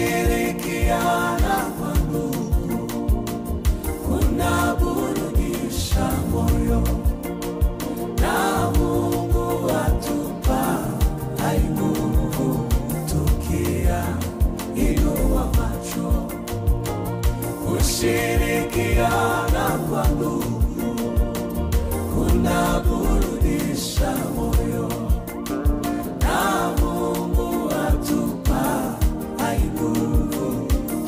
Kushirikiana kwa ndugu kunaburudisha moyo, na Mungu atupa nguvu tukiyainua macho. Kushirikiana kwa ndugu kunaburudisha moyo, na Mungu atupa nguvu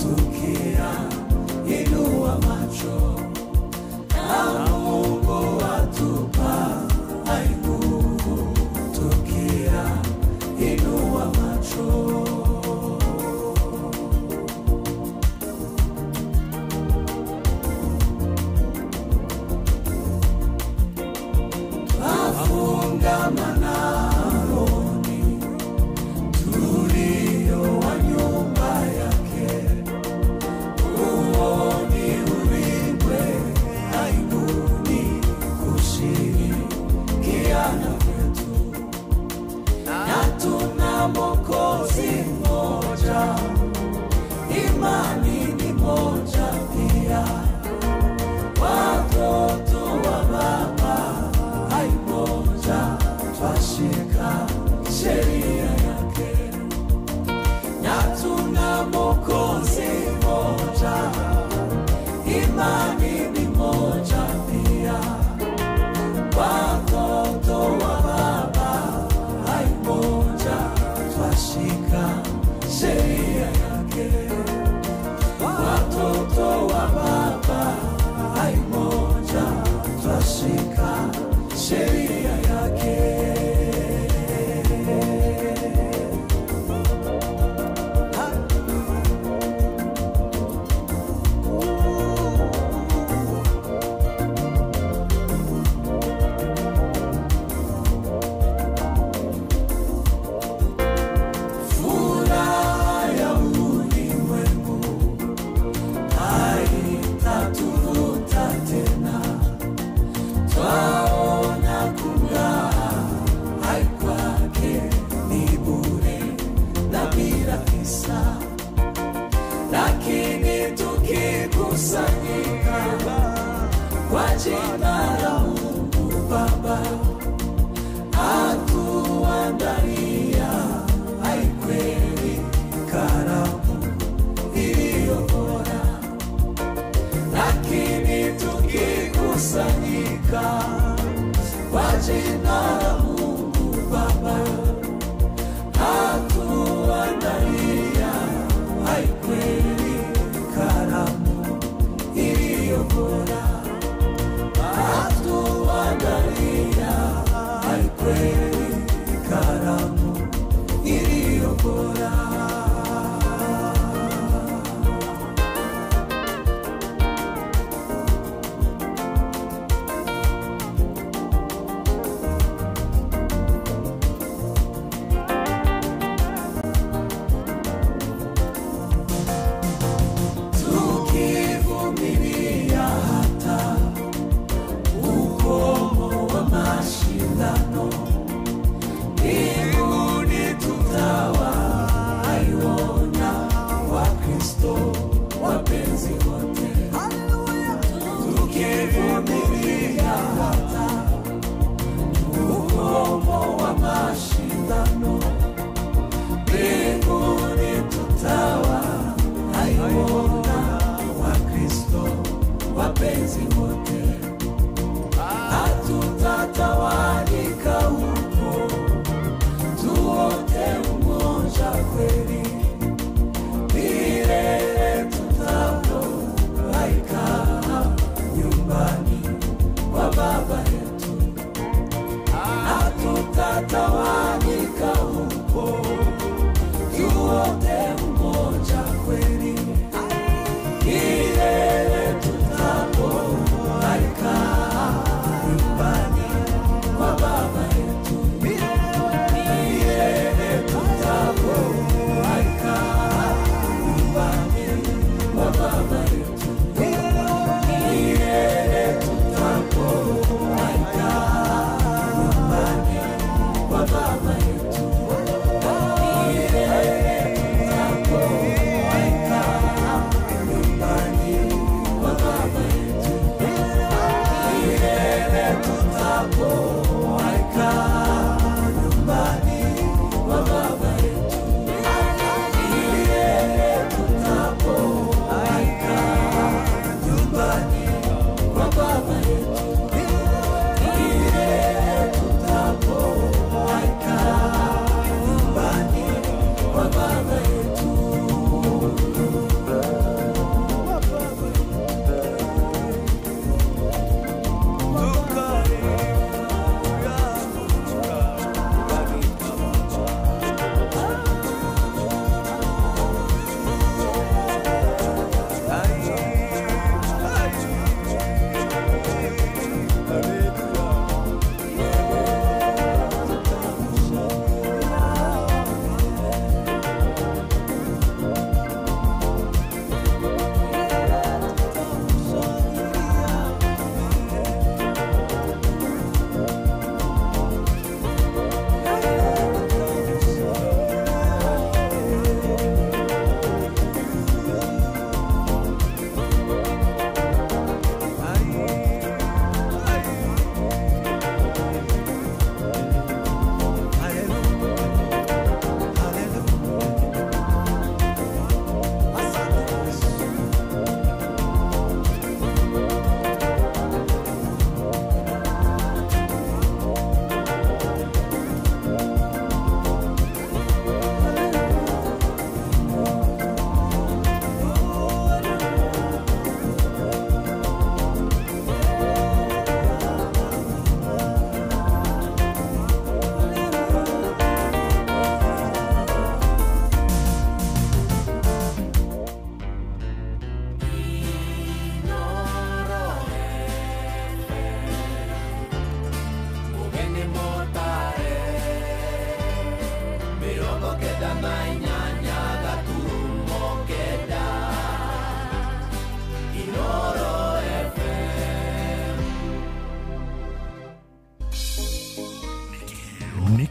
tukiyainua macho. Na Mungu atupa nguvu tukiyainua macho. Twafungamana rohoni, tulio wa nyumba yake. Huo ni ulimwe aibuni kushirikiana kwetu, na tuna Mwokozi mmoja, imani ni moja pia, watoto wa Baba hai moja, twashika sheria yake. Na tuna Mwokozi mmoja, imani ni moja pia, watoto wa Baba hai moja, twashika sheria yake. Watoto wa Baba hai moja, twashika sheria yake. Furaha ya ulimwengu haitatuvuta tena, twaona kung'aa hai kwake ni bure na bila visa. Lakini tukikusanyika kwa jina la Mungu Baba, atuandalia hai kweli karamu iliyo bora. Lakini tukikusanyika kwa jina la Mungu Baba, atuandalia hai kweli karamu iliyo bora. Atuandalia hai kweli karamu iliyo bora. Tukivumilia hata ukomo wa mashindano, mbinguni tutawaiona Wakristo wapenzi wote. Tukivumilia hata ukomo wa mashindano, mbinguni tutawaiona Wakristo wapenzi wote. Hatutatawanyika huko, tuote umoja kweli, milele tutapowaikaa nyumbani kwa Baba yetu. Hatutatawanyika huko, tuote umoja kweli, milele tutapowaikaa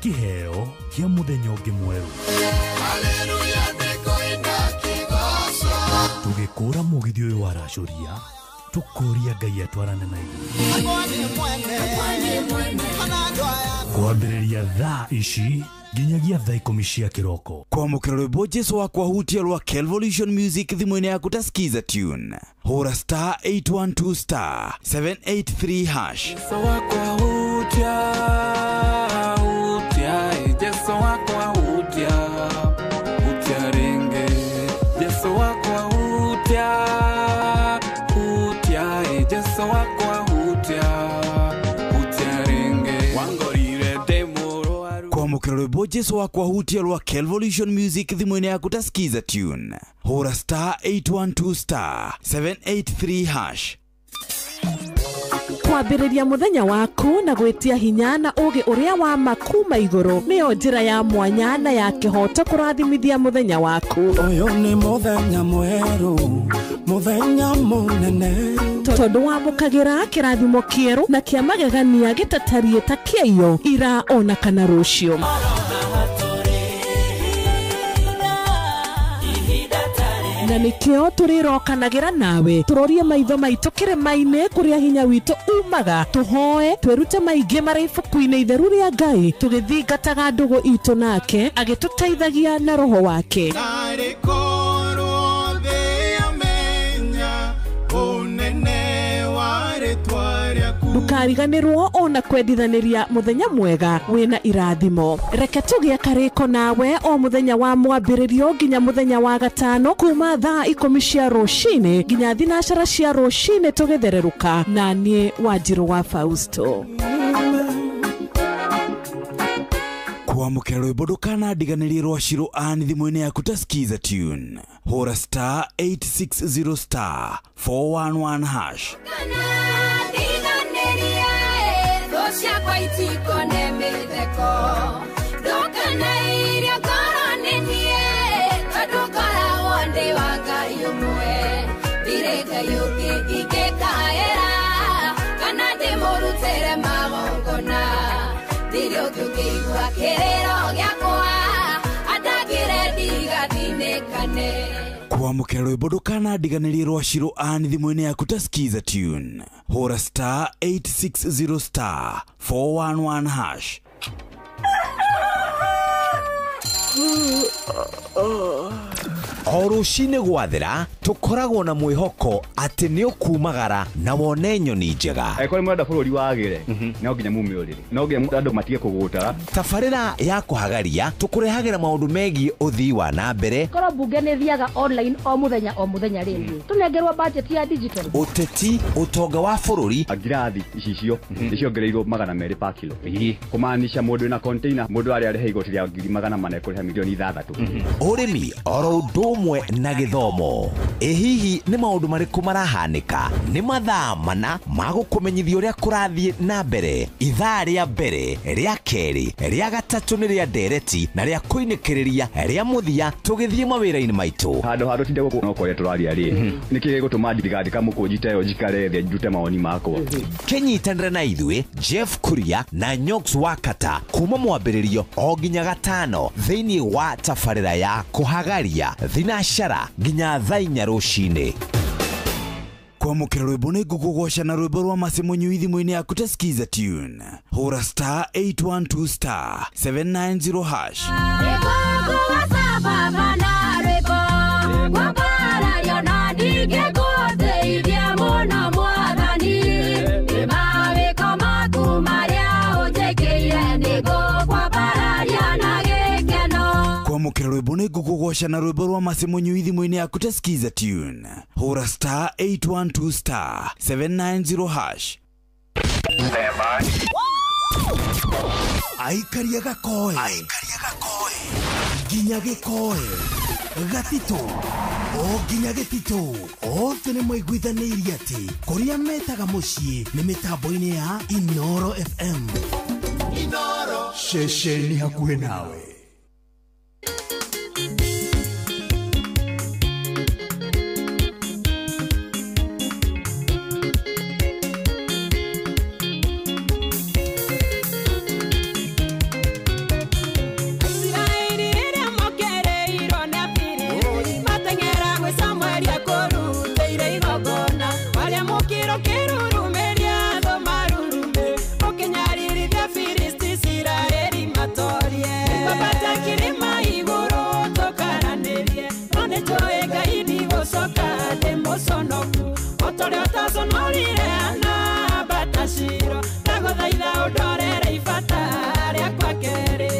Kĩheo kĩa mũthenya ũngĩ mwerũ. Tũgĩkũra mũgithi ũyũ waracũria, tũkũria Ngai atwarane na ithuĩ. Kwambĩrĩria thaa ici nginyagia thaa 10 cia kĩroko. Kwamũkĩra rwĩmbo Jesu wakwa hutia rwa Kelvolution Music thimũ-inĩ yaku ta Skiza tune. Hũra star 812 star 783 hash. Jesu wakwa hutia, hutia, Jesu wakwa hutia, hutia ringe. Jesu wakwa hutia, hutia, Jesu wakwa hutia, hutia ringe. Wangorire demoro. Kwamũkĩra rwĩmbo Jesu wakwa hutia rwa Kelvolution Music thimũ-inĩ yaku ta Skiza tune. Hũra star 812 star 783 hash. Kwambĩrĩria mũthenya waku na gwĩtia hinya na ũgĩ ũrĩa wa makuma igũrũ nĩyo njĩra ya mwanya na ya kĩhoto kũrathimithia mũthenya waku. Ũyũ nĩ mũthenya mwerũ, mũthenya mũnene, tondũ wamũkagĩra kĩrathimo kĩerũ na kĩa magegania gĩtatariĩ ta kĩaiyo ira ona kana rũciũ. Na nĩkĩo tũrĩrokanagĩra nawe tũrorie maitho maitũ kĩrĩma-inĩ kũrĩa hinya witũ umaga, tũhoe twĩrute maingĩ marĩ ibuku-inĩ itheru rĩa Ngai, tũgĩthingataga ndũgũ itũ nake agĩtũteithagia na roho wake. Ndũkariganĩrwo ona kwendithanĩria mũthenya mwega wĩna irathimo. Reke tũgĩe karĩko nawe o mũthenya wa mwambĩrĩrio nginya mũthenya wa gatano kuma thaa 10 cia rũcinĩ nginya 12 cia rũcinĩ tũgĩthererũka na niĩ Wanjirũ wa Fausto. Kwamũkĩra rwĩmbo ndũkanandiganĩrie rwa Shiro Ann thimũ-inĩ yaku ta Skiza tune. Hũra star 860 star 411 hash. Kwamũkĩra rwĩmbo ndũkanandiganĩrie rwa Shiro Ann thimũ-inĩ yaku ta Skiza tune. Hũra star 860 star 411 hash. O rũcinĩ gwathera tũkoragwo na mwĩhoko atĩ nĩ ũkumagara na wone nyoni njega. Angĩkorwo nĩ mũrenda bũrũri wagĩre, no nginya mume ũrĩrĩ, no nginya andũ matige kũgũtara. Tabarĩra ya kũhagaria tũkũrehagĩra maũndũ megiĩ ũthii wa na mbere. Korwo mbunge nĩ thiaga online o mũthenya rĩngĩ tũnengerwo budget ya digital. Ũteti, ũtonga wa bũrũri. Ngirathi icicio nĩciongereirwo 200 per kilo, kũmaanisha mũndũ wĩna container mũndũ arĩa arĩha igoti rĩa 400,000 ekũrĩha milioni 6. Ũrĩmi oro ũndũ ũmwe na gĩthomo. Ĩ hihi nĩ maũndũ marĩkũ marahanĩka? Nĩ mathaa mana ma gũkũmenyithia ũrĩa kũrathiĩ na mbere. Ithaa rĩa mbere, rĩa kerĩ, rĩa gatatũ nĩ rĩa ndereti na rĩa kũinĩkĩrĩria rĩa mũthia tũgĩthiĩ mawĩra-inĩ maitũ. Handũ ha tũtinde gũkũ no kũrĩa tũraria rĩ, nĩkĩ gĩgũtũma ndigandĩka mũkũnji ta ĩyo njikare thĩ njute mawoni makwa? Kĩnyitanĩre na ithuĩ Jeff Kuria na Nyox Wakata kuma mwambĩrĩrio o nginya gatano thĩinĩ wa tabarĩra ya kũhagaria thinashara nginya thaa 4 rũcinĩ. Kwamũkĩra rwĩmbo nĩ ngũkũgoca na rwĩmbo rwa Mercy Mũnyui thimũ-inĩ yaku ta Skiza tune. Hũra star 812 star 790 hash. Kwamũkĩra rwĩmbo nĩ ngũkũgoca na rwĩmbo rwa Mercy Mũnyui thimũ-inĩ yaku ta Skiza tune. Hũra star 812 star 790 hash. Aikaria gakoe nginya gĩkoe gatitũ o nginya gĩtitũ othe nĩ maiguithanĩirie atĩ kũrĩa metaga mũciĩ nĩ mĩtambo-inĩ ya Inoro FM. Inoro ceceni hakuhĩ nawe. ũtaconorire ana bataciro ndagũthaitha ũndorere ibata rĩakwa kerĩ.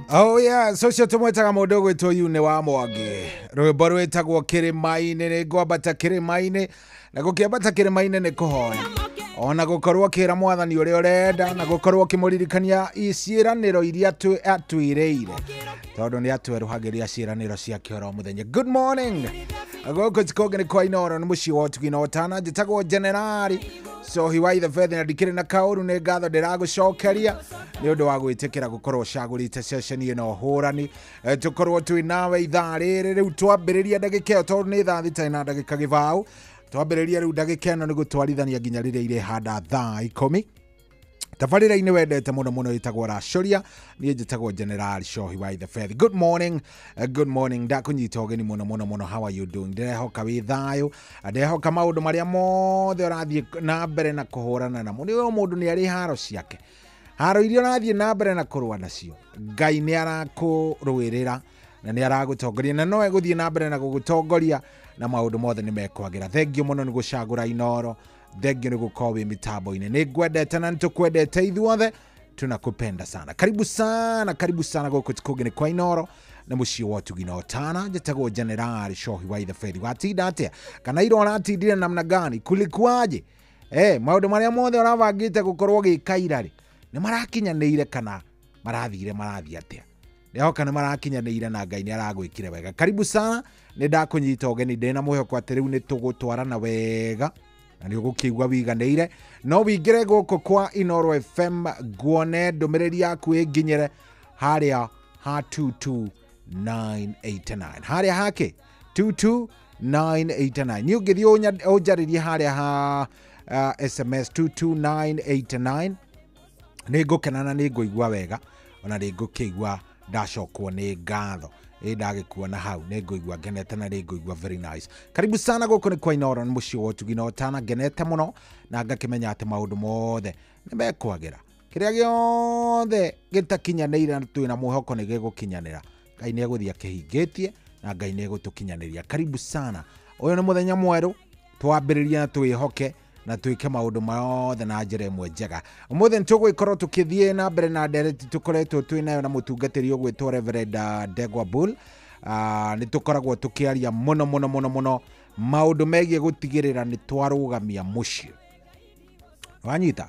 Oh yeah, so tumwetaga mundu gwitwo Yune wa Mwangi. Rwimbo rwitagwo Kĩrĩma-inĩ, nĩ ngwambata kĩrĩma-inĩ, na gũkĩambata kĩrĩma-inĩ nĩ kũhoya. Ona gũkorwo ũkĩra mwathani ũrĩa ũrenda, na gũkorwo ũkĩmũririkania ciĩranĩro iria atwĩrĩire, tondũ nĩ atwerũhagĩria ciĩranĩro ciake oro mũthenya. Good morning. Gũkũ Chikonge nĩ kwa Inooro, nĩ mũciĩ wa ũtugi na ũtana. Njĩtagwo Generali Sohi wa Ithe Bethe, na ndikĩrĩ na kaũru, nĩ ngatho ndĩragũcokeria nĩ ũndũ wa gwĩtĩkĩra gũkorwo ũcagũrĩte ceceni ĩno hũrani. Tũkorwo twĩ nawe ithaa rĩrĩ rĩu twambĩrĩria ndagĩka ĩyo, tondũ nĩ thaa 6 na ndagĩka 20. Twambĩrĩria rĩu ndagĩka ĩno nĩ gũtwarithania nginya rĩrĩa irĩhanda thaa 10. Tabarĩra-inĩ wendete mũno mũno ĩtagwo Racũria, niĩ njĩtagwo General Shohi wa Ithe Faith. Good morning, good morning. Ndakũnyita ũgeni mũno mũno mũno. How are you doing? Ndĩrehoka wĩ thayũ, ndĩrehoka maũndũ marĩa mothe ũrathiĩ na mbere na kũhũrana namo. Nĩ o mũndũ nĩ arĩ haro ciake, haro iria ũrathiĩ na mbere na kũrũa nacio, Ngai nĩ arakũrũĩrĩra na nĩ aragũtongoria, na no egũthiĩ na mbere na gũgũtongoria na maũndũ mothe nĩ mekwagĩra. Thengiũ mũno nĩ gũcagũra Inooro, thengio nĩ gũkorwo wĩ mitambo-inĩ. Nĩ ngwendete na nĩtũkwendete ithuothe, tunakupenda sana. Karibu sana, karibu sana gũkũ Chikonge nĩ kwa Inooro, na mũciĩ wa ũtugi na ũtana. Njĩtagwo General Shohi wa Ithe Faith. Watinda atĩa? Kana ira ũratindire namna gani? Kulikuwaje? Maũndũ marĩa mothe ũrabangĩte gũkorwo ũgĩka ira rĩ, nĩ marakinyanĩire kana marathire marathiĩ atĩa? Ndehoka nĩ marakinyanĩire na Ngai nĩ aragwĩkire wega. Karibu sana, nĩ ndakũnyita ũgeni ndĩna mwĩhoko atĩ rĩu nĩ tũgũtwarana wega na nĩ ũgũkĩigua wiganĩire. No wingĩre gũkũ kwa Inooro FM nguone ndũmĩrĩri yaku ĩnginyĩre harĩa ha 22989 harĩa hake 22989. Niĩ ũngĩthiĩ ũnjarĩrie harĩa ha SMS 22989 nĩ ngũkena na nĩ ngũigua wega, ona nĩ ngũkĩigua ndacokwo nĩ ngatho. Ĩ ndagĩkuona hau nĩ ngũigua ngenete na nĩ ngũigua very nice. Karibu sana gũkũ nĩ kwa Inooro, nĩ mũciĩ wa ũtugi na ũtana. Ngenete mũno na ngakĩmenya atĩ maũndũ mothe nĩ mekwagĩra. Kĩrĩa gĩothe gĩtakinyanĩire na twĩna mwĩhoko nĩ gĩgũkinyanĩra. Ngai nĩ egũthiĩ akĩhingĩtie na Ngai nĩ egũtũkinyanĩria. Karibu sana. Ũyũ nĩ mũthenya mwerũ, twambĩrĩrie na twĩhoke na twĩke maũndũ mothe na njĩra ĩmwe njega. Ũmũthĩ nĩtũgũgĩkorwo tũkĩthiĩ na mbere na ndereti tũkoretwo twĩ nayo na mũtungatĩri ũgwĩtwo Reverend Ndegwa Bull. Nĩ tũkoragwo tũkĩaria mũno mũno mũno mũno maũndũ megiĩ gũtigĩrĩra nĩ twarũgamia mũciĩ. Wanyita?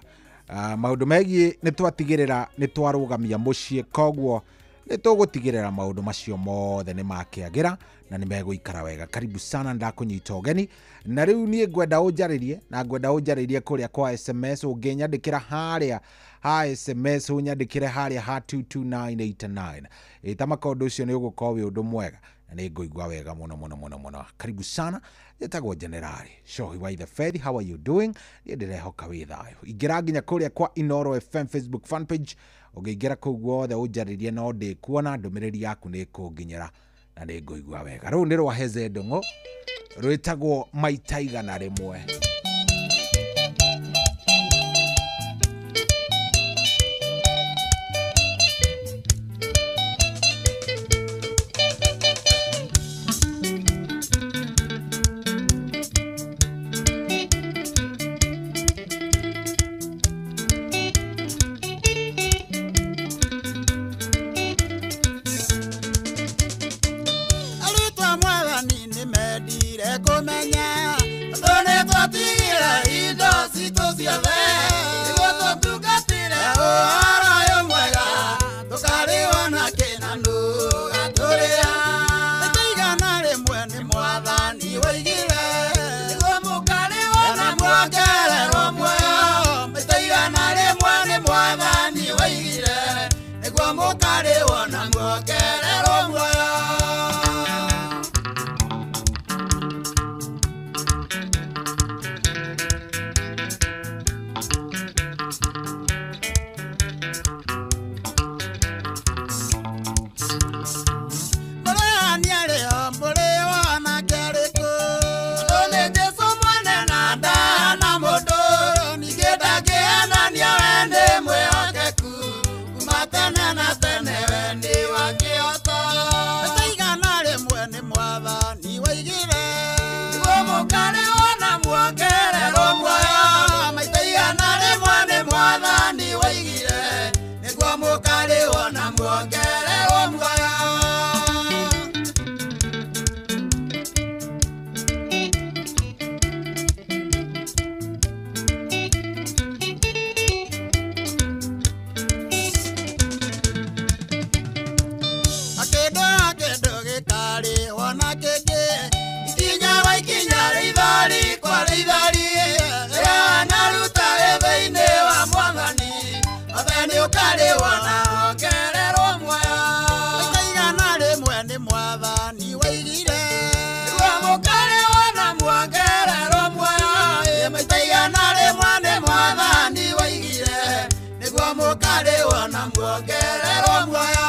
Maũndũ megiĩ nĩ twatigĩrĩra nĩ twarũgamia mũciĩ, koguo nĩ tũgũtigĩrĩra maũndũ macio mothe nĩ makĩagĩra na nĩ megũikara wega. Karibu sana, ndakũnyita ũgeni. Na rĩu niĩ ngwenda ũnjarĩrie na ngwenda ũnjarĩrie kũrĩa kwa SMS. Ũngĩnyandĩkĩra harĩa ha SMS, ũnyandĩkĩre harĩa ha 22989. Ĩta makondo ũcio nĩ ũgũkorwo wĩ ũndũ mwega na nĩ ngũigua wega mũno mũno mũno mũno. Karibu sana. Njĩtagwo Generali Shohi wa Itheferi. How are you doing? Niĩ ndĩrehoka wĩ thayũ. Ingĩra nginya kũrĩa kwa Inooro FM Facebook fan page. Ũngĩingĩra kũu guothe ũnjarĩrie no ndĩkuona, ndũmĩrĩri yaku nĩ ĩkũnginyĩra na nĩ ngũigua wega. Rũu nĩ rwa Heze Ndung'u rwĩtagwo Maita Igana Rĩmwe. Arutwo mwathani nĩ mendire kũmenya tondũ nĩ twatigire indo citũ ciothe nĩguo tũtungatĩre ũhoro ũyũ mwega tũkarĩo na kĩnanu gatũrĩa. Maita igana rĩmwe nĩ mwathani woigire nĩguo mũkarĩo na muongererwo muoyo. Maita igana rĩmwe nĩ mwathani woigire nĩguo mũkarĩo na muongererwo muoyo. Mũrĩani arĩo mũrĩo nake arĩkũ? Tondũ nĩ Jesũ mwene na ndahana mũndũ, ningĩ ndangĩhenania we nĩ mwĩhokeku, kuma tene na tene we nĩ wa kĩhooto. Maita igana rĩmwe nĩ mwathani woigire nĩguo mũkarĩo na muongererwo muoyo. Maita igana rĩmwe nĩ mwathani woigire nĩguo mũkarĩo na muongererwo muoyo. Akĩndũ akĩndũ gĩkarĩhwo na kĩngĩ, ikinya gwa ikinya rĩithori kwa rĩithori, rĩrĩa wanaruta wĩ thĩinĩ wa mwathani, othe nĩ ũkarĩhwo na wongererwo muoyo. Maita igana rĩmwe nĩ mwathani woigire nĩguo mũkarĩhwo na muongererwo muoyo. Ĩ maita igana rĩmwe nĩ mwathani woigire nĩguo mũkarĩhwo na muongererwo muoyo.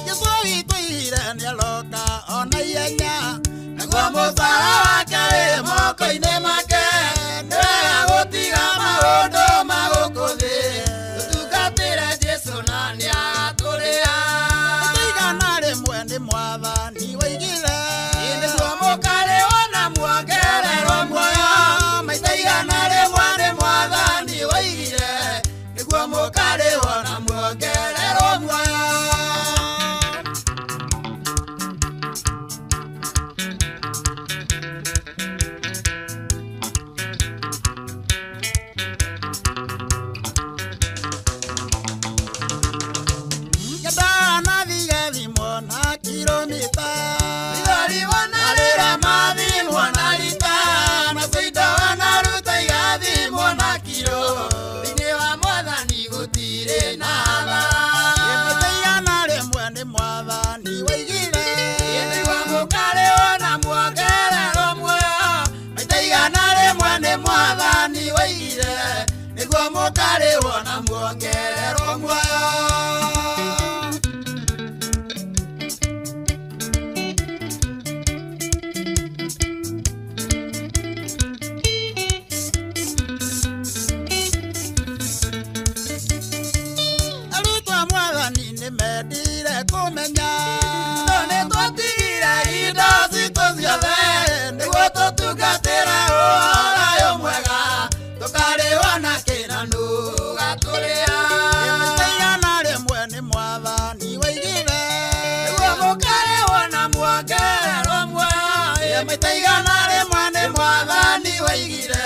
Jesũ witũ ire nĩaroka ona ihenya, naguo mũcara wake wĩ moko-inĩ make. Nĩ wega gũtiga maũndũ ma gũkũ thĩ, tũtungatĩre Jesũ na nĩagatũrĩha. Maita igana rĩmwe nĩ mwathani woigire nĩguo mũkarĩhwo na muongererwo muoyo. Maita igana rĩmwe nĩ mwathani woigire nĩguo mũkarĩhwo na muongererwo muoyo. kilomita Ithori wanarĩra mathimwo na rita Nacio indo wanaruta igathimwo na kiro Thĩinĩ wa mwathani gũtirĩ na tha Maita igana rĩmwe nĩ mwathani waigire Nĩguo mũkarĩhwo na muongererwo muoyo Maita igana rĩmwe nĩ mwathani waigire Nĩguo mũkarĩhwo na muongererwo muoyo. Arutwo a mwathani nĩmendire kũmenya Tondũ nĩtwatigire indo citũ ciothe Nĩguo tũtungatĩre ũhoro ũyũ mwega Tũkarĩhwo na kĩnanu gatũrĩa Maita igana rĩmwe nĩ mwathani waigire Nĩguo mũkarĩhwo na muongererwo muoyo Maita igana rĩmwe nĩ mwathani waigire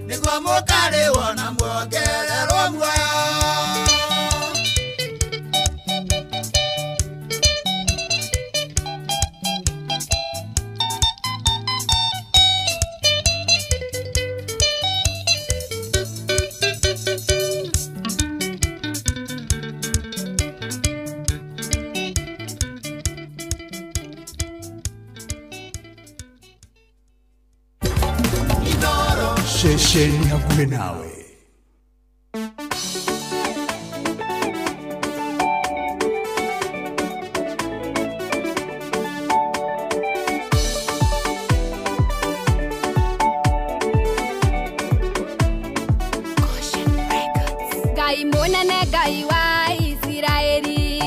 Nĩguo mũkarĩhwo na muongererwo muoyo. Ceceni hakuhĩ nawe. Ngai mũnene Ngai wa Isiraeli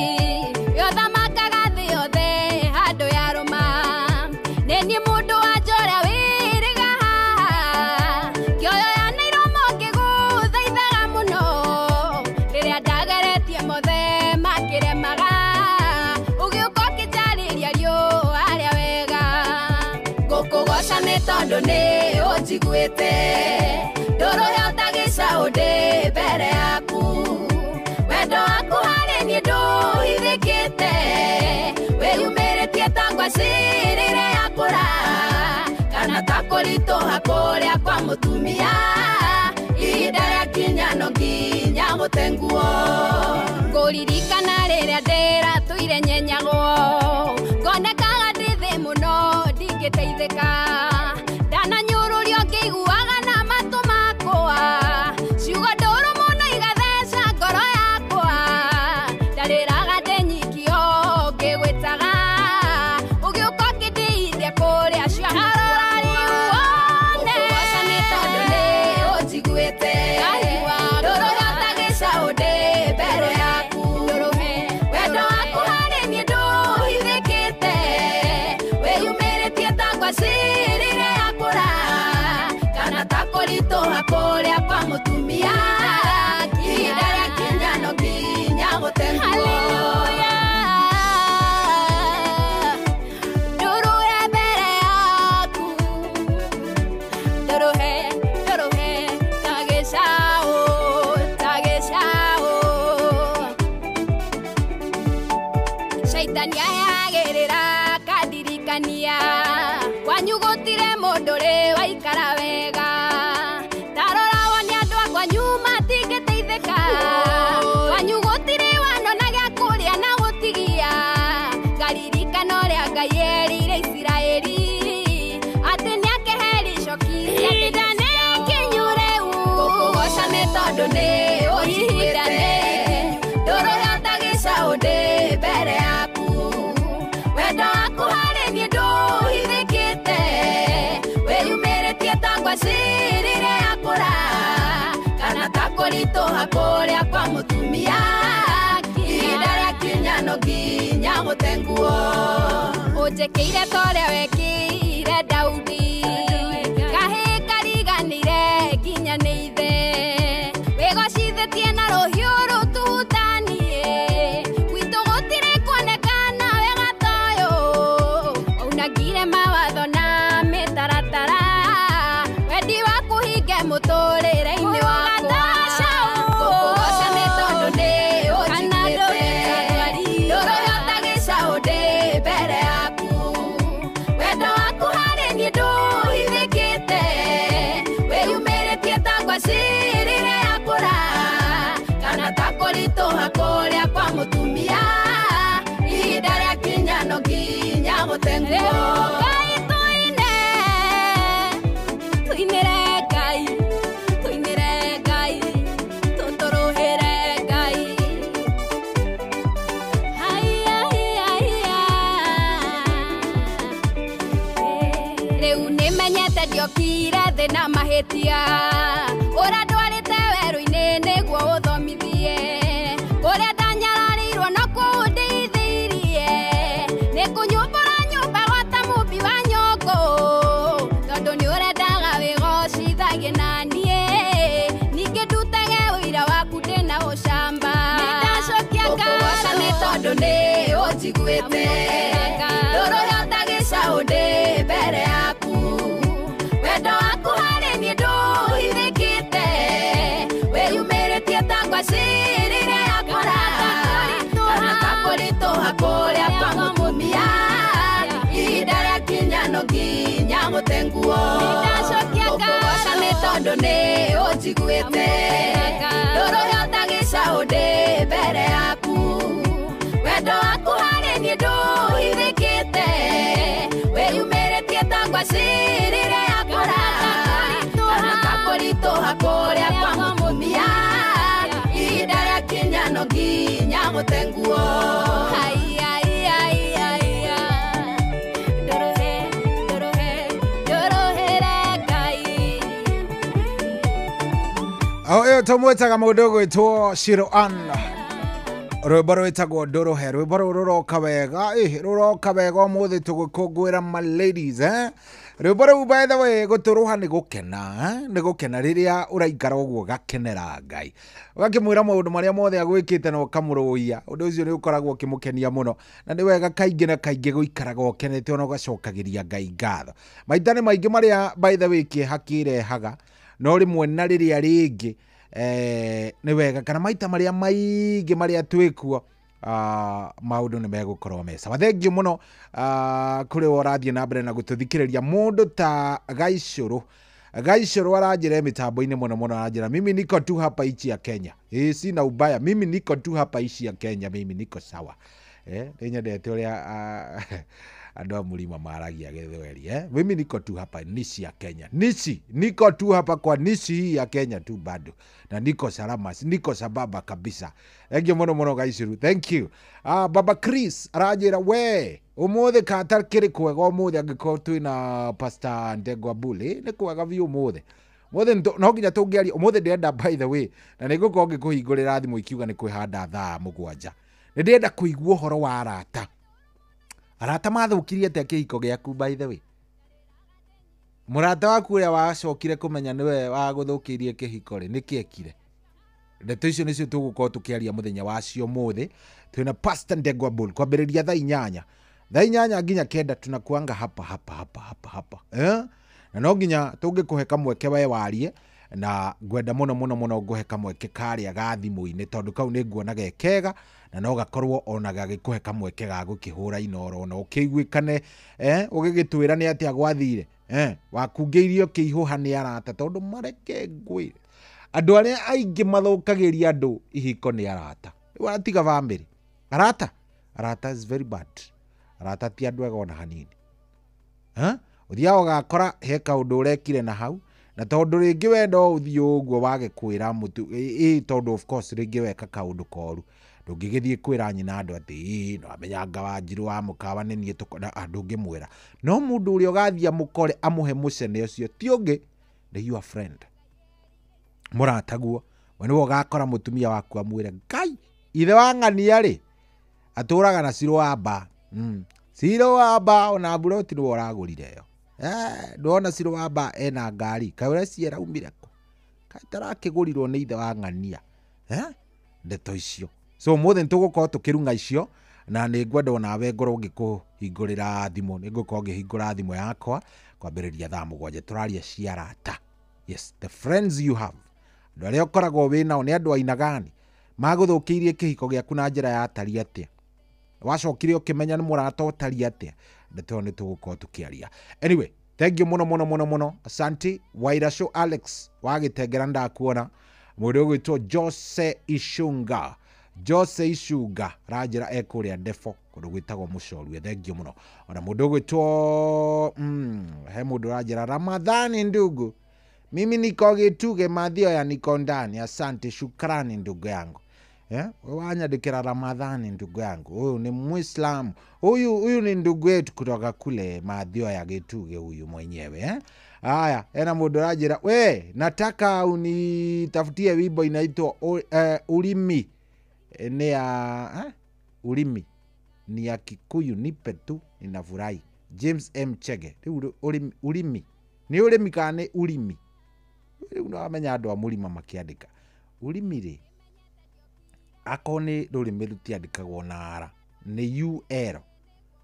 yothamakaga thĩ yothe handũ ya rũma nĩ niĩ mũndũ wa njora wĩrĩga haha kĩoyo ya Nairomo ngĩgũthaithaga mũno rĩrĩa ndageretie mothe makĩremaga ũgĩũka ũkĩnjarĩria riũa rĩa wega ngũkũgoca nĩ tondũ nĩ ũnjiguĩte ndũrũhe ũtagĩcaũ ndĩ mbere yaku wendo waku harĩ niĩ ndũhithĩkĩte wĩyumĩrĩtie ta ngwacĩ rĩrĩa yakũra kana ta kũritũha kũrĩa kwa mũtumia ihinda rĩakinya no nginya gũte nguo ngũririkana rĩrĩa ndĩratũire nyenyagwo ngonekaga ndĩ thĩ mũno ndingĩteithĩka ndananyũrũrio ngĩiguaga na matũ makwa ciugo ndũrũ mũno igatheca ngoro yakwa ndarĩraga ndĩ nyiki o ngĩgwĩtaga ũgĩũka ũkĩndĩithia kũrĩa ciarora rĩu wone ngũkũgoca nĩ tondũ nĩ ũnjiguĩte ndũrũhe ũtagĩcaũ ndĩ mbere yaku wendo waku harĩ niĩ ndũhithĩkĩte wĩyumĩrĩtie ta ngwacĩ rĩrĩa yakũra kana ta kũritũha kũrĩa kwa mũtumia ihinda rĩakinya no nginya gũte nguo. Ndũrũhe mbere yaku ndũrũhe ndũrũhe ta gĩcaũ ta gĩcaũ Shaitani ayagĩrĩra akandirikania kwanyu gũtirĩ mũndũ rĩ waikara wega tarora wone andũ a kwanyu matingĩteithĩka kwanyu gũtirĩ wanona gĩa kũrĩa na gũtigia ngaririkana ũrĩa Ngai erire Isiraeli atĩ nĩakeheri icoki ihinda nĩ ikinyu rĩu ngũkũgoca nĩ tondũ nĩ ũnjiguĩte ndũrũhe ũtagĩcaũ ndĩ mbere yaku wendo waku harĩ niĩ ndũhithĩkĩte wĩyumĩrĩtie ta ngwacĩ rĩrĩa yakũra kana ta kũritũha kũrĩa kwa mũtumia ihinda rĩakinya no nginya gũte nguo ũnjĩkĩire ta ũrĩa wekĩire Daudi kahĩĩ kariganĩire nginya nĩ ithe wĩgocithĩtie na rũhiũ rũtutanie gwitũ gũtirĩ kuonekana wega ta ũyũ waunangire mawatho na mĩtaratara wendi waku hinge mũtũrĩre-inĩ wakwa ngũkũgoca nĩ tondũ nĩ ũnjiguĩte ndũrũhe ũtagĩcaũ ndĩ mbere mũtumia ihinda rĩa kinya no nginya gũtenguo. Ngai tuine, tuinĩre Ngai, tuinĩre Ngai, tũtũrũhĩre Ngai. Haiya, haiya, rĩu nĩmenyete ndiokire thĩ na mahĩtia, ũrĩa ndwarĩte werũ-inĩ nĩguo ũthomithie, kũrĩa ndanyararĩirwo no kũu ndĩithĩirie, nĩ kũnyumbũra nyũmba gwata mũmbi wa nyũngũ, tondũ nĩ ũrendaga wĩgocithagie na niĩ, ningĩ ndutage ũira waku ndĩna ũcamba. Nĩndacokia ngatho nĩ tondũ nĩ ũnjiguĩte, ndũrũhota gĩcaũ ndĩ mbere yaku, wendo waku harĩ niĩ ndũhithĩkĩte, wĩyumĩrĩtie ta ngwacĩ rĩrĩa yakũra, kana ta kũritũha kũrĩa kwa mũtumia, ihinda rĩa kinya no nginya gũtenguo. Ngũkũgoca nĩ tondũ nĩ ũnjiguĩte, ndũrũhota gĩcaũ ndĩ mbere yaku, wendo waku harĩ niĩ ndũhithĩkĩte, wĩyumĩrĩtie ta ngwacĩ rĩrĩa yakũra, kana ta kũritũha kũrĩa kwa mũtumia, ihinda rĩa kinya no nginya gũtenguo. Haiya, haiya, haiya, ndũrũhe, ndũrũhe, ndũrũhĩre Ngai. Ũyũ tũmwĩtaga mũndũ ũgwĩtwo Shiro Ann, rwĩmbo rwĩtagwo ndũrũhe. Rwĩmbo rũrũ rũroka wega, rũroka wega ũmũthĩ tũgĩkũngũĩra ma ladies, eh? Rwĩmbo rũu by the way, gũtũrũha nĩ gũkena, eh? Nĩ gũkena rĩrĩa ũraikara ũguo ũgakenera Ngai, ũgakĩmwĩra maũndũ marĩa mothe agwĩkĩte na ũkamũrũia. Ũndũ ũcio nĩ ũkoragwo ũkĩmũkenia mũno, na nĩ wega kaingĩ na kaingĩ gũikaraga ũkenete ona ũgacokagĩria Ngai ngatho. Maita nĩ maingĩ marĩa by the way kĩeha kĩrehaga, no rĩmwe na rĩrĩa rĩngĩ nĩ wega, kana maita marĩa maingĩ marĩa twĩkuo maũndũ nĩ megũkorwo me sawa. Thengiũ mũno kũrĩ we ũrathiĩ na mbere na gũtũthikĩrĩria. Mũndũ ta Gaicũrũ, Gaicũrũ aranjĩra mĩtambo-inĩ mũno mũno, aranjĩra mimi niko tu hapa ichi ya Kenya, sina ubaya, mimi niko tu hapa ichi ya Kenya, mimi niko sawa. Nĩ nyendete ũrĩa andũ a mũrima maragia gĩthweri, mimi niko tu hapa nishi ya Kenya, nishi niko tu hapa kwa nishi hii ya Kenya tu bado, na niko salama, niko sababa kabisa. Thank you mũno mũno Gaicũrũ, thank you. Baba Chris aranjĩra we ũmũthĩ kata kĩrĩ kwega ũmũthĩ, angĩkorwo twĩna Pastor Ndegwa Mbuli nĩ kwega biũ ũmũthĩ. Ũmũthĩ no nginya tũngĩaria ũmũthĩ, ndĩrenda by the way, na nĩ ngũkorwo ngĩkũhingũrĩra thimũ ikiuga nĩ kwĩhanda thaa 7. Nĩ ndĩrenda kũigua ũhoro wa arata. Arata mathũkirie atĩa kĩhiko gĩaku by the way? Mũrata waku ũrĩa wacokire kũmenya nĩwe wagũthũkĩirie kĩhiko rĩ, nĩkĩ ekire? Ndeto icio nĩcio tũgũkorwo tũkĩaria mũthenya wacio ũmũthĩ. Twĩna Pastor Ndegwa Bull kwambĩrĩria thaa 8. Thaa 8 nginya 9 tunakuanga hapa hapa hapa hapa hapa. Na no nginya tũngĩkũhe kamweke we warie, na ngwenda mũno mũno mũno ngũhe kamweke karĩa ga thimũ-inĩ, tondũ kau nĩ nguona ge kega, na no gakorwo ona gagĩkũhe kamweke ga gũkĩhũra inoro, ona ũkĩiguĩkane, ũgĩgĩtwĩra nĩ atĩa gwathire, wakungĩirio kĩihũha nĩ arata, tondũ mareke ngwĩre andũ arĩa aingĩ mathũkagĩria andũ ihiko nĩ arata. Rĩu atiga bamĩrĩ, arata, arata is very bad. Arata ti andũ ega ona hanini. Ũthiaga ũgakora he kaũndũ ũrekire na hau, na tondũ rĩngĩ we no ũthiĩ ũguo wage kwĩra mũtu, tondũ of course rĩngĩ weka kaũndũ koru, ndũngĩgĩthiĩ kwĩra nyina andũ atĩ no amenyanga Wanjirũ wa mũkawa nĩ niĩ ndũngĩmwĩra. No mũndũ ũrĩa ũgathiĩ amũkore amũhe mũcene ũcio ti ũngĩ, nĩ your friend, mũrataguo. We nĩwe ũgakora mũtumia waku amwĩre Ngai ithe wa ng'ania rĩ atũraga na Ciro wa mba. Ciro wa mba ona mburoti nĩwe ũragũrire ĩyo. Ndwona Ciro wa mba ena ngari, kaĩ ũreciria araumire kũ? Kaĩ tarakĩgũrirwo nĩ ithe wa ng'ania? Ndeto icio. So ũmũthĩ nĩtũgũkorwo tũkĩrung'a icio, na nĩ ngwenda onawe ngorwo ngĩkũhingũrĩra thimũ, nĩ ngũkorwo ngĩhingũra thimũ yakwa kwambĩrĩria thaa 7. Tũraria cia arata. Yes, the friends you have, andũ arĩa ũkoragwo wĩ nao nĩ andũ aina gani, magũthũkĩirie kĩhiko gĩaku na njĩra ya tari atĩa, wacokire ũkĩmenya nĩ mũrata ũtariĩ atĩa. Ndeto ĩyo nĩ tũgũkorwo tũkĩaria. Anyway, thank you mũno mũno mũno mũno. Asante Wairasho Alex wa Gĩtengera, ndakuona. Mũndũ ũgwĩtwo Jose Ishunga, Jose Icunga ranjĩra e kũrĩa Ndebo kũndũ gwĩtagwo Mũcorue, thengio mũno. Ona mũndũ ũgwĩtwo he mũndũ ũranjĩra Ramadhani ndugu, mimi niko Gĩtuge Mathioya niko ndani, asante shukrani ndugu yangu. Wanyandĩkĩra Ramadhani ndugu yangu, huyu ni Muislamu, huyu ni ndugu yetu kutoka kule Mathioya Gĩtuge huyu mwenyewe. Haya, ena mũndũ ũranjĩra we nataka unitafutie wimbo inaitwa Ulimi ni ya Ulimi ni ya Kikuyu, nipe tu ninafurahi. James M Chege. Rĩu Ulimi nĩ ũrĩmi kana nĩ urimi? Rĩu nĩwamenya andũ a mũrima makĩandĩka urimi rĩ, akorwo nĩ rũrĩmĩ rũtiandĩkagwo na ara nĩ UL,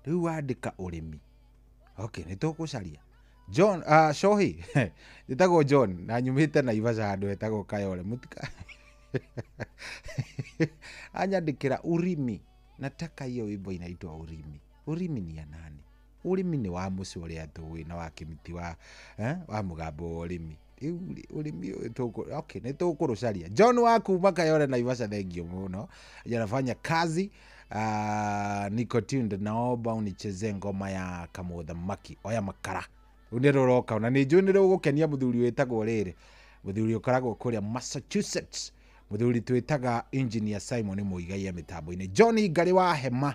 rĩu wandĩka ũrĩmi. Okay, nĩ tũgũcaria John Shohi njĩtagwo John na nyumĩte Naivasha handũ hetagwo Kayole mũtika anyandĩkĩra urimi, nataka hiyo wimbo inaitwa Urimi. Urimi ni ya nani? Urimi ni wa mũciĩ ũrĩa tũĩ na wa kĩmiti wa wa mũgambo wa ũrĩmi. Rĩu ũrĩmi ũyũ okay, nĩ tũkũrũcaria. John wa kuma Kayole Naivasha, thengio mũno, anafanya kazi. Niko tuned, naomba unichezee ngoma ya Kamũthamaki oya makara. Rĩu nĩ rũroka na nĩ njũĩ nĩ rũgũkenia mũthuri wĩtagwo rĩrĩ, mũthuri ũkoragwo kũrĩa Massachusetts, mũthuri twĩtaga Engineer Simon Muigai e mĩtambo-inĩ. John Ngarĩ wa Hema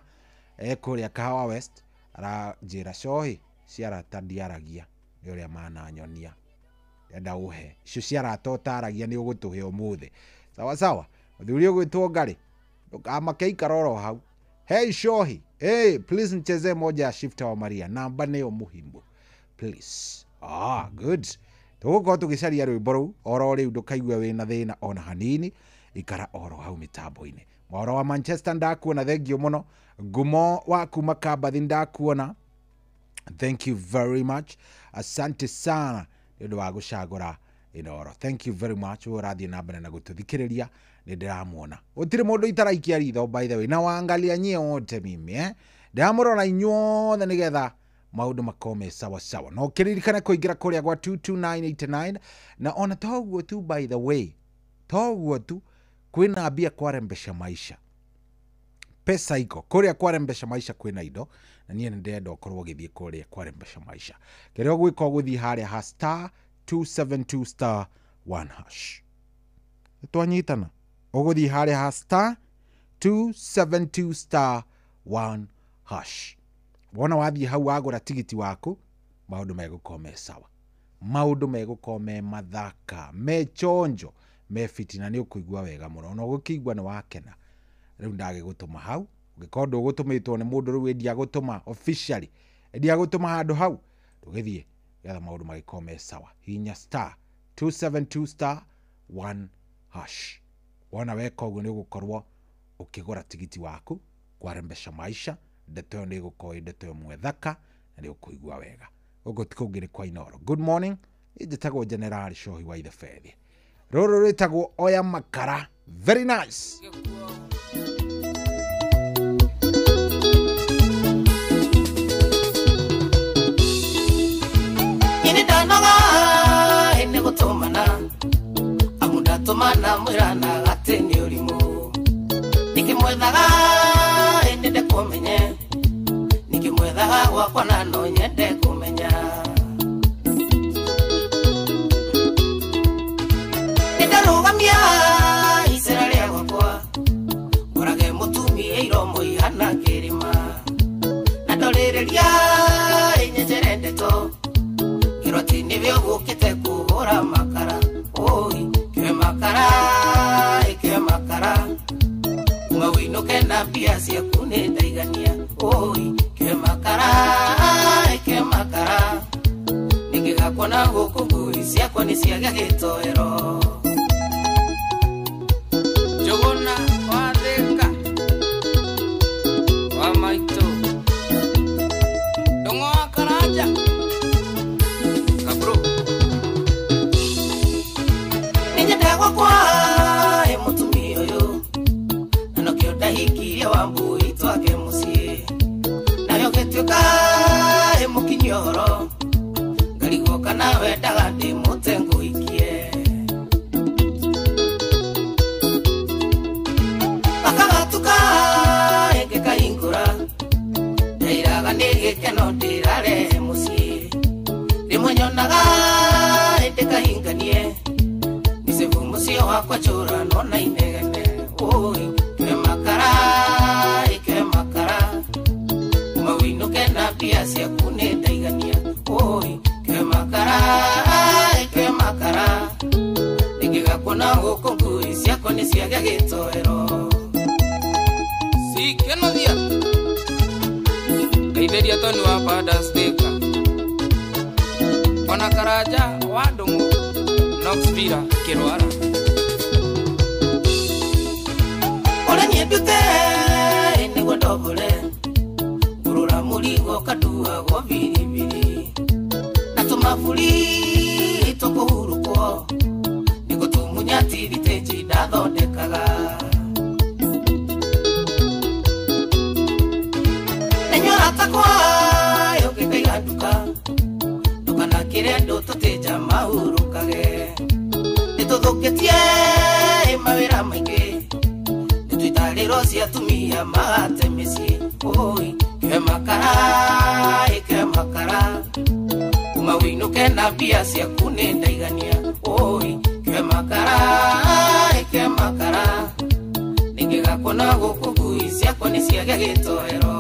e kũrĩa Kahawa West aranjĩra Shohi ciarata ndiaragia nĩ ũrĩa mananyonia, enda ũhe icio ciarata ũtaragia nĩ ũgũtũhe ũmũthĩ. Sawa sawa, mũthuri ũgwĩtwo Ngarĩ ndũkamake, ikara oro hau. Hey Shohi, hey, please nichezee moja ya Shifter wa Maria, namba nĩyo muhimu please. Good. Tũgũkorwo tũgĩcaria rwĩmbo rũu oro rĩu, ndũkaigue wĩna thĩna ona hanini, ikara oro hau mĩtambo-inĩ. Mworo wa Manchester ndakuona, thengio mũno. Ngumo wa kuma Kambathi ndakuona, thank you very much, asante sana nĩ ũndũ wa gũcagũra Inooro, thank you very much. Ũyũ ũrathiĩ na mbere na gũtũthikĩrĩria nĩ ndĩramuona, gũtirĩ mũndũ itaraikia ritho by the way, na waangalia nyie wote mimi ndĩramũrora inyuothe nĩgetha maũndũ makorwo me sawa sawa. Na ũkĩririkane kũingĩra kũrĩa gwa 22989 na ona toguo tu, by the way, toguo tu kwĩna mbia kwarembesha maisha, pesa iko kũrĩa kwarembesha maisha, kwĩna indo na niĩ nĩ ndĩrenda ũkorwo ũgĩthiĩ kũrĩa kwarembesha maisha. Kĩrĩa ũgwĩka ũgũthiĩ harĩa ha star 272 star 1 hash, twanyitana, ũgũthiĩ harĩa ha star 272 star 1 hash. Wona wathiĩ hau wagũra tigiti waku, maũndũ megũkorwo me sawa, maũndũ megũkorwo me mathaka, me chonjo, me fiti, na nĩ ũkũigua wega mũno. Ona ũgũkĩigua nĩ wakena. Rĩu ndagĩgũtũma hau, ũngĩkorwo ndũgũtũmĩtwo nĩ mũndũ rĩu endia gũtũma officially, endia gũtũma handũ hau, ndũgĩthiĩ getha maũndũ magĩkorwo me sawa. Hihinya star 272 star 1 hash. Wona weka ũguo nĩ ũgũkorwo ũkĩgũra tigiti waku kwarembesha maisha. Ndeto ĩyo nĩ ĩgũkorwo ĩ ndeto ĩmwe thaka na nĩ ũkũigua wega. Gũkũ ti kũngĩ nĩ kwa Inooro. Good morning, niĩ njĩtagwo General Shohi wa Ithebethi. Rũrũ rwĩtagwo Oya Makara, very nice. Ini ndanoga ĩnĩ gũtũmana, amu ndatũmana mwĩranaga atĩ nĩ ũrimũ. Ndikĩmwethaga ĩndĩ ndekũmenye, ndikĩmwethaga gwakwa na no nyende kũmenya. Nĩndarũgamia icera rĩa gwakwa, ngorage mũtumia iromo ihana kĩrĩma, na ndorĩrĩria ĩnyenjere ndeto, ngĩrwo atĩ nĩwe ũgũkĩte kũhũra makara. Oi, kĩoe makara, ĩkĩoe makara, uma wĩinũke na mbia ciaku nĩ ndaigania. Oi, kĩoe makara, ĩkĩoe makara, nĩngĩgakuona gũkũ ngui ciakwa nĩ ciagĩa gĩtoero. Njũgũna wa Thĩka wa maitũ, Ndũng'ũ wa Karanja Kabro. Nĩnyenda gwakwa ĩ mũtumia ũyũ, na nokĩo ndahikirie Wambui twake mũciĩ, nayo gĩtuĩka ĩ mũkinyia ũhoro, ngarigwo kana wendaga ndĩmũte ngũhikie. Gĩkeno ndĩrarehe mũciĩ rĩmwe nyonaga ĩndĩ kahinganie nĩcebu mũciĩ wakwa njũra nona inegene ũi ke makara ĩke makara uma wĩinũke na mbia ciaku nĩ ndaigania ũi ke makara ĩke makara nĩngĩgakuona gũkũ ngui ciakwa nĩ ciagĩa gĩtoero Sikenothia Ngeithĩria Tony wa Bada Steka ona Karanja wa Ndũng'ũ Knoxville kĩrwara Ũrĩa niĩ ndute nĩguo ndombore ngũrũra mũrigo kanduagwo biribiri na tũmaburi tũkũhurũkwo nĩgũtumunya tiritĩnji ndathondekaga Takwa yokikaiga nduka ndukanakĩre andũ tũtĩnja mahurũkage nĩtũthũkĩtie mawĩra maingĩ nĩtũitarĩro cia atumia magate mĩciĩ ũi ke makara ĩke makara kuma wĩinũke na mbia ciaku nĩ ndaigania ũi ke makara ĩke makara nĩngĩgakuona gũkũ ngui ciakwa nĩ ciagĩa gĩtoero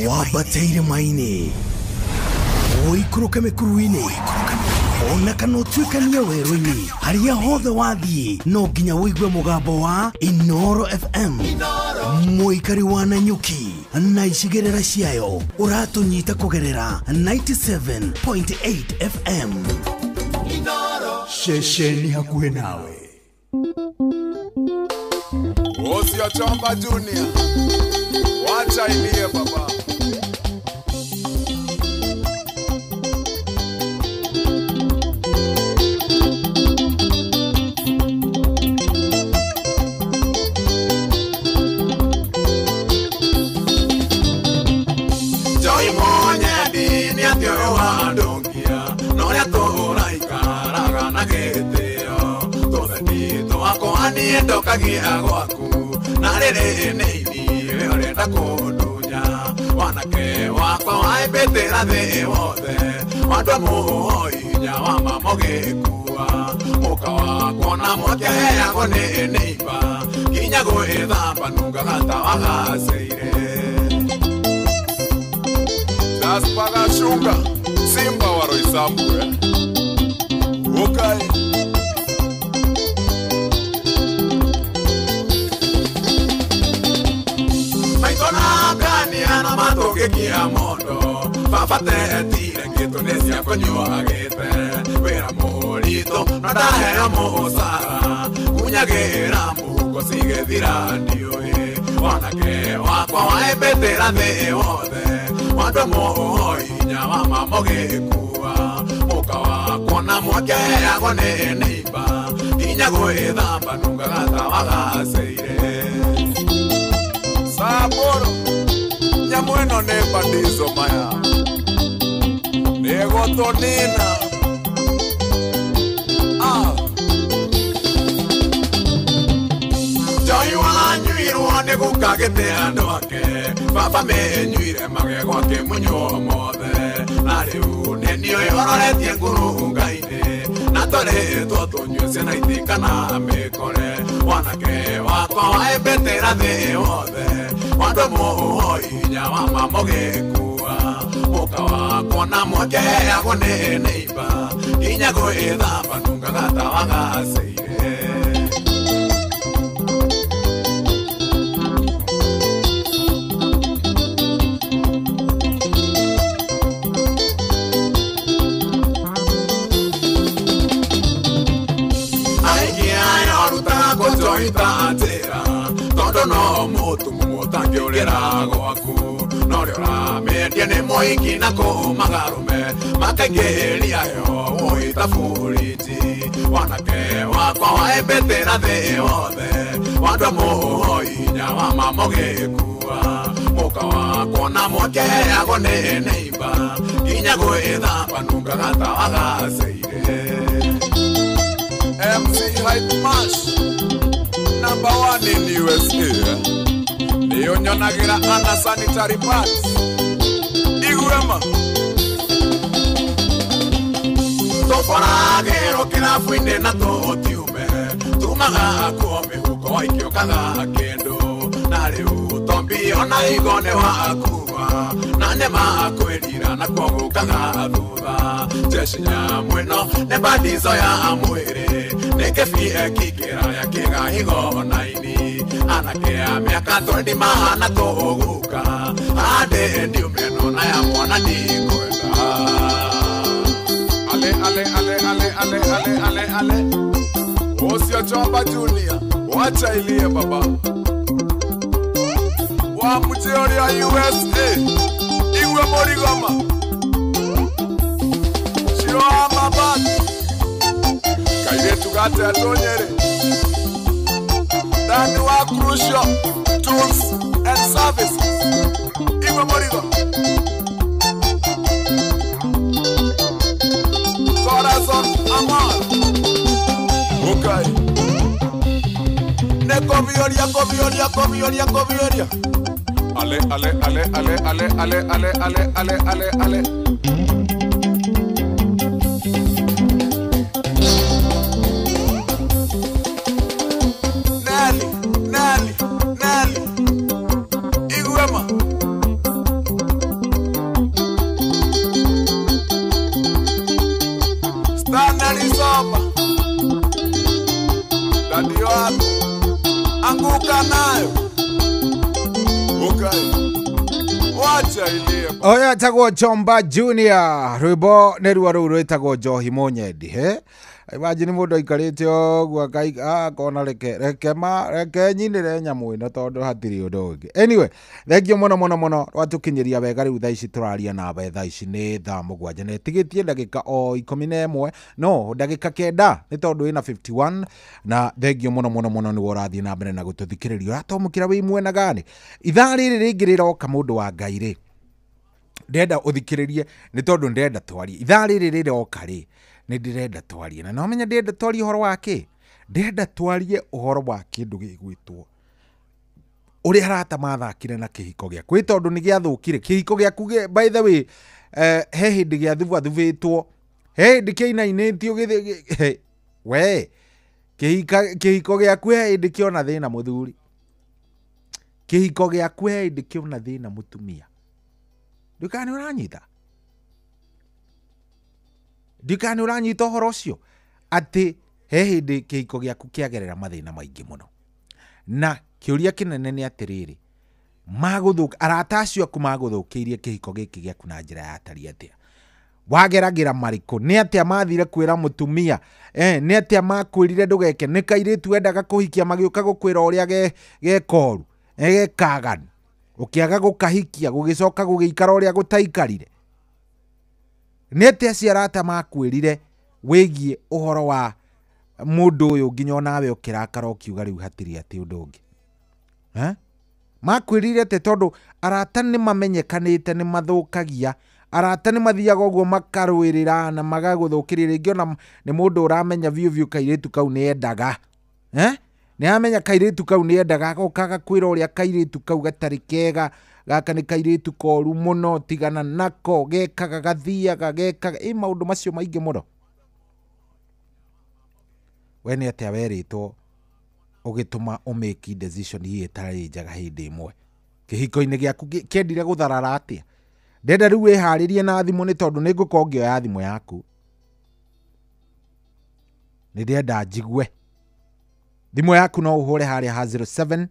Wambateire maini ũikũrũke mĩkuru-inĩ ona kana ũtuĩkanie werũ-inĩ harĩa hothe wathiĩ no nginya ũigue mũgambo wa Inoro FM mũikari wa Nanyuki na icigĩrĩra ciayo ũratũnyita kũgerera 97.8 FM ceceni hakuhĩ nawe. Osio Chomba Junior, wacha ilie baba. Joy monye dini atioyo wadongia, noria tũraikaraga na gĩtĩo, tũtheti twakwa niĩ ndokagia gwaku, na rĩrĩ nĩ ithiĩ ũrenda kũndunya, wanake wakwa waĩmbĩtĩra thĩ wothe, Wandũ mũhoinya wa mamũgĩkua Mũka wakwa na mwakeheagwo nĩ neiba Nginya gwĩthamba nungaga ta wagaceire Jasper Gashunga Simba wa Roysambu Okay. Maitona ngania na matũgĩkia mondo Baba tetire ngĩtũ nĩ cia kũnyua gĩte Wĩra mũritũ no ndaheo mũcara Kunyagĩra mũhuko cigĩthira ndiũĩ Wanake wakwa waembetĩra thĩ wothe Wandũ mũhoinya wa mamũgĩkua Mũka wakwa na mwakeheagwo nĩ neiba Nginya gwĩthamba nungaga ta wagaceire Saboro nyamũ ĩno nĩ badizo maya nĩgũtũnina Njohi wanyuirwo nĩ gũka gĩtĩ andũ ake Baba menyuire magego akĩmunywo mothe Na rĩu nĩ niĩ ũroretie ngurunga-inĩ Na tũrĩtwo tũnyue ciana itikana mĩkore Wanake wakwa waembetĩra thĩ wothe Wandũ mũhoinya wa mamũgĩkua Mũka wakwa na mwakeheagwo nĩ neiba Nginya gwĩthamba nungaga ta wagaceire Njĩra tondũ no mũtumumu ũtangĩũrĩra gwaku No rĩo ũramĩendia nĩ mũingĩ na kũmagarũme Makaingĩria heho wũita buriji Wanake wakwa waembetĩra thĩ wothe Wandũ mũhoinya wa mamũgĩkua Mũka wakwa na mwakeheagwo nĩ neiba Nginya gwĩthamba nungaga ta wagaceire MC Hype Mash Number 1 in USA Niyo nyonagira ana sanitary pads Igwema Tũboragĩrwo kĩrabu-inĩ na tũtiume Tumaga kuo mĩhuko waikĩũkaga kĩndũ Na rĩu tombi ona igo nĩ wakua Na nĩmakwĩrira nakuo gũkaga thutha Jeshi nyamũ ĩno nĩ badizo ya mwĩrĩ Nĩ kĩbie kĩngĩra ya kĩgahigo naini Anake a mĩaka 20 mahana tũgũka Andĩ ndiumeno na ya mwana ndikwenda Ale ale ale ale ale ale ale ale Osio Chomba Junior wacha ilie baba Wa mcheoria USA Igwe morigoma Shioa mabati Kairetu gate atonyere Dani wa Crucial Tools and Services Igwe morigo Corazon Amar Okay Neko vioria, vioria, vioria, vioria Ale, ale, ale, ale, ale, ale, ale, ale, ale, ale, ale Nali, Nali, Nali Igwema Stanley Soba Daddy wako Anguka nayo Okay. Wacha ilie. Oya tagwo Chomba Junior rwimbo nĩ ruo rũu rwĩtagwo Njohi Mũnyendi he imagine mũndũ aikarĩte ũguo akona reke reke ma reke nyinĩre nyamũ ĩno tondũ hatirĩ ũndũ ũngĩ. Anyway, thengiũ mũno mũno mũno rwatũkinyĩria wega rĩu thaa ici tũraria nawe thaa ici nĩ thaa 7 na ĩtigĩtie ndagĩka o 11 no ndagĩka 9 nĩ tondũ ĩna 51 na thengiũ mũno mũno mũno nĩwe ũrathiĩ na mbere na gũtũthikĩrĩria ũratomũkĩra wĩ mwena gani ithaa rĩrĩ rĩngĩ rĩroka mũndũ wa Ngai rĩ ndenda ũthikĩrĩrie nĩ tondũ ndĩrenda twarie ithaa rĩrĩ rĩroka rĩ nĩ ndĩrenda twarie na nomenya ndĩrenda twarie ũhoro wa kĩ ndĩrenda twarie ũhoro wa kĩndũ gĩgwĩtwo ũrĩa arata mathakire na kĩhiko gĩaku ĩ tondũ nĩ gĩathũkire kĩhiko gĩaku by the way he hĩndĩ gĩathubathubĩtwo, he hĩndĩ kĩinainĩtio gĩthĩ we kĩhiko gĩaku he hĩndĩ kĩona thĩna mũthuri, kĩhiko gĩaku he hĩndĩ kĩona thĩna mũtumia. Ndikana nĩ ũranyita, ndikana nĩ ũranyita ũhoro ũcio atĩ he hĩndĩ kĩhiko gĩaku kĩagerera mathĩna maingĩ mũno. Na kĩũria kĩnene nĩ atĩrĩrĩ, magũthũka arata acio aku magũthũkĩirie kĩhiko gĩkĩ gĩaku na njĩra ya atari atĩa? Wageragĩra marĩkũ? Nĩ atĩa mathire kwĩra mũtumia? Nĩ atĩa makwĩrire ndũgeke? Nĩ kairĩtu wendaga kũhikia magĩũka gũkwĩra ũrĩa gekoru, gekaganu, ũkĩaga gũkahikia gũgĩcoka gũgĩikara ũrĩa gũtaikarire. Nĩ atĩa acio arata makwĩrire wĩgiĩ ũhoro wa mũndũ ũyũ nginya onawe ũkĩrakara ũkiuga rĩu hatirĩ atĩ ũndũ ũngĩ? Makwĩrire atĩ tondũ arata nĩ mamenyekanĩte nĩ mathũkagia, arata nĩ mathiaga ũguo makarũĩrĩra na magagũthũkĩria. Rĩngĩ ona nĩ mũndũ ũramenya biũ biũ kairĩtu kau nĩ endaga, nĩ amenya kairĩtu kau nĩ endaga, agoka agakwĩra ũrĩa kairĩtu kau gatarĩ kega, gaka nĩ kairĩtu koru mũno, tigana nako, gekaga gathiaga gekaga, ĩ maũndũ macio maingĩ mũno. We nĩ atĩa werĩtwo ũgĩtũma ũmake decision hihi ĩtarĩ njega hĩndĩ ĩmwe kĩhiko-inĩ gĩaku kĩendire gũtharara atĩa? Ndenda rĩu wĩharĩrie na thimũ nĩ tondũ nĩ ngũkorwo ngĩoya thimũ yaku, nĩ ndĩrenda njigue thimũ yaku. No ũhũre harĩa ha 07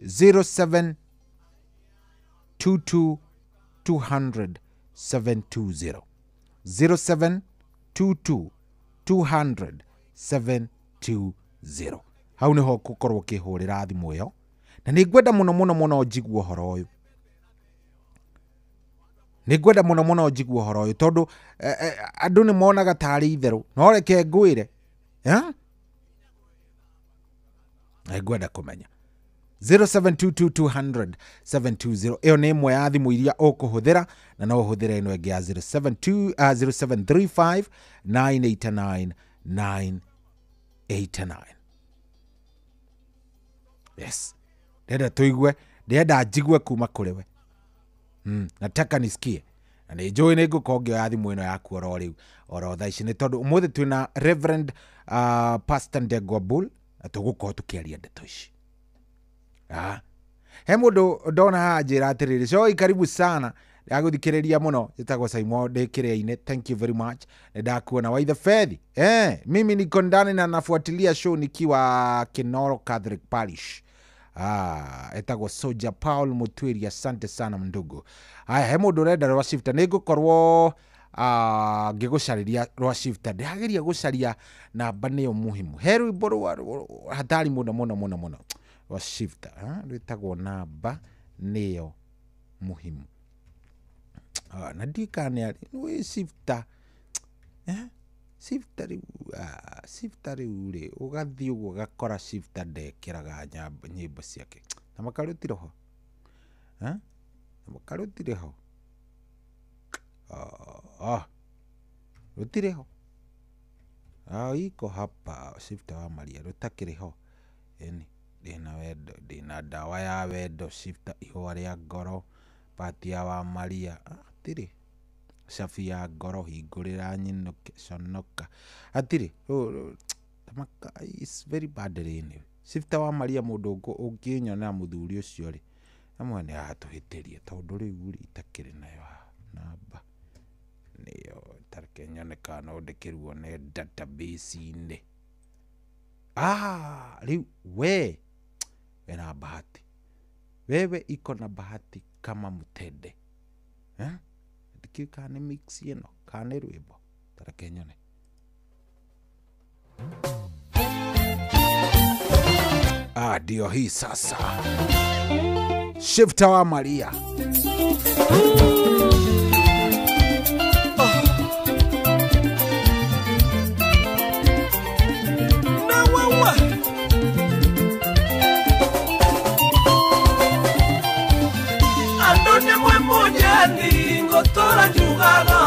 07 22 200 720, 07 22 200 720. Hau nĩho ũgũkorwo ũkĩhũrĩra thimũ ĩyo, na nĩ ngwenda mũno mũno mũno njigue ũhoro ũyũ, nĩ ngwenda mũno mũno njigue ũhoro ũyũ tondũ andũ nĩ monaga tarĩ itherũ, no reke ngwĩre, nĩ ngwenda kũmenya. 0722 200 720 ĩyo nĩ ĩmwe ya thimũ iria ũkũhũthĩra, na no ũhũthĩre ĩno ĩngĩ ya 072 0735 989 989. Yes, ndĩrenda tũigue, ndĩrenda njigue kuma kũrĩ we. Nataka nisikie, na nĩ njũĩ nĩ ngũkorwo ngĩoya thimũ ĩno yaku oro rĩu oro thaa ici, nĩ tondũ ũmũthĩ twĩna Reverend Pastor Ndegwa Bull na tũgũkorwo tũkĩaria ndeto ici. He mũndũ ndona haha njĩra atĩrĩrĩ, Choi karibu sana, ndagũthikĩrĩria mũno, njĩtagwo Saimo ndĩ kĩrĩa-inĩ, thank you very much, nĩ ndakuona Waithe Fethi. Mimi niko ndani na nafuatilia show nikiwa Kinoro Catholic Parish. Etagwo Soja Paul Mutwiri, asante sana mndugu. Haya, he mũndũ ũrenda rwa shifter, nĩ ngũkorwo ngĩgũcarĩria rwa shifter, ndĩrageria gũcaria namba nĩyo muhimu. He rwĩmbo rwa hatari mũno mũno mũno mũno rwa shifter, rwĩtagwo namba nĩyo muhimu. Na ndikane arĩ wĩ shifter, shifter rĩu, shifter rĩu rĩ ũgathiĩ ũguo ũgakora shifter ndekĩraga nyĩmbo ciake na makarũtirĩ ho, na makarũtirĩ ho, rũtirĩ ho, iko hapa shifter wa Maria rũtakĩrĩ ho. Ĩni ndĩna wendo, ndĩna ndawa ya wendo, shifter ihũa rĩa ngoro, patia wa Maria, hatirĩ cabi ya ngoro, hingũrĩra nyinũke, conoka, hatirĩ. It's very bad rĩnĩ. Shifter wa Maria mũndũ ũngĩnyonera mũthuri ũcio rĩ, amwe nĩ atũhĩtĩrie tondũ rĩu rĩ itakĩrĩ nayo namba nĩyo tareke nyone kana no ndĩkĩruo nĩ database-inĩ. Rĩu we wena bahati, wewe iko na bahati kama mutende. Ndikĩũĩ kana nĩ mix ĩno kana nĩ rwĩmbo, tareke nyone. Ndio hii sasa, Shifter wa Maria. Ngotora njugaga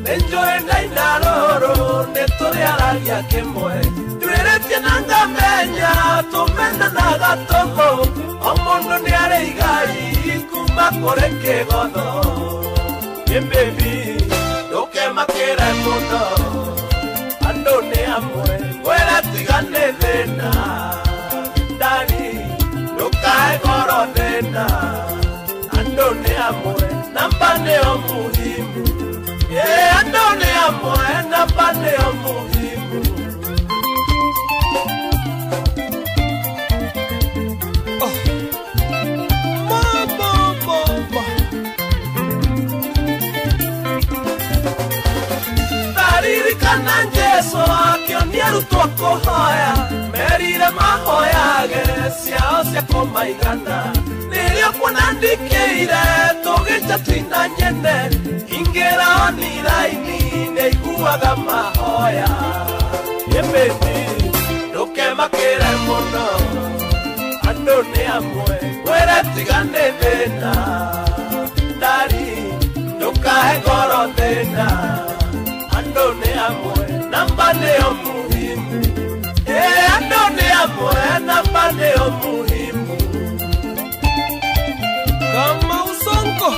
nenjoe ndainaroro netore araria kemwe twĩrĩtie na ngamenya tumenanaga tũhũ o mũndũ nĩarĩ igai kuma kũrĩ kĩgotho ĩ baby ndũkemakĩre mũno andũ nĩ amwe ngwĩre tiga nĩ thĩna ndari ndũkae ngoro thĩna andũ nĩ amwe namba nĩyo muhimu ĩ andũ nĩ amwe namba nĩyo muhimu. Taririkana Jesu akĩonia arutwo kũhoya merire mahoyage ciao cia kũmaigana rĩrĩa kuona ndikĩire tũgĩca twina nyene ingĩra oniraini nĩiguaga mahoya ĩ baby ndũkemakĩre mũno andũ nĩ amwe ngwĩre tiga nĩ thĩna ndari ndũkae ngoro thĩna andũ nĩ amwe namba nĩyo muhimu ĩ andũ nĩ amwe namba nĩyo muhimu. Kama usonko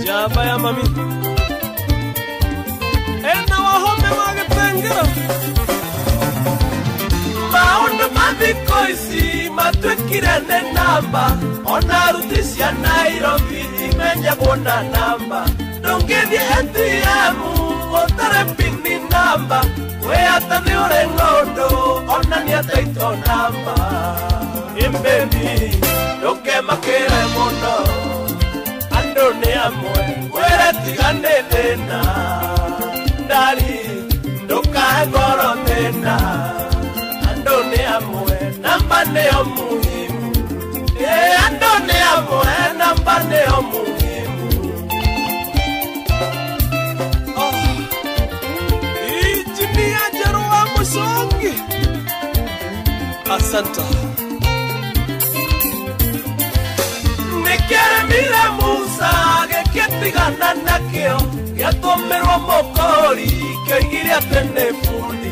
jaba ya mami ena wahome magetengera maũndũ ma thikũ ici matuĩkire nĩ namba ona aruti cia Nairobi imenyagwo na namba ndũngĩthiĩ ATM ũtarĩ pini namba wĩ ata nĩ ũrĩ ng'ũndũ onania title namba ĩ baby ndũkemakĩre mũno andũ nĩ amwe ngwĩre tiga nĩ thĩna ndari ndũkae ngoro thĩna andũ nĩ amwe namba nĩyo muhimu ĩ andũ nĩ amwe namba nĩyo muhimu. Injinia Njerũ wa Mũcongi asante. Nĩkĩaremire Musa gĩkĩtigana nakĩo gĩatũmĩrwo mũkũri kĩoigire atĩ nĩ bundi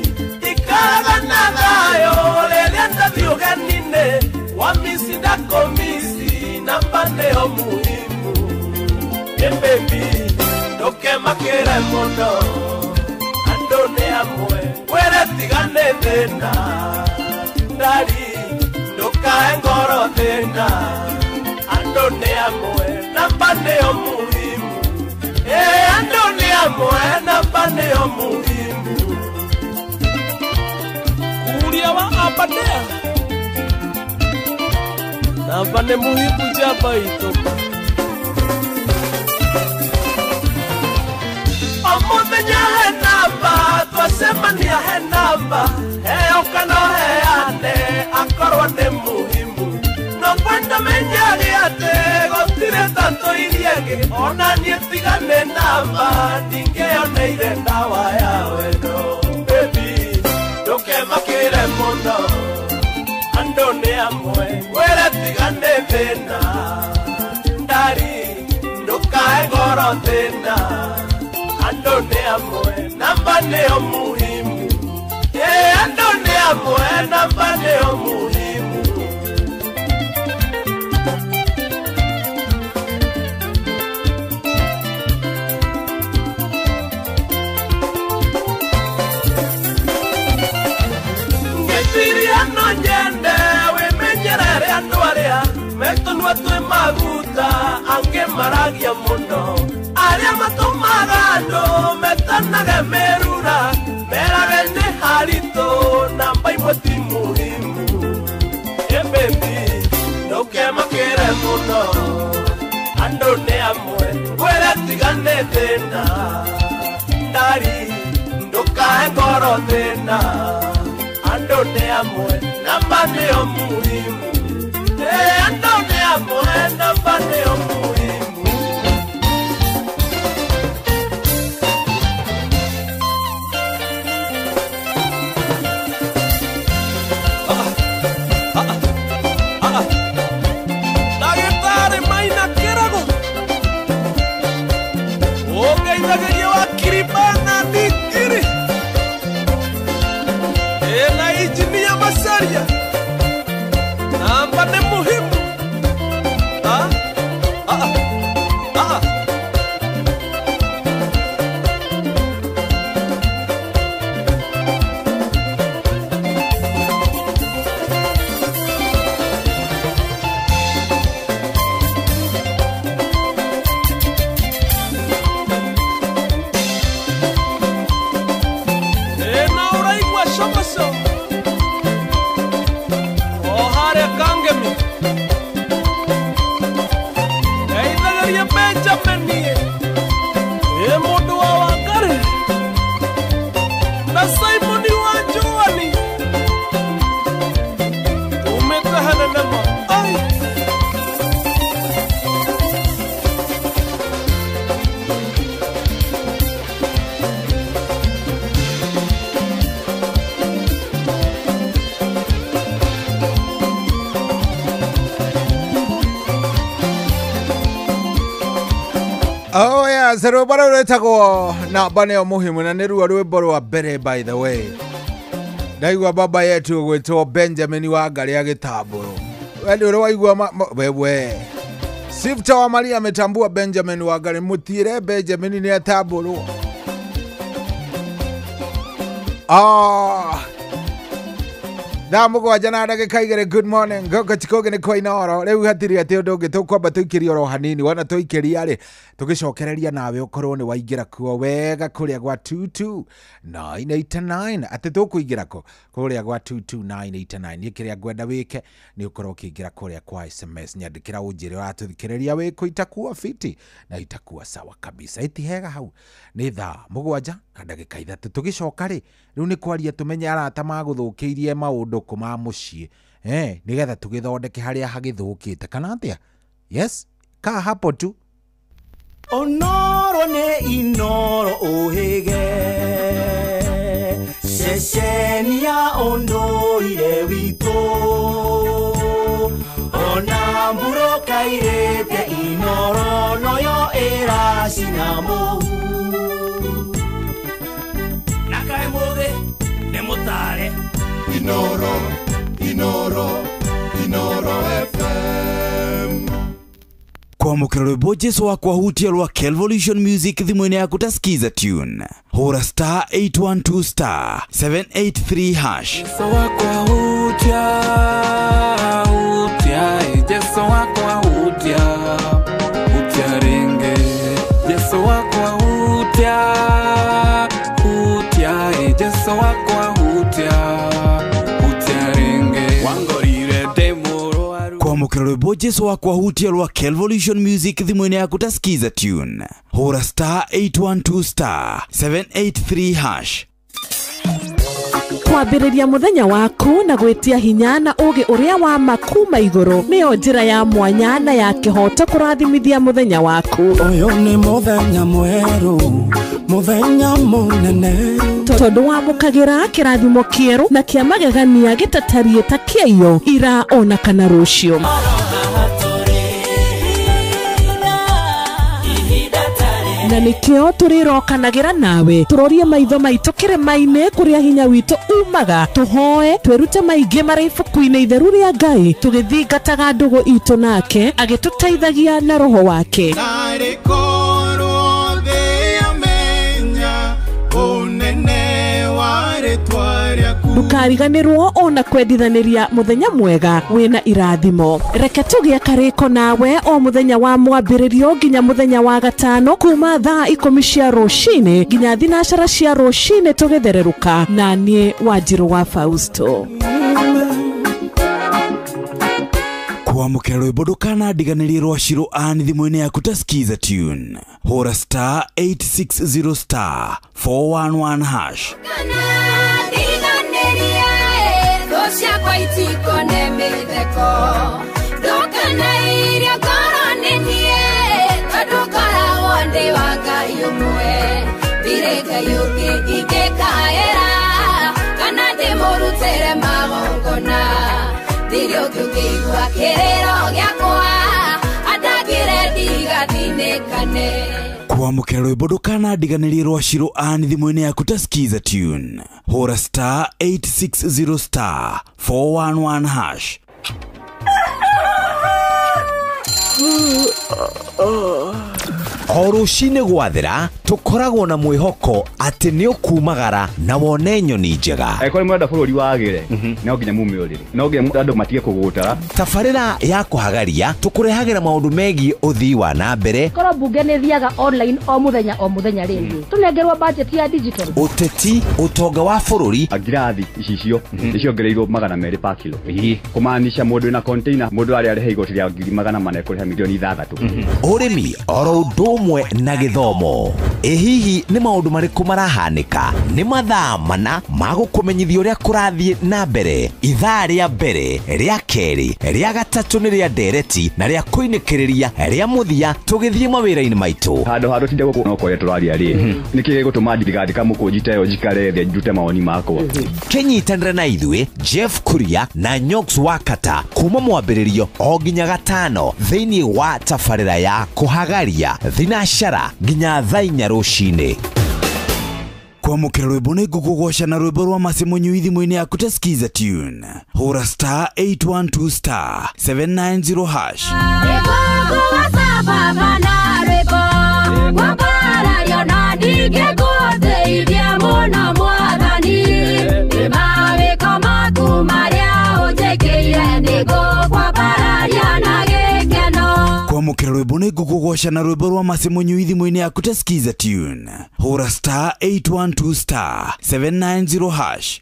ikaraga na thayũ rĩrĩa ndathiĩ ũgeni-inĩ wamisi ndakomisi namba nĩyo muhimu ĩ baby ndũkemakĩre mũno andũ nĩ amwe ngwĩre tiga nĩ thĩna ndari ndũkae ngoro thĩna andũ nĩ amwe namba nĩyo muhimu ĩ andũ nĩ amwe namba nĩyo muhimu. Kuria wa Abadea namba nĩ muhimu njamba itũ. O mũthenya he namba twacemania he namba heo kana ũheane akorwo nĩ muhimu no kwenda menyage atĩ gũtirĩ tatũ iria ĩngĩ ona niĩ tiga nĩ namba ndingĩoneire ndawa ya wendo baby ndũkemakĩre mũno andũ nĩ amwe ngwĩre tiga nĩ thĩna ndari ndũkae ngoro thĩna andũ nĩ amwe namba nĩyo muhimu ĩ andũ nĩ amwe namba nĩyo muhimu. Ngĩciria no nyende wĩmenyerere andũ arĩa metũnua twĩ maguta angĩ maragia mũno arĩa matũmaga andũ metanage mĩrura merage nĩ haritũ namba imwe ti muhimu ĩ baby ndũkemakĩre mũno andũ nĩ amwe ngwĩre tiga nĩ thĩna ndari ndũkae ngoro thĩna andũ nĩ amwe namba nĩyo muhimu ĩ andũ nĩ amwe namba nĩyo muhimu. Ndagĩtarĩ Maina Kĩrago ũngeithagĩria wa Kiribana Ndingiri. Yes, rwĩmbo rũu rwĩtagwo namba nĩyo muhimu na nĩruo rwĩmbo rwa mbere by the way. Ndaigua baba yetu gwĩtwo Benjamin Wangari agĩtambũrwo. We ndũrĩ waigua wewe. Sifta wa Maria ametambua Benjamin Wangari, mutire Benjamin nĩ atambũrwo. Ah. Thaa mũgwanja na ndagĩka igĩrĩ. Good morning goko chikoge nĩ kwa Inooro. Rĩu hatirĩ atĩ ũndũ ũngĩ tũkwamba tũikĩrie oro hanini, wona tũikĩria rĩ tũgĩcokereria nawe ũkorwo nĩ waingĩra kuo wega kũrĩa gwa 22989. Atĩ tũkũingĩra kũ kũrĩa gwa 22989. Niĩ kĩrĩa ngwenda wĩke nĩ ũkorwo ũkĩingĩra kũrĩa kwa SMS, nyandĩkĩra ũnjĩre ũratũthikĩrĩria wĩkũ, itakuwa fiti na itakuwa sawa kabisa. Iti hega hau nĩ thaa 7 na ndagĩka 3. Tũgĩcoka rĩ rĩu nĩ kwaria tũmenye arata magũthũkĩirie maũndũ kũma mũciĩ nĩgetha tũgĩthondeke harĩa hagĩthũkĩte kana atĩa. Yes, kaa hapo tu. Onoro nĩ Inooro ũhĩge ceceni ya ũndũire witũ, ona mbũrũkairĩte Inooro noyo ĩracina mũhu. Na kaĩ mũthĩ nĩ mũtare. Inooro, Inooro, Inooro FM. Kwamũkĩra rwĩmbo Jesu wakwa hutia rwa Kelvolution Music thimũ-inĩ yaku ta skiza tune. Hũra star 812 star 783 hash. Jesu wakwa hutia, hutia, Jesu wakwa hutia, hutia ringe. Jesu wakwa hutia, hutia, Jesu wakwa hutia, hutia ringe. Wangorire ndĩ Kwamũkĩra rwĩmbo Jesu wakwa hutia rwa Kelvolution Music thimũ-inĩ yaku ta skiza tune. Hũra star 812 star 783 hash. Kwambĩrĩria mũthenya waku na gwĩtia hinya na ũgĩ ũrĩa wa makuma igũrũ nĩyo njĩra ya mwanya na ya kĩhoto kũrathimithia mũthenya waku. Ũyũ nĩ mũthenya mwerũ, mũthenya mũnene, tondũ wamũkagĩra kĩrathimo kĩerũ na kĩa magegania gĩtatariĩ ta kĩaiyo ira ona kana rũciũ. Na nĩkĩo tũrĩrokanagĩra nawe tũrorie maitho maitũ kĩrĩma-inĩ kũrĩa hinya witũ umaga, tũhoe twĩrute maingĩ marĩ ibuku-inĩ itheru rĩa Ngai tũgĩthingataga ndũgũ itũ nake agĩtũteithagia na roho wake. Ndũkariganĩrwo ona kwendithanĩria mũthenya mwega wĩna irathimo. Reke tũgĩe karĩko nawe o mũthenya wa mwambĩrĩrio nginya mũthenya wa gatano kuma thaa 10 cia rũcinĩ nginya 9 cia rũcinĩ tũgĩthererũka na niĩ Wanjirũ wa Fausto. Kwamũkĩra rwĩmbo ndũkanandiganĩrie rwa Shiro Ann thimũ-inĩ yaku ta skiza tune. Hũra star 860 star 411 hash. Kwamũkĩra rwĩmbo ndũkanandiganĩrie rwa Shiro Ann thimũ-inĩ yaku ta skiza tune. Hũra star 860 star 411 hash. O rũcinĩ gwathera tũkoragwo na mwĩhoko atĩ nĩ ũkumagara na wone nyoni njega. Angĩkorwo nĩ mũrenda bũrũri wagĩre, no nginya mume ũrĩrĩ, no nginya andũ matige kũgũtara. Tabarĩra ya kũhagaria tũkũrehagĩra maũndũ megiĩ ũthii wa na mbere. Korwo mbunge nĩ thiaga online o mũthenya rĩngĩ tũnengerwo budget ya digital. Ũteti, ũtonga wa bũrũri. Ngirathi icicio nĩciongereirwo 200 pa kilo. Kũmaanisha mũndũ wĩna container mũndũ arĩa arĩhe igoti rĩa 400,000 kũrĩha milioni 6. Ũrĩmi oro ũndũ ũmwe na gĩthomo. Ĩ hihi nĩ maũndũ marĩkũ marahanĩka? Nĩ mathaa mana ma gũkũmenyithia ũrĩa kũrathiĩ na mbere. Ithaa rĩa mbere, rĩa kerĩ, rĩa gatatũ nĩ rĩa ndereti na rĩa kũinĩkĩrĩria rĩa mũthia tũgĩthiĩ mawĩra-inĩ maitũ. Handũ ha tũtinde gũkũ no kwaria tũraria rĩ, nĩkĩ gĩgũtũma ndigandĩka mũkũnji ta ĩyo njikare thĩ ndute mawoni makwa. Kĩnyitanĩre na ithuĩ Jeff Kuria na Nyox Wakata kuma mwambĩrĩrio o nginya gatano thĩinĩ wa tabarĩra ya kũhagaria thĩinĩ Thinacara nginya thaa 4 rũcinĩ. Kwamũkĩra rwĩmbo nĩ ngũkũgoca na rwĩmbo rwa Mercy Mũnyui thimũ-inĩ yaku ta Skiza tune. Hũra star 812 star 790 hash. Kwamũkĩra rwĩmbo nĩ ngũkũgoca na rwĩmbo rwa Mercy Mũnyui thimũ-inĩ yaku ta Skiza tune. Hũra star 812 star 790 hash.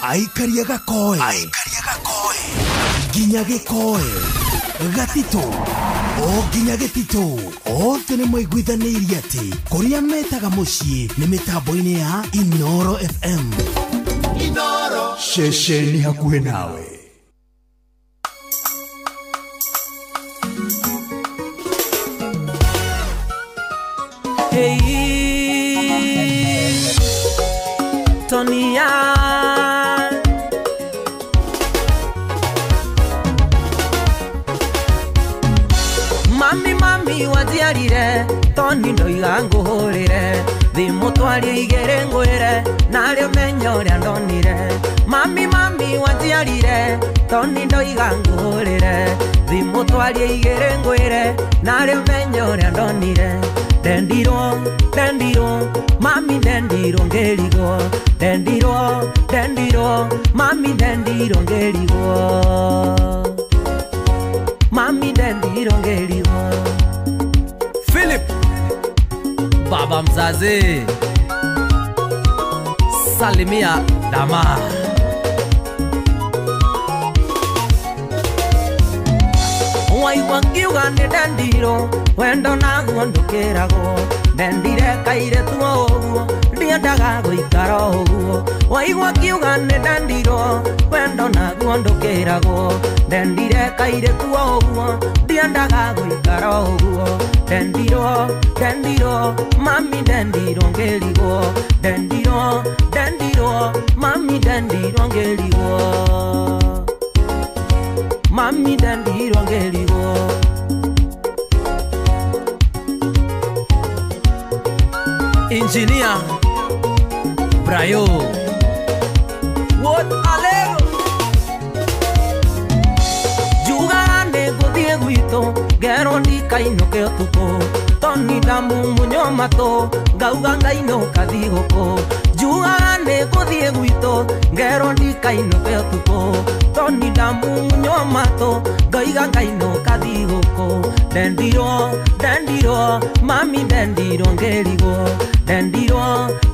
Aikaria gakoe. Nginya gĩkoe. Gatito o nginya gĩtitũ. Othe nĩ maiguithanĩirie atĩ kũrĩa metaga mũciĩ nĩ mĩtambo-inĩ ya Inoro FM. Inoro ceceni hakuhĩ nawe. Hey, Tonia. Mami, mami, wajiarire, Toni ndoiga nguhurire, thimu twarie igere ngwire, nario menya uria ndonire. Mami, mami, wajiarire, Toni ndoiga nguhurire, thimu twarie igere ngwire, nario menya uria ndonire. Ndendirwo, ndendirwo, mami ndendirwo ngĩrigwo, ndendirwo, ndendirwo, mami ndendirwo ngĩrigwo, mami ndendirwo ngĩrigwo. Philip, baba mzazi, salimia dama. Waigua ngiuga nĩ ndendirwo, wendo naguo ndũkĩragwo, ndendire kairĩtu o ũguo, ndiendaga gũikara o ũguo. Waigua ngiuga nĩ ndendirwo, wendo naguo ndũkĩragwo, ndendire kairĩtu o ũguo, ndiendaga gũikara o ũguo. Ndendirwo, ndendirwo, mami ndendirwo ngĩrigwo, ndendirwo, ndendirwo, mami ndendirwo ngĩrigwo, mami ndendirwo ngĩrigwo. Engineer Brayo What alego Jugaga nĩngũthiĩ gwitũ ngerwo ndikainũke ũtukũ Toni ndamumunyo matũ ngauga ngainũka thigũkũ Jugaga nĩngũthiĩ gwitũ ngerwo ndikainũke ũtukũ Toni ndamumunyo matũ ngauga ngainũka thigũkũ Ndendirwo, ndendirwo, mami ndendirwo ngĩrigwo, ndendirwo,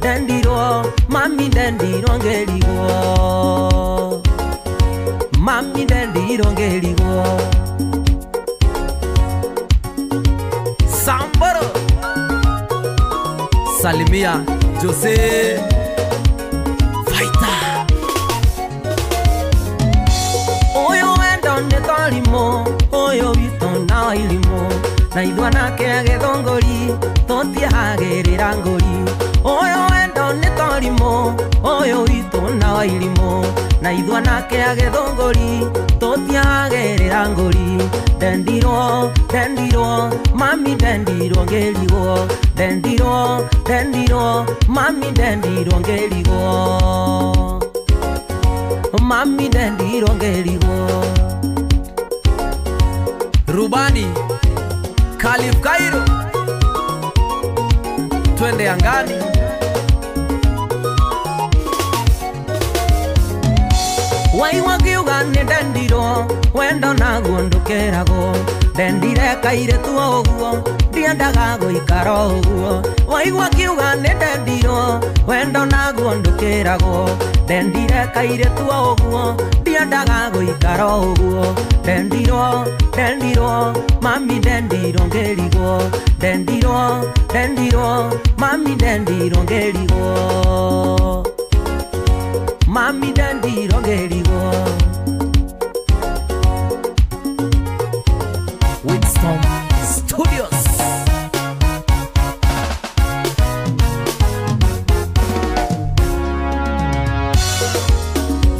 ndendirwo, mami ndendirwo ngĩrigwo, mami ndendirwo ngĩrigwo. Samboro Salimia Jose Fighter Ũyũ wendo nĩ torimũ, ũyũ witũ na irimũ, na ithuĩ anake a gĩthũngũri tũtiehagĩrĩra ngũri. Ũyũ wendo nĩ torimũ, ũyũ witũ na irimũ, na ithuĩ anake a gĩthũngũri tũtiehagĩrĩra ngũri. Ndendirwo, ndendirwo, mami ndendirwo ngĩrigwo, ndendirwo, ndendirwo, mami ndendirwo ngĩrigwo, mami ndendirwo ngĩrigwo. Rubani Khalif Cairo, twende angani. Waigua ngiuga nĩ ndendirwo, wendo naguo ndũkĩragwo, ndendire kairĩtu o ũguo, ndiendaga gũikara o ũguo. Waigua ngiuga nĩ ndendirwo, wendo naguo ndũkĩragwo, ndendire kairĩtu o ũguo, ndiendaga gũikara o ũguo. Ndendirwo, ndendirwo, mami ndendirwo ngĩrigwo, ndendirwo, ndendirwo, mami ndendirwo ngĩrigwo, mami ndendirwo ngĩrigwo. Winston Studios.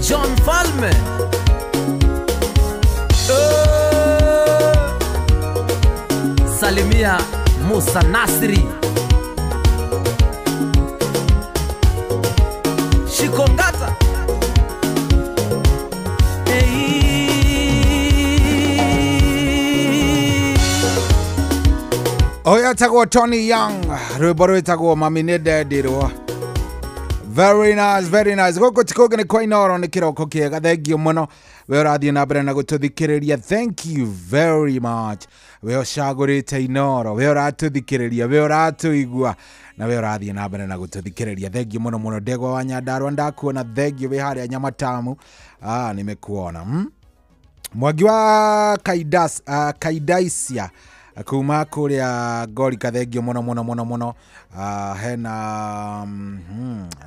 John Falme. Salimia Musa Nasri. Shikongata. Oyo etagwo Tony Young, rwĩmbo rwĩtagwo Mami nĩ ndendirwo. Very nice, very nice. Gũkũ ti kũngĩ nĩ kwa Inooro, nĩ kĩroko kĩega. Thengiũ mũno we ũrathiĩ na mbere na gũtũthikĩrĩria. Thank you very much. We ũcagũrĩte Inooro, we ũratũthikĩrĩria, we ũratũigua na we ũrathiĩ na mbere na gũtũthikĩrĩria. Thengiũ mũno mũno. Ndegwa wa Nyandarua ndakuona, thengiũ wĩ harĩa Nyamatamu. Ah, nimekuona. Mwangi wa Kaidas, Kaidaisia kuma kuria Ngorika, thengio muno muno muno muno. Hena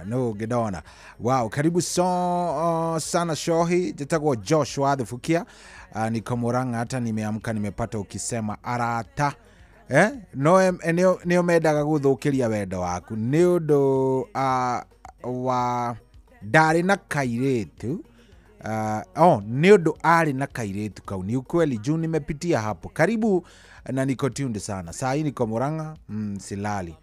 no ngindona. Wow, karibu sana shohi. Njitagwo Joshua Thubukia. Niko Murang'a, hata nimeamka nimepata ukisema arata no nĩo mendaga gũthũkĩria wendo waku nĩ ũndũ wa ndarĩ na kairĩtu. Nĩ ũndũ arĩ na kairĩtu kau. Ni ukweli juu nimepitia hapo. Karibu na niko tuned sana. Saa hii niko Murang'a, silali.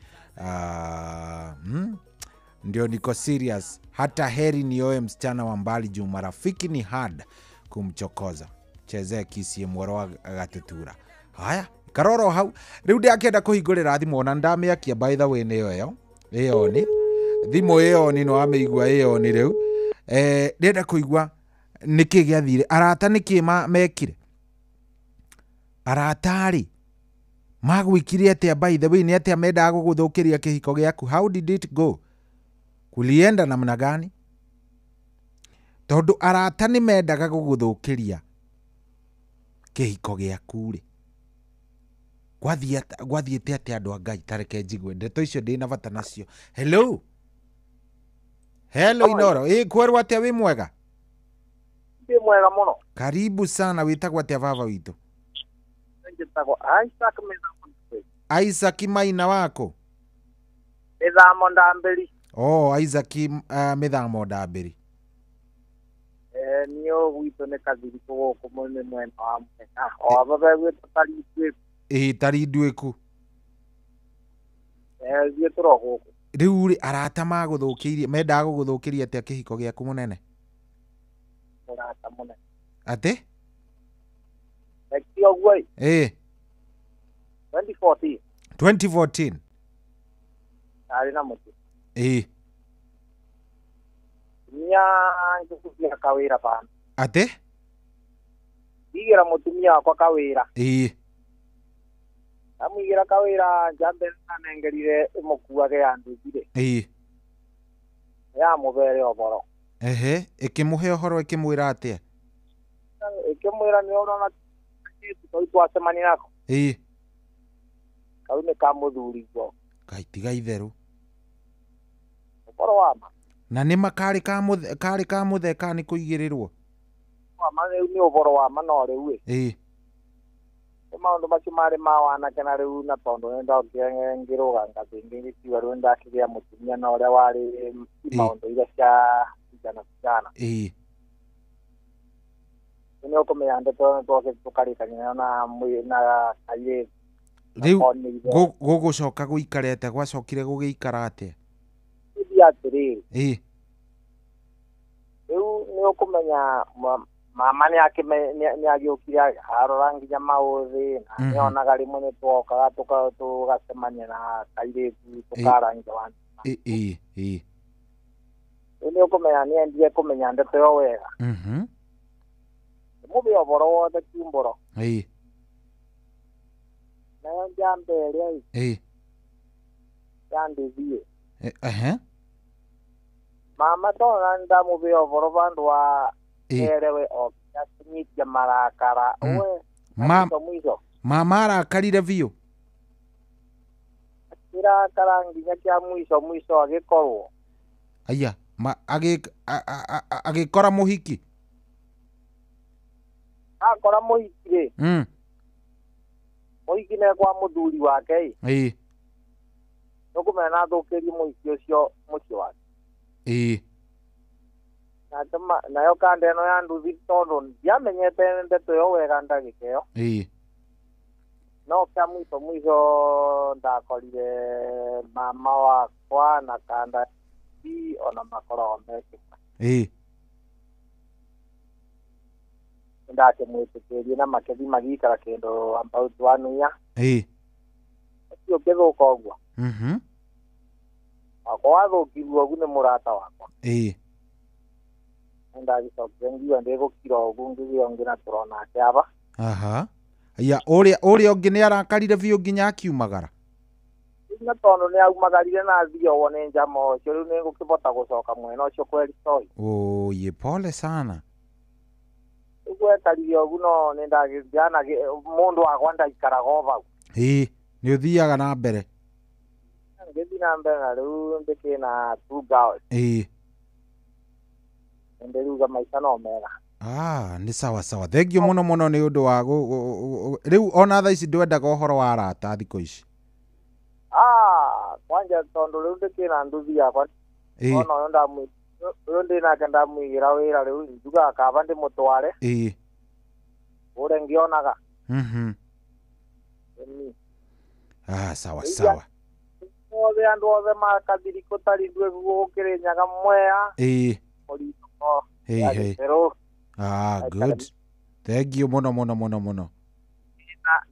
Ndio niko serious. Hata heri nioe msichana wa mbali juu marafiki ni hard kumchokoza. Chezee kisi mworo wa gatutura. Haya, karoro hau. Rĩu ndĩakĩenda kũhingũrĩra thimũ ona ndamĩakia by the way nĩyo ĩyo. Ĩyo nĩ thimũ ĩyo nĩ no amĩigua ĩyo nĩ rĩu. Ndĩrenda kũigua nĩkĩ gĩathire. Arata nĩkĩ mekire? Arata rĩ magwĩkire atĩa by the way? Nĩ atĩa mendaga gũgũthũkĩria kĩhiko gĩaku? How did it go? Kulienda namna gani? Tondũ arata nĩ mendaga gũgũthũkĩria kĩhiko gĩaku rĩ, gwathiĩte atĩa andũ a Ngai? Tareke njigue ndeto icio ndĩna bata nacio. Hello. Hello Inooro. Kwerwo atĩa? Wĩ mwega? Ndĩ mwega mũno. Karibu sana. Wĩtagwo atĩa baba witũ? Njĩtagwo Isaac Mĩthamo. Isaac Maina wako? Mĩthamo Ndambĩri. Oh, Isaac Mĩthamo Ndambĩri. Niĩ gwitũ nĩ Kathirikũ gũkũ nĩ mwena wa Mwena. O baba gwitũ Tarinduĩku. Tarinduĩku. Ithuĩ tũro gũkũ. Rĩu rĩ arata magũthũkĩirie, mendaga gũgũthũkĩria atĩa kĩhiko gĩaku mũnene? Mũrata mũnene. Atĩ? Rekio ũguo ĩ. 2014. 2014. Ndarĩ na mũtĩ. Nya ngĩkugia kawĩra bana. Atĩ? Ndigĩra mũtumia wakwa kawĩra. Ndamũigĩra kawĩra njambe nanengerire ĩmũkuage ya nduthire. Yamũbere ũhoro. Ehe, ĩkĩmũhe ũhoro ĩkĩmwĩra atĩa? Ĩkĩmwĩra nĩ ũrona kau twacemania nako. Kau nĩ ka mũthuriguo. Ngai tiga itherũ. Ũhoro wa ma. Na nĩ ma karĩ ka mũthee kana nĩ kũigĩrĩrwo? Wa ma rĩu nĩ ũhoro wa ma no rĩu ĩ. Nĩ maũndũ macio marĩ ma wanake na rĩu na tondũ nĩ ndokire ngĩrũga ngathĩ ngĩkiuga rĩu ndakĩgĩa mũtumia na ũrĩa warĩ maũndũ iria cia vijana vijana. Nĩ ũkũmenya ndeto twoke tũkarĩkania na kairĩtu. Rĩu gũgũcoka gũikare atĩa? Gwacokire gũgĩikara atĩa? Gũthiĩ atĩrĩrĩ. Rĩu nĩ ũkũmenya mama nĩ agĩũkire arora nginya maũthĩ na nĩonaga rĩmwe nĩ twokaga tũgacemania na kairĩtu tũkarangia wanyu. Rĩu nĩ ũkũmenya nĩendire kũmenya ndeto ĩyo wega. Mũbe ũhoro wothe kiumbũro. Nayo njamba ĩrĩa ĩ yandithiĩ. Mama tondũ ndamũbe ũhoro bandũ wa erewe okinyitia marakara. Mwico mama arakarire biũ. Akĩrakara nginya kĩa mwico mwico agĩkorwo. Aya, agĩkora mũhiki. Akora mũhiki rĩ. Mũhiki nĩ kwa mũthuri wake ĩ. Nĩũkũmenya na athũkĩrie mũhiki ũcio mũciĩ wake. Nayo kanda ĩno ya nduthi tondũ ndiamenyete ndeto ĩyo wega ndagĩka ĩyo. No kĩa mwico mwico ndakorire mama wakwa na kanda ona makoragwo mekĩma. Ndakĩmwĩtĩkĩrie na makĩthi magĩikara kĩndũ about 1 year. Ũcio ũkĩthũka ũguo. Wakwa wathũkirwo ũguo nĩ mũrata wakwa. Ndagĩcokire ngiuga ndĩgũkira ũguo ngĩgĩa ũngĩ na tũronake aba. Aha. Ya ũrĩa ũngĩ nĩ arakarire biũ nginya akiumagara. Na tondũ nĩ aumagarire na athiĩ ũguo nĩ njama ũcio rĩu nĩ ngũkĩbota gũcoka mwena ũcio kweri toi. Oye, pole sana. Ũguo ekarire ũguo no nĩ ndagĩana mũndũ wakwa ndaikaraga o bau. Nĩ ũthiaga na mbere. Ngĩthiĩ na mbere na rĩu ndĩkĩna 2 girls. Ndĩruga maica no mega. Nĩ sawa sawa. Thank you mũno mũno nĩ ũndũ wa rĩu ona thaa ici ndwendaga ũhoro wa arata thikũ ici. Kwanja tondũ rĩu ndĩkĩna nduthi yakwa. Ona ũyũ ũyũ ndĩnake ndamũigĩra wĩra rĩu njugaga kaba ndĩmũtware. Ũrĩa ngĩonaga. Sawa sawa. Othe andũ othe makathirikũ tarindu gũkĩrĩnyaga Mwea. Mũrito. Hey. Good. Thank you mũno mũno mũno mũno.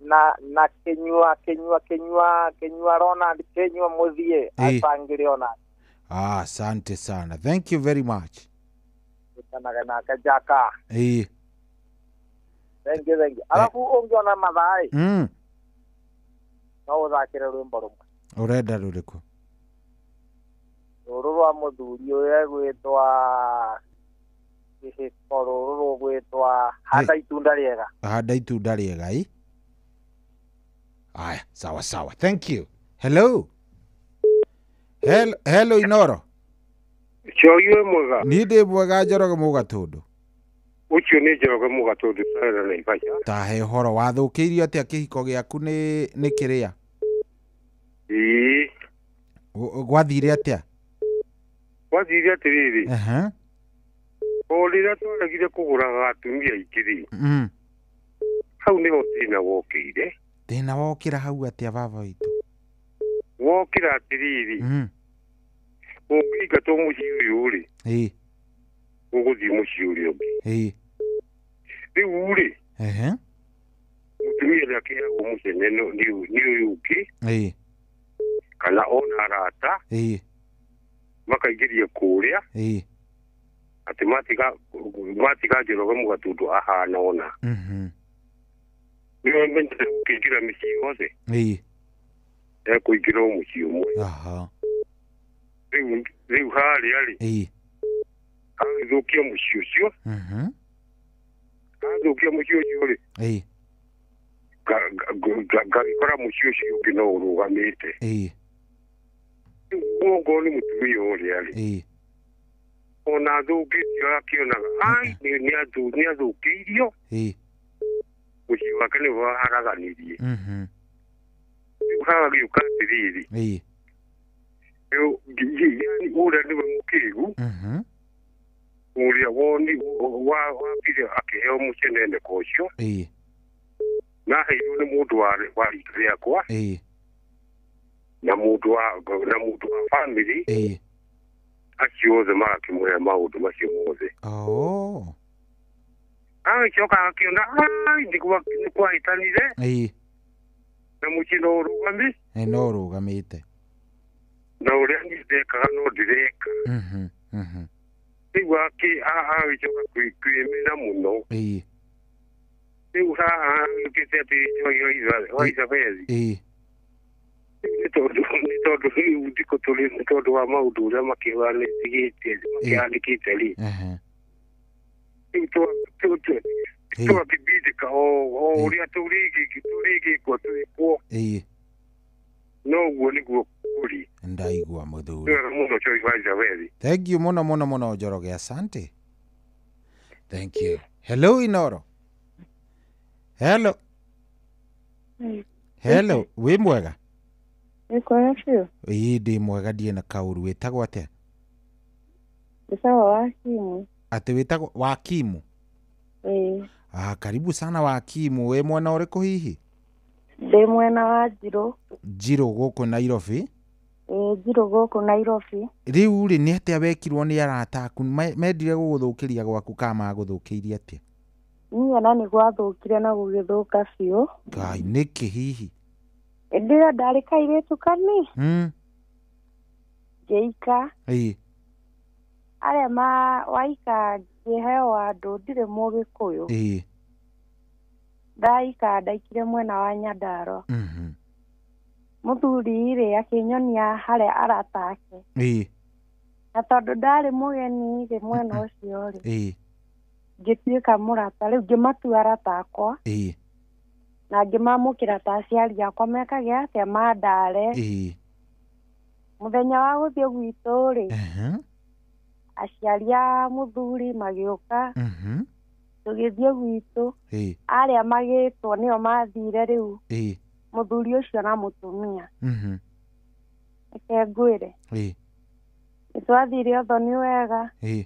Na Kenyua Ronald Kenyua muthie atangire ona. Asante sana. Thank you very much. Tutanaga nake Jaka. Thank you, thank you. Alafu ungiona mathaa. No uthakire rwimbo rumwe. Urenda ruriku? Rũrũ rwa mũthuri ũyũ egwĩtwa kĩhiko rũrũ rũgwĩtwa handa itunda rĩega. Handa itunda rĩega. Aya, sawa sawa. Thank you. Hello. Hello Inoro. Choyue mwega. Ni ndĩ mwega Njoroge Mũgatũndũ. Ũcio nĩ Njoroge Mũgatũndũ Sarah na Naivasha. Tahe ũhoro wathũkĩirio atĩa kĩhiko gĩaku nĩ kĩrĩa? Gwathire atĩa? Gwathire atĩrĩrĩ. O rĩrĩa twaregire kũgũraga atumia aingĩ rĩ. Hau nĩho thĩna wokĩire. Thĩna wokĩra hau atĩa baba witũ? Wokĩra atĩrĩrĩ. Ũngĩingatwo mũciĩ ũyũ rĩ. Ũgũthiĩ mũciĩ ũrĩa ũngĩ. Rĩu rĩ. Mũtumia nĩakĩheagwo mũcene nĩ ũyũ ũngĩ. Kana ona arata. Makaingĩria kũrĩa. Atĩ matiga Njoroge Mũgatũndũ ahana ona. Nĩwe menyete gũkĩingĩra mĩciĩ yothe. Ekũingĩra o mũciĩ ũmwe. Rĩu harĩa rĩ. Agĩthũkia mũciĩ ũcio. Athũkia mũciĩ ũcio rĩ. Ngagĩkora mũciĩ ũcio ũngĩ no ũrũgamĩte. Rĩu ongorwo nĩ mũtumia ũrĩa rĩ. Ona athũkĩtio akĩonaga ai nĩ athũkĩirio. Mũciĩ wake nĩwe waharaganirie. Rĩu hagagĩũka atĩrĩrĩ. Yaani ũrĩa nĩwe mũkĩgu. Ũrĩa woni wakire akĩheo mũceneneko ũcio. Na aheirwo nĩ mũndũ wa rika rĩakwa. Na mũndũ wa family. Acio othe magakĩmũhe maũndũ macio mothe. Agĩcoka akĩona nĩ kwahĩtanire. Na mũciĩ no ũrũgami. No ũrũgamĩte. Na ũrĩa niĩ ndekaga no ndĩreka. Rĩu agĩcoka kwĩmena mũno. Rĩu haha agĩũkĩte atĩ wa Isabeli. Nĩ tondũ rĩu thikũ tũrĩ nĩ tondũ wa maũndũ ũrĩa makĩhandĩkĩte rĩ. Rĩu twakĩbindĩka o ũrĩa tũrĩgĩkwo twĩkwo. No ũguo nĩguo kũrĩ. Ndaigua mũthuri. Nĩ wega mũno Choi wa Isabeli. Thank you mũno mũno mũno Njoroge, asante. Thank you. Hello Inoro. Hello. Hello, wĩ mwega? Nĩ kwega biũ. Ĩĩ ndĩ mwega ndiĩ na kaũru. Wĩtagwo atĩa? Wĩtagwo Wakimu. Atĩ wĩtagwo Wakimu? Ĩĩ. Karibu sana Wakimu. Wĩ mwena ũrĩkũ hihi? Ndĩ mwena wa Njirũ. Njirũ gũkũ Nairobi. Ĩĩ Njirũ gũkũ Nairobi. Rĩu rĩ nĩ atĩa wekirwo nĩ arata aku? Mendire gũgũthũkĩria gwaku kana magũthũkĩirie atĩa? Niĩ ona nĩ gwathũkire na gũgĩthũka biũ. Ngai, nĩkĩ hihi? Hĩndĩ ĩyo ndarĩ kairĩtu kani. Ngĩika. Ĩĩ. Arĩa ma waika ngĩheo andũ ndirĩ Mũgĩkũyũ. Ĩĩ. Ndaika ndaikire mwena wa Nyandarua. Mũthuri rĩ akĩnyonia harĩa arata ake. Ĩĩ. Na tondũ ndarĩ mũgeni rĩ mwena ũcio rĩ. Ĩĩ. Ngĩtuĩka mũrata rĩu ngĩmatua arata akwa. Ĩĩ. Na ngĩmamũkĩra ta aciari akwa mekage atĩa mandare. Ĩĩ. Mũthenya wa gũthiĩ gwitũ rĩ. Aciari a mũthuri magĩũka. Tũgĩthiĩ gwitũ. Ĩĩ. Arĩa magĩtwo nĩo mathire rĩu. Ĩĩ. Mũthuri ũcio na mũtumia. Reke ngwĩre. Ĩĩ. Nĩtwathire ũthoni wega. Ĩĩ.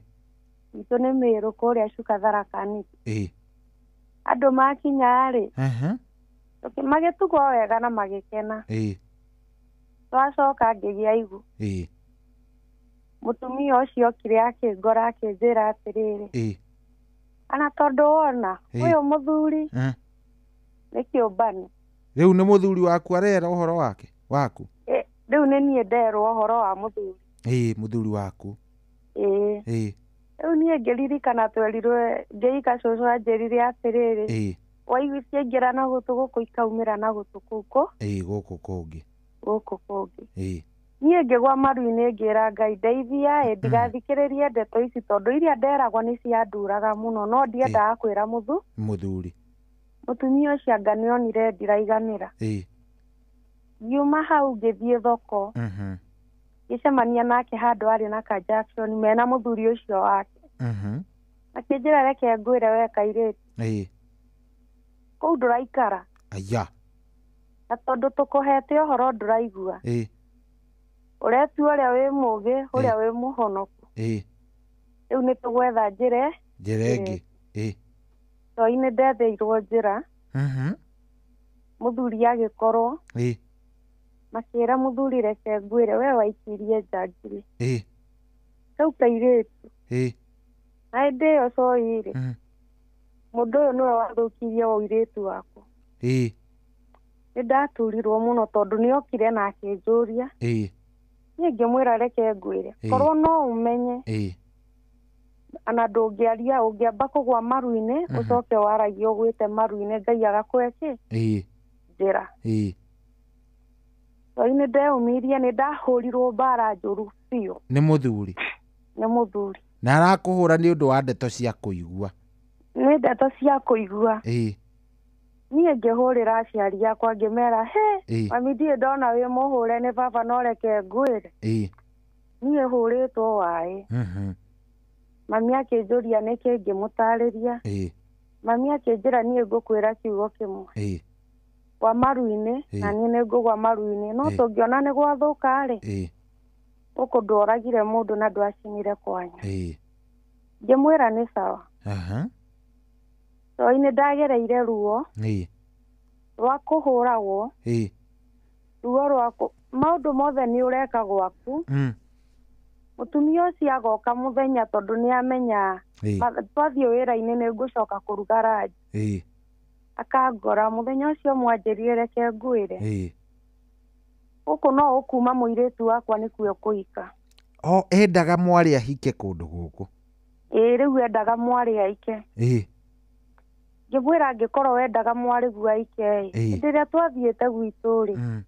Gwitũ nĩ Mĩrũ kũrĩa Chuka Tharaka Nithi. Ĩĩ. Andũ makinya rĩ. Magĩtugwo wega na magĩkena. Ĩĩ. Twacoka ngĩgĩa igu. Ĩĩ. Mũtumia ũcio okire akĩngora akĩnjĩra atĩrĩrĩ. Ĩĩ. Ana tondũ wona ũyũ mũthuri nĩ kĩũmbani. Rĩu nĩ mũthuri waku arera ũhoro wake waku? Rĩu nĩ niĩ nderwo ũhoro wa mũthuri. Ĩĩ, mũthuri waku. Ĩĩ. Ĩĩ. Rĩu niĩ ngĩririkana twerirwe ngĩika cũcũ anjĩrire atĩrĩrĩ. Ĩĩ. Waigua ciaingĩra na gũtũ gũkũ ikaumĩra na gũtũ kũu. Ĩĩ, gũkũ kũngĩ. Gũkũ kũngĩ. Ĩĩ. Niĩ ngĩgwa maru-inĩ ngĩra Ngai ndeithia ĩ ndigathikĩrĩrie ndeto ici tondũ iria nderagwo nĩ cianduraga mũno no ndiendaga kwĩra mũthuri. Mũtumia ũcio anga nĩonire ndiraiganĩra. Ĩĩ. Ngiuma hau ngĩthiĩ thoko. Ngĩcemania nake handũ arĩ na ka Jackson mena mũthuri ũcio wake. Akĩnjĩra reke ngwĩre we kairĩtu. Ĩĩ. Kũu ndũraikara. Aya. Na tondũ tũkũhete ũhoro ndũraigua. Ĩĩ. Ũretua ũrĩa wĩ mũgĩ, ũrĩa wĩ mũhonoku. Ĩĩ. Rĩu nĩ tũgwetha njĩra. Njĩra ĩngĩ. Ĩĩ. Toi-inĩ ndetheirwo njĩra. Mũthuri agĩkorwo. Ĩĩ. Makĩra mũthuri reke ngwĩre we waikirie njangiri. Ĩĩ. Kau kairĩtu. Ĩĩ. Na hĩndĩ ĩyo coi rĩ. Mũndũ ũyũ nĩwe wathũkirie ũirĩtu wakwa. Ĩĩ. Nĩ ndaturirwo mũno tondũ nĩokire na akĩnjũria. Ĩĩ. Niĩ ngĩmwĩra reke ngwĩre. Korwo no ũmenye. Ĩĩ. Ana ndũngĩaria ũngĩamba kũgwa maru-inĩ ũcoke waragie ũgwĩte maru-inĩ Ngai agakũhe kĩ? Ĩĩ. Njĩra. Ĩĩ. Toi nĩ ndeumirie nĩ ndahũrirwo mbara njũru biũ. Nĩ mũthuri. Nĩ mũthuri. Na arakũhũra nĩ ũndũ wa ndeto cia kũigua. Nĩ ndeto cia kũigua. Ĩĩ. Niĩ ngĩhũrĩra aciari akwa ngĩmera he mami ndirĩ ndona wĩ mũhũre nĩ baba no reke ngwĩre. Ĩĩ. Niĩ hũrĩtwo waĩ. Mami akĩnjũria nĩkĩ ngĩmũtarĩria. Ĩĩ. Mami akĩnjĩra niĩ ngũkwĩra kiugo kĩmwe. Ĩĩ. Gwa maru-inĩ na niĩ nĩngũgwa maru-inĩ no tũngĩona nĩ gwathũka rĩ. Ĩĩ. Gũkũ ndworagire mũndũ na ndwacinire kwanya. Ĩĩ. Ngĩmwĩra nĩ sawa. Toi nĩ ndagereire ruo. Ĩĩ. Rwa kũhũragwo. Ĩĩ. Ruo rwa maũndũ mothe nĩ ũreka gwaku. Mũtumia ũcio agoka mũthenya tondũ nĩ amenya twathiĩ wĩra-inĩ nĩ ngũcoka kũruga ranji. Ĩĩ. Akangora mũthenya ũcio mwanjĩrire reke ngwĩre. Ĩĩ. Gũkũ no ũkuma mũirĩtu wakwa nĩkuo kũhika. O endaga mwarĩ ahike kũndũ gũkũ. Ĩĩ rĩu endaga mwarĩ ahike. Ĩĩ. Ngĩmwĩra angĩkorwo wendaga mwarĩ guo ahike ĩ. Hĩndĩ ĩrĩa twathiĩte gwitũ rĩ.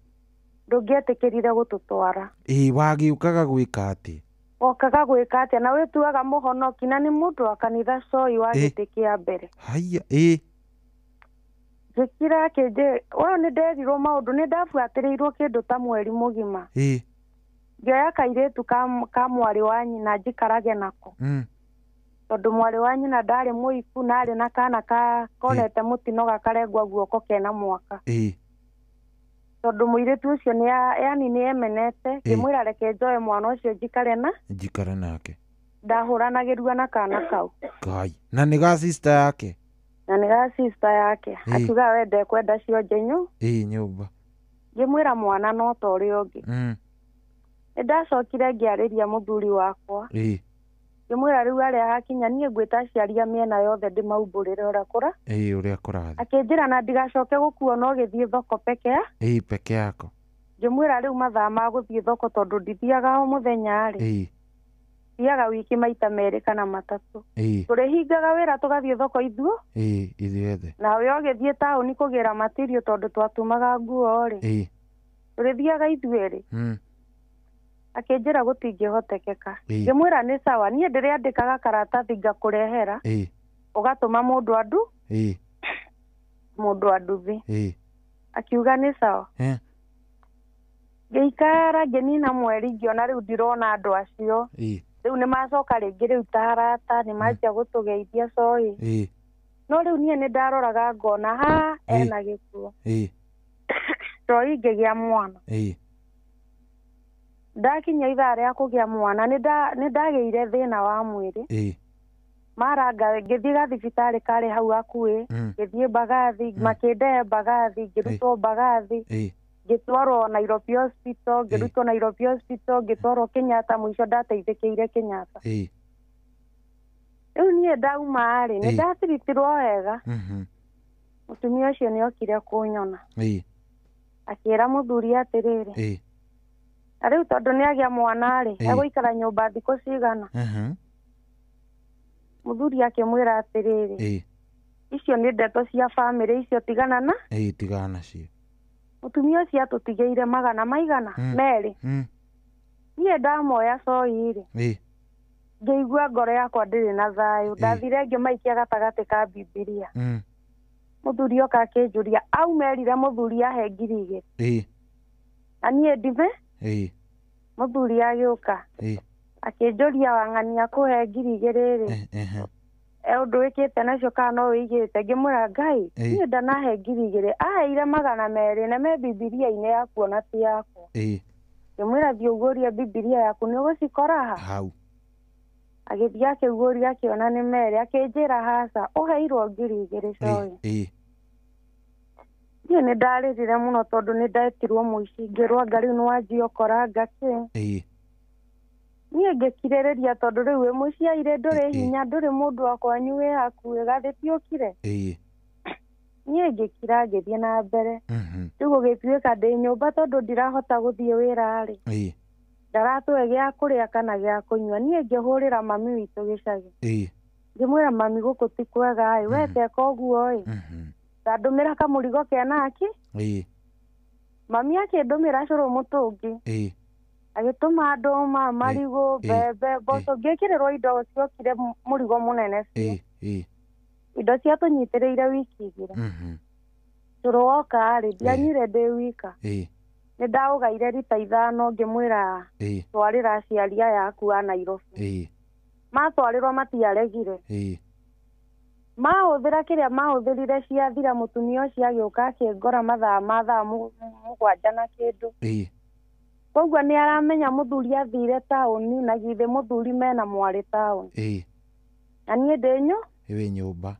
Ndũngĩetĩkĩrire gũtũtwara. Ĩĩ wagĩũkaga gwĩka atĩa? Wokaga gwĩka atĩa na wĩtuaga mũhonoki na nĩ mũndũ wa kanitha coi wa gĩtĩ kĩa mbere. Haiya ĩĩ. Njĩkira akĩnjĩra ũyũ nĩ nderirwo maũndũ nĩ ndabuatĩrĩirwo kĩndũ ta mweri mũgima. Ĩĩ. Ngĩoya kairĩtu ka mwarĩ wa nyina njikarage nako. Tondũ mwarĩ wa nyina ndarĩ mũiku na arĩ na kana konete mũtino gakarengwo guoko kena mwaka. Ĩĩ. Tondũ mũirĩtu ũcio nĩ yani nĩ emenete ngĩmwĩra reke njoe mwana ũcio njikare na njikare nake. Ndahũranagĩrua na kana kau. Ngai. Na nĩ ga sister yake. Na nĩ ga sister yake. Ĩĩ. Akiuga we ndekwenda cionje nyu. Ĩĩ nyũmba. Ngĩmwĩra mwana no ta ũrĩa ũngĩ. Nĩ ndacokire ngĩarĩria mũthuri wakwa. Ĩĩ. Ngĩmwĩra rĩu harĩa hakinya niĩ ngwĩta aciari a mĩena yothe ndĩmaumbũrĩre ũrĩa kũra. Ĩĩ ũrĩa kũrathiĩ. Akĩnjĩra na ndigacoke gũkuona ũgĩthiĩ thoko peke. Ĩĩ peke yako. Ngĩmwĩra rĩu mathaa ma gũthiĩ thoko tondũ ndithiaga o mũthenya rĩ. Ĩĩ. Thiaga wiki maita 2 kana 3. Ĩĩ. Tũrĩhingaga wĩra tũgathiĩ thoko ithuo. Ĩĩ ithuothe. Nawe ũgĩthiĩ taũni kũgĩra matirio tondũ twatumaga nguo rĩ. Ĩĩ. Tũrĩthiaga ithuerĩ. Akĩnjĩra gũtingĩhotekeka. Ĩĩ. Ngĩmwĩra nĩ sawa niĩ ndĩrĩandĩkaga karatathi ngakũrehera. Ĩĩ. Ũgatũma mũndũ andu. Ĩĩ. Mũndũ anduthi. Ĩĩ. Akiuga nĩ sawa. Ngĩikara ngĩnina mweri ngĩona rĩu ndirona andũ acio. Ĩĩ. Rĩu nĩ macoka rĩngĩ rĩu ta arata nĩ manjia gũtũgeithia coĩ. Ĩĩ. No rĩu niĩ nĩ ndaroraga ngona ha ena gĩkuo. Ĩĩ. Coĩ ngĩgĩa mwana. Ĩĩ. Ndakinya ithaa rĩa kũgĩa mwana nĩ ndagĩire thĩna wa mwĩrĩ. Ĩĩ. Maranga ngĩthiĩ gathibitarĩ karĩ hau hakuhĩ. Ngĩthiĩ Mbagathi makĩndehe Mbagathi ngĩrutwo Mbagathi. Ĩĩ. Ngĩtwarwo Nairobi Hospital ngĩrutwo Nairobi Hospital ngĩtwarwo Kenyatta mũico ndateithĩkĩire Kenyatta. Ĩĩ. Rĩu niĩ ndauma rĩ nĩ ndatiritirwo wega. Mũtumia ũcio nĩ okire kũnyona. Ĩĩ. Akĩra mũthuri atĩrĩrĩ. Ĩĩ. Na rĩu tondũ nĩ agĩa mwana rĩ egũikara nyũmba thikũ cigana. Mũthuri akĩmwĩra atĩrĩrĩ. Ĩĩ. Icio nĩ ndeto cia bamĩrĩ icio tigana na. Ĩĩ tigana nacio. Mũtumia ũcio atũtigĩire magana maigana 2. Niĩ ndamoya coi rĩ. Ĩĩ. Ngĩigua ngoro yakwa ndĩrĩ na thayũ. Ndathire ngĩmaikia gatagatĩ ka Bibilia. Mũthuri oka akĩnjũria au merire mũthuri ahe 2,000. Ĩĩ. Na niĩ ndime. Ĩĩ. Mũthuri agĩũka. Ĩĩ. Akĩnjũria wang'ania kũhe 2,000 rĩ. Ũndũ wĩkĩte nacio kana no wĩigĩte. Ngĩmwĩra Ngai niĩ ndanahe 2,000 aheire 200 na me Bibilia-inĩ yaku ona ti yakwa. Ĩĩ. Ngĩmwĩra thiĩ ũguũrie Bibilia yaku nĩ ũgũcikora ha. Hau. Agĩthiĩ akĩguũria akĩona nĩ 2 akĩnjĩra haca ũheirwo 2,000 coĩ. Ĩĩ. Niĩ nĩ ndarĩrire mũno tondũ nĩ ndetirwo mũici ngĩrwo anga rĩu nĩ wanjia ũkoranga kĩ. Ĩĩ. Niĩ ngĩkirĩrĩria tondũ rĩu wĩ mũciaire ndũrĩ hinya ndũrĩ mũndũ wa kwanyu wĩ hakuhĩ gathĩ tiũkire. Ĩĩ. Niĩ ngĩkira ngĩthiĩ na mbere. Rĩu gũgĩtuĩka ndĩ nyũmba tondũ ndirahota gũthiĩ wĩra rĩ. Ĩĩ. Ndaratũhe gĩa kũrĩa kana gĩa kũnyua. Niĩ ngĩhũrĩra mami witũ gĩcagi. Ĩĩ. Ngĩmwĩra mami gũkũ ti kwega ĩ we teka ũguo ĩ. Ndandũmĩra kamũrigo kena akĩ. Ĩĩ. Mami akĩndũmĩra cũrũ mũtũngi. Ĩĩ. Agĩtũma ndũma marigũ mbembe mboco ngĩkĩrĩrwo indo ciokire mũrigo mũnene biũ. Ĩĩ. Indo ciatũnyitĩrĩire wiki 2. Cũrũ woka rĩ ndianyuire ndĩ wika. Ĩĩ. Nĩ ndaũgaire rita 5 ngĩmwĩra twarĩra aciari aya aku a Nairobi. Ĩĩ. Matwarĩrwo matiaregire. Ĩĩ. Mahũthĩra kĩrĩa mahũthĩrire ciathira mũtumia ũcio agĩũka akĩngora mathaa ma thaa 7 na kĩndũ. Ĩĩ. Koguo nĩ aramenya mũthuri athire taũni na githĩ mũthuri mena mwarĩ taũni. Ĩĩ. Na niĩ ndĩ nyũ. Wĩ nyũmba.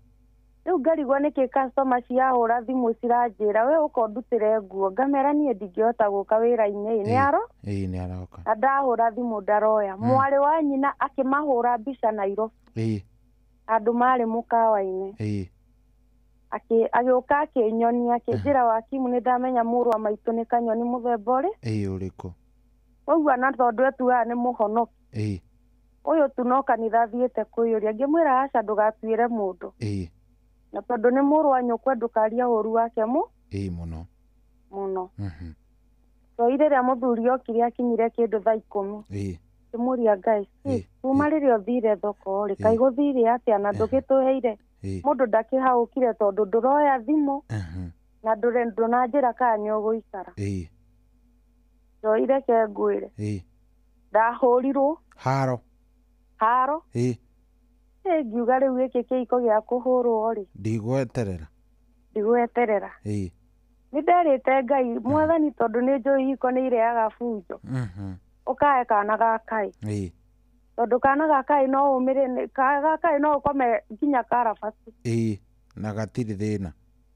Rĩu ngarigwo nĩkĩ customer ciahũra thimũ ciranjĩra we ũka ũndutĩre nguo ngamera niĩ ndingĩhota gũka wĩra-inĩ nĩ aro. Ĩĩ nĩ aroka. Na ndahũra thimũ ndaroya. Mwarĩ wa nyina akĩmahũra mbica Nairobi. Ĩĩ. Andũ marĩ mũkawa-inĩ. Ĩĩ. Agĩũka akĩnyonia akĩnjĩra Wakimu nĩ ndamenya mũrũ wa maitũ nĩ kanyoni mũthemba ũrĩ. Ĩĩ ũrĩkũ. Koguo na tondũ etuaga nĩ mũhonoki. Ĩĩ. Ũyũ tu no kanitha athiĩte kwĩyũria ngĩmwĩra aca ndũgatuĩre mũndũ. Ĩĩ. Na tondũ nĩ mũrũ wa nyũkwa ndũkaria ũru wake mũ. Ĩĩ mũno. Mũno. Toi rĩrĩa mũthuri okire akinyire kĩndũ thaa 10. Ĩĩ. Ngĩmũria Ngai kuma rĩrĩa ũthire thoko rĩ kaĩ gũthire atĩa na ndũgĩtũheire. Mũndũ ndakĩhaũkire tondũ ndũroya thimũ. Na ndũnanjĩra kana nĩ ũgũikara. Ĩĩ. Toi reke ngwĩre. Ĩĩ. Ndahũrirwo. Haro. Haro. Ĩĩ. Ngiuga rĩu gĩkĩ kĩiko gĩa kũhũrwo rĩ. Ndigweterera. Ndigweterera. Ĩĩ. Nĩ nderĩte Ngai mwathani tondũ nĩ njũĩ ihiko nĩ irehaga bunjo. Ũkahe kana ga kaĩ. Ĩĩ. Tondũ kana ga kaĩ no ũmĩre ga kaĩ no ũkome nginya karabati. Ĩĩ. Na gatirĩ thĩna.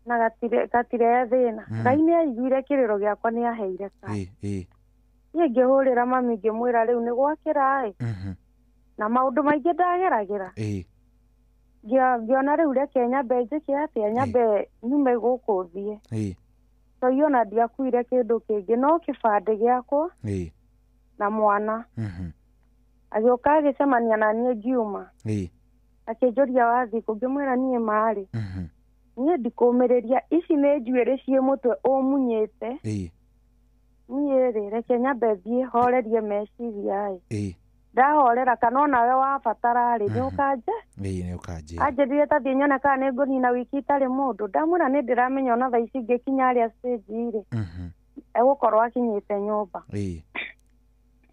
Na gatirĩ thĩna. Ngai nĩ aiguire kĩrĩro gĩakwa nĩ aheire kana. Ĩĩ. Niĩ ngĩhũrĩra mami ngĩmwĩra rĩu nĩ gwakĩra ĩ. Na maũndũ maingĩ ndageragĩra. Ĩĩ. Ngĩona rĩu reke nyambe njĩke atĩa, nyambe nyume gũkũ thiĩ. Ĩĩ. Toi ona ndiakuire kĩndũ kĩngĩ no kĩbandĩ gĩakwa. Ĩĩ. Na mwana. Agĩũka agĩcemania na niĩ ngiuma. Ĩĩ. Akĩnjũria wathiĩ kũ, ngĩmwĩra niĩ marĩ. Niĩ ndikũmĩrĩria, ici nĩ njuĩrĩ ciĩ mũtwe ũmunyĩte. Ĩĩ. Niĩ rĩ reke nyambe thiĩ horerie meciria ĩ. Ĩĩ. Ndahorera kana onawe wabatara rĩ nĩ ũkanje? Ĩĩ nĩ ũkanjĩra. Anjĩrire ta thiĩ nyone kana nĩ ngũnina wiki itarĩ mũndũ. Ndamwĩra nĩ ndĩramenya ona thaa ici ngĩkinya harĩa stage rĩ. Egũkorwo akinyĩte nyũmba. Ĩĩ.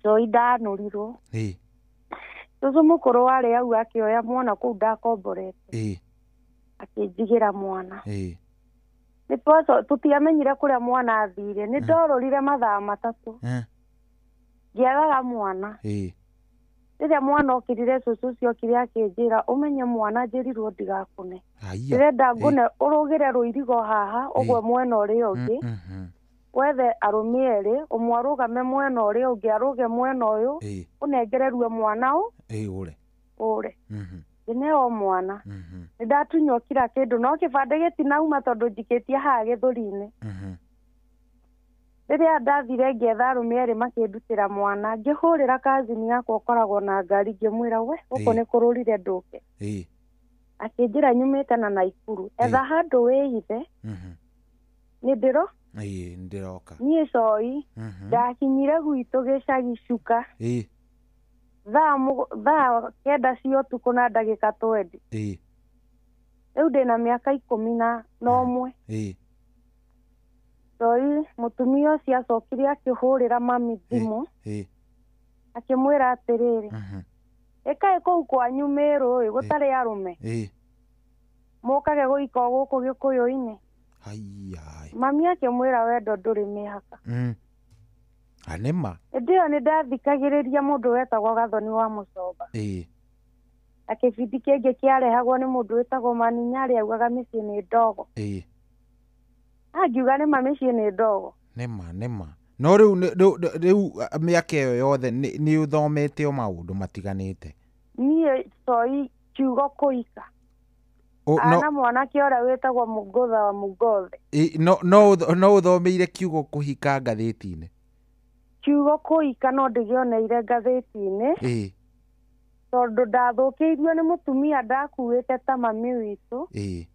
Toi ndanũrirwo. Ĩĩ. Cũcũ mũkũrũ warĩ hau akĩoya mwana kũu ndakomborete. Ĩĩ. Akĩnjigĩra mwana. Ĩĩ. Nĩ tũtiamenyire kũrĩa mwana athire. Nĩ ndorũrire mathaa 3. Ngĩethaga mwana. Ĩĩ. Rĩrĩa mwana okirire cũcũ ũcio okire akĩnjĩra ũmenye mwana njĩrirwo ndigakũne. Ndĩrenda ngũne ũrũgĩre rũirigo haha ũgwe mwena ũrĩa ũngĩ. Wethe arũme erĩ, ũmwe arũgame mwena ũrĩa ũngĩ arũge mwena ũyũ, ũnengererue mwana ũre. Ũre. Ngĩneo mwana. Nĩ ndatunywo kira kĩndũ no kĩbandĩ gĩtinauma tondũ njikĩtie haha gĩthũri-inĩ. Rĩrĩa ndathire ngĩetha arũme erĩ makĩndutĩra mwana, ngĩhũrĩra kazini yakwa ũkoragwo na ngari ngĩmwĩra we gũkũ nĩ kũrũrire ndũke. Akĩnjĩra nyumĩte na Naikuru. Etha handũ wĩhithe. Nĩ ndĩro? Ĩĩ ndĩroka. Niĩ coi ndakinyire gwitũ gĩcagi cuka. Ĩĩ. Thaa 9 cia ũtukũ na ndagĩka 20. Ĩĩ. Rĩu ndĩna mĩaka 11. Ĩĩ. Toi mũtumia ũcio acokire akĩhũrĩra mami thimũ. Ĩĩ. Akĩmwĩra atĩrĩrĩ. Ĩkaĩ kũu kwanyu Mĩrũ ĩ gũtarĩ arũme. Ĩĩ. Mũkage gũika o gũkũ Gĩkũyũ-inĩ. Haiya. Mami akĩmwĩra wendo ndũrĩ mĩhaka. Anĩma. Hĩndĩ ĩyo nĩ ndathikagĩrĩria mũndũ wetagwo Gathoni wa Mũcomba. Ĩĩ. Na kĩbindi kĩngĩ kĩarehagwo nĩ mũndũ wĩtagwo Maninyarĩ augaga mĩciĩ nĩ ndogo. Ĩĩ. Angiuga nĩma mĩciĩ nĩ ndogo. Nĩma. No rĩu mĩaka ĩyo yothe nĩ ũthomete o maũndũ matiganĩte. Niĩ toi kiugo kũika. Ana mwanake ũrĩa wĩtagwo Mũgũtha wa Mũgothe. No ũthomeire kiugo kũhika ngathĩti-inĩ. Kiugo kũhika no ndĩgĩoneire ngathĩti-inĩ. Ĩĩ. Tondũ ndathũkĩirio nĩ mũtumia ndakuĩte ta mami witũ. Ĩĩ.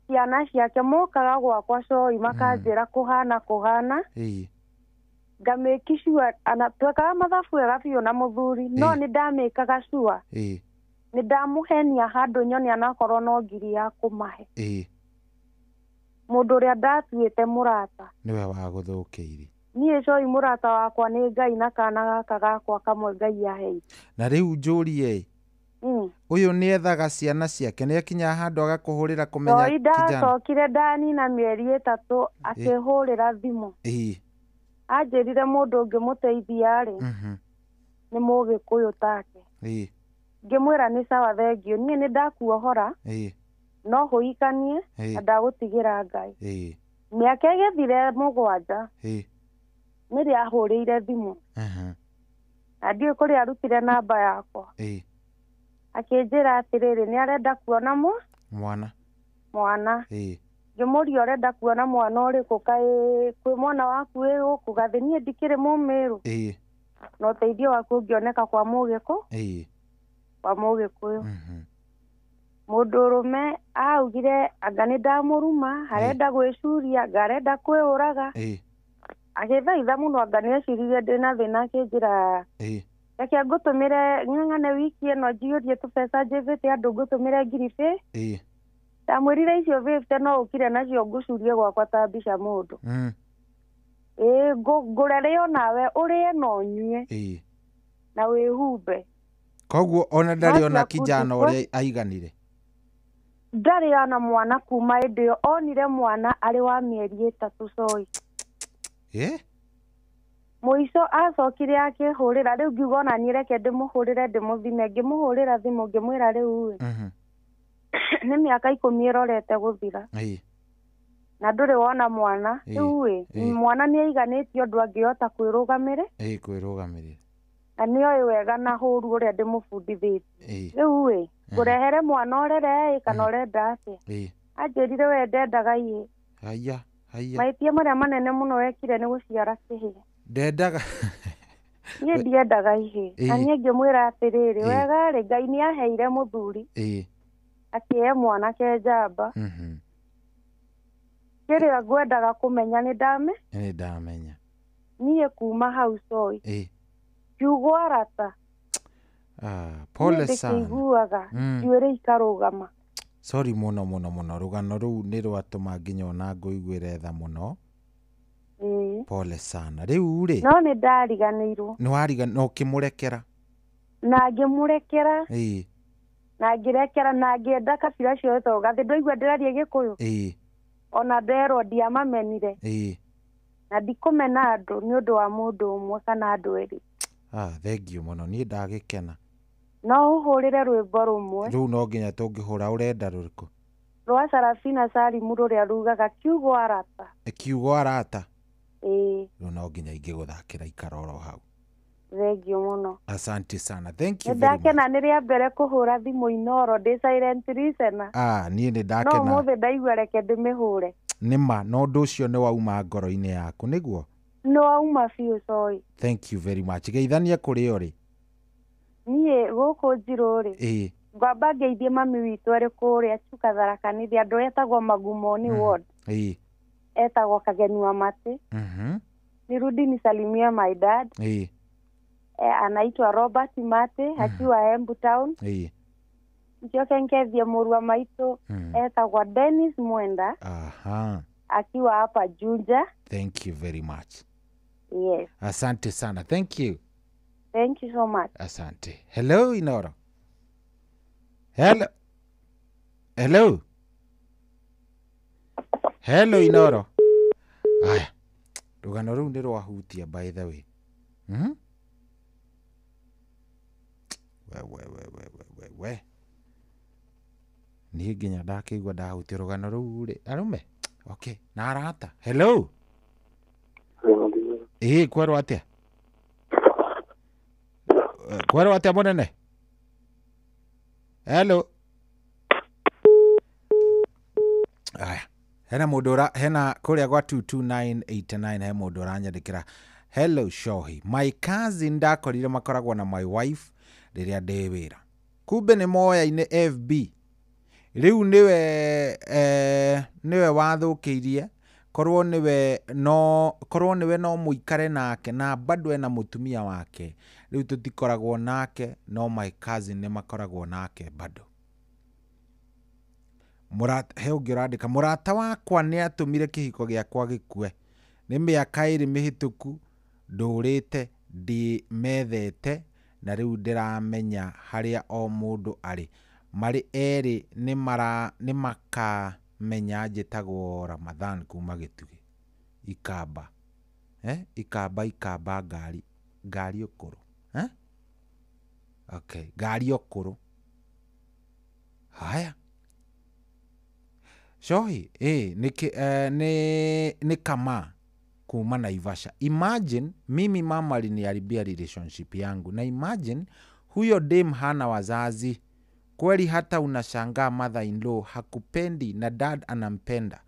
Ciana ciake mokaga gwakwa coi makanjĩra kũhana. Ĩĩ. Ngamĩki sure ana twekaga mathabu wega biũ na mũthuri no nĩ ndamĩkaga sure. Ĩĩ. Nĩ ndamũhenia handũ nyone anakorwo no ngiri ya kũmahe. Ĩĩ. Mũndũ ũrĩa ndatuĩte mũrata. Nĩwe wagũthũkĩirie. Niĩ coi mũrata wakwa nĩ Ngai na kana gaka gakwa kamwe Ngai aheire. Na rĩu njũrie ũyũ nĩethaga ciana ciake nĩ akinyaga handũ agakũhũrĩra kũmenya kijana. Ndacokire ndanina mĩeri 3 akĩhũrĩra thimũ. Ĩĩ. Anjĩrire mũndũ ũngĩmũteithia rĩ nĩ Mũgĩkũyũ take. Ĩĩ. Ngĩmwĩra nĩ sawa thengiũ niĩ nĩ ndakuohora. Ĩĩ. No hũikanie na ndagũtigĩra Ngai. Ĩĩ. Mĩaka ĩgĩthire 7. Ĩĩ. Nĩrĩa ahũrĩire thimũ. Na ndiũĩ kũrĩa arutire namba yakwa. Ĩĩ. Akĩnjĩra atĩrĩrĩ nĩ arenda kuona mwana. Mwana. Ĩĩ. Ngĩmũria ũrenda kuona mwana ũrĩkũ kaĩ kwĩ mwana waku wĩ gũkũ gathĩ niĩ ndikĩrĩ Mũmĩrũ. Ĩĩ. Na ũteithio waku ũngĩoneka kwa Mũgĩkũ. Ĩĩ. Kwa Mũgĩkũyũ. Mũndũ ũrũme augire anga nĩ ndamũruma arenda gwĩcuria anga arenda kwĩũraga. Ĩĩ. Agĩthaitha mũno anga nĩ eciririe ndĩna thĩna akĩnjĩra Ĩĩ. reke ngũtũmĩre ng'ang'ane wiki ĩno njiyũrie tũbeca njĩvĩte andũ ngũtũmĩre ngiri bĩ. Ĩĩ. Ndamwĩrire icio 50 no ũkire nacio ngũcurie gwakwa ta mbica mũndũ. Ĩĩ ngũrere onawe ũrĩe na ũnyue. Ĩĩ. Na wĩhumbe. Koguo ona ndarĩ ona kijana ũrĩa aiganire. Ndarĩ ona mwana kuma hĩndĩ ĩyo onire mwana arĩ wa mĩeri 3 coi. Ĩĩ. Mũico acokire akĩhũrĩra rĩu ngiuga ona niĩ reke ndĩmũhũrĩre ndĩmũthime ngĩmũhũrĩra thimũ ngĩmwĩra rĩu ĩ. Nĩ mĩaka 10 ĩrorete gũthira. Na ndũrĩ wona mwana. Rĩu ĩ mwana nĩ aiganĩtie ũndũ angĩhota kwĩrũgamĩrĩra. Kwĩrũgamĩrĩra. Na nĩoĩ wega na hũru ũrĩa ndĩmũbundithĩtie. Rĩu ĩ ngũrehere mwana ũrere ĩ kana ũrenda atĩa? Anjĩrire we ndendaga ihĩ. Haya. Mahĩtia marĩa manene mũno wekire nĩ gũciara kĩhĩ. Ndendaga. Niĩ ndiendaga ihĩ. Na niĩ ngĩmwĩra atĩrĩrĩ, wega rĩ Ngai nĩ aheire mũthuri. Akĩhe mwanake njamba. Kĩrĩa ngwendaga kũmenya nĩ ndame? Nĩ ndamenya. Niĩ kuma hau Soy. Kiugo arata. Pole sana. Ndĩkĩiguaga njuĩrĩ ikarũgama. Sorry mũno mũno mũno, rũgano rũu nĩ rwatũma nginya ona ngũiguĩre tha mũno. Pole sana. Rĩu rĩ. No nĩ ndariganĩirwo. Nĩ wariganĩirwo na ũkĩmũrekera? Na ngĩmũrekera. Na ngĩrekera na ngĩenda kabira ciothe tondũ gathĩ ndwaigua ndĩraria Gĩkũyũ. Ona nderwo ndiamamenire. Na ndikũmena andũ nĩ ũndũ wa mũndũ ũmwe kana andũ erĩ. Thank you mũno, niĩ ndagĩkena. No ũhũrĩre rwĩmbo rũmwe. Rũu no nginya tũngĩhũra, ũrenda rũrĩkũ? Rwa Sarafina Salimu rũrĩa rugaga kiugo arata. Kiugo arata? Rũu no nginya ingĩgũthakĩra ikara oro hau. Thank you mũno. Asante sana. Thank you very much. Nĩndakena nĩ rĩa mbere kũhũra thimũ Inoro ndĩ silent listener. Niĩ nĩndakena. No ũmũthĩ ndaigua reke ndĩmĩhũre. Nĩma, na ũndũ ũcio nĩ wauma ngoro-inĩ yaku, nĩguo? Nĩ wauma biũ Soy. Thank you very much. Geithania kũrĩ o rĩ? Niĩ gũkũ Njirũ rĩ. Ngwamba ngeithie mami witũ arĩ kũrĩa Chuka Tharaka Nithi, andũ etagwo Magumoni ward. Etagwo Kageni wa Mate. Nirudi nisalimie my dad. Anaitwa Robert Mate akiwa Embu Town. Njoke nkethie mũrũ wa maitũ etagwo Dennis Mwenda. Akiwa hapa Juja. Thank you very much. Yes. Asante sana. Thank you. Thank you so much. Asante. Hello Inoro. Hello. Hello. Hello Inoro. Aya. Rũgano rũu nĩ rwahutia by the way. We. Niĩ nginya ndakĩigua ndahutia rũgano rũu rĩ. Arũme. Okay. Na arata. Hello. Kwerwo atĩa? Kwerwo atĩa mũnene? Hello. Aya. Hena mũndũ hena kũrĩa gwa 22989 he mũndũ ũranyandĩkĩra. Hello Shohi. My cousin ndakorire makoragwo na my wife rĩrĩa ndĩ wĩra. Kumbe nĩ moya-inĩ FB. Rĩu nĩwe wathũkĩirie. Korwo nĩwe no mũikare nake na bado ena mũtumia wake. Rĩu tũtikoragwo nake no my cousin nĩ makoragwo nake bado. He ũngĩ ũrandĩka, mũrata wakwa nĩ atũmire kĩhiko gĩakwa gĩkue. Nĩ mĩaka 2 mĩhĩtũku ndũrĩte ndĩmethete na rĩu ndĩramenya harĩa o mũndũ arĩ. Marĩ erĩ nĩ makamenya njĩtagwo Ramadhan kuma Gĩtugĩ. Ikamba. Ikamba ngari. Ngari ũkũrũ. Okay, ngari ũkũrũ. Haya. Shohi, nĩ kama kuma Naivasha. Imagine mimi mama aliniharibia relationship yangu. Na imagine huyo dem hana wazazi. Kweli hata unashangaa mother in law hakupendi na dad anampenda.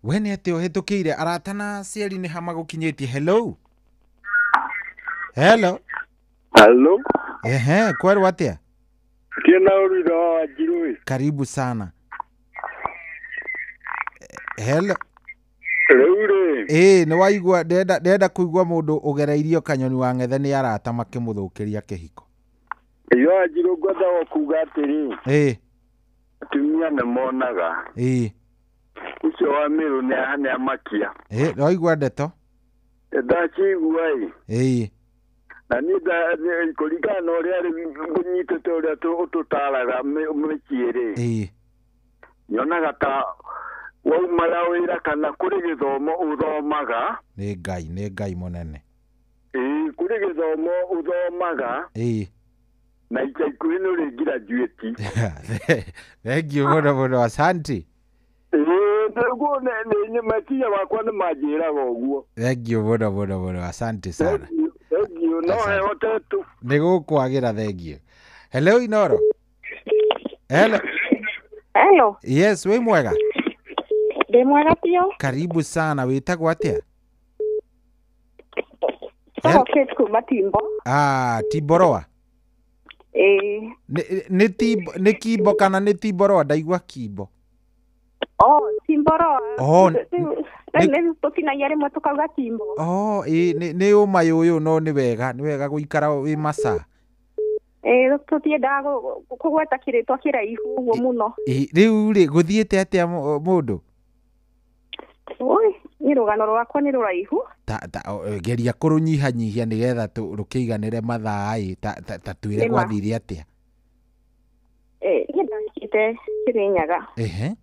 We nĩ atĩ ũhĩtũkĩire arata na aciari nĩ ha magũkinyĩtie. Hello. Hello. Hello. Kwerwo atĩa? Tiena ũrũira wa Wanjiru. Karibu sana. Hello. Rĩu rĩ. Nĩ waigua ndenda kũigua mũndũ ũgereirio kanyoni wa ng'ethe nĩ arata makĩmũthũkĩria kĩhiko. Iyo Wanjiru ngwendaga kuuga atĩrĩ. Atumia nĩ monaga. Ũcio wa Mĩrũ nĩ amakia. Waigua ndeto? Ndacigua ĩ. Na niĩ kũringana na ũrĩa ngũnyitĩte ũrĩa ũtũtaraga mĩciĩ rĩ. Nyonaga ta waumara wĩra kana kũrĩ gĩthomo ũthomaga. Nĩ Ngai mũnene. Ĩĩ kũrĩ gĩthomo ũthomaga na ica ikuhĩ nĩ ũrĩ graduate. Thank you mũno mũno, asante. Ĩĩ nĩguo nĩ meciria makwa nĩ manjĩraga ũguo. Thank you mũno mũno mũno, asante sana. Thank you, no hehote tu. Nĩ gũkwagĩra, thank you. Hello Inoro. Hello. Hello. Yes, wĩ mwega? Ndĩ mwega biũ. Karibu sana, wĩtagwo atĩa? Njĩtagwo Kate kuma Timbo. Ah, Timboroa. Ĩĩ. Nĩ Timbo, nĩ Kimbo kana nĩ Timboroa? Ndaigua Kimbo. Oh, Timboroa. Oh, nĩ tũtinagia rĩmwe tũkauga Timbo. Oh, ĩĩ nĩ ũmayũ ũyũ no nĩ wega, nĩ wega gũikara wĩ maca. Ĩĩ tũtiendaga kũgweta kĩrĩtwa kĩraihu ũguo mũno. Ĩĩ rĩu rĩ gũthiĩte atĩa mũndũ? Oi, niĩ rũgano rwakwa nĩ rũraihu. Ta geria kũrũnyihanyihia nĩgetha rũkĩiganĩre mathaa ĩ, ta twĩre gwathire atĩa. Niĩ ndahikĩte Kĩrĩnyaga. Ehe.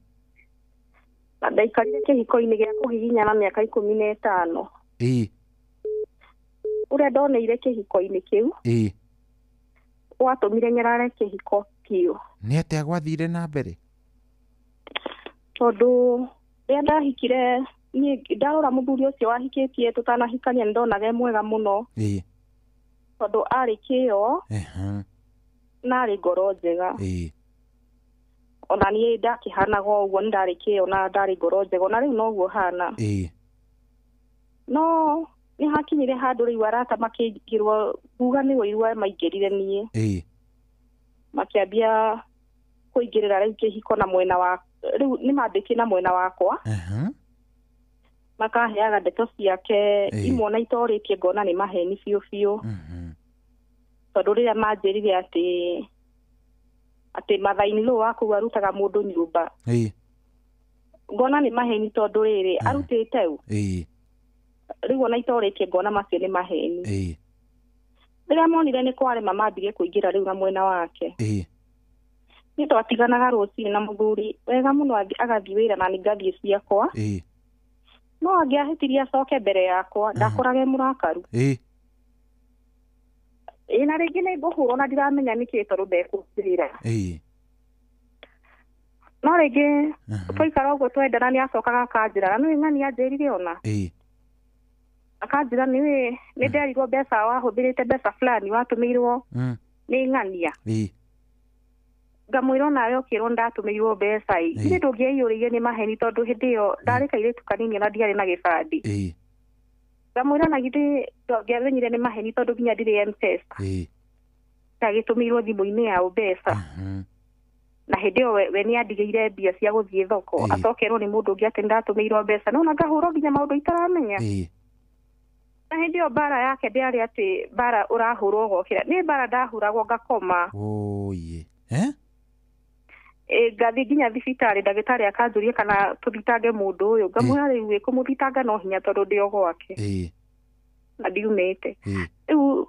Na ndaikarire kĩhiko-inĩ gĩa kũhihinyana mĩaka 15. Ĩĩ. Ũrĩa ndoneire kĩhiko-inĩ kĩu. Ĩĩ. Watũmire nyarare kĩhiko kĩu. Nĩ atĩa gwathire na mbere? Tondũ rĩrĩa ndahikire niĩ ndarora mũthuri ũcio wahikĩtie tũtanahikania nĩndonaga e mwega mũno. Ĩĩ. Tondũ arĩ kĩo. Na arĩ ngoro njega. Ĩĩ. Ona niĩ ndakĩhanaga o ũguo, nĩ ndarĩ kĩo na ndarĩ ngoro njega, ona rĩu noguo hana. Ĩĩ. No nĩ hakinyire handũ rĩu arata makĩingĩrwo, nguga nĩ ũiru maingĩrire niĩ. Ĩĩ. Makĩambia kũingĩrĩra rĩu kĩhiko na mwena wa rĩu nĩ mambĩtie na mwena wakwa. Makaheaga ndeto ciake imwe ona itorĩtie ngona nĩ maheni biũ biũ. Tondũ rĩrĩa manjĩrire atĩ mathaini-law wa kũu arutaga mũndũ nyũmba. Ĩĩ. Ngona nĩ maheni tondũ rĩrĩ arutĩte ũ. Ĩĩ. Rĩu ona itorĩtie ngona macio nĩ maheni. Ĩĩ. Rĩrĩa monire nĩ kwarema mambirie kũingĩra rĩu na mwena wake. Ĩĩ. Nĩ twatiganaga rũcinĩ na mũthuri wega mũno agathiĩ wĩra na nĩ ngathiĩ ciakwa. Ĩĩ. No angĩahĩtirie acoke mbere yakwa ndakorage mũrakaru. Ĩĩ. Ĩĩ na rĩngĩ nĩ ngũhũrwo na ndiramenya nĩkĩ tondũ ndekũnjĩra. Ĩĩ. No rĩngĩ twaikara ũguo twendana nĩ acokaga akanjĩra na nĩũĩ ng'ani anjĩrire ona. Ĩĩ. Akanjĩra nĩũĩ nĩ nderirwo mbeca wahũthĩrĩte mbeca fulani watũmĩirwo nĩ ng'ania. Ĩĩ. Ngamwĩra onawe ũkĩrwo ndatũmĩirwo mbeca ĩ. Githĩ ndũngĩaiyũrĩire nĩ maheni tondũ hĩndĩ ĩyo ndarĩ kairĩtu kanini ona ndiarĩ na gĩbandĩ. Ĩĩ. Ngamwĩra na githĩ ndũngĩamenyire nĩ maheni tondũ nginya ndirĩ M-Pesa. Ĩĩ. Ndagĩtũmĩirwo thimũ-inĩ ya mbeca. Na hĩndĩ ĩyo we nĩ andigĩire mbia cia gũthiĩ thoko. Acokerwo nĩ mũndũ ũngĩ atĩ ndatũmĩirwo mbeca. No na ngahũrwo nginya maũndũ itaramenya. Ĩĩ. Na hĩndĩ ĩyo mbara yake ndĩarĩ atĩ mbara ũrahũrwo ũgokĩra. Nĩ mbara ndahũragwo ngakoma. Oye. Eh? Ngathiĩ nginya thibitarĩ ndagĩtarĩ akanjũria kana tũthitange mũndũ ũyũ. Ngamwĩra rĩu ĩ kũmũthitanga no hinya tondũ ndĩ o gwake. Ĩĩ. Na ndiumĩte. Ĩĩ. Rĩu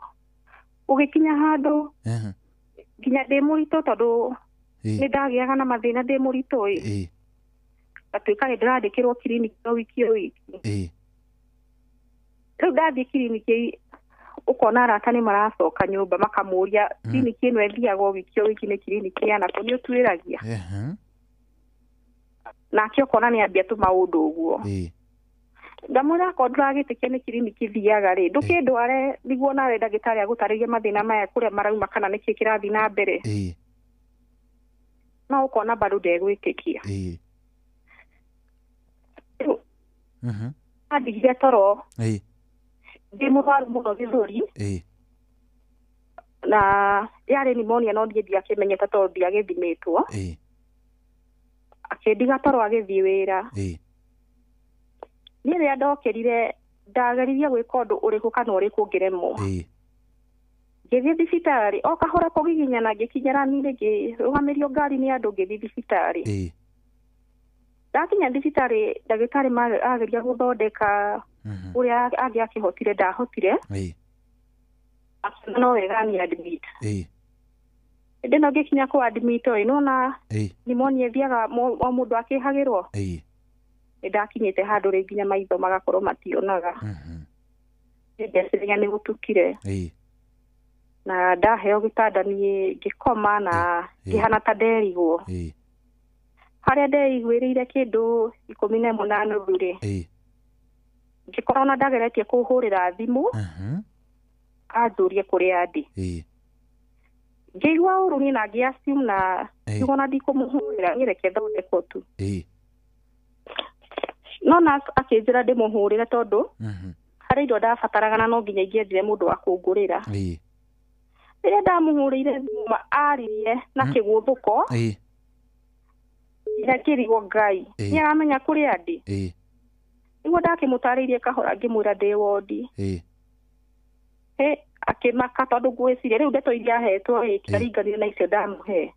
ũgĩkinya handũ nginya ndĩ mũritũ tondũ nĩ ndagĩaga na mathĩna ndĩ mũritũ ĩ. Ĩĩ. Ngatuĩka nĩ ndĩrandĩkĩrwo kiriniki o wiki o wiki. Ĩĩ. Rĩu ndathiĩ kiriniki ũkona arata nĩ maracoka nyũmba makamũria kiriniki ĩno ĩthiagwo wiki o wiki nĩ kiriniki ya nakũ nĩ ũtuĩragia. Nake ũkona nĩ ambia tũmaũndũ ũguo. Ngamwĩra akorwo ndũragĩtĩkia nĩ kiriniki thiaga rĩ ndũkĩndware nĩguo nawe ndagĩtarĩ agũtarĩrie mathĩna maya kũrĩa marauma kana nĩkĩ kĩrathiĩ na mbere. No ũkona bado ndegwĩtĩkia. Rĩu andigire toro. Ĩĩ. Ndĩ mũrwaru mũno gĩthũri. Ĩĩ. Na yarĩ pneumonia no niĩ ndiakĩmenyete tondũ ndiagĩthimĩtwo. Ĩĩ. Akĩndiga toro agĩthiĩ wĩra. Ĩĩ. Niĩ rĩrĩa ndokĩrire ndageririe gwĩka ũndũ ũrĩkũ kana ũrĩkũ ngĩremwo. Ĩĩ. Ngĩthiĩ thibitarĩ o kahora kũgiginyana ngĩkinyĩra niĩ ngĩrũgamĩrio ngari nĩ andũ ngĩthiĩ thibitarĩ. Ĩĩ. Ndakinya thibitarĩ ndagĩtarĩ ageria gũthondeka ũrĩa angĩakĩhotire ndahotire. Ĩĩ. Akiuga no wega ni admit. Ĩĩ. Hĩndĩ ĩno ngĩkinya kũ admit ĩ nĩwona Ĩĩ. pneumonia ĩthiaga o mũndũ akĩhagĩrwo. Ĩĩ. Nĩ ndakinyĩte handũ rĩ nginya maitho magakorwo mationaga. Ndeciragia nĩ gũtukire. Na ndaheo gĩtanda niĩ ngĩkoma na ngĩhana ta nderigwo. Harĩa ndeiguĩrĩire kĩndũ 18 rĩ. Ngĩkora ona ndageretie kũhũrĩra thimũ. Anjũrie kũrĩa ndĩ. Ngĩigua ũru niĩ na ngĩ-assume na ngiuga ona ndikũmũhũrĩra niĩ reke thondekwo tu. No na akĩnjĩra ndĩmũhũrĩre tondũ harĩ indo ndabataraga na no nginya ingĩendire mũndũ wa kũngũrĩra. Rĩrĩa ndamũhũrĩire thimũ aririe na kĩgũthũko. Nginya ngĩrigwo Ngai nĩ aramenya kũrĩa ndĩ. Nĩguo ndakĩmũtarĩirie kahora ngĩmwĩra ndĩ wondi. Akĩmaka tondũ ngwĩciria rĩu ndeto iria ahetwo ĩ itaringanire na icio ndamũhe.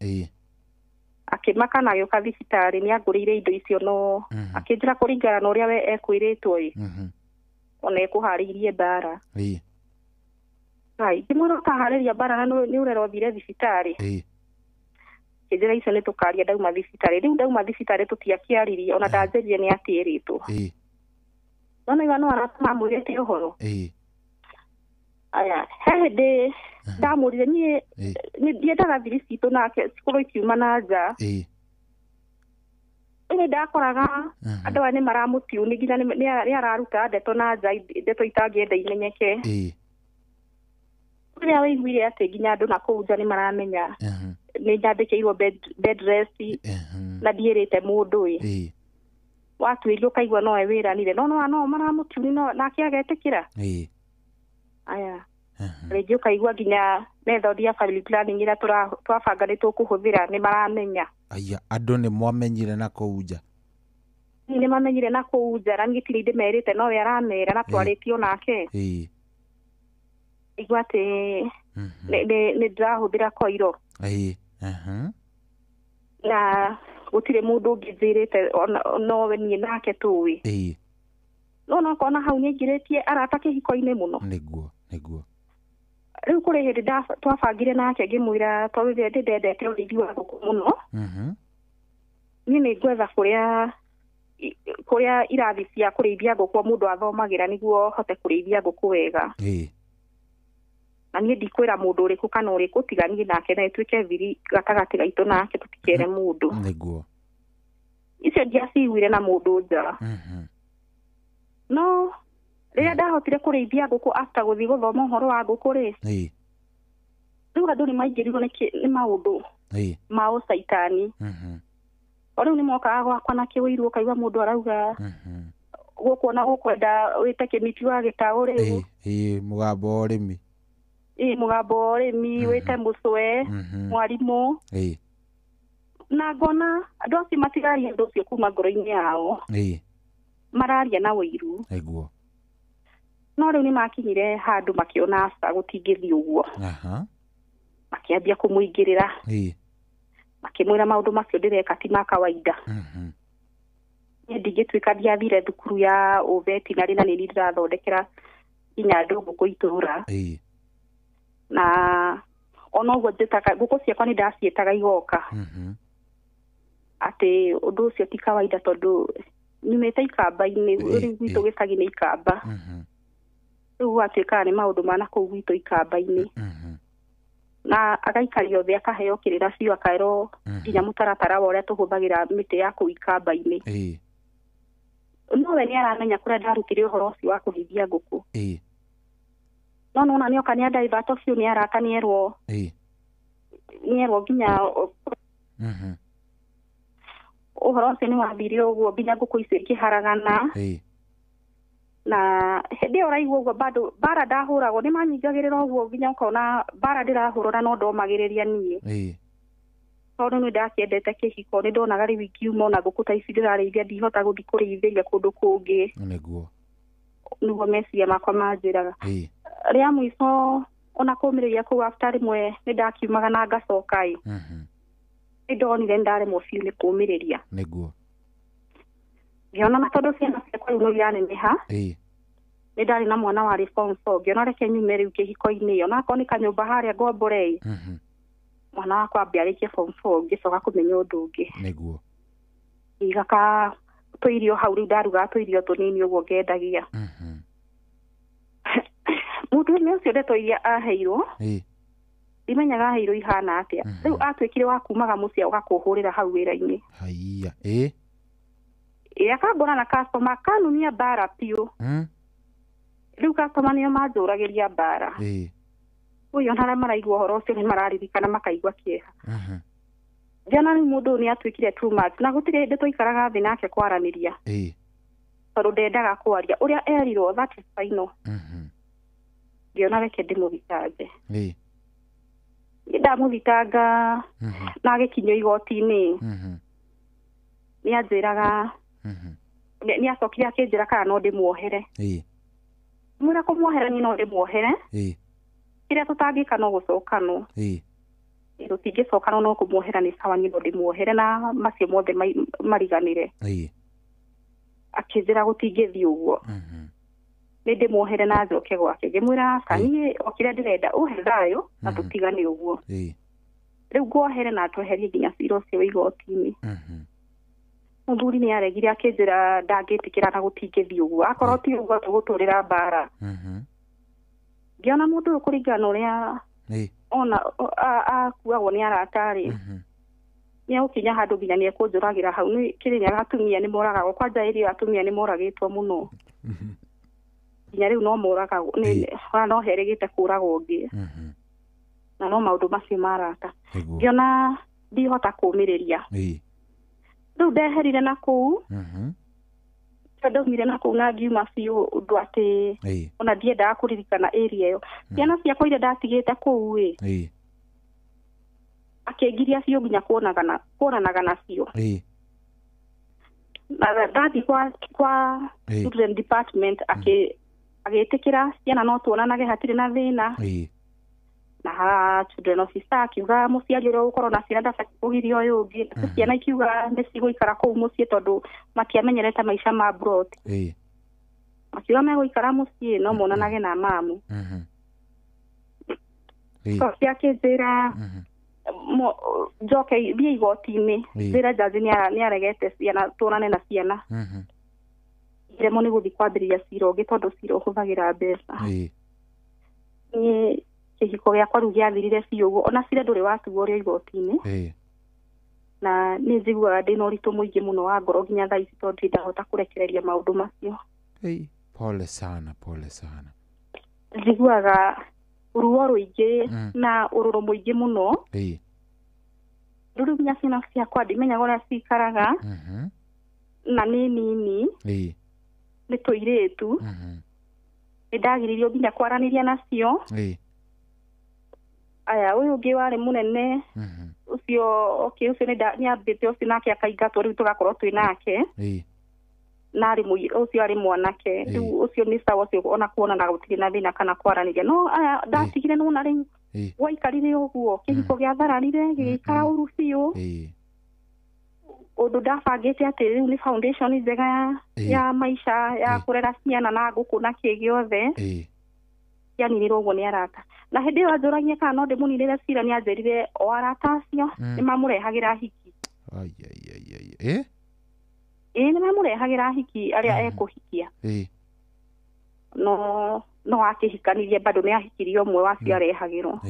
Akĩmaka na agĩũka thibitarĩ nĩ angũrĩire indo icio no akĩnjĩra kũringana na ũrĩa we ekwĩrĩtwo ĩ ona ekũharĩirie mbara. Ngai ngĩmwĩra ũkaharĩria mbara na nĩ ũrera ũthire thibitarĩ. Kĩnjĩra icio nĩ tũkaria ndauma thibitarĩ. Rĩu ndauma thibitarĩ tũtiakĩaririe ona ndanjĩrire nĩ atĩrĩtwo. No nĩigua no arata mamwĩrĩte ũhoro. Aya, he hĩndĩ ndamũrire niĩ ndiendaga thiri citũ nake cikorwo ikiuma na nja. Rĩu ndakoraga andũ aya nĩ maramũtiuni nginya nĩ araruta ndeto na nja ndeto itangĩenda imenyeke. Rĩrĩa waiguire atĩ nginya andũ na kũu nja nĩ maramenya nĩ nyandĩkĩirwo bed rest na ndiĩrĩte mũndũ ĩ. Watuĩrio ũkaigua nowe wĩranire no no maramũtiuni no nake agetĩkĩra. Aya. Rĩngĩ ũkaigua nginya method ya family planning ĩrĩa twabanga nĩ tũkũhũthĩra nĩ maramenya. Aya, andũ nĩ mwamenyire na kũu nja. Nĩ mamenyire na kũu nja na niĩ ti ndĩmerĩte nowe aramera na twarĩtio nake. Igua atĩ nĩ ndĩrahũthĩra koiro. Na gũtirĩ mũndũ ũngĩ njĩrĩte nowe niĩ nake tũĩ. No no kona hau nĩaingĩrĩtie arata kĩhiko-inĩ mũno. Nĩguo nĩguo. Rĩu kũrĩ hĩndĩ twabangire nake ngĩmwĩra tondũ rĩrĩa ndendete ũrĩithi wa ngũkũ mũno. Niĩ nĩ ngwetha kũrĩa irathi cia kũrĩithia ngũkũ mũndũ athomagĩra nĩguo hote kũrĩithia ngũkũ wega. Na niĩ ndikwĩra mũndũ ũrĩkũ kana ũrĩkũ tiga niĩ nake na ĩtuĩke thiri gatagatĩ gaitũ nake tũtikere mũndũ. Nĩguo. Icio ndiaciguire na mũndũ nja. No rĩrĩa ndahotire kũrĩithia ngũkũ after gũthiĩ gũthoma ũhoro wa ngũkũ rĩ, rĩu andũ nĩ maingĩrirwo nĩ maũndũ ma ũcaitani. O rĩu nĩ mokaga gwakwa na kĩũiru ũkaigua mũndũ arauga gũkũ ona gũkwenda wĩte kĩmiti wa gĩtaũ rĩu. Mũgambo wa ũrĩmi. Mũgambo wa ũrĩmi wĩte mũcwe mwarimũ. Na ngona andũ acio matiraria ũndũ ũcio kuma ngoro-inĩ yao. Mararia na ũiru. Nĩguo. No rĩu nĩ makinyire handũ makĩona aca gũtingĩthiĩ ũguo. Makĩambia kũmũingĩrĩra. Makĩmwĩra maũndũ macio ndĩreka ti ma kawaida. Niĩ ndingĩtuĩka ndiathire thukuru ya ũvetinarĩ na nĩ ndĩrathondekera nginya andũ ngũkũ itũra. Na ona ũguo njĩtaga ngũkũ ciakwa nĩ ndaciĩtaga igoka. Atĩ ũndũ ũcio ti kawaida tondũ nyumĩte ikamba-inĩ rĩu gwitũ gĩcagi nĩ ikamba. Rĩu gwatuĩkaga nĩ maũndũ ma nakũu gwitũ ikamba-inĩ. Na agaikario thĩ akaheo kĩrĩra biũ akaerwo nginya mũtaratara wa ũrĩa tũhũthagĩra mĩtĩ ya kũu ikamba-inĩ. No we nĩ aramenya kũrĩa ndarutire ũhoro ũcio wa kũrĩithia ngũkũ. No nona nĩoka nĩ andaivato biũ nĩ arata nĩerwo nginya ũhoro ũcio nĩ wathire ũguo nginya ngũkũ icio ikĩharagana. Na hĩndĩ ĩyo ũraigua ũguo bado bara ndahũragwo nĩ manyingagĩrĩra ũguo nginya ũkona bara ndĩrahũrwo na no ndomagĩrĩria niĩ. Tondũ nĩ ndakĩendete kĩhiko nĩ ndonaga rĩu ingiuma ona ngũkũ ta ici ndĩrarĩithia ndihota gũthiĩ kũrĩithĩria kũndũ kũngĩ. Nĩguo. Nĩguo meciria makwa manjĩraga. Rĩa mũico ona kũmĩrĩria kũu after rĩmwe nĩ ndakiumaga na ngacoka ĩ. Nĩ ndonire nĩ ndaremwo biũ nĩ kũmĩrĩria. Nĩguo. Ngĩona na tondũ ciana ciakwa rĩu no iraneneha. Nĩ ndarĩ na mwana warĩ form 4 ngĩona reke nyume rĩu kĩhiko-inĩ ona akorwo nĩ kanyũmba harĩa ngombore ĩ. Mwana wakwa ambe arĩkie form 4 ngĩcoka kũmenya ũndũ ũngĩ. Nĩguo. Iga ka tũirio hau rĩu ndarugaga tũirio tũnini ũguo ngendagia. Mũndũrũme ũcio ndeto iria aheirwo ndimenyaga aheirwo ihana atĩa. Rĩu atuĩkire wa kumaga mũciĩ ũgakũhũrĩra hau wĩra-inĩ. Haiya. Ĩ akangora na customer kanunia mbara biũ. Rĩu customer nĩo manjũragĩria mbara. Ũyũ ona arĩa maraigua ũhoro ũcio nĩ mararirikana makaigua kĩeha. Ngĩona rĩu mũndũ ũyũ nĩ atuĩkire too much na gũtirĩ hĩndĩ twaikaraga thĩ nake kwaranĩria. Tondũ ndendaga kwaria ũrĩa erirwo that is final. Ngĩona reke ndĩmũthitange. Ndamũthitanga na agĩkinyio igoti-inĩ. Nĩ anjĩraga nĩ acokire akĩnjĩra kana no ndĩmuohere. Mwĩra kũmuohera niĩ no ndĩmuohere. Kĩrĩa tũtangĩka no gũcokanwo. Tũtingĩcokanwo no kũmuohera nĩ sawa niĩ no ndĩmuohere na macio mothe mariganĩre. Akĩnjĩra gũtingĩthiĩ ũguo. Nĩ ndĩmuohere na njoke gwake. Ngĩmwĩra aca niĩ o kĩrĩa ndĩrenda ũhe thayũ na tũtigane ũguo. Rĩu nguohere na tweherie nginya cira ũcio wa igoti-inĩ. Mũthuri nĩ aregire akĩnjĩra ndangĩtĩkĩra na gũtingĩthiĩ ũguo. Akorwo ti ũguo tũgũtũrĩra mbara. Ngĩona mũndũ ũyũ kũringana na ũrĩa ona akuagwo nĩ arata rĩ, nĩ egũkinya handũ nginya nĩ ekũnjũragĩra hau. Nĩ Kĩrĩnyaga atumia nĩ moragagwo kwanja ĩrĩa atumia nĩ moragĩtwo mũno. Nginya rĩu no moragagwo ona no herĩgĩte kũragwo ũngĩ. Na no maũndũ macio ma arata. Ngĩona ndihota kũũmĩrĩria. Rĩu ndeherire na kũu. Ndaumire na kũu na ngiuma biũ ũndũ atĩ ona ndiendaga kũririkana area ĩyo. Ciana ciakwa iria ndatigĩte kũu ĩ, akĩngiria biũ nginya kuonanaga nacio. Na ndathiĩ kwa children department agĩtĩkĩra ciana no tuonanage hatirĩ na thĩna. Na children officer akiuga mũciari ũrĩa ũgũkorwo na ciana ndabatiĩ kũgiria ũyũ ũngĩ. Ciana ikiuga nĩ cigũikara kũu mũciĩ tondũ matiamenyerete maica ma abroad. Makiuga megũikara mũciĩ no monanage na mamu. Cokia akĩnjĩra njoke thiĩ igoti-inĩ njĩre jaji nĩ aregete ciana tuonane na ciana. Ngĩremwo nĩ gũthiĩ kwambĩrĩria cira ũngĩ tondũ cira ũhũthagĩra mbeca. Niĩ kĩhiko gĩakwa rĩu gĩathirire biũ ũguo ona cira ndũrĩ watuo ũrĩ igoti-inĩ. Na nĩ njiguaga ndĩna ũritũ mũingĩ mũno wa ngoro nginya thaa ici tondũ ndirĩ ndahota kũrekereria maũndũ macio. Pole sana, pole sana. Njiguaga ruo rũingĩ na ũrũrũ mũingĩ mũno. Rĩu nginya ciana ciakwa ndimenyaga ũrĩa cikaraga. Na nĩ nini. Nĩ tũirĩtu. Nĩ ndagiririo nginya kwaranĩria nacio. Aya ũyũ ũngĩ warĩ mũnene ũcio okay ũcio nĩ ambĩte ũcio nake akaingatwo rĩu tũgakorwo twĩ nake. Na arĩ ũcio arĩ mwanake rĩu ũcio nĩ sawa ũcio ona kuonana gũtirĩ na thĩna kana kwaranĩria. No aya ndatigire nona rĩu gwaikarire ũguo kĩhiko gĩathararire gĩgĩikara ũru biũ. Ũndũ ndabangĩte atĩ rĩu nĩ foundation njega ya maica ya kũrera ciana na ngũkũ na kĩ gĩothe. Cianinirwo ũguo nĩ arata. Na hĩndĩ ĩyo anjũragia kana no ndĩmũninĩre cira nĩ anjĩrire o arata acio nĩ mamũrehagĩra hiki. Ĩ nĩ mamũrehagĩra hiki arĩa ekũhikia. No akĩhikanirie bado nĩ ahikirie ũmwe wacio arehagĩrwo.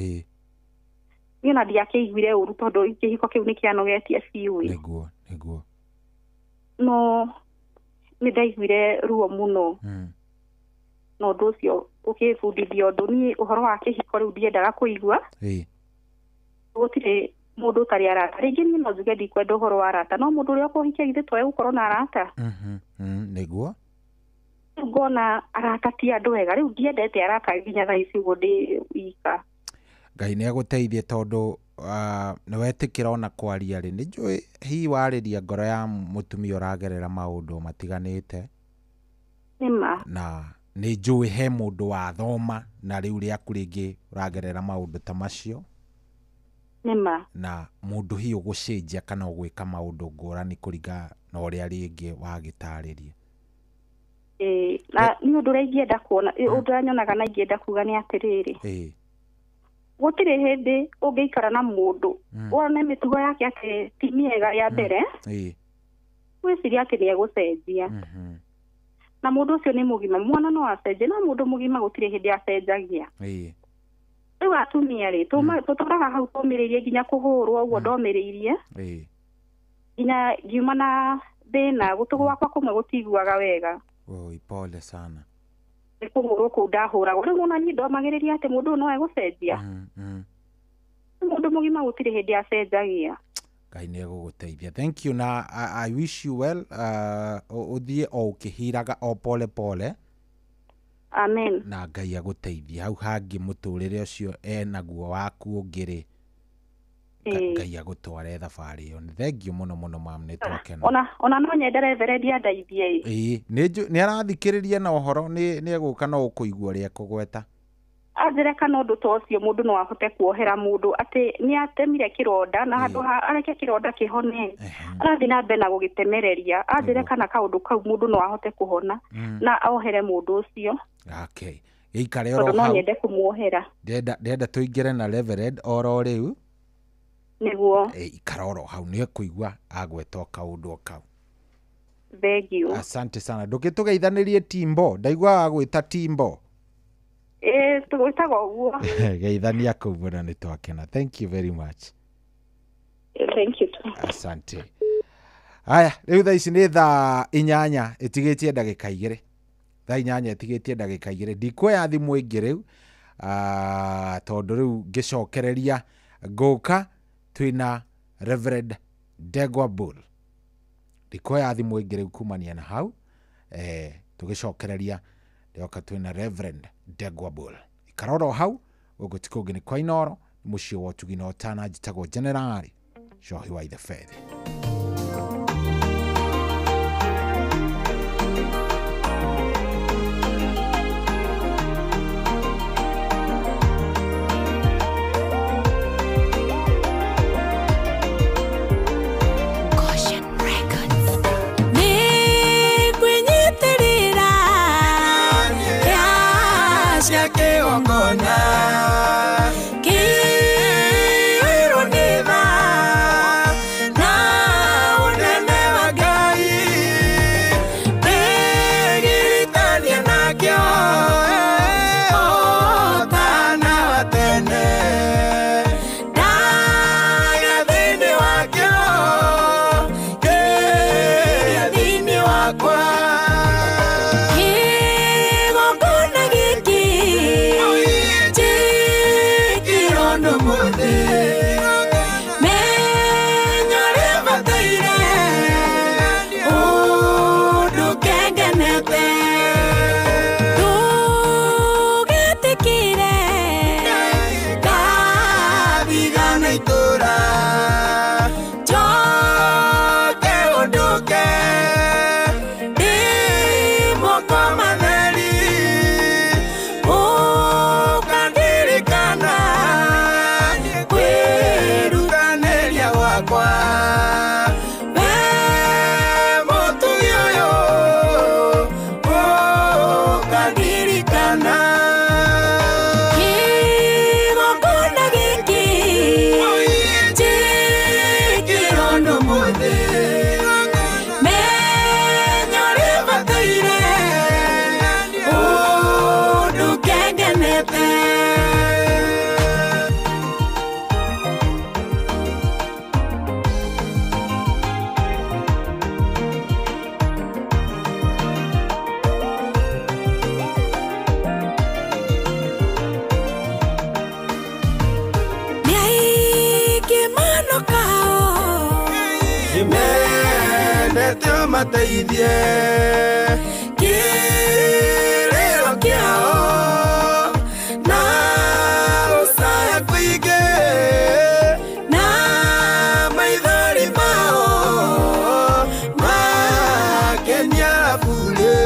Niĩ ona ndiakĩiguire ũru tondũ kĩhiko kĩu nĩ kĩanogetie biũ. Nĩguo. No nĩ ndaiguire ruo mũno. Na ũndũ ũcio ũkĩbundithia ũndũ niĩ ũhoro wa kĩhiko rĩu ndiendaga kũigua. Gũtirĩ mũndũ ũtarĩ arata. Rĩngĩ niĩ no njuge ndikwenda ũhoro wa arata no mũndũ ũrĩa ũkũhikia githĩ to egũkorwo na arata. Nĩguo. Rĩu ngona arata ti andũ ega. Rĩu ndiendete arata nginya thaa ici ũguo ndĩ wika. Ngai nĩ agũteithie tondũ nĩ wetĩkĩra ona kwaria rĩ nĩ njũĩ hihi warĩria ngoro ya mũtumia ũragerera maũndũ matiganĩte. Nĩma. Na nĩ njũĩ he mũndũ wathoma na rĩu rĩaku rĩngĩ ũragerera maũndũ ta macio. Nĩma. Na mũndũ hihi ũgũcenjia kana ũgwĩka maũndũ ngũrani kũringana na ũrĩa rĩngĩ wagĩtarĩria. Na nĩ ũndũ ũrĩa ingĩenda kuona ũndũ ũrĩa nyonaga na ingĩenda kuga nĩ atĩrĩrĩ. Gũtirĩ hĩndĩ ũngĩikara na mũndũ wone mĩtugo yake atĩ ti mĩega ya mbere. Wĩcirie atĩ nĩ egũcenjia. Na mũndũ ũcio nĩ mũgima, mwana no acenjie, no mũndũ mũgima gũtirĩ hĩndĩ acenjagia. Rĩu atumia rĩ, tũtũraga hau tũmĩrĩirie nginya kũhũrwo ũguo ndomĩrĩirie. Nginya ngiuma na thĩna, gũtũ gwakwa kũmwe gũtiguaga wega. Oi, pole sana. Nĩ kũhũrwo kũu ndahũragwo. Rĩu ona niĩ ndomagĩrĩria atĩ mũndũ ũyũ no egũcenjia. Mũndũ mũgima gũtirĩ hĩndĩ acenjagia. Ngai nĩ egũgũteithia. Thank you na I wish you well. Ũthiĩ o ũkĩhiraga o pole pole. Amen. Na Ngai agũteithie hau hangĩ mũtũrĩre ũcio enaguo waku ũngĩ rĩ, Ngai agũtware thabarĩ ĩyo. Nĩ thank you mũno mũno mam, nĩ twakena. Ona no nyende reverend andeithie ĩ. Ĩĩ, nĩ arathikĩrĩria na ũhoro nĩ egũka no ũkũigua ũrĩa ekũgweta. Anjĩre kana ũndũ ta ũcio mũndũ no ahote kuohera mũndũ atĩ nĩ atemire kĩronda na handũ ha areke kĩronda kĩhone arathiĩ na mbere na gũgĩtemereria. Anjĩre kana kaũndũ kau mũndũ no ahote kũhona na ohere mũndũ ũcio. Okay. Gĩikare oro Tondũ no hau. nyende kũmuohera. Ndĩrenda tũingĩre na reverend oro rĩu. Nĩguo. Ikara oro hau nĩ ekũigua agweta o kaũndũ o kau. Thank you. Asante sana. Ndũgĩtũgeithanĩrie Timbo, ndaiguaga agwĩta Timbo. Ĩĩ, tũgwĩtaga ũguo. Geithania kũu mũno, nĩ twakena. Thank you very much. Thank you too. Asante. Aya, rĩu thaa ici nĩ thaa 8 ĩtigĩtie ndagĩka 2. Thaa 8 ĩtigĩtie ndagĩka 2. Ndikuoya thimũ ĩngĩ rĩu, tondũ rĩu ngĩcokereria ngũka twĩna Reverend Ndegwa Bull. Ndikuoya thimũ ĩngĩ rĩu kumania na hau, tũgĩcokereria ndĩroka twĩna Reverend Ndegwa Bull. Ikara oro hau, gũkũ ti kũngĩ nĩ kwa Inooro, mũciĩ wa ũtugi na ũtana. Njĩtagwo Generali Cohi wa Ithebethi. Nĩngwĩnyitĩrĩra cia kĩgongona kĩirwo nĩ tha na ũnene wa Ngai, ndĩgiritania nakĩo ũtana wa tene, ndagĩa thĩinĩ wakĩo kĩrĩa thĩinĩ wakwa. Kĩgongona gĩkĩ njĩkĩrwo nĩ mũthĩ, menya ũrĩa bataire ũndũ kengenete, ndũgetĩkĩre ngathigana itũra njoke ũndũke ndĩ moko matheri, ũkandirikana kwĩrutanĩria gwakwa. We mũtugi ũyũ ũkandirikana. Kĩgongona gĩkĩ njĩkĩrwo nĩ mũthĩ, menya ũrĩa bataire ũndũ kengenete. Nĩ aingĩ manokao Nĩmendete ũmateithie kĩrĩro kĩao na gũcaya kũingĩ na maithori mao makenia burĩ,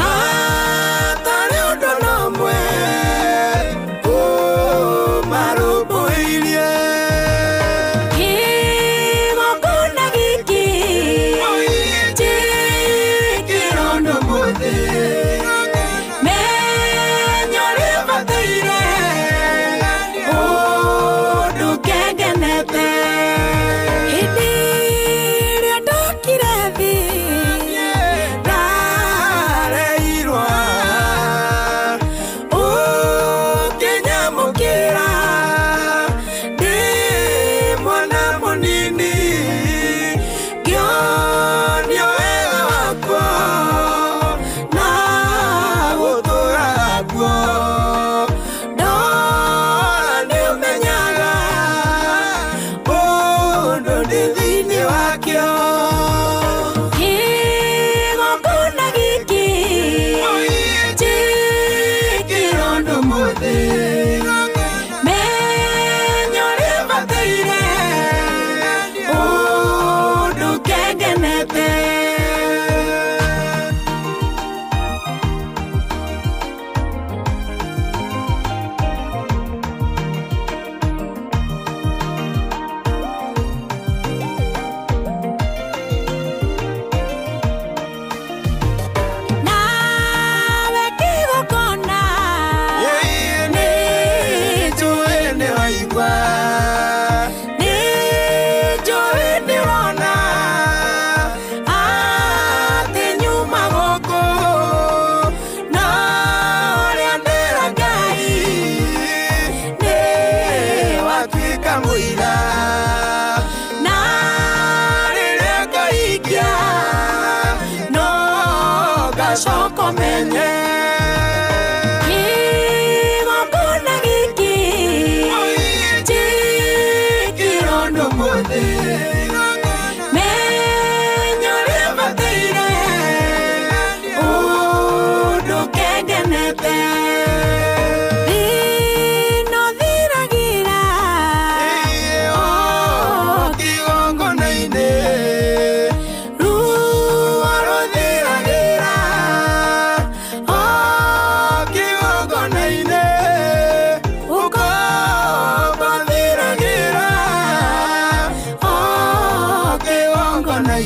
hatarĩ ũndũ na ũmwe ũmarũmbũirie. Kĩgongona gĩkĩ njĩkĩrwo nĩ mũthĩ, menya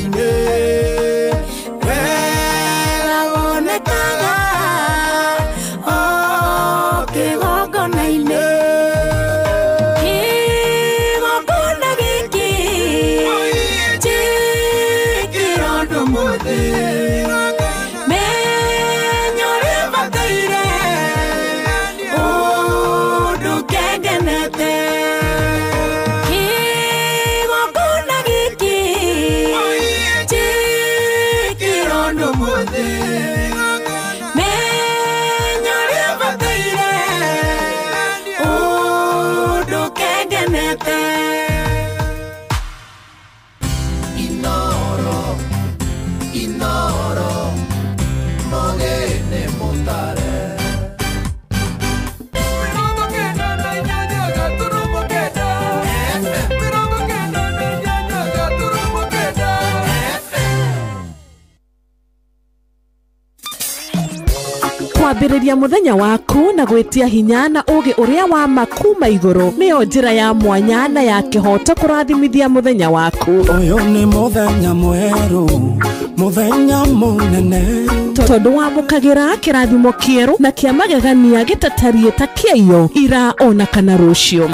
Kĩrĩma-inĩ wega wonekaga o kĩgongona-inĩ. Kĩgongona gĩkĩ njĩkĩra ũndũ mũthĩ, menya ũrĩa bataire ũndũ kengenete. Kĩgongona gĩkĩ njĩkĩra ũndũ mũthĩ, menya ũrĩa bataire ũndũ kengenete. Inoro, Inoro, mogene mutare. Kwambĩrĩria mũthenya waku na gwĩtia hinya na ũgĩ ũrĩa wa ma kuma igũrũ nĩyo njĩra ya mwanya na ya kĩhoto kũrathimithia mũthenya waku. Ũyũ nĩ mũthenya mwerũ, mũthenya mũnene, tondũ wamũkagĩra kĩrathimo kĩerũ na kĩa magegania gĩtatariĩ ta kĩaiyo ira ona kana rũciũ.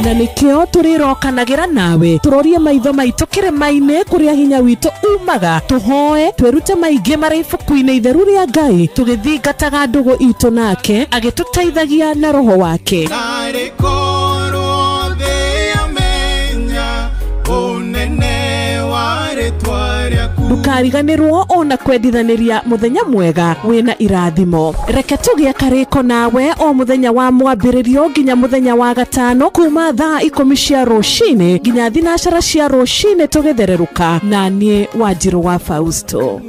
Na nĩkĩo tũrĩrokanagĩra nawe tũrorie maitho maitũ kĩrĩma-inĩ kũrĩa hinya witũ umaga, tũhoe twĩrute maingĩ marĩ ibuku-inĩ itheru rĩa Ngai, tũgĩthingataga ndũgũ itũ nake agĩtũteithagia na roho wake. Narĩ korwo thĩ yamenya ũnene wa rĩtwa rĩaku. Ndũkariganĩrwo ona kwendithanĩria mũthenya mwega wĩna irathimo. Reke tũgĩe karĩko nawe o mũthenya wa mwambĩrĩrio nginya mũthenya wa gatano kuma thaa 10 cia rũcinĩ nginya 12 cia rũcinĩ tũgĩthererũka na niĩ Wanjirũ wa Fausto.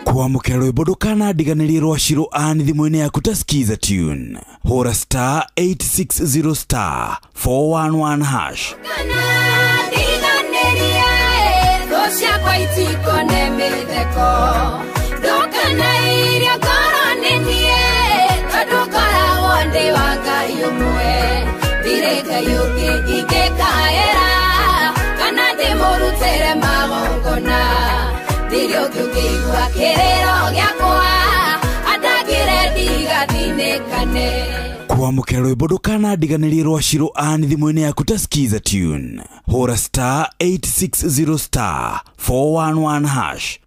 Kwamũkĩra rwĩmbo ndũkanandiganĩrie rwa Shiro Ann thimũ-inĩ yaku ta Skiza Tune. Hũra star 860 star 411 hash. Ciakwa itikone mĩtheko, ndũkanairio ngoro nĩ niĩ, tondũ ngoragwo ndĩ wa Ngai ũmwe. Ndirĩ Ngai ũngĩ ingĩkaĩra kana ndĩmũrutĩre magongona. Ndirĩ ũngĩ ũngĩigua kĩrĩro gĩakwa andangĩre ndigathinĩkane. Kwamũkĩra rwĩmbo ndũkanandiganĩrie rwa Shiro Ann thimũ-inĩ yaku ta Skiza Tune. Hũra star 860 star 411 hash.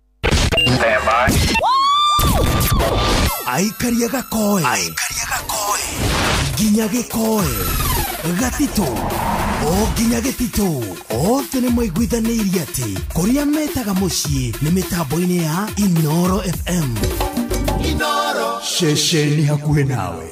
Aikaria gakoe, nginya gĩkoe, gatitũ o nginya gĩtitũ, othe nĩ maiguithanĩirie atĩ kũrĩa metaga mũciĩ nĩ mĩtambo-inĩ ya Inoro FM. Inoro, ceceni hakuhĩ nawe.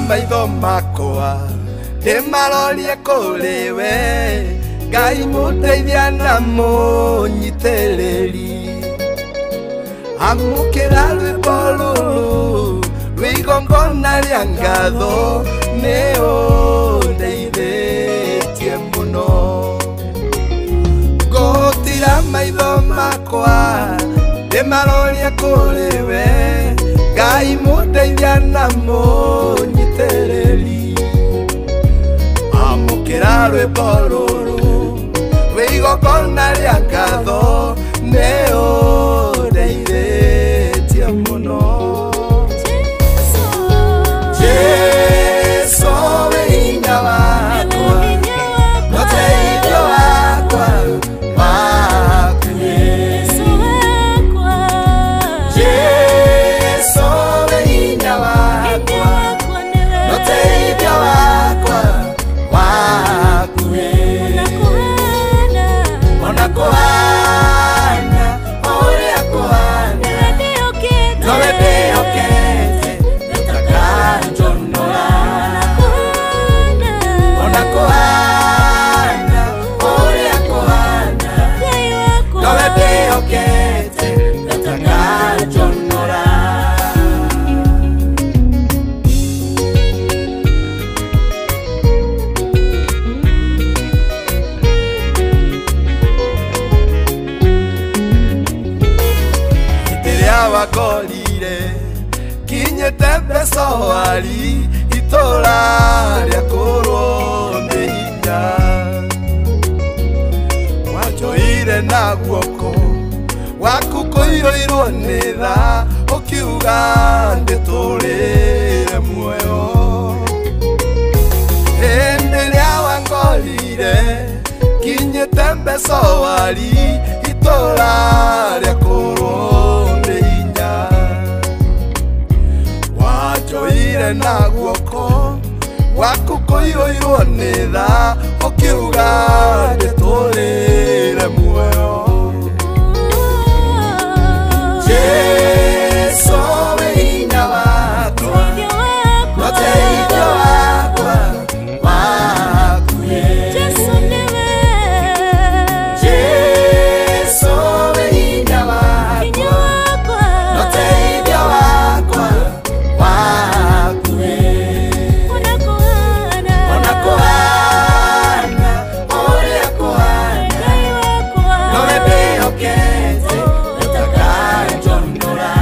Maitho makwa ndĩmarorie kũrĩ we, Ngai mũteithia na mũnyitĩrĩri. Amũkĩra rwĩmbo rũrũ rwĩ igongona rĩa ngatho, nĩ ũndeithĩtie mũno. Ngũtira maitho makwa ndĩmarorie kũrĩ we, Ngai mũteithia na mũnyitĩrĩri. Amũkĩra rwĩmbo rũrũ rwĩ igongona rĩa ngatho, nĩ ũndeithĩtie mũno. Jesũ wĩ hinya wakwa, ũteithio wakwa wakuhĩ. Jesũ wĩ hinya wakwa, ũteithio wakwa wakuhĩ. Ona kũhana wangorire kinyĩte mbeca wari itũra rĩa kũrwo nĩ hinya wanjoire na guoko waku kũiyũirwo nĩ tha ũkiuga ndĩtũrĩre muoyo hĩndĩ ĩrĩa wangorire kinyĩte mbeca wari itũra rĩa kũrwo nĩ hinya wanjoire na guoko waku kũiyũirwo nĩ tha ũkiuga ndĩtũrĩre muoyo Jesu we hinya wakwa ũteithio wakwa wakuhĩ Jesu we hinya wakwa ũteithio wakwa wakuhĩ ona kũhana ũrĩa kũhana nowe ndĩhokete ũtakanjonora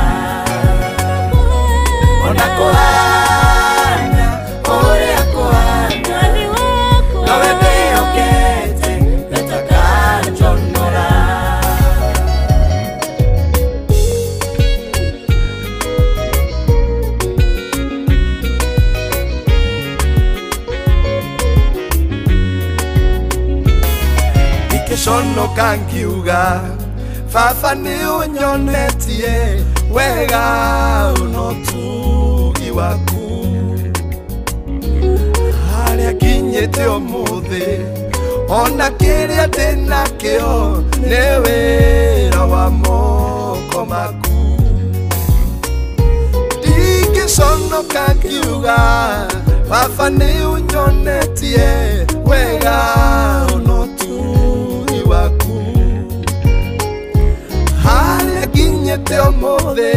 ona kũhana ũrĩa kũhana nowe ndĩhokete ũtakanjonora. Ikĩconoka ngiuga baba nĩ ũnyonetie wega ũnotugi waku harĩa nginyĩte ũmũthĩ ona kĩrĩa ndĩnakĩo nĩ wĩra wa moko maku ndingĩconoka ngiuga baba nĩ ũnyonetie wega ũnotugi waku harĩa nginyĩte ũmũthĩ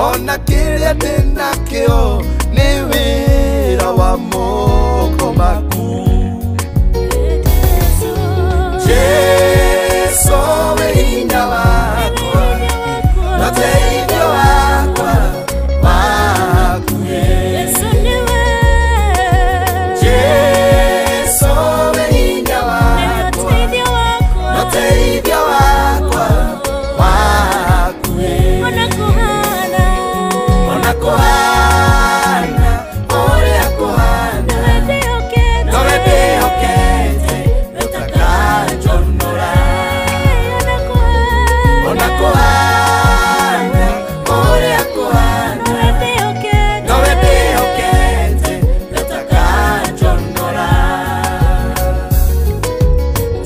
ona kĩrĩa ndĩnakĩo nĩ wĩra wa moko maku Jesu we hinya wakwa ũteithio wakwa wakuhĩ Jesu we hinya wakwa ũteithio wakwa wakuhĩ ona kũhana ũrĩa kũhana nowe ndĩhokete ũtakanjonora ona kũhana ũrĩa kũhana nowe ndĩhokete ũtakanjonora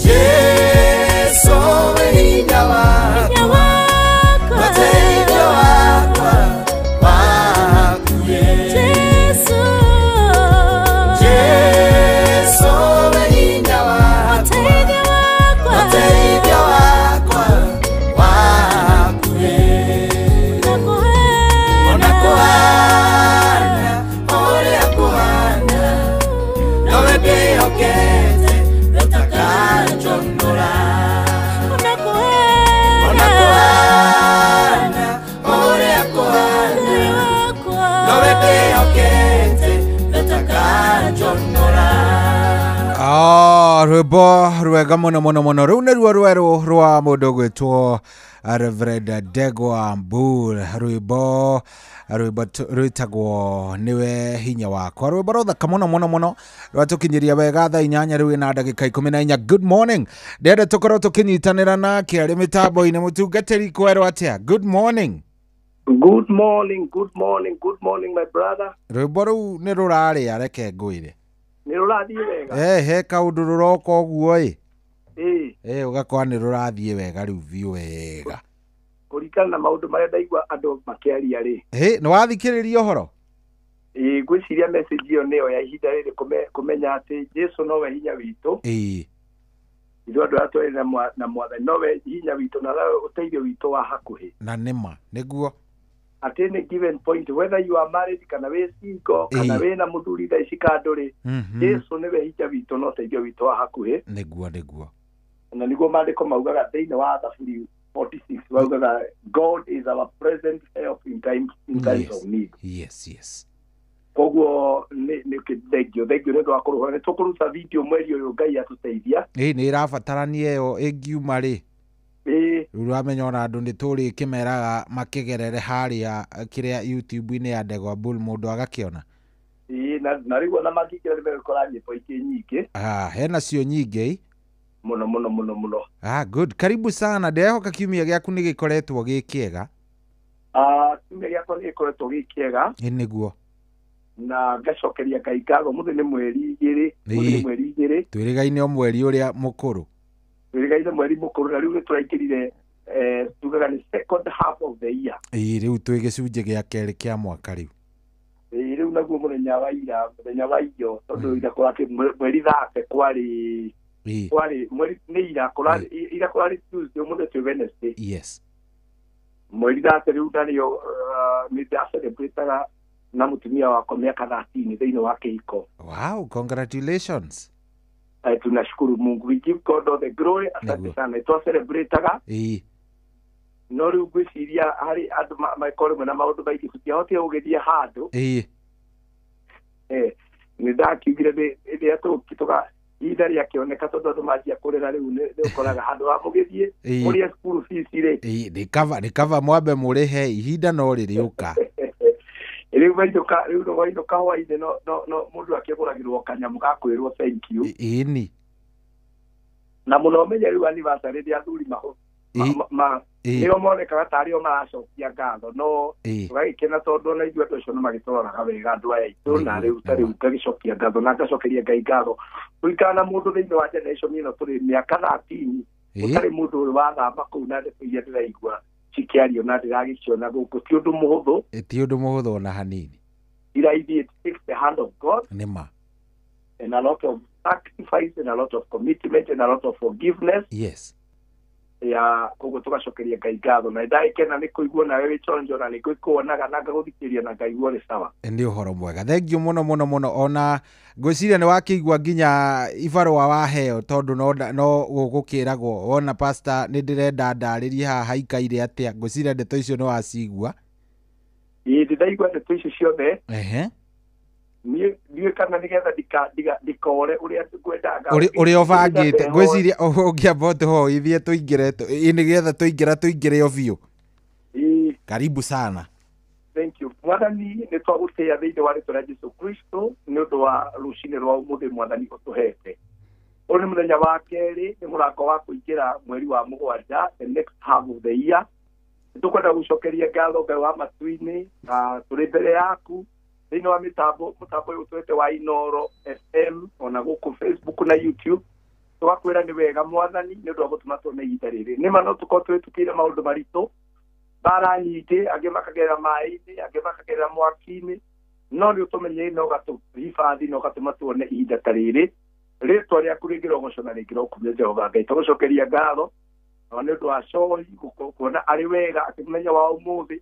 Jesu we hinya wakwa ũteithio wakwa wakuhĩ Jesu we hinya wakwa ũteithio wakwa wakuhĩ ona kũhana ũrĩa kũhana nowe ndĩhokete ũtakanjonora ona kũhana ũrĩa kũhana nowe ndĩhokete ũtakanjonora. Rwĩmbo rwega mũno mũno mũno rũu nĩruo rwerũ rwa mũndũ ũgwĩtwo Reverend Ndegwa Mbur rwĩmbo rwĩtagwo nĩwe hinya wakwa rwĩmbo rũthaka mũno mũno mũno rwatũkinyĩria wega thaa 8 rĩu ĩna ndagĩka 14. Good morning, ndĩrenda tũkorwo tũkĩnyitanĩra nake arĩ mĩtambo-inĩ mũtungatĩri kwerwo atĩa. Good morning. Good morning, good morning, good morning my brother. Rwĩmbo rũu nĩ rũrarĩa reke ngwĩre nĩ rũrathiĩ wega he kaũndũ rũroka ũguo ĩ ũgakora nĩ rũrathiĩ wega rĩu biũ wega kũringana na maũndũ marĩa ndaigua andũ makĩaria rĩ nĩ wathikĩrĩria ũhoro ngwĩciria message ĩyo nĩyo ya ihinda rĩrĩ kũmenya atĩ Jesu nowe hinya witũ ithuĩ andũ arĩa tũrĩ na mwathani nowe hinya witũ na nowe ũteithio witũ wa hakuhĩ na nĩma nĩguo at any given point whether you are married kana wĩ single kana wĩ na mũthuri thaa ici kana ndũrĩ Jesu nĩwe hinya witũ na ũteithio witũ wa hakuhĩ nĩguo nĩguo na nĩguo maandĩko maugaga thĩinĩ wa Thaburi 46 waugaga God is our present help in times of need. Yes, yes. Koguo nĩ thank you nĩ ũndũ wa kũrũgama. Nĩ tũkũruta video mweri ũyũ Ngai atũteithia. Ĩĩ nĩ ĩrabatarania ĩyo ĩngiuma rĩ. Ĩĩ. Rĩu ũramenya ona andũ nĩ tũrĩkĩmeraga makĩgerere harĩa kĩrĩa YouTube-inĩ ya Ndegwa Bull mũndũ agakĩona. Ĩĩ na rĩu ona mangĩingĩra nĩ megũkora nyĩmbo ingĩ nyingĩ. Ah, hena cio nyingĩ. Mũno mũno mũno mũno. Ah, good. Karibu sana. Ndĩrehoka kiumia gĩaku nĩ gĩkoretwo gĩ kĩega. Ah, kiumia gĩakwa nĩ gĩkoretwo gĩ kĩega. Ĩ nĩguo. Na ngacokeria Ngai ngatho mũthĩ nĩ mweri igĩrĩ, mũthĩ nĩ mweri igĩrĩ. Twĩrĩgaine o mweri ũrĩa mũkũrũ. Twĩrĩgaine mweri mũkũrũ na rĩu nĩ tũraingĩrire tugaga nĩ second half of the year. Ĩĩ rĩu twĩ gĩcunjĩ gĩa kerĩ kĩa mwaka rĩu. Ĩĩ rĩu naguo mũthenya wa ira, mũthenya wa iyo tondũ ira kũrarĩ mweri thate kwarĩ kwarĩ mweri nĩ ira kũrarĩ ira kũrarĩ Tuesday ũmũthĩ twĩ Wednesday. Yes. Mweri thate rĩu narĩo nĩ ndacelebrataga na mũtumia wakwa miaka 13 thĩinĩ wa kĩhiko. Wow, congratulations. Tunashukuru Mungu. We give God all the glory. Asante sana. Twa celebrataga. Ĩĩ. No rĩu ngwĩciria harĩ andũ makorwo mena maũndũ maingĩ tũtiahotire gũgĩthiĩ handũ. Ĩĩ. Nĩ ndakiugire rĩrĩa tũgĩtũga ihinda rĩakĩoneka tondũ andũ manjia kũrĩra rĩu nĩ ũkoraga handũ ha mũgĩthiĩ mũrĩe school fees rĩ. Ĩĩ, nĩ kaba mwambe mũrĩhe ihinda no rĩrĩũka. Rĩu wainũka rĩu wainũka hwainĩ no mũndũ akĩgũragĩrwo kanyamũ ga kwĩrwo thank you. Ĩni. Na mũno ũmenye rĩu anniversary rĩrĩa athuri nĩo monekaga tarĩ o maracokia ngatho no tũgagĩkena tondũ ona ithuĩ andũ acio nĩ magĩtũroraga wega andũ aya aitũ na rĩu ta rĩu ngagĩcokia ngatho na ngacokeria Ngai ngatho kũringana na mũndũ thĩinĩ wa generation ĩno tũrĩ mĩaka 13 gũtarĩ mũndũ ũrĩ wathama kũu na ndeto iria ndĩraigua cikĩario na ndĩragĩciona gũkũ ti ũndũ mũhũthũ. Ti ũndũ mũhũthũ ona hanini. Iraithiĩ it takes the hand of God. Nĩ ma. And a lot of sacrifice and a lot of commitment and a lot of forgiveness. Yes. Ya koguo tũgacokeria Ngai ngatho na ndagĩkena nĩ kũigua nawe wĩ chonjo na nĩ ngũkuonaga na ngagũthikĩrĩria na ngaigua nĩ sawa. Nĩ ũhoro mwega. Thank you mũno mũno mũno ona ngwĩciria nĩ wakĩigua nginya ibarũa waheo tondũ no gũgũkĩragwo wona pastor nĩ ndĩrenda ndarĩrie haha haikaire atĩa ngwĩciria ndeto icio nĩ wacigua. Ĩĩ ndĩraigua ndeto icio ciothe. Ehe. Niĩ kana nĩgetha ndikore ũrĩa ngwendaga ũrĩa ũbangĩte ngwĩciria ũngĩamba ũtũhoithie tũingĩre nĩgetha tũingĩra tũingĩre o biũ. Karibu sana. Thank you. Mwathani nĩ twagũtĩĩa thĩinĩ wa rĩtwa rĩa Jesũ Kristo nĩ ũndũ wa rũcinĩ rwa ũmũthĩ Mwathani ũtũhete. Ũyũ nĩ mũthenya wa kerĩ nĩ mũrango wa kũingĩra mweri wa mũgwanja the next half of the year. Nĩ tũkwenda gũcokeria ngatho Ngai wa matu-inĩ na tũrĩ mbere yaku thĩinĩ wa mĩtambo mũtambo ũyũ ũtũhete wa Inooro FM ona gũkũ Facebook na YouTube. Tũgakwĩra nĩ wega Mwathani nĩ ũndũ wa gũtũma tuone ihinda rĩrĩ. Nĩ ma no tũkorwo tũhĩtũkĩire maũndũ maritũ mbara nyingĩ angĩ makagerera maĩ-inĩ angĩ makagerera mwaki-inĩ no nĩ ũtũmenyeire na ũgatũhibathi na ũgatũma tuone ihinda ta rĩrĩ. Rĩtwa rĩaku rĩngĩrogocwo na rĩngĩrokumio Jehova Ngai. Tũgũcokeria ngatho na nĩ ũndũ wa Cohi kuona arĩ wega atĩ mũthenya wa ũmũthĩ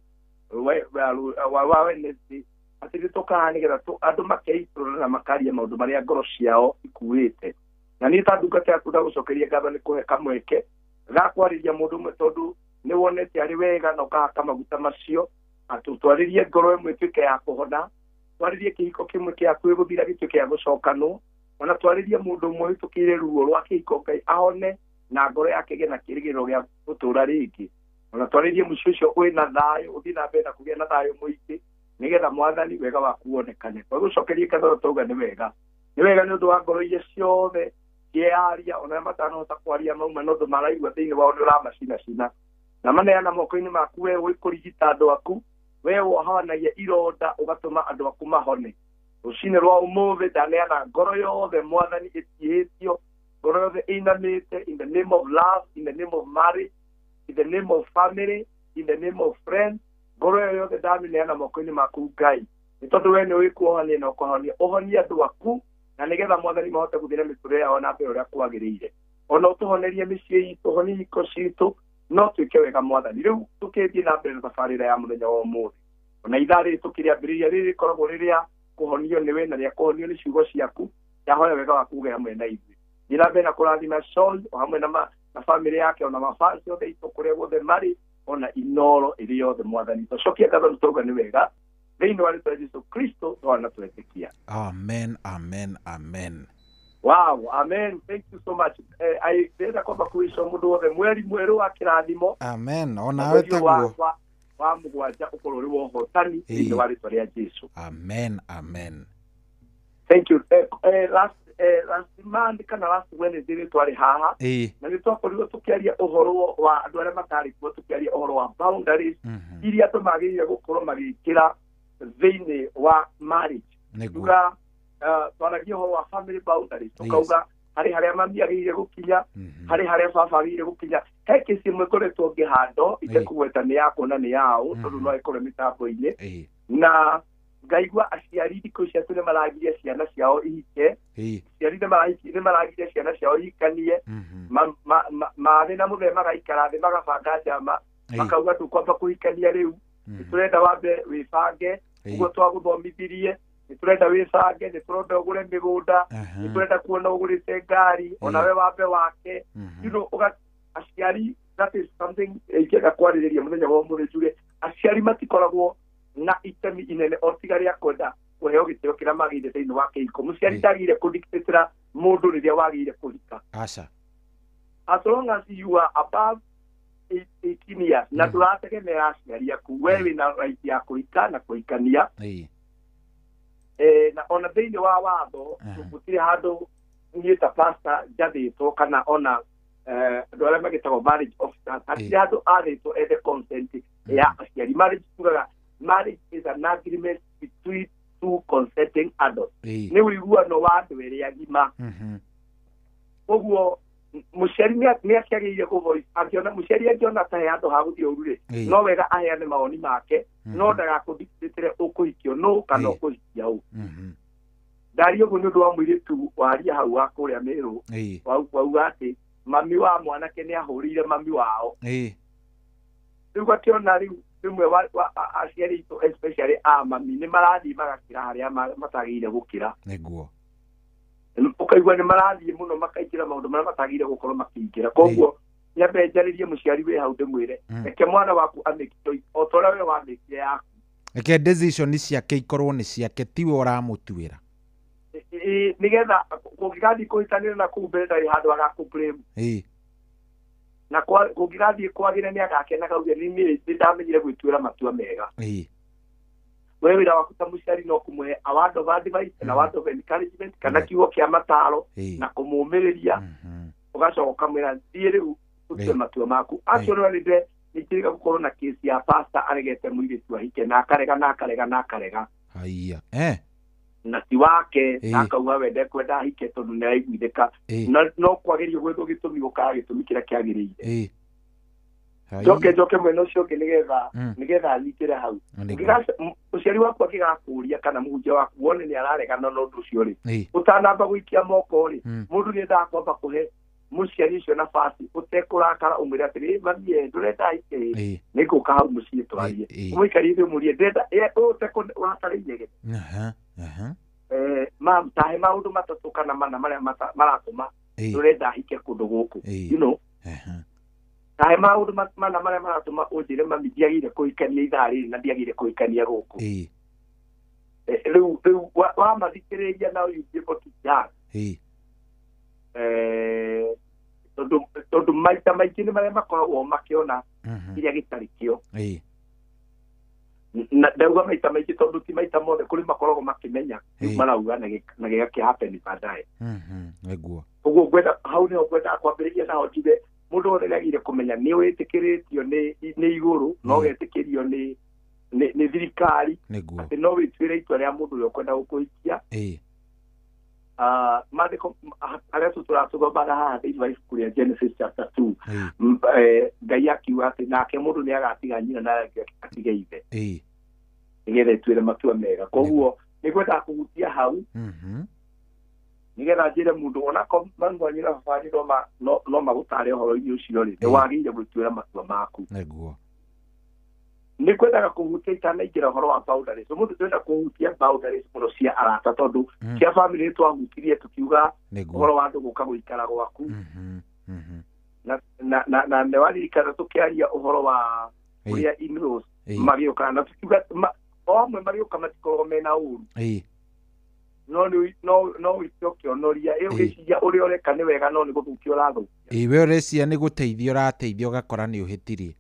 wa Wednesday atĩ nĩ tũkaha nĩgetha andũ makeitũrũra na makaria maũndũ marĩa ngoro ciao ikuĩte. Na niĩ ta ndungata yaku ndagũcokeria ngatho nĩ kũhe kamweke ga kwarĩria mũndũ ũmwe tondũ nĩ wonete arĩ wega na ũkahaka maguta macio atĩ twarĩrie ngoro ĩmwe ĩtuĩke ya kũhona, twarĩrie kĩhiko kĩmwe kĩa gũthira gĩtuĩke ya gũcokanwo, ona twarĩrie mũndũ ũmwe ũhĩtũkĩire ruo rwa kĩhiko Ngai ahone na ngoro yake ĩgĩe na kĩĩrĩgĩrĩro gĩa gũtũũra rĩngĩ, ona twarĩrie mũciĩ ũcio wĩna thayũ ũthiĩ na mbere na kũgĩa na thayũ mũingĩ nĩgetha Mwathani wega waku wonekane. Twagũcokeria ngatho twauga nĩ wega. Nĩ wega nĩ ũndũ wa ngoro iria ciothe ciaria ona matanahota kwaria mauma no ũndũ maraigua thĩinĩ wao nĩ ũramacinacina na maneana moko-inĩ maku we ũĩ kũrigita andũ aku we wohanagia ironda ũgatũma andũ aku mahone. Rũcinĩ rwa ũmũthĩ ndaneana ngoro yothe Mwathani ĩtiĩtio ngoro yothe ĩinamĩte in the name of love, in the name of marriage, in the name of family, in the name of friends. Ngoro ĩyo yothe ndamĩneana moko-inĩ maku Ngai nĩ tondũ we nĩ ũĩ kuohania na ũkahonia ũhonie andũ aku na nĩgetha Mwathani mahote gũthiĩ na mĩtũrĩre yao na mbere ũrĩa kwagĩrĩire. Ona ũtũhonerie mĩciĩ itũ, ũhonie ihiko citũ no twĩke wega Mwathani. Rĩu tũkĩthiĩ na mbere na tabarĩra ya mũthenya wa ũmũthĩ ona ithaa rĩrĩ tũkĩrĩambĩrĩria rĩrĩ rĩkoragwo rĩrĩa kũhonio nĩwe na rĩa kũhonio nĩ ciugo ciaku ndahoya wega waku ũgĩe hamwe na ithuĩ. Thiĩ na mbere na kũrathima Saul o hamwe na na family yake ona mafans othe itũ kũrĩa guothe marĩ ona Inoro ĩrĩ yothe mwathani tũcokie ngatho nĩ nĩ wega thĩinĩ wa rĩtwa Jesu Kristo twana twetĩkia. Amen, amen, amen. Wow, amen. Thank you so much. I ndĩrenda kwamba kũwica mũndũ wothe mweri mwerũ wa kĩrathimo. Amen. Ona we taguo wa mũgwanja ũkorwo ũrĩ wa ũhotani thĩinĩ wa rĩtwa rĩa Jesu. Amen, amen. Thank you. Last month kana last Wednesday nĩ twarĩ haha na nĩ twakorirwo tũkĩaria ũhoro wa andũ arĩa matarĩ kuo, tũkĩaria ũhoro wa boundaries iria andũ magĩrĩire gũkorwo magĩkĩra thĩinĩ wa marriage. Tuga twaragia ũhoro wa family boundaries, tukauga harĩ harĩa mami agĩrĩire gũkinya, harĩ harĩa baba agĩrĩire gũkinya. He kĩsi ĩmwe ĩkoretwo ngĩhandwo itekũgweta nĩ yakwa na nĩ yaũ tondũ no ĩkorwo mĩtambo-inĩ, na ngaigua aciari thikũ ici atĩ nĩ maragiria ciana ciao ihike, aciari nĩ maragiria ciana ciao ihikanie, mathĩ na mũthee magaikara thĩ magabanga njama, makauga ndũkwamba kũhikania rĩu, nĩ tũrenda wambe wĩbange ũguo twagũthomithirie, nĩ tũrenda wĩbange, nĩ tũrenda ũgũre mĩgũnda, nĩ tũrenda kuona ũgũrĩte ngari, onawe wambe wake. You know, aciari, that is something ingĩenda kwarĩrĩria mũthenya wa ũmũthĩ njuge, aciari matikoragwo na itemi inene o tiga rĩa kwenda kũheo gĩtĩo kĩrĩa magĩrĩire thĩinĩ wa kĩhiko. Mũciari ndagĩrĩire kũdictatĩra mũndũ rĩrĩa wagĩrĩire kũhika. Aca. As long as you are above 18 years na ndũrategemera aciari aku, we wĩna right ya kũhika na kũhikania. Na ona thĩinĩ wa watho gũtirĩ handũ niĩ ta pastor njathĩtwo kana ona andũ arĩa magĩtagwo marriage officers, hatirĩ handũ athĩtwo ethe consent ya aciari. Marriage tugaga marriage is an agreement between two consenting adults. Nĩ ũiguano wa andũ erĩ agima. Ũguo mũciari nĩ akĩagĩrĩire kũvoice, angĩona mũciari angĩona ta he handũ ha gũthiĩ ũru rĩ, no wega aheane mawoni make, no ndagakũdictatĩre ũkũhikio nũ kana ũkũhikia ũ. Ndaria ũguo nĩ ũndũ wa mũirĩtu waria hau wa kũrĩa Mĩrũ, wauga atĩ mami wa mwanake nĩ ahũrĩire mami wao. Rĩu akĩona rĩu rĩmwe aciari aitũ especially a mami nĩ marathiĩ magakĩra harĩa matagĩrĩire gũkĩra. Nĩguo. Ũkaigua nĩ marathiĩ mũno makaingĩra maũndũ marĩa matagĩrĩire gũkorwo makĩingĩra. Koguo nyambe njarĩrie mũciari wĩ hau ndĩmwĩre, reke mwana waku amake choice o ta ũrĩa we wamĩkire yaku. Reke decision ciake ikorwo nĩ ciake, tiwe ũramũtuĩra. Nĩgetha kũngĩgathiĩ kũhĩtanĩra na kũu mbere ndarĩ handũ agakũ-blame. Na kũngĩgathiĩ kwagĩra nĩ agakenaga auge nĩ ndamenyire gwĩtuĩra matua mega. We wĩra waku ta mũciari no kũmũhe a word of advice na word of encouragement kana kiugo kĩa mataro na kũmũmĩrĩria, ũgacoka ũkamwĩra thiĩ rĩu ũtue matua maku. Actually nĩ njĩrĩga gũkorwo na case ya pastor aregete mũirĩtu ahike na akarega na akarega na akarega. Haiya. Na ti wake na akauga we ndekwenda ahike tondũ nĩ araiguithĩka, no kwagĩrĩire gwethwo gĩtũmi gũkaga gĩtũmi kĩrĩa kĩagĩrĩire. Njoke mwena ũcio ũngĩ nĩgetha anyitĩre hau. Mũciari waku angĩgakũria kana mũhunjia waku wone nĩ araregana na ũndũ ũcio rĩ, ũtanamba gũikia moko rĩ, mũndũ nĩ endaga kwamba kũhe mũciari ũcio nafasi ũtekũrakara, ũmwĩre atĩrĩ, mami ndũrenda ahike ĩ, nĩngũka hau mũciĩ twarie, ũmũikarie thĩ ũmũrie ndĩrenda ũtekũrakara inegene. Mam, tahe maũndũ matatũ kana mana marĩa maratũma ndũrenda ahike kũndũ gũkũ, you know. Tahe maũndũ mana marĩa maratũma ũnjĩre mami ndiagĩrĩire kũhikania ithaa rĩrĩ na ndiagĩrĩire kũhikania gũkũ. Rĩu wamathikĩrĩria now you be able to judge. Tondũ maita maingĩ nĩ marĩa makoragwo makĩona kĩrĩa gĩtarĩ kĩo. Na ndauga maita maingĩ tondũ ti maita mothe, kũrĩ makoragwo makĩmenya marauga na gĩgakĩhappen baadaye. Nĩguo. Ũguo ngwenda hau nĩho ngwendaga kwambĩrĩria naho njuge mũndũ wothe nĩagĩrĩire kũmenya nĩ wĩtĩkĩrĩtio nĩ igũrũ na ũgetĩkĩrio nĩ thirikari atĩ no wĩtuĩre itua rĩa mũndũ ũrĩa ũkwenda gũkũhikia. Maandĩko arĩa tũratũthomaga haha thĩinĩ wa ibuku rĩa Genesis chapter 2, Ngai akiuga atĩ nake mũndũ nĩ agatiga nyina na atige ithe nĩgetha ĩtuĩre matua mega. Koguo nĩ ngwendaga kũhutia hau nĩgetha njĩre mũndũ onakorwo mami wanyu na baba wanyu no magũtare ũhoro-inĩ ũcio rĩ, nĩ wagĩrĩire gwĩtuĩra matua maku. Nĩguo. Nĩ ngwendaga kũhutia itanaingĩra ũhoro wa boundaries. Ũmũthĩ twenda kũhutia boundaries mũno cia arata tondũ cia family nĩ twahutirie tũkiuga ũhoro wa andũ gũka gũikara gwaku. Na Na nĩ waririkana tũkĩaria ũhoro wa ũrĩa in-laws magĩũka na tukiuga o amwe magĩũka matikoragwo mena ũru. No no ũkĩonoria ĩ ũgĩciria ũrĩa ũreka nĩ wega no nĩ gũthũkia ũrathũkia. Ĩ we ũreciria nĩ gũteithia ũrateithia ũgakora nĩ ũhĩtirie.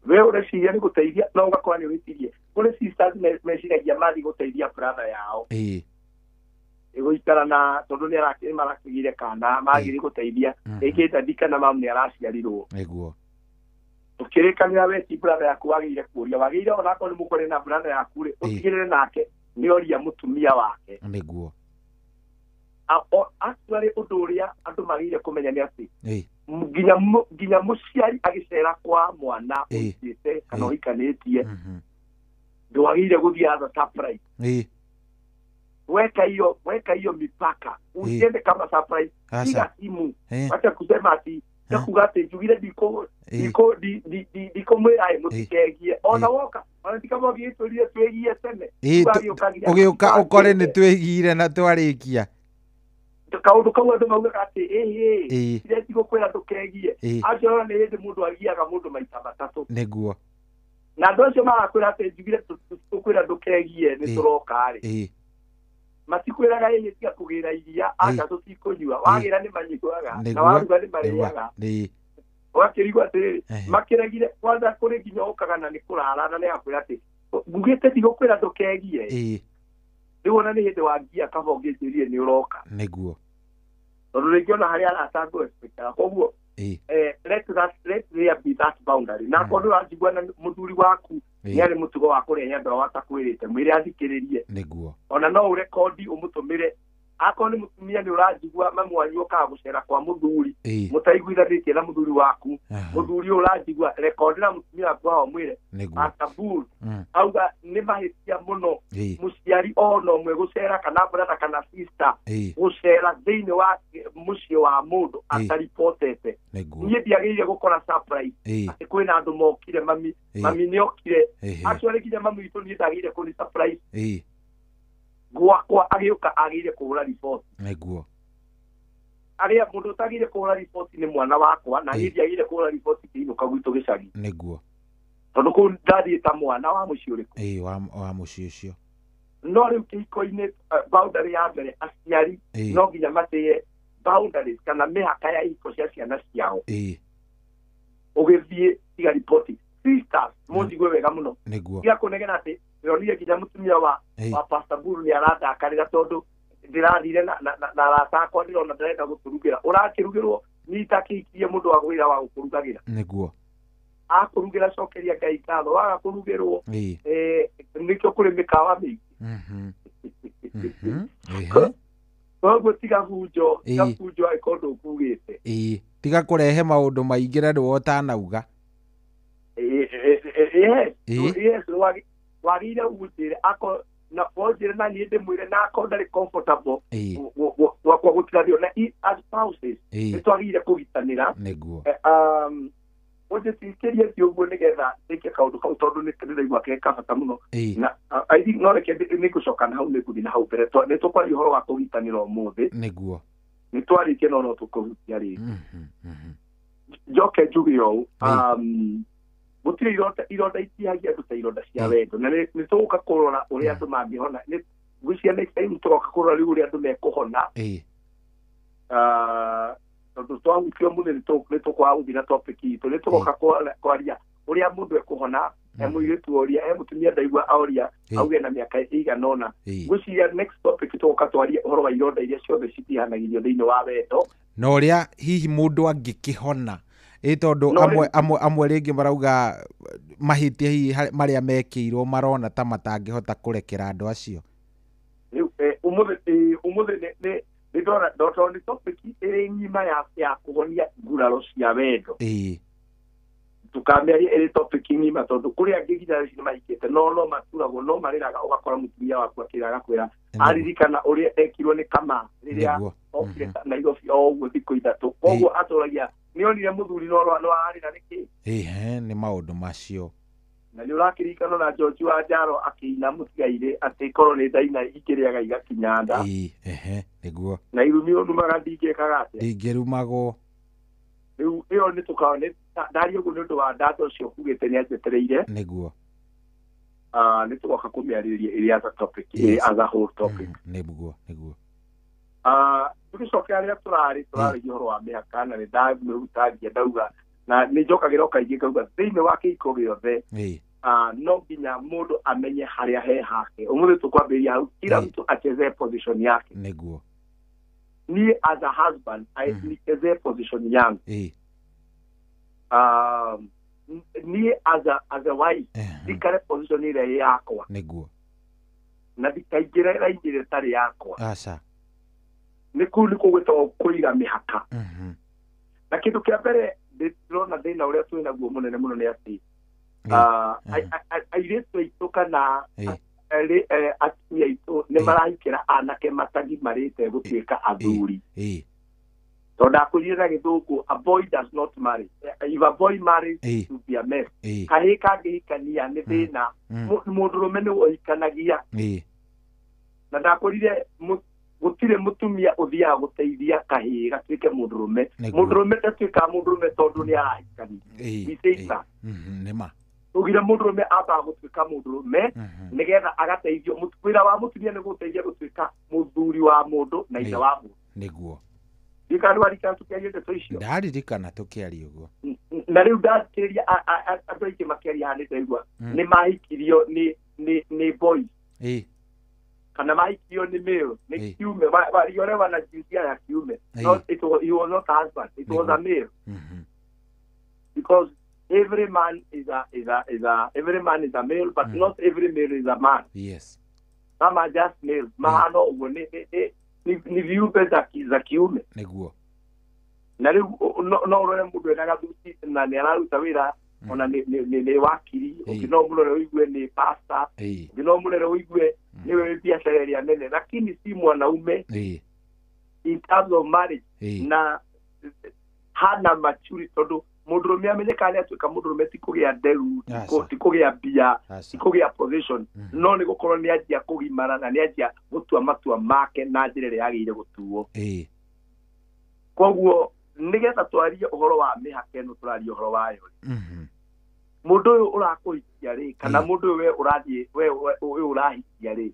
We ũreciria nĩ gũteithia no ũgakora nĩ ũhĩtirie. Kũrĩ sisters meciragia mathiĩ gũteithia brother yao. Ĩgũikara na tondũ nĩ marakĩgire kana magĩrĩ gũteithia rĩngĩ dadi kana mamu nĩ araciarirwo. Nĩguo. Ũkĩrĩkanĩra we ti brother yaku wagĩrĩire kũria wagĩrĩire onakorwo nĩ mũkore na brother yaku rĩ ũtigĩrĩre nake nĩ oria mũtumia wake. Nĩguo. Actually ũndũ ũrĩa andũ magĩrĩire kũmenya nĩ atĩ nginya mũciari agĩcera kwa mwana ũhikĩte kana ũhikanĩtie ndwagĩrĩire gũthiĩ as a surprise. Weka hiyo mipaka. Usiende kama surprise. Piga simu. Wacha kusema ati kuga ati njugire ndiko mwĩra mũtikegie. Ona woka ona ti kama ũgĩtũrire twĩgie tene. Ũgĩũka ũkore nĩ twĩgiire na twarĩkia. Kaũndũ kau andũ maugaga atĩ ĩhĩ ire tigũkwĩra ndũkegie. Acio nĩ hĩndĩ mũndũ agiaga mũndũ maita matatũ. Nĩguo. Na andũ acio marakwĩra atĩ njugire tũkwĩra ndũkegie nĩ tũroka rĩ. Matikwĩraga ĩhĩ tiga kũgĩra iria anga tũtikũnyua wagĩra nĩ manyuaga na waruga nĩ marĩaga. Ũgakĩrigwo atĩrĩrĩ makĩregire kwanza kũrĩ nginya ũkaga na nĩ kũrara na nĩ akwĩra atĩ ngugĩte ndigũkwĩra ndũkegie. Rĩu ona nĩ hĩndĩ wangia kaba ũngĩnjĩrire nĩ ũroka. Nĩguo. Tondũ rĩngĩ ona harĩa arata ngũ-expectaga koguo let there be that boundary. Na akorwo ndũranjigua na mũthuri waku nĩ arĩ mũtugo wa kũrehe andũ ao atakwĩrĩte mwĩre athikĩrĩrie. Nĩguo. Ona no ũrekondi ũmũtũmĩre akorwo nĩ mũtumia nĩ ũranjigua mamu wanyu ũkaga gũcera kwa mũthuri mũtaiguithanĩtie na mũthuri waku mũthuri ũyũ ũranjigua rekondera mũtumia waku wao mwĩre Pastor auga nĩ mahĩtia mũno mũciari ona ũmwe gũcera kana brother kana sister gũcera thĩinĩ wa mũciĩ wa mũndũ ataripotete. Niĩ ndiagĩrĩire gũkora surprise atĩ kwĩna andũ mokire mami nĩ okire actually nginya mami witũ niĩ ndagĩrĩire kũni surprise gwakwa agĩũka agĩrĩire kũhũra riboti. Nĩguo. Arĩa mũndũ ũtagĩrĩire kũhũra riboti nĩ mwana wakwa na niĩ ndiagĩrĩire kũhũra riboti ngĩinũka gwitũ gĩcagi. Nĩguo. Tondũ kũu ndathiĩ ta mwana wa mũciĩ ũrĩkũ. Wa mũciĩ ũcio. No rĩu kĩhiko-inĩ boundary ya mbere aciari no nginya matĩye boundaries kana mĩhaka ya ihiko cia ciana ciao. Ũgĩthiĩ tiga riboti. Sisters mũnjigue wega mũno. Nĩguo. Tiga kũnegena atĩ ndĩronire nginya mũtumia wa Pastor Buru nĩ arandakarĩra tondũ ndĩrathire na arata akwa ndĩrona ndĩrenda gũtũrugĩra. Ũrakĩrugĩrwo niĩ itakĩhikirie mũndũ wa wĩra wa gũkũrugagĩra. Nĩguo. Akũrugĩra cokeria Ngai ngatho waga kũrugĩrwo nĩkĩo kũrĩ mĩkawa mĩingĩ. Koguo tiga bunjo angĩkorwo ndũkugĩte. Tiga kũrehe maũndũ maingĩ na nĩwe ũtanauga. Yes, wagĩrĩire ũnjĩre na wonjĩre na niĩ ndĩmwĩre na akorwo ndarĩ comfortable gwakwa gũtirathiĩ na as spouses nĩ twagĩrĩire kũgitanĩra. Nĩguo. Ũnjĩtĩkĩrie ti ũguo nĩgetha ndĩke kaũndũ kau tondũ nĩ ndĩraigua ke kabata mũno na I think no reke nĩ ngũcoka na hau nĩ ngũthiĩ na hau mbere nĩ tũkwaria ũhoro wa kũgitanĩra ũmũthĩ. Nĩguo. Nĩ twarĩtie no no tũkũhutia rĩngĩ. Njoke njuge ũũ gũtirĩ ironda itihagia andũ ta ironda cia wendo na nĩ tũgũka kũrora ũrĩa andũ mangĩhona. Ngwĩciria next time tũgoka kũrora rĩu ũrĩa andũ mekũhona tondũ twahutia ũmũthĩ nĩ tũkwaga gũthiĩ na topic itũ nĩ tũgoka kwaria ũrĩa mũndũ ekũhona he mũirĩtu oria he mũtumia ndaigua oria auge na mĩaka ĩigana ũna. Ngwĩciria next topic tũgoka twarie ũhoro wa ironda iria ciothe citihanagĩrio thĩinĩ wa wendo na ũrĩa hihi mũndũ angĩkĩhona. Ĩ tondũ amwe rĩngĩ marauga mahĩtia hihi marĩa mekĩirwo marona ta matangĩhota kũrekera andũ acio. Rĩu ũmũthĩ nĩ ndĩrona tondũ nĩ topic ĩrĩ ng'ima ya kũhonia nguraro cia wendo. Tũkamĩaria ĩrĩ topic ng'ima tondũ kũrĩ angĩ nginya rĩu nĩ mahikĩte no maturagwo no marĩraga ũgakora mũtumia waku akĩra agakwĩra aririkana ũrĩa ekirwo nĩ kama rĩrĩa okire Nairobi o ũguo thikũ ithatũ koguo atũragia nĩ onire mũthuri no ararĩra nĩkĩ. Nĩ maũndũ macio. Na nĩ ũrakĩririkana na George wa Njaro akĩina mũtigairĩ atĩ korwo nĩ ndaina ikĩrĩaga igakinya nda. Nĩguo. Na irumi ũnumaga ndingĩkaga atĩa. Ndingĩrumagwo. Rĩu ĩyo nĩ tũkaona ndaria ũguo nĩ ũndũ wa data ũcio kugĩte nĩ anjetereire. Nĩguo. Nĩ tũgoka kũmĩarĩrĩria ĩrĩ as a topic, ĩrĩ as a whole topic. Nĩguo, nĩguo. Tũgĩcokera rĩrĩa tũrarĩria ũhoro wa mĩhaka na nĩ ndamĩhutagia ndauga na nĩ njokagĩra o kaingĩ ngauga thĩinĩ wa kĩhiko gĩothe no nginya mũndũ amenye harĩa he hake. Ũmũthĩ tũkwambĩrĩria hau, kila mtu achezee position yake. Nĩguo. Niĩ as a husband nichezee position yangu. Niĩ as a wife ndikare position ĩrĩa yakwa. Nĩguo. Na ndikaingĩre raini ĩrĩa ĩtarĩ yakwa. Aca. Nĩ kũu nĩkuo gwĩtagwo kũiga mĩhaka. Na kĩndũ kĩa mbere ndĩrona thĩna ũrĩa twĩ naguo mũnene mũno nĩ atĩ airĩtu aitũ kana atumia aitũ nĩ marahikĩra anake matagimarĩte gũtuĩka athuri. Tondũ ndakwĩrire na gĩthũngũ, a boy does not marry. If a boy marries, it will be a mess. Kahĩĩ kangĩhikania nĩ thĩna. Mũndũrũme nĩwe ũhikanagia. Na ndakwĩrire gũtirĩ mũtumia ũthiaga gũteithia kahĩĩ gatuĩke mũndũrũme. Mũndũrũme ndatuĩkaga mũndũrũme tondũ nĩ arahikania. We say that. Nĩma. Tugire mũndũrũme ambaga gũtuĩka mũndũrũme nĩgetha agateithio. Wĩra wa mũtumia nĩ gũteithia gũtuĩka mũthuri wa mũndũ na ithe wa mũndũ. Nĩguo. Ndirikana nĩwaririkana tũkĩaria ndeto icio? Ndaririkana tũkĩaria ũguo. Na rĩu ndathikĩrĩria andũ aingĩ makĩaria haha nĩndaigua nĩ mahikirio nĩ boys. Kana mahikirio nĩ male, nĩ kiume, waliolewa na jinsia ya kiume. Not, it was, he was not a husband, it was a male. Because every man is a every man is a male, but not every male is a man. Yes. Some are just males. Mahano ũguo nĩ viumbe za kiume. Nĩguo. Na rĩu no ũrore mũndũ ena gathuti na nĩ araruta wĩra ona nĩ wakiri, ũngĩ no mũrore ũigue nĩ pastor, ũngĩ no mũrore ũigue nĩwe wĩ biacara ĩrĩa nene, lakini si mwanaume in terms of marriage. Na hana maturity tondũ mũndũrũme amenyekaga nĩ atuĩka mũndũrũme ti kũgĩa nderu, ti kũgĩa mbia, ti kũgĩa position, no nĩ gũkorwo nĩ anjia kũgimara na nĩ anjia gũtua matua make na njĩra ĩrĩa yagĩrĩire gũtuo. Koguo nĩgetha twarie ũhoro wa mĩhaka ĩno tũraria ũhoro wayo rĩ, mũndũ ũyũ ũrakũhikia rĩ, kana mũndũ ũyũ we ũrathiĩ we ũyũ ũrahikia rĩ,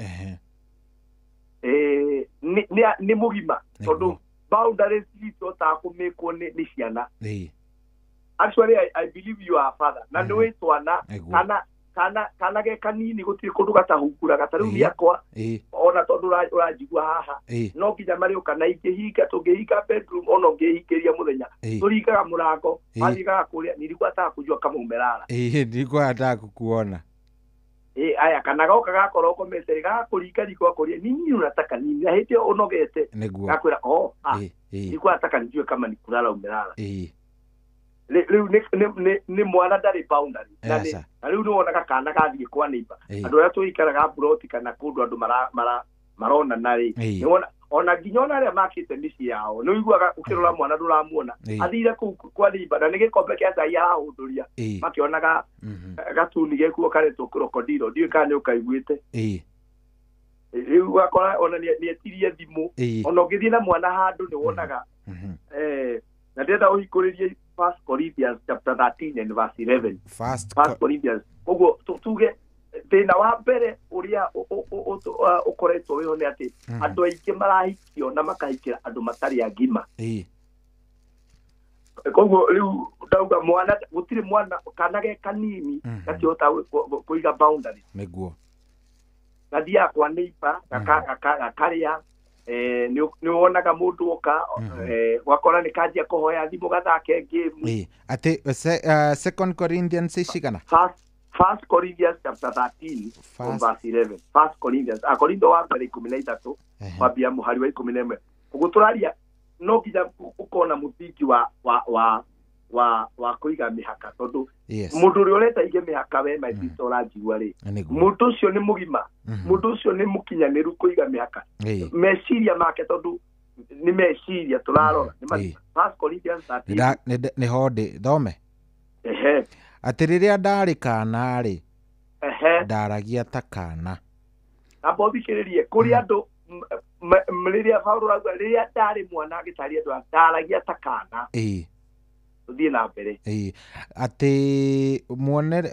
nĩ mũgima tondũ boundaries citũ takũmĩkwo nĩ ciana. Actually, I believe you are a father. Na nĩ wĩ twana kana ge kanini gũtirĩ kũndũ gatahunguraga ta rĩu gĩakwa ona tondũ ũranjigua haha no nginya marĩũka na ingĩhinga tũngĩhinga bedroom ona ũngĩhingĩria mũthenya tũringaga mũrango mathiaga kũrĩa nilikuwa nataka kujua kama umelala. Nilikuwa nataka kukuona. Aya kana goka gakorwo ũkomete gakũringa riko akũria nini unataka nini na hĩndĩ ĩyo ũnogete gakwĩra oh nilikuwa nataka nijue kama ni kulala umelala. Rĩu nĩ mwana ndarĩ boundary na rĩu nĩwonaga kana gathiĩ kwa neighbor andũ arĩa tũikaraga mburoti kana kũndũ andũ maronana rĩ nĩwona ona nginya ona arĩa makĩte mĩciĩ yao nĩ ũiguaga ũkĩrora mwana ndũramuona athire kũu kwa neighbor na nĩ gĩkombe kĩa cai arahũndũria makĩonaga gatuni gekuo karetwo krokodilo ndiũĩ kana nĩ ũkaiguĩte. Rĩu ũgakora ona nĩetirie thimũ ona ũngĩthiĩ na mwana handũ nĩwonaga na ndĩrenda ũhingũrĩrie 1 Corinthians chapter 13 and verse 11. First Corinthians. Koguo tuge thĩna wa mbere ũrĩa ũkoretwo wĩho nĩ atĩ andũ aingĩ marahikio na makahikĩra andũ matarĩ agima. Koguo rĩu ndauga mwana gũtirĩ mwana kana ge kanini gatihota kũiga boundary. Nĩguo. Gathiaga kwa neighbor gakarĩa nĩ wonaga mũndũ oka wakora nĩ kanjia kũhoya thimũ gathake game. Atĩ 2 Corinthians cigana? First Corinthians chapter 13 from verse 11. First Corinthians Akorintho wa mbere 13 kwambia mũhari wa 11. Ũguo tũraria no nginya ũkona mũthingi wa kũiga mĩhaka tondũ mũndũ ũrĩa ũreta ige mĩhaka we my sister ũranjigua rĩ, mũndũ ũcio nĩ mũgima, mũndũ ũcio nĩ mũkinyanĩru kũiga mĩhaka meciria make tondũ nĩ meciria tũrarora. First Corinthians 13 nĩ ho ndĩ thome. Atĩ rĩrĩa ndarĩ kana rĩ ndaragia ta kana. Amba ũthikĩrĩrie kũrĩ andũ rĩrĩa Paũlũ arauga rĩrĩa ndarĩ mwana agĩtaria andũ ndaragia ta kana. Thiĩ na mbere. Ĩĩ, atĩ muonere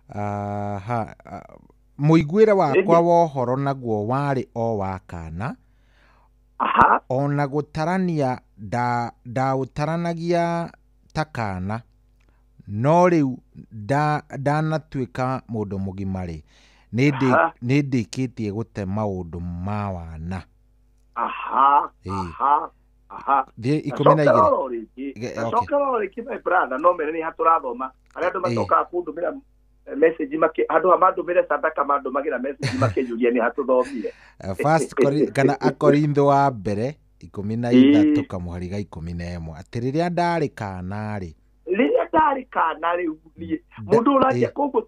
aha, mũiguĩre wakwa wa ũhoro naguo warĩ o wa kana. Aha. Ona gũtarania ndaũtaranagia ta kana, no rĩu ndanatuĩka mũndũ mũgima rĩ, nĩ ndĩkĩtie gũte maũndũ ma wana. Aha. Aha. Aha. Thiĩ 12. Cokera oro rĩngĩ, my brother, no mene nĩ hatũrathoma arĩa andũ macokaga kũndũmĩra message handũ ha mandũmĩre sadaka mandũmagĩra message makĩnjũria nĩ hatũthomire. First kana Akorintho wa mbere 13 kamũhari ga 11, atĩ rĩrĩa ndarĩ kana rĩ, rĩrĩa ndarĩ kana rĩu niĩ mũndũ ũraria koguo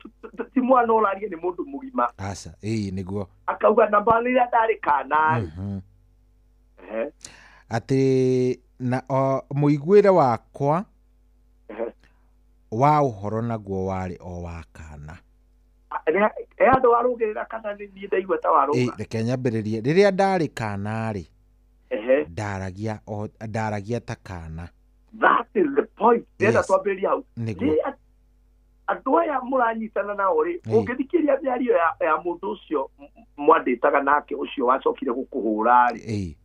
ti mwana ũraria, nĩ mũndũ mũgima. Aca, ĩĩ nĩguo. Akauga namba rĩrĩa ndarĩ kana rĩ, atĩ na mũiguĩre wakwa wa ũhoro naguo warĩ o wa kana. Andũ warũgĩrĩra kana nĩ niĩ ndaigua ta warũga. Reke nyambĩrĩrie. Rĩrĩa ndarĩ kana rĩ, ndaragia ta kana. That is the point. Ndĩrenda twambĩrĩrie hau. Andũ aya mũranyitana nao rĩ, ũngĩthikĩrĩria mĩario ya mũndũ ũcio mwandĩtaga nake ũcio wacokire gũkũhũra rĩ,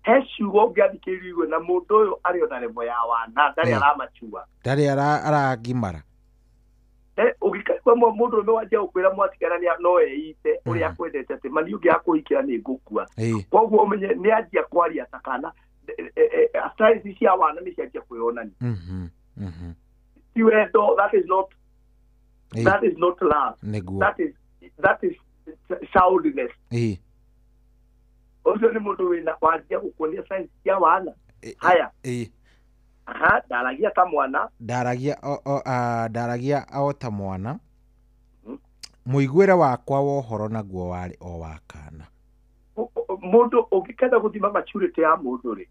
he ciugo ũngĩathikĩrĩirie na mũndũ ũyũ arĩ ona level ya wana, ndarĩ aramachua, ndarĩ aragimara. Ũngĩkaigua mũndũ ũmwe wanjia gũkwĩra mwatigana no eite ũrĩa akwendete atĩ mani ũngĩ akũhikĩra nĩ ngũkua, koguo ũmenye nĩ anjia kwaria ta kana styles cia wana nĩ cianjia kwĩyonania. Ti wendo, that is not, that is not love. That is childishness. Ũcio nĩ mũndũ wĩna wanjia gũkuonia signs cia wana. Haya. Aha, ndaragia ta mwana. Ndaragia o ta mwana. Mũiguĩre wakwa wa ũhoro naguo warĩ o wa kana. Mũndũ ũngĩkenda gũthima maturity ya mũndũ rĩ,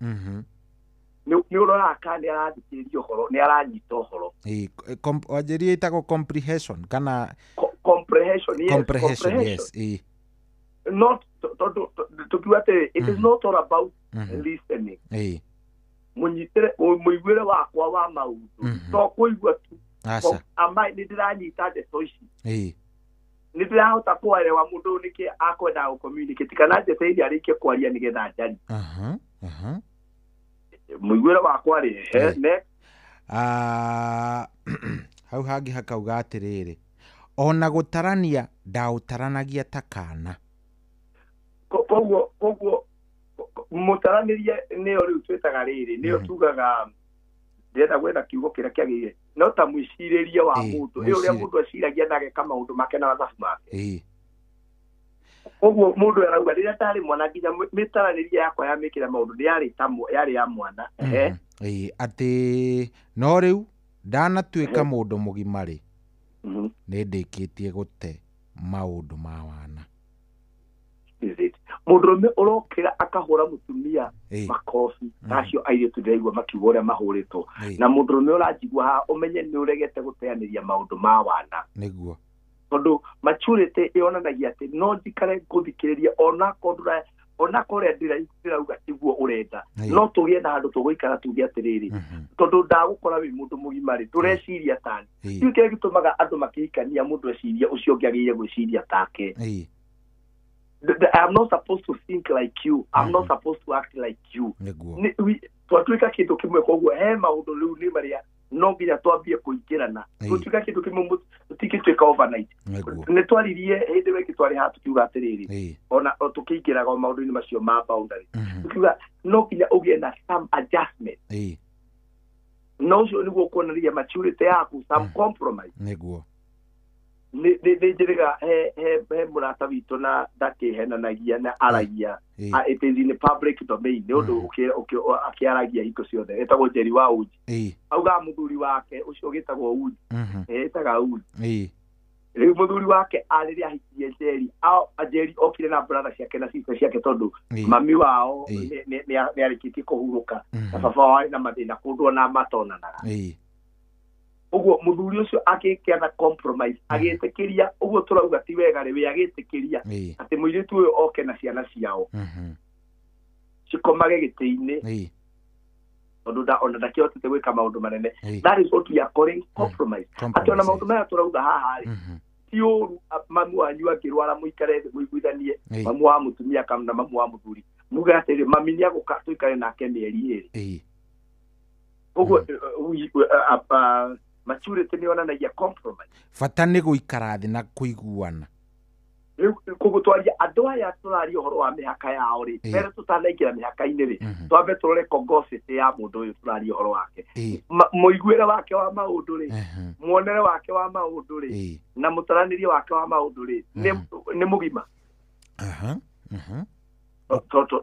nĩ ũroraga kana nĩ arathikĩrĩria ũhoro, nĩ aranyita ũhoro. Wanjĩrie ĩtagwo comprehension kana comprehension, yes. Comprehension, yes. Not tukiuga atĩrĩ, it is not all about listening. Mũnyitĩre mũiguĩre wakwa wa maũndũ to kũigua tu. Ama nĩ ndĩranyita ndeto ici, nĩ ndĩrahota kũerewa mũndũ nĩkĩ akwendaga gũ-communicate kana njetereire arĩkie kwaria nĩgetha njarie. Mũiguĩre wakwa rĩ, next. Hau hangĩ hakauga atĩrĩrĩ, ona gũtarania ndaũtaranagia ta kana. Koguo mũtaranĩrie nĩyo rĩu twĩtaga rĩrĩ, nĩyo tugaga, ndĩrenda gwetha kiugo kĩrĩa kĩagĩrĩire, no ta mwĩcirĩrie wa mũndũ, ĩ ũrĩa mũndũ aciragia na ageka maũndũ make na mathabu make. Koguo mũndũ arauga rĩrĩa ndarĩ mwana nginya mĩtaranĩrie yakwa ya mĩkĩre maũndũ nĩ yarĩ ya mwana. Atĩ no rĩu ndanatuĩka mũndũ mũgima rĩ, nĩ ndĩkĩtie gũte maũndũ ma wana. Mũndũrũme ũrokĩra akahũra mũtumia makobi, acio airĩtu ndĩraigua makiuga ũrĩa mahũrĩtwo, na mũndũrũme ũranjigua haha ũmenye nĩ ũregete gũteanĩria maũndũ ma wana. Nĩguo. Tondũ maturity yonanagia atĩ no njikare ngũthikĩrĩrie onakorwo ũrĩa ndĩrauga tiguo ũrenda, no tũgĩe na handũ tũgũikara tuge atĩrĩrĩ, tondũ ndagũkora wĩ mũndũ mũgima rĩ, ndũreciria tani. Kĩu kĩrĩa gĩtũmaga andũ makĩhikania mũndũ ecirie ũcio ũngĩ agĩrĩire gwĩciria take. I'm not supposed to think like you. I'm not supposed to act like you. Twatuĩka kĩndũ kĩmwe, koguo he maũndũ rĩu nĩ marĩa no nginya twambie kũingĩrana. Tũtuĩka kĩndũ kĩmwe, tũtingĩtuĩka overnight. Nĩ twaririe hĩndĩ ĩmwe twarĩ haha tũkiuga atĩrĩrĩ, ona tũkĩingĩraga maũndũ-inĩ macio ma boundary, tũkiuga no nginya ũgĩe na some adjustment. No ũcio nĩguo kuonania maturity yaku, some compromise. Nĩguo. Nĩ njĩrĩga he mũrata witũ na ndakĩhenanagia na aragia, it is in the public domain, nĩ ũndũ akĩaragia hingo ciothe, etagwo Njeri wa Uji. Augaga mũthuri wake ũcio ũgĩtagwo Uji, etaga Uji. Rĩu mũthuri wake rĩrĩa ahikirie Njeri, Njeri okire na brother ciake na sister ciake tondũ mami wao nĩ arĩkĩtie kũhurũka na baba wao arĩ na mathĩna kũndũ ona matonanaga. Ũguo mũthuri ũcio akĩkĩa na compromise, agĩtĩkĩria ũguo tũrauga ti wega rĩ, we agĩtĩkĩria atĩ mũirĩtu ũyũ oke na ciana ciao cikomage gĩtĩ-inĩ, Tondũ ona ndakĩhotete gwĩka maũndũ manene. That is what we are calling compromise. Atĩ ona maũndũ maya tũrauga haha rĩ, ti ũru mamu wanyu akĩrwara mũikare thĩ mũiguithanie, mamu wa mũtumia kana mamu wa mũthuri, muge atĩrĩ, mami nĩagũka tũikare nake mĩeri 2. Koguo maturity nĩ yonanagia compromise. Bata nĩ gũikara thĩ na kũiguana. Rĩu koguo twaria andũ aya tũraria ũhoro wa mĩhaka yao rĩ, mbere tũtanaingĩra mĩhaka-inĩ rĩ, twambe tũrore congosity ya mũndũ ũyũ tũraria ũhoro wake, mũiguĩre wake wa maũndũ rĩ, muonere wake wa maũndũ rĩ, na mũtaranĩrie wake wa maũndũ rĩ, nĩ mũgima.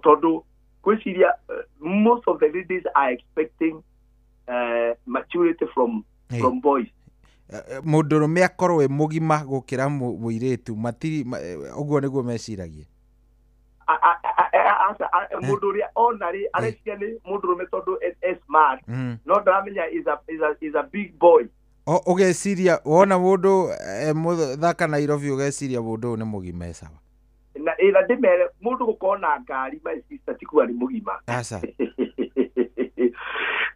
Tondũ gwĩciria most of the ladies are expecting maturity from boys. Mũndũrũme akorwo e mũgima gũkĩra mũirĩtu, matiri ũguo nĩguo meciragia. Mũndũ ũrĩa ona rĩ areciria nĩ mũndũrũme tondũ e smart, no ndaramenya is a big boy. Ũgeciria wona mũndũ mũthaka Nairobi, ũgeciria mũndũ ũyũ nĩ mũgima e sawa. Na ĩra ndĩmere mũndũ gũkorwo na ngari, my sister, ti kuga nĩ mũgima. Aca.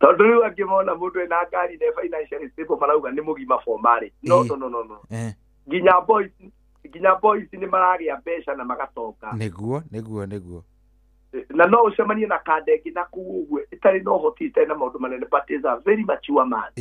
Tondũ rĩu angĩ mona mũndũ ena ngari na financially stable marauga nĩ mũgima for marriage. No, no, no, no, no. Nginya boys nĩ maragĩa mbeca na magatonga. Nĩguo, nĩguo, nĩguo. Na no ũcemanie na kanda ĩngĩ na kũu ũguo ĩtarĩ na ũhoti, ĩtarĩ na maũndũ manene, but is a very mature man.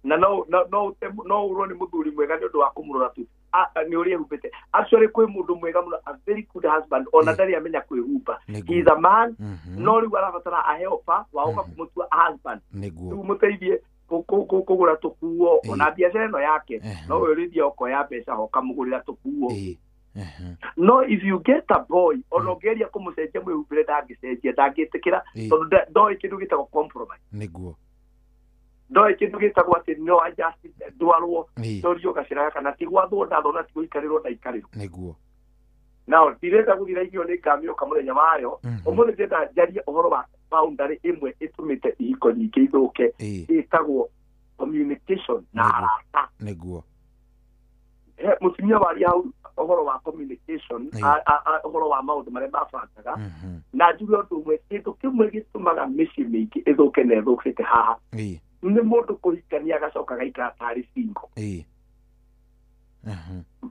Na no ũrwo nĩ mũthuri mwega nĩ ũndũ wa kũmũrora tu nĩ ũrĩa ehumbĩte. Actually kwĩ mũndũ mwega mũno, a very good husband, ona ndarĩ amenya kwĩhumba. He is a man, no rĩu arabatara aheo pa wa gũka kũmũtua husband. Rĩu mũteithie kũgũra tũkuo, ona biacara ĩno yake no we ũrĩthia ũkoya mbeca ho ũkamũgũrĩra tũkuo. No if you get a boy, ona ũngĩgeria kũmũcenjia mwĩhumbĩre ndangĩcenjia, ndangĩtĩkĩra, tondũ ndoĩ kĩndũ gĩtagwo compromise. Nĩguo. Ndoĩ kĩndũ gĩtagwo atĩ no adjust ndwarwo ndorio gacĩra kana ti gwathwo ndathwo na ti gũikarĩrwo ndaikarĩrwo. Nĩguo. Now ndirenda gũthira irio nĩ ngamĩũka mũthenya wayo. Ũmũthĩ ndĩrenda njarie ũhoro wa boundary ĩmwe ĩtũmĩte ihiko nyingĩ ithũke, ĩtagwo communication na arata. Nĩguo. Mũtumia waria hau ũhoro wa communication, ũhoro wa maũndũ marĩa mabangaga, na njuge ũndũ ũmwe, kĩndũ kĩmwe gĩtũmaga mĩciĩ mĩingĩ ĩthũke na ĩthũkĩte haha nĩ mũndũ kũhikania agacoka agaikara tarĩ single.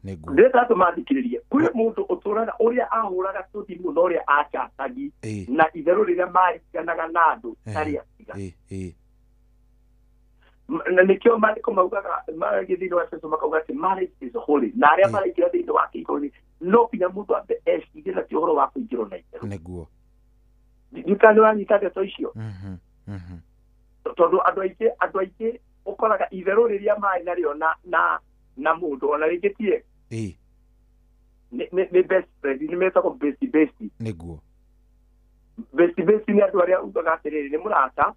Ndĩrenda andũ mathikĩrĩrie, kwĩ mũndũ ũtũraga ũrĩa ahũraga tũthimũ na ũrĩa acatagi na itherũ rĩrĩa maringanaga na andũ tarĩ atiga. Na nĩkĩo maandĩko maugaga maragĩ thĩinĩ wa Efeso makauga atĩ marriage is holy, na arĩa maraingĩra thĩinĩ wa kĩhiko no nginya mũndũ ambe ecirie na ti ũhoro wa kũingĩrwo na itherũ. Nĩguo. Ndikana nĩwanyita ndeto icio? Tondũ andũ aingĩ ũkoraga itherũ rĩrĩa marĩ narĩo na mũndũ ona rĩngĩ tie nĩ best friend, nĩ metagwo bestie bestie. Nĩguo. Bestie bestie nĩ andũ arĩa ugaga atĩrĩrĩ nĩ mũrata,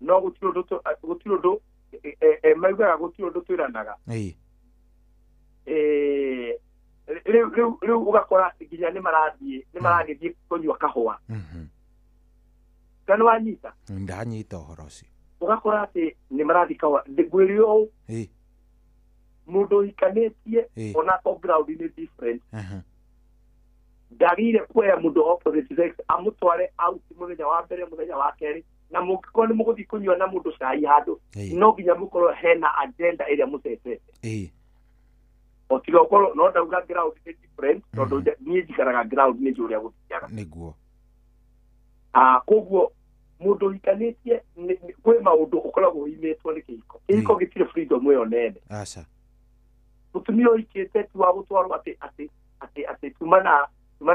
no gũtirĩ ũndũ maugaga gũtirĩ ũndũ twĩranaga. Rĩu ũgakora nginya nĩ maragĩthiĩ kũnyua kahũa. Kana nĩwanyita? Ndanyita ũhoro ũcio. Ũgakora atĩ nĩ marathiĩ kahũa. Ngwĩre ũũ, mũndũ ũhikanĩtie ona akorwo ground nĩ different, ndagĩrĩire kuoya mũndũ opposite sex amũtware out mũthenya wa mbere, mũthenya wa kerĩ, na mũngĩkorwo nĩ mũgũthiĩ kũnyua na mũndũ cai handũ, no nginya mũkorwo hena agenda ĩrĩa mũcetete. O tiga ũkorwo no ndauga ground nĩ different, tondũ niĩ njikaraga ground nĩ njũĩ ũrĩa gũthiaga. Nĩguo. Koguo mũndũ ũhikanĩtie kwĩ maũndũ ũkoragwo ũimĩtwo nĩ kĩhiko. Kĩhiko gĩtirĩ freedom ĩyo nene. Aca. Mũtumia ũhikĩte ti wa gũtwarwo atĩ tuma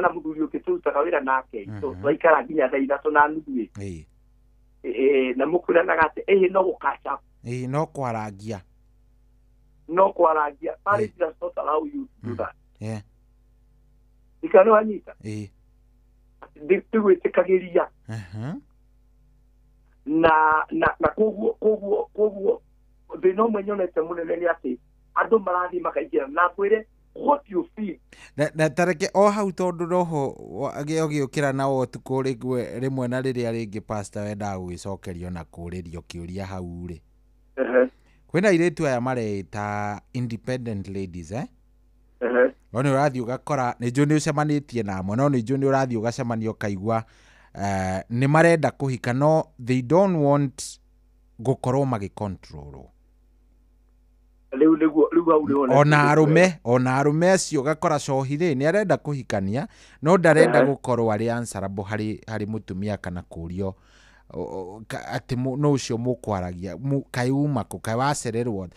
na mũthuri ũngĩ tũrutaga wĩra nake, twaikara nginya thaa 3:30 ĩ. Na mũkwĩranaga atĩ no gũkaca. No kwarangia. No kwarangia. Marriage does not allow you to do that. Ndikana nĩwanyita? Ndigwĩtĩkagĩria. Na koguo thĩna ũmwe nyonete mũnene nĩ atĩ andũ marathiĩ makaingĩra na kwĩre what you feel. Na tareke o hau tondũ roho ũgĩũkĩra na ũtukũ rĩmwe na rĩrĩa rĩngĩ pastor wendaga gũgĩcokerio na kũũrĩrio kĩũria hau rĩ. Kwĩna airĩtu aya mareĩta independent ladies no nĩ ũrathiĩ ũgakora nĩ njũĩ nĩ ũcemanĩtie namo, no nĩ njũĩ nĩ ũrathiĩ ũgacemania ũkaigua Nĩ marenda kũhika no they don't want gũkorwo magĩcontrolwo. Rĩu nĩguo rĩu hau nĩho Ona arũme acio gakora cohi rĩ nĩ arenda kũhikania no ndarenda gũkorwo arĩ answerable harĩ mũtumia kana kũrio atĩ no ũcio mũkwaragia kaĩ uma kũ, kaĩ wacererwo,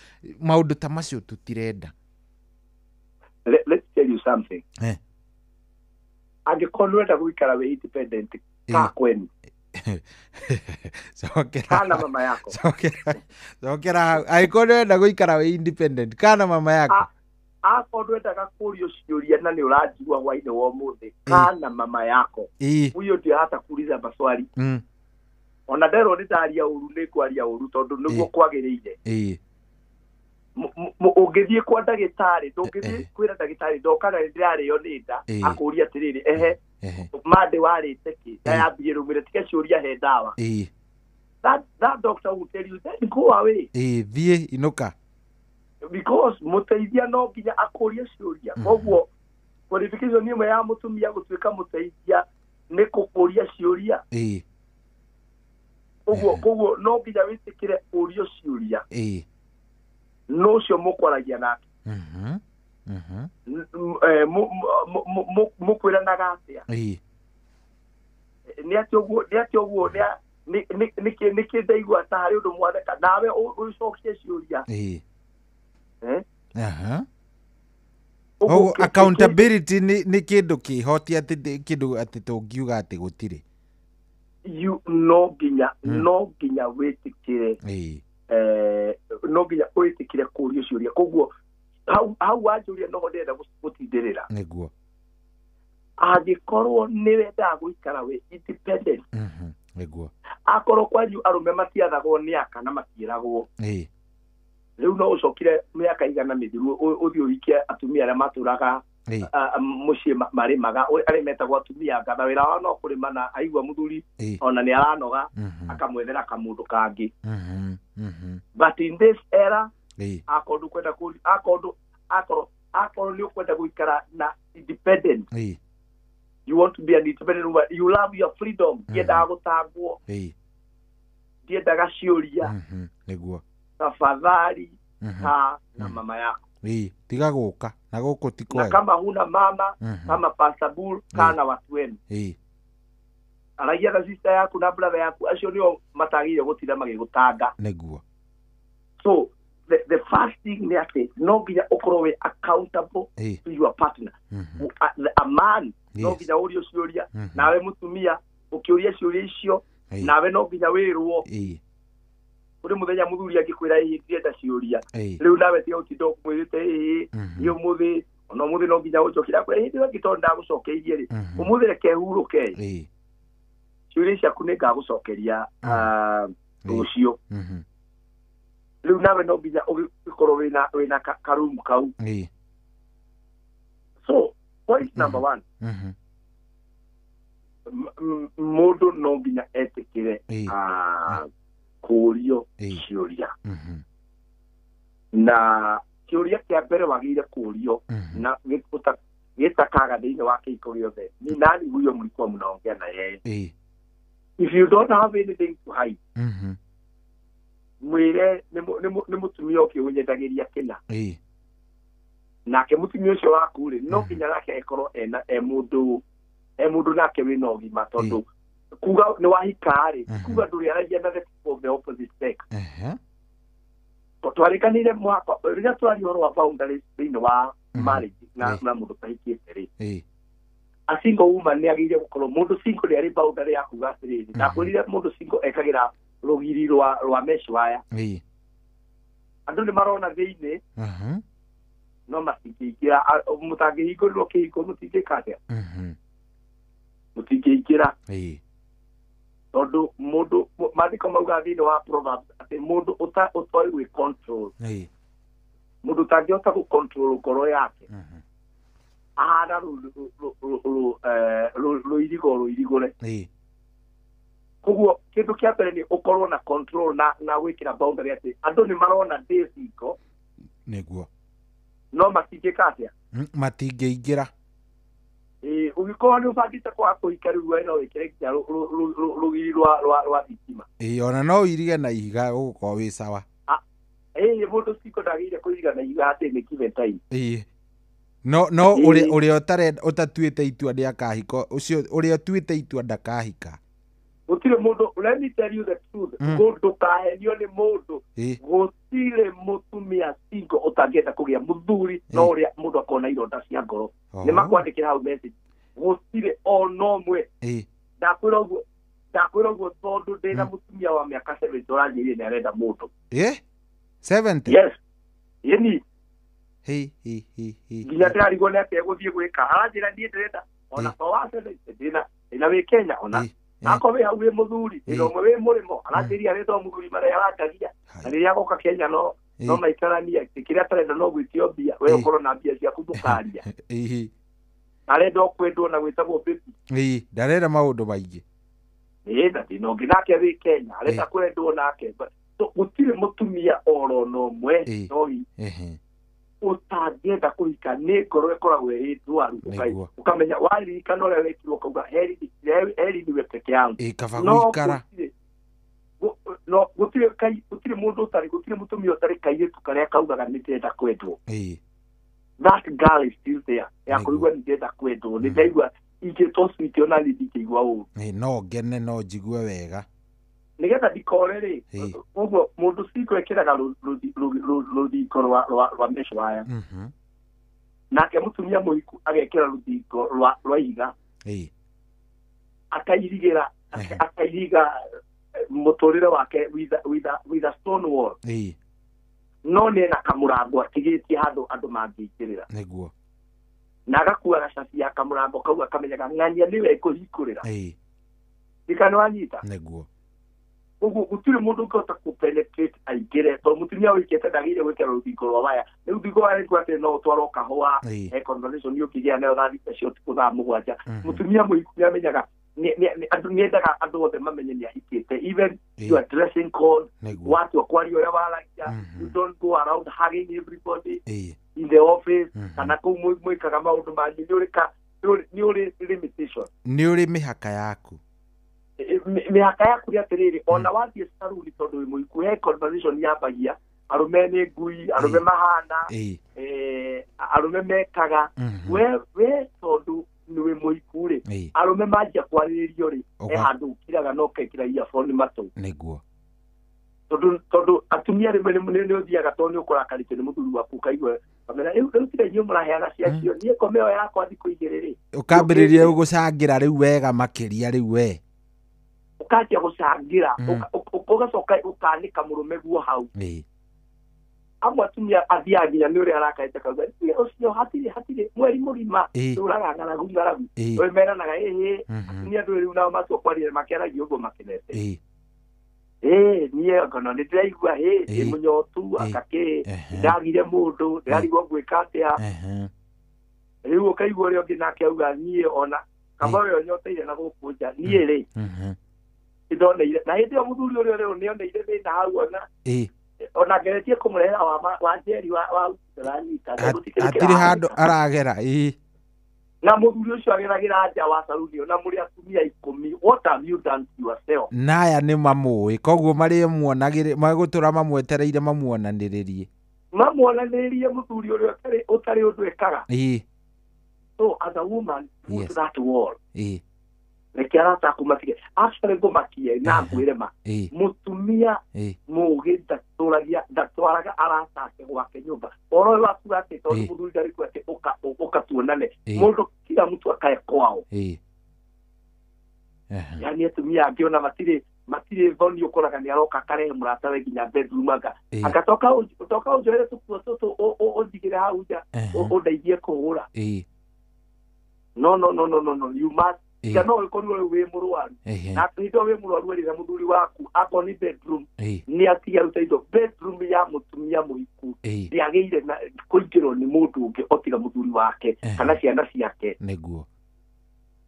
maũndũ ta macio tũtirenda. Let's tell you something. Angĩkorwo nĩwenda gũikara wĩ independent, kaa kwenu. Cokera. Kana mama yako. Cokera hau. Angĩkorwo nĩwenda gũikara wĩ independent, kana mama yako. Akorwo ndwendaga kũrio ciũria na nĩ ũranjigua hwainĩ wa ũmũthĩ, kana mama yako. Huyo ndio hata kuuliza maswali. Ona nderwo nĩ ndaria ũru nĩ ngwaria ũru tondũ nĩguo kwagĩrĩire. Ũngĩthiĩ kwa ndagĩtarĩ, ndũngĩthiĩ kwĩra ndagĩtarĩ ndoka na nĩndĩrarĩo nĩ nda, akũria atĩrĩrĩ, ehe, mande warĩte kĩ, nda yambie rũmĩre, tiga ciũria he ndawa. That doctor will tell you then go away. Thiĩ inũka. Because mũteithia no nginya akũrie ciũria. Koguo qualification ĩmwe ya mũtumia gũtuĩka mũteithia nĩ kũkũria ciũria. Koguo no nginya wĩtĩkĩre ũrio ciũria. No ũcio mũkwaragia nake. Mũkwĩranaga atĩa? Nĩ atĩ ũguo, nĩ atĩ ũguo, nĩkĩ ndaigua ta harĩ ũndũ mwatheka, nawe ũcokie ciũria. Ũguo accountability nĩ kĩndũ kĩho, ti atĩ kĩndũ atĩ tũngiuga atĩ gũtirĩ. You no nginya wĩtĩkĩre. No nginya wĩtĩkĩre kũrio ciũria. Koguo hau wanjũria noho ndĩrenda gũtindĩrĩra. Nĩguo. Angĩkorwo nĩ wendaga gũikara wĩ independent. Nĩguo. Akorwo kwanyu arũme matiathagwo nĩ aka na matiĩragwo. Rĩu no ũcokire mĩaka igana mĩthiru ũthiĩ ũhikie atumia arĩa matũraga mũciĩ marĩmaga, arĩa metagwo atumia anga, na wĩra wao no kũrĩma na aigua mũthuri ona nĩ aranoga akamwethera kamũndũ kangĩ. But in this era, akorwo ndũkwenda akorwo nĩ ũkwenda gũikara na independent, you want to be an independent woman, you love your freedom, ndiendaga gũtangwo, ndiendaga ciũria. Nĩguo. Tafadhali kaa na mama yako. Tiga gũka na gũkũ ti kwega. Na kama huna mama, kama Pastor Bull, kaa na watu wenu. Aragia na sister yaku na brother yaku, acio nĩo matagĩrĩire gũtinda magĩgũtanga. Nĩguo. So the first thing nĩ atĩ no nginya ũkorwo wĩ accountable to your partner. A man no nginya ũrio ciũria, nawe mũtumia ũkĩũria ciũria icio, nawe no nginya wĩrwo. Kũrĩ mũthenya mũthuri angĩkwĩra ĩĩ ndirenda ciũria, rĩu nawe tiga gũtinda ũmwĩrĩte ĩĩ niĩ ũmũthĩ, ona ũmũthĩ no nginya ũnjokere akwĩra ĩĩ ndĩrona tondũ ndagũcokeirie rĩ, ũmũthĩ reke hurũke, ciũria ciaku nĩ ngagũcokeria rũciũ. Rĩu nawe no nginya ũgĩkorwo wĩna karumu kau. So point number one, mũndũ no nginya etĩkĩre kũrio ciũria. Na kĩũria kĩa mbere wagĩrĩire kũrio na gĩtakaga thĩinĩ wa kĩhiko gĩothe ni nani huyo mlikuwa mnaongea na yeye. If you don't have anything to hide, mwĩre nĩ mũtumia ũkĩ ũnyendagĩria kĩna. Nake mũtumia ũcio waku rĩ, no nginya nake ekorwo e mũndũ nake wĩna ũgima, tondũ kuga nĩ wahika rĩ, kuga ndũrĩaragia na the people of the opposite sex. Twarĩkanĩire mwaka rĩrĩa twaria ũhoro wa boundaries thĩinĩ wa marriage na mũndũ ũtahikĩte rĩ, a single woman nĩ agĩrĩire gũkorwo mũndũ single nĩ arĩ boundary ya kuga atĩrĩrĩ, ndakwĩrire mũndũ single ekagĩra rũgiri rwa mesh wire. Andũ nĩ marona thĩinĩ no matingĩingĩra, mũtangĩhingũrĩrwo kĩhingo mũtingĩka atĩa? Mũtingĩingĩra. Tondũ mũndũ maandĩko mauga thĩinĩ wa Proverbs atĩ mũndũ ũtoĩ gwĩ control, mũndũ ũtangĩhota gũ control ngoro yake ahana rũirigo rũirigũre. Koguo kĩndũ kĩa mbere nĩ ũkorwo na control na gwĩkĩra boundary atĩ andũ nĩ marona ndĩ single. Nĩguo. No matingĩka atĩa? Matingĩingĩra. Ũngĩkorwo nĩ ũbangĩte kwaga kũhika rĩu we no wĩkĩre nginya rũgiri rwa thitima. Ona no ũirige na ihiga ũgũkorwo wĩ sawa. Mũndũ ciko ndagĩrĩire kũiriga na ihiga atĩ nĩ given time. No ũrĩa ũtatuĩte itua nĩakahika, ũcio ũrĩa ũtuĩte itua ndakahika. Gũtirĩ mũndũ, let me tell you the truth, ndũkahenio nĩ mũndũ. Gũtirĩ mũtumia single ũtangĩenda kũgĩa mũthuri no ũrĩa mũndũ akona ironda cia ngoro. Nĩ makwandĩkĩra hau message. Gũtirĩ ona ũmwe. Ndakwĩra ũguo tondũ ndĩna mũtumia wa mĩaka 70 ũranjĩrire nĩ arenda mũndũ. 70? Yes. Ĩni. Hi. Nginya ndĩrarigwo nĩ atĩa egũthiĩ gwĩka. Aranjĩra niĩ ndĩrenda ona to wa 70 ndĩna wĩ Kenya ona akorwo wĩ hau wĩ mũthuri ndĩna ũmwe wĩ mũrĩmo aranjĩria arenda o mũthuri marĩa arangagia na rĩrĩa agoka Kenya no maikaranie kĩrĩa atarenda no gwĩtio mbia we ũkorwo na mbia ciaku ndũkaria. Arenda o kwendwo na gwĩtagwo baby. Ndarenda maũndũ maingĩ. Na thĩna ũngĩ nake wĩ Kenya arenda kwendwo nake. Gũtirĩ mũtumia oro na ũmwe no ũtangĩenda kũhika nĩ ngoro ĩkoragwo ĩ ndwaru ũkamenya waririkana ũrĩa wekirwo ũkauga heri niwe peke yangu. Kaba gũikara. No gũtirĩ mũndũ ũtarĩ gũtirĩ mũtumia ũtarĩ kairĩtu karĩa kaugaga nĩ ndĩrenda kwendwo. That girl is still there ya kũigua nĩ ndĩrenda kwendwo nĩ ndaigua ingĩtwo sweet ona niĩ ndingĩigua ũru. No ngene no njigue wega nĩgetha ndikore rĩ. Ũguo mũndũ ciko ĩkĩraga rũthingo rwa mesh wire. Nake mũtumia mũhiku agekĩra rũthingo rwa ihiga. Akairigĩra akairiga mũtũrĩre wake with a stone wall. No nĩ ena kamũrango atigĩtie handũ andũ mangĩingĩrĩra. Nĩguo. Na agakua gacabi ya kamũrango kau akamenyaga ng'ania nĩwe ĩkũhingũrĩra. Ndikana wanyita. Nĩguo. Ũguo gũtirĩ mũndũ ũngĩhota kũ-penetrate aingĩre tondũ mũtumia ũhikĩte ndagĩrĩire gwĩkĩra rũthingo rwa waya. Rĩu rũthingo rwa waya atĩ no ũtwarwo kahũa he conversation ũkĩgĩa nayo thaa thita cia ũtukũ thaa 7. Mũtumia mũhiku nĩamenyaga nĩendaga andũ othe mamenye nĩ ahikĩte. Even your dressing code, watua kwaria ũrĩa waragia, you don't go around hugging everybody in the office kana kũu mwĩkaga maũndũ manyu nĩ ũrĩ limitation. Nĩ ũrĩ mĩhaka yaku. Mĩhaka yaku nĩ atĩrĩrĩ ona wathiĩ caruni tondũ wĩ mũhiku he conversation yambagia arũme nĩ ngui arũme mahana arũme mekaga we tondũ nĩ wĩ mũhiku rĩ arũme manjia kwarĩrĩrio rĩ he handũ ũkiraga na ũkekĩra earphone matũ. Nĩguo. Tondũ atumia rĩmwe nĩ ũthiaga tondũ nĩ ũkũrakarĩtio nĩ mũthuri waku ũkaigua kamera rĩu tiga inyuĩ mũraheana ciacio niĩ ngoma ĩyo yakwa thikũ igĩrĩ rĩ ũkambĩrĩria gũcangĩra rĩu wega makĩria rĩu we ũkanjia gũcangĩra ũgacoka ũkanĩka mũrũme guo hau. Amwe atumia athiaga nginya nĩ ũrĩa arakarĩte akauga ũcio hatirĩ mweri mũgima tũraga ng'aragu ng'aragu we meranaga ĩhĩ atumia andũ rĩu nao matua kwaria makĩaragia ũguo makenete. Niĩ ngono nĩ ndĩraigua ndĩ mũnyotu akakĩ ndagire mũndũ ndĩrarigwo ngwĩka atĩa. Rĩu ũkaigua ũrĩa ũngĩ nake auga niĩ ona kaba ũrĩa ũnyoteire na gũkũ nja niĩ rĩ nĩndoneire na hĩndĩ ĩyo mũthuri ũrĩa rĩu nĩoneire thĩna hau ona ngeretie kũmũrehera wa njeri wa ndĩranyita hatirĩ handũ aragera. Na mũthuri ũcio ageragĩra nja wa caruni ona mũrĩ atumia 10. What have you done to yourself? Naya nĩ mamũĩ koguo marĩ muonagĩrĩ magũtũra mamwetereire mamuonanĩrĩrie mũthuri ũrĩa ũtarĩ ũndũ ekaga. So as a woman put that wall. Reke arata aku matige actually ngũmakie na ngwĩre ma mũtumia mũũgĩ ndatwaraga arata ake gwake nyũmba ũhoro ũyũ wakuga atĩ tondũ mũthuri ndarĩ kuo atĩ ũka tuonane mũndũ kila mtu akae kwao. Yani atumia angĩ ona matirĩ thoni ũkoraga nĩ aroka akarehe mũratawe nginya bedroom anga agatoka ũtoka ũnjoere tũkuo tũtũ ũnjigĩre hau nja ũndeithie kũhũra. No you must tiga no ũkorwo rĩu wĩ mũrwaru na hĩndĩ ĩyo wĩ mũrwaru erĩra mũthuri waku akorwo nĩ bedroom nĩ atiga ruta indo bedroom ya mũtumia mũhiku ndĩagĩrĩire na kũingĩrwo nĩ mũndũ ũngĩ o tiga mũthuri wake kana ciana ciake. Nĩguo.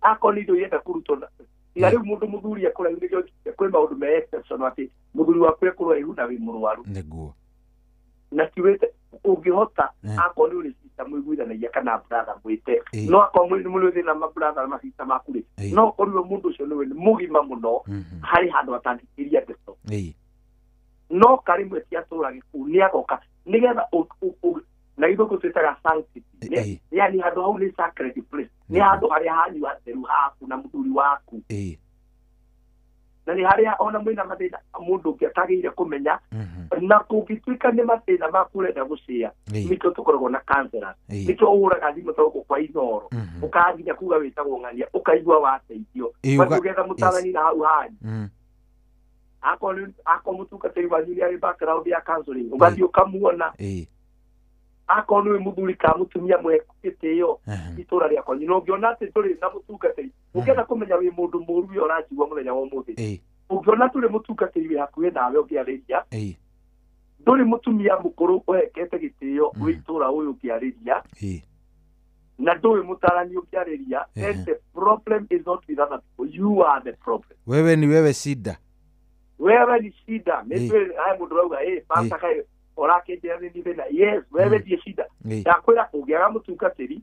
Akorwo nĩ indo irenda kũrutwo tiga rĩu mũndũ mũthuri ekũraihu nĩkĩo kwĩ maũndũ me exception atĩ mũthuri waku ekũraihu na wĩ mũrwaru. Nĩguo. Na tiwĩte ũngĩhota akorwo nĩ ũrĩ sister mũiguithanagia kana brother mwĩte no akorwo mũrĩ thĩna ma brother ma sister maku rĩ no ũkorwo mũndũ ũcio nĩwe nĩ mũgima mũno harĩ handũ atangĩkĩria ndeto no karĩ tia tũra gĩkuu nĩ agoka nĩgetha na githũngũ twĩtaga sanctity yani handũ hau nĩ sacred place nĩ handũ harĩa hanyu hatheru haku na mũthuri waku na nĩ harĩa ona mwĩna mathĩna mũndũ ũngĩ atagĩrĩire kũmenya na kũngĩtuĩka nĩ mathĩna maku ũrenda gũcĩa nĩkĩo tũkoragwo na counselors nĩkĩo ũhũraga thimũ ta gũkũ kwa Inooro ũkanginya kuga wĩtagwo ng'ania ũkaigua wateithio ũgetha mũtarani na hau hanyu akorwo mũtungatĩri wanyu nĩ arĩ background ya counseling ũgathiĩ ũkamuona akorwo nĩwe mũthuri kana mũtumia mũhe gĩtĩo itũra rĩa kwanyu na ũngĩona atĩ ndũrĩ na mũtungatĩri ũngĩenda kũmenya wĩ mũndũ mũũru ũrĩa ũranjigua mũthenya wa ũmũthĩ ũngĩona ndũrĩ mũtungatĩri wĩ hakuhĩ nawe ũngĩarĩria ndũrĩ mũtumia mũkũrũ ũhekete gĩtĩo wĩ itũra ũyũ ũngĩarĩria na ndũĩ mũtarani ũngĩarĩria then the problem is not with other people, you are the problem. Wewe ni wewe shida, wewe ni shida. Nĩ haya mũndũ rauga pastor kaĩ ũrakĩnjĩra nĩ thĩna. Yes, wewe ndiĩ shida. Ndakwĩra ũngĩaga mũtungatĩri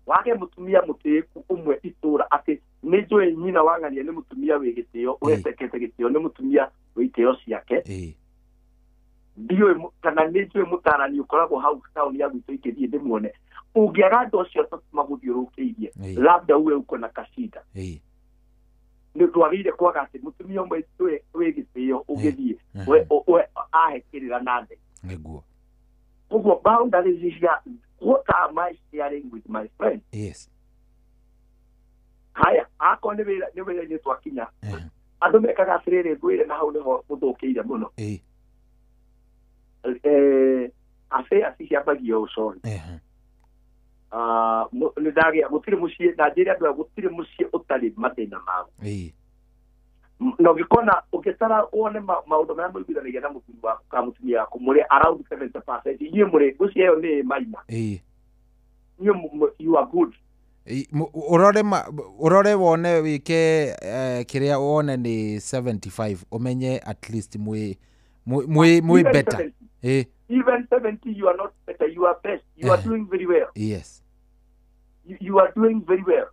wage mũtumia mũtĩĩku ũmwe itũra atĩ nĩ njũĩ nyina wa ng'ania nĩ mũtumia wĩ gĩtĩo ũhetekete gĩtĩo nĩ mũtumia wĩ itĩo ciake ndiũĩ kana nĩ njũĩ mũtarani ũkoragwo hau taũni ya gwitũ ingĩthiĩ ndĩmuone ũngĩaga andũ acio atatũ magũthiũrũrũkĩirie labda uwe uko na kashida nĩ ndwagĩrĩire kwaga atĩ mũtumia ũmwe wĩ gĩtĩo ũngĩthiĩ ahe kĩrĩra na thĩ nĩguo koguo boundaries cia what am I sharing with my friend? Yes. Haya akorwo nĩ wĩra nĩ wĩra-inĩ twakinya andũ mekaga atĩrĩrĩ ngwĩre na hau nĩho mũthũkĩire mũno affairs ciambagia ũcori nĩ ndagĩa gũtirĩ mũciĩ na njĩre andũ aya gũtirĩ mũciĩ ũtarĩ mathĩna maguo na ũngĩkona ũngĩtara wone maũndũ marĩa mũiguithanagia na mũthuri waku kana mũtumia waku mũrĩ around 70% inyuĩ mũrĩ ngũcia ĩyo nĩ maina inyuĩ you are good. Ũrore wone wĩke kĩrĩa wone nĩ 75 ũmenye at least mwĩ better. Even 70 you are not better, you are best, you are doing very well. Yes, you are doing very well.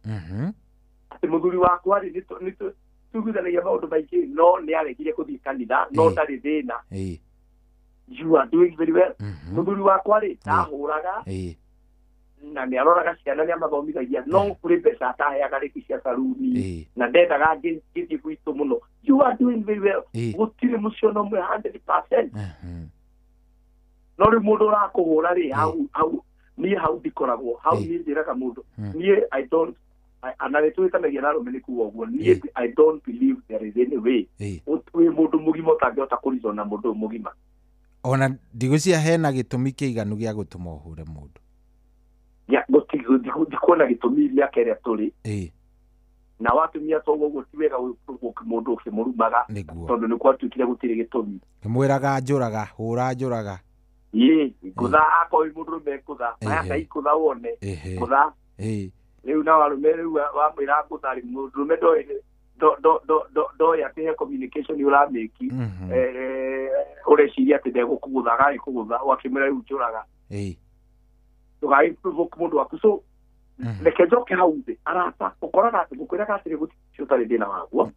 Atĩ mũthuri wakwa rĩ nĩ tuiguithanagia maũndũ maingĩ no nĩ aregire kũthiĩ kanitha no ndarĩ thĩna. You are doing very well. Mũthuri wakwa rĩ ndahũraga na nĩ aroraga ciana nĩ amathomithagia no kũrĩ mbeca ataheaga rĩngĩ cia saruni na ndendaga ngĩthiĩ gwitũ mũno. You are doing very well. Gũtirĩ mũciĩ ona ũmwe 100%. No rĩu mũndũ ũrakũhũra rĩ hau niĩ hau ndikoragwo hau niĩ njĩraga mũndũ niĩ I don't ana nĩ twĩtanagia na arũme nĩ kuga ũguo niĩ I don't believe there is any way wĩ mũndũ mũgima ũtangĩhota kũrizona na mũndũ ũyũ mũgima. Ona ndigũcia hena gĩtũmi kĩiganu gĩa gũtũma ũhũre mũndũ. Ndikuona gĩtũmi mĩaka ĩrĩa tũrĩ na watumia toguo ũguo ti wega mũndũ ũkĩmũrumaga tondũ nĩ gwatuĩkire gũtirĩ gĩtũmi. Mwĩraga njũraga hũra njũraga ĩ ngũtha akorwo wĩ mũndũrũme ngũtha aya kai ngũtha wone ngũtha rĩu nao arũme rĩu wamwĩra ngũtha rĩ mũndũrũme ndoĩ atĩ he communication ũramĩki ũreciria atĩ ndegũkũgũtha agagĩkũgũtha ũgakĩmwĩra rĩu njũraga ndũgagĩ provoke mũndũ waku. So reke njoke hau thĩ arata ũkoraga atĩ ngũkwĩraga atĩrĩ gũtirĩ ũtarĩ thĩna waguo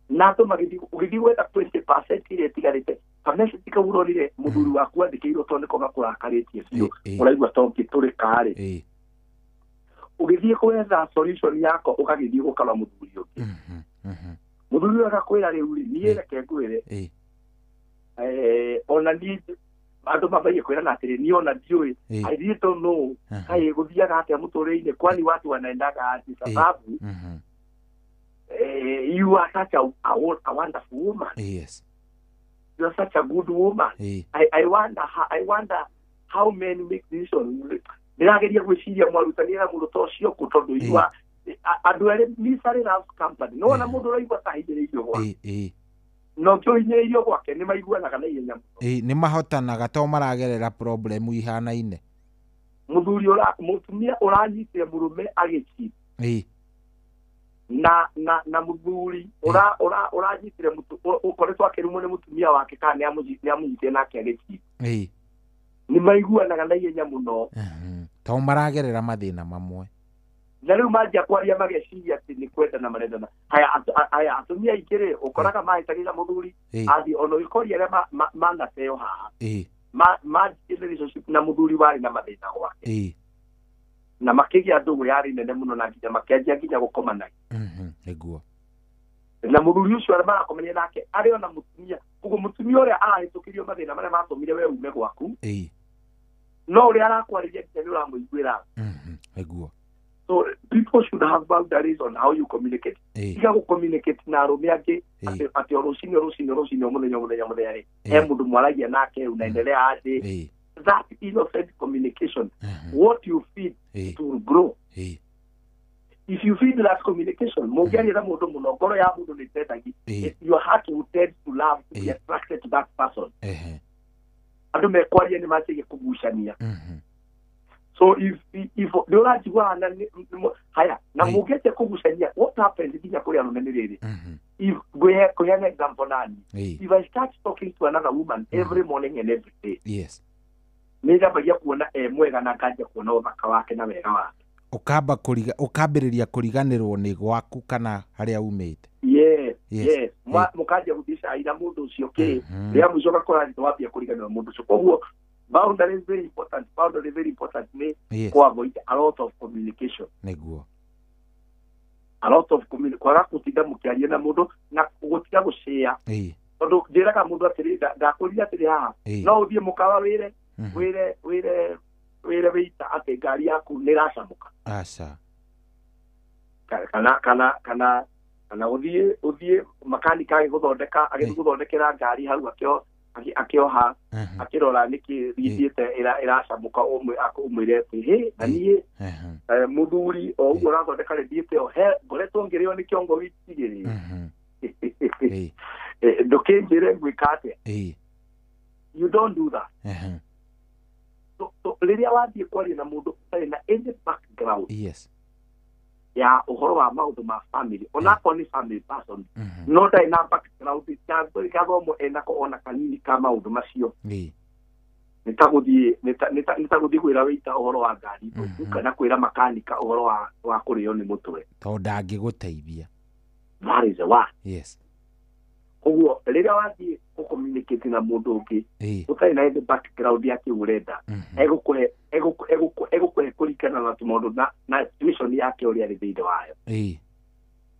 na andũ magĩthiĩ ũgĩthiĩ gwetha 20% ĩrĩa ĩtigarĩte kamessage kau ũronire mũthuri waku andĩkĩirwo tondũ nĩko gakũrakarĩtie biũ ũraigua to ngĩtũrĩka rĩ ũgĩthiĩ gwetha solution yako ũgagĩthiĩ gũkara mũthuri ũngĩ mũthuri ũyũ agakwĩra rĩu rĩ niĩ reke ngwĩre ona niĩ andũ mambagie kwĩrana atĩrĩ niĩ ona ndiũĩ I really don't know kaĩ gũthiaga atĩa mũtũrĩre-inĩ kwani watu wanaendaga aje sababu you are such a wonderful woman. Yes. You are such a good woman. I wonder how men make decisions. Ndĩrageria gwĩciria mwarutania na mũndũ ta ũcio kũ tondũ you are andũ erĩ misery loves company. No ona mũndũ ũraigua ta ahinyĩrĩirio gwake no kĩo hinyĩrĩirio gwake nĩ maiguanaga na ihenya mũno. Nĩ mahotanaga to maragerera problem ihanaine. Mũthuri mũtumia ũranyitire mũrũme agĩchi na mũthuri ũranyitire ũkoretwo akĩrumwo nĩ mũtumia wake kana nĩ amũnyitire nake agĩchi Nĩ maiguanaga na ihenya mũno. To maragerera mathĩna mamwe. Na rĩu manjia kwaria mageciria atĩ nĩ kwendana marendana. Haya atumia aingĩ rĩ, ũkoraga mahĩtagĩra mũthuri athiĩ ona ũgĩkoria arĩa manateo haha. Manjie relationship na mũthuri warĩ na mathĩna gwake. Na makĩgĩa ndũgũ yarĩ nene mũno na nginya makĩanjia nginya gũkomana. Nĩguo. Na mũthuri ũcio arĩa marakomania nake arĩ ona mũtumia. Koguo mũtumia ũrĩa arahĩtũkĩrio mathĩna marĩa matũmire we ume gwaku. No ũrĩa arakwarĩria nginya nĩ ũramũiguĩra. Nĩguo. So people should have boundaries on how you communicate. Tiga gũ communicate na arũme angĩ atĩ o rũcinĩ o mũthenya rĩ. He mũndũ mwaragia nake unaendelea aje. That innocent communication, what you feed, it will grow. If you feed that communication, mũngĩaria na mũndũ mũno, ngoro ya mũndũ nĩ ĩtendagi. Your heart will tend to love, to be attracted to that person. Andũ mekwaria nĩ manjagia kũgucania. So if nĩ ũranjigua haya na mũngĩanjia kũgucania, what happens nginya kũrĩ arũme nĩ rĩrĩ. If ngũheana example nani, if I start talking to another woman every morning and every day, yes, nĩ njambagia kuona e mwega na nganjia kuona ũthaka wake na wega wake. Ũkambĩrĩria kũriganĩrwo nĩ gwaku kana harĩa umĩte. Yes, yes. Mũkanjia gũthiĩ cai na mũndũ ũcio kĩ, rĩrĩa mũico ũgakora nĩ wambia kũriganĩrwo mũndũ ũcio. Koguo boundary is very important. Boundary is very important nĩ kũ avoid a lot of communication. Nĩguo. A lot of communication. Kwaga gũtinda mũkĩaria na mũndũ na gũtiga gũcĩa. Tondũ njĩraga mũndũ atĩrĩ, ndakũria atĩrĩ haha, no ũthiĩ mũkawa wĩre wĩre wĩita atĩ ngari yaku nĩ ĩracamũka. Aca. Kana ũthiĩ makanika agĩgũthondeka agĩgũthondekera ngari hau akĩoha akĩrora nĩkĩ gĩthiĩte ĩracamũka ũmwĩre atĩ hĩ na niĩ mũthuri o ũguo ũrathondeka rĩ thiĩte o he ngoretwo ngĩrĩo nĩ kĩongo wiki igĩrĩ. Ndũkĩnjĩre ngwĩka atĩa. You don't do that. So rĩrĩa wathiĩ kwaria na mũndũ ũtarĩ na any background, yes, ya ũhoro wa maũndũ ma family, onakorwo nĩ family person, no ndarĩ na background gathomo enako ona kanini ka maũndũ macio, nĩ ta gũthiĩ kwĩra wĩita ũhoro wa ngari kana kwĩra makanika ũhoro wa kũrĩo nĩ mũtwe, tondũ ndangĩgũteithia. That is a one. Yes. Koguo rĩrĩa wathiĩ gũ-communicate na mũndũ ũngĩ ũtarĩ na any background yake ũrenda, egũkũhe kũringana na tũmaũndũ na situation yake ũrĩa arĩ thĩinĩ wayo.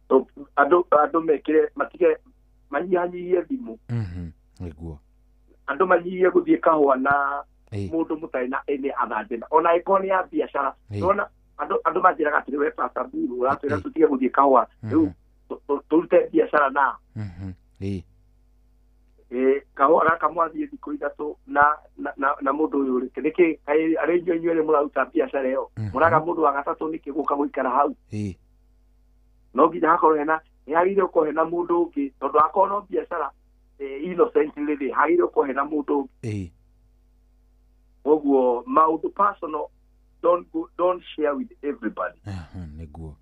So andũ mekĩre matige manyihanyihie thimũ. Nĩguo. Andũ manyihie gũthiĩ kahũa na mũndũ mũtarĩ na any other agenda, ona ĩkorwo nĩ ya biacara. Nĩwona andũ manjĩraga atĩrĩ, we Pastor Mburu ũratwĩra tũtige gũthiĩ kahũa rĩu tũrute biacara na kahũa gaka mwathiĩ thikũ ithatũ na mũndũ ũyũ rĩ, nĩkĩ arĩ inyuĩ inyuerĩ mũraruta biacara ĩyo, mũraga mũndũ wa gatatũ nĩkĩ gũka gũikara hau? No nginya hakorwo hena, nĩ hagĩrĩire gũkorwo hena mũndũ ũngĩ, tondũ akorwo no biacara innocently rĩ, hagĩrĩire gũkorwo hena mũndũ ũngĩ. Koguo maũndũ personal don't share with everybody. Nĩguo.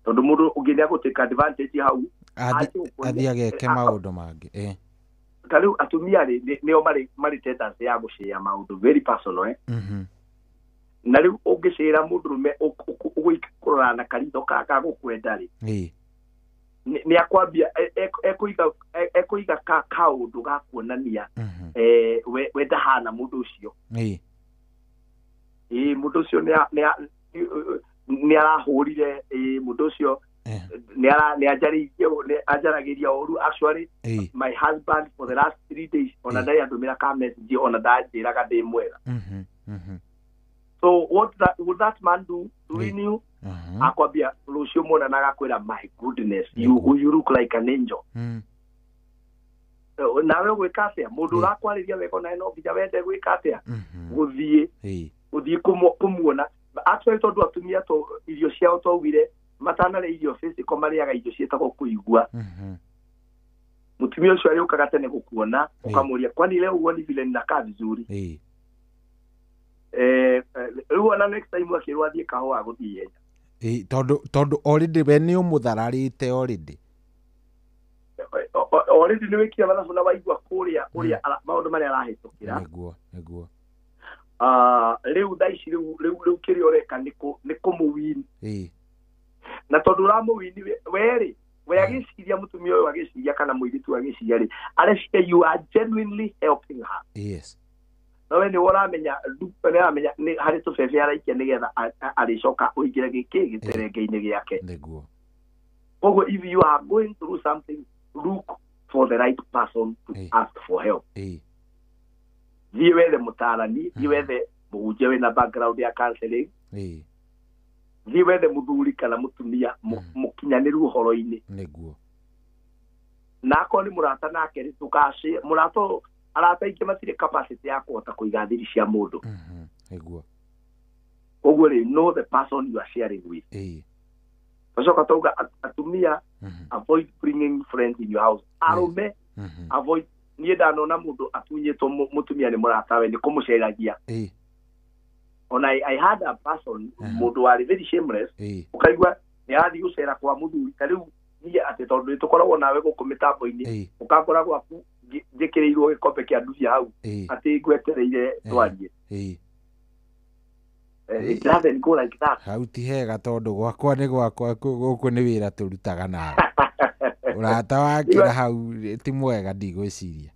Tondũ mũndũ ũngĩ nĩ agũtake advantage hau athiĩ ageke maũndũ mangĩ. Ta rĩu atumia rĩ nĩo marĩ tendency ya gũcĩa maũndũ very personal, Na rĩu ũngĩcĩra mũndũrũme ũgũikũrora na karitho ga gũkwenda rĩ, nĩ akwambia ekũiga kaũndũ ga kuonania we ndahana mũndũ ũcio. Mũndũ ũcio nĩ arahũrire, mũndũ ũcio nĩ anjaragĩria ũru. Actually my husband for the last 3 days ona ndarĩ andũmĩra ka message, ona ndanjĩraga ndĩ mwega. So what would that man do to win you? Akwambia rũciũ muona na agakwĩra my goodness, you look like an angel. Nawe ũgwĩka atĩa? Mũndũ ũrakwarĩria wega onawe no nginya wende gwĩka atĩa? Gũthiĩ kũmuona. Actually tondũ atumia to irio ciao twaugire matanarĩa irio physical, marĩaga irio ciĩtagwo kũigua. Mũtumia ũcio arĩũkaga tene gũkuona, ũkamũria kwani leo huoni vile ninakaa vizuri? Rĩu ona next time akĩrwo athiĩ kahũa agũthiĩ ihenya. Tondũ already we nĩ ũmũthararĩte already. Already nĩ wĩkire mathabu na waigua kũrĩa ũrĩa maũndũ marĩa arahĩtũkĩra. Nĩguo, nĩguo. Rĩu thaa ici rĩu kĩrĩa ũreka nĩ kũmũwini. Na tondũ ũramũwini we rĩ, we agĩciria mũtumia ũyũ agĩciria kana mũirĩtu agĩciria rĩ, areciria you are genuinely helping her. No we nĩ ũramenya, nĩ nĩ harĩ tũbebe araikia nĩgetha arĩcoka ũingĩre gĩkĩ gĩterenge-inĩ gĩake. Koguo if you are going through something, look for the right person to ask for help. Thiĩ wethe mũtaarani, thiĩ wethe mũhunjia wĩna background ya counseling, thiĩ wethe mũthuri kana mũtumia mũkinyanĩru ũhoro-inĩ. Na akorwo nĩ mũrata nake rĩ, ndũgaci mũrata ũyũ, arata aingĩ matirĩ capacity ya kũhota kũiga thiri cia mũndũ. Koguo rĩ, know the person you are sharing with. Tũcoka tauga atumia, avoid bringing friends in your house. Arũme, avoid. Niĩ ndanona mũndũ atunyĩtwo mũtumia nĩ mũratawe nĩ kũmũceragia. Ona I had a person, mũndũ warĩ very shameless, ũkaigua nĩ arathiĩ gũcera kwa mũthuri. Ta rĩu niĩ atĩ tondũ nĩ tũkoragwo nawe gũkũ mĩtambo-inĩ, ũkangora gwaku njĩkĩrĩirwo gĩkombe kĩa nduthi hau, atĩ ngwetereire twarie. It doesn't go like that. Hau ti hega tondũ gwakwa nĩ gwakwa, gũkũ nĩ wĩra tũrutaga nawe. Ũrata wakĩra hau ti mwega, ndigwĩciria.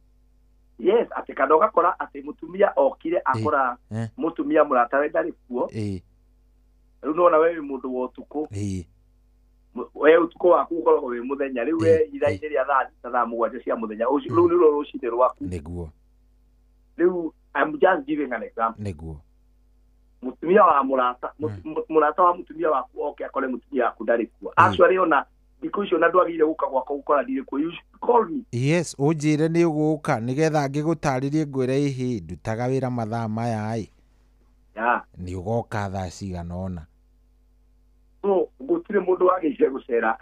Yes, atĩ kana ũgakora atĩ mũtumia okire akora mũtumia mũratawe ndarĩ kuo. Rĩu nĩwona we wĩ mũndũ wa ũtukũ, we ũtukũ waku ũkoragwo wĩ mũthenya. Rĩu we ithaa-inĩ rĩa thaa 6, thaa 7 cia mũthenya ũcio, rĩu nĩruo rũcinĩ rwaku. Rĩu I'm just giving an example. Mũtumia wa mũrata, mũrata wa mũtumia waku oke akore mũtumia waku ndarĩ kuo. Actually, ona thikũ icio na ndwagĩrĩire gũka gwakwa gũkora ndirĩ kuo. You should call me. Yes, ũnjĩre nĩ ũgũka nĩgetha ngĩgũtarĩrie, ngwĩre ĩhĩ ndutaga wĩra mathaa maya ĩ, nĩ ũgoka thaa cigana ũna. So gũtirĩ mũndũ wagĩrĩire gũcera,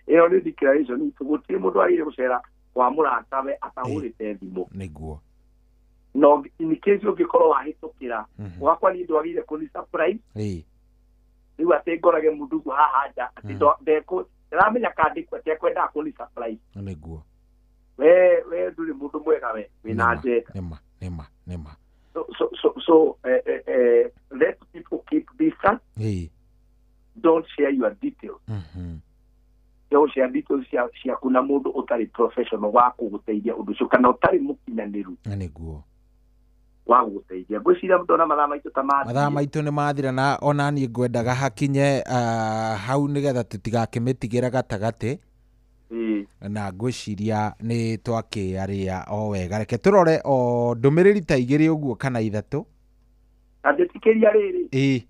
ĩyo nĩ declaration itũ, gũtirĩ mũndũ wagĩrĩire gũcera kwa mũratawe atahũrĩte thimũ. No in case ũngĩkorwo wahĩtũkĩra gwakwa, niĩ ndwagĩrĩire kũni surprise. Rĩu atĩ ngorage mũndugu haha nja atĩ ndekũ ndĩramenya kandĩkwo atĩ ekwendaga kũni surprise. We ndũrĩ mũndũ mwega, we wĩna njenda. Nĩma nĩma nĩma. So let people keep distance. Don't share your details. Don't share details ciaku na mũndũ ũtarĩ professional wa kũgũteithia ũndũ ũcio kana ũtarĩ mũkinyanĩru wa gũgũteithia. Ngwĩciria ndona mathaa maitũ ta mathaa mathiĩ. Maitũ nĩ mathira, na ona niĩ ngwendaga hakinye hau nĩgetha tũtigakĩmĩtigĩre gatagatĩ. Na ngwĩciria nĩ twakĩaria o wega. Reke tũrore o ndũmĩrĩri ta igĩrĩ ũguo kana ithatũ. Na njĩtĩkĩria rĩrĩ,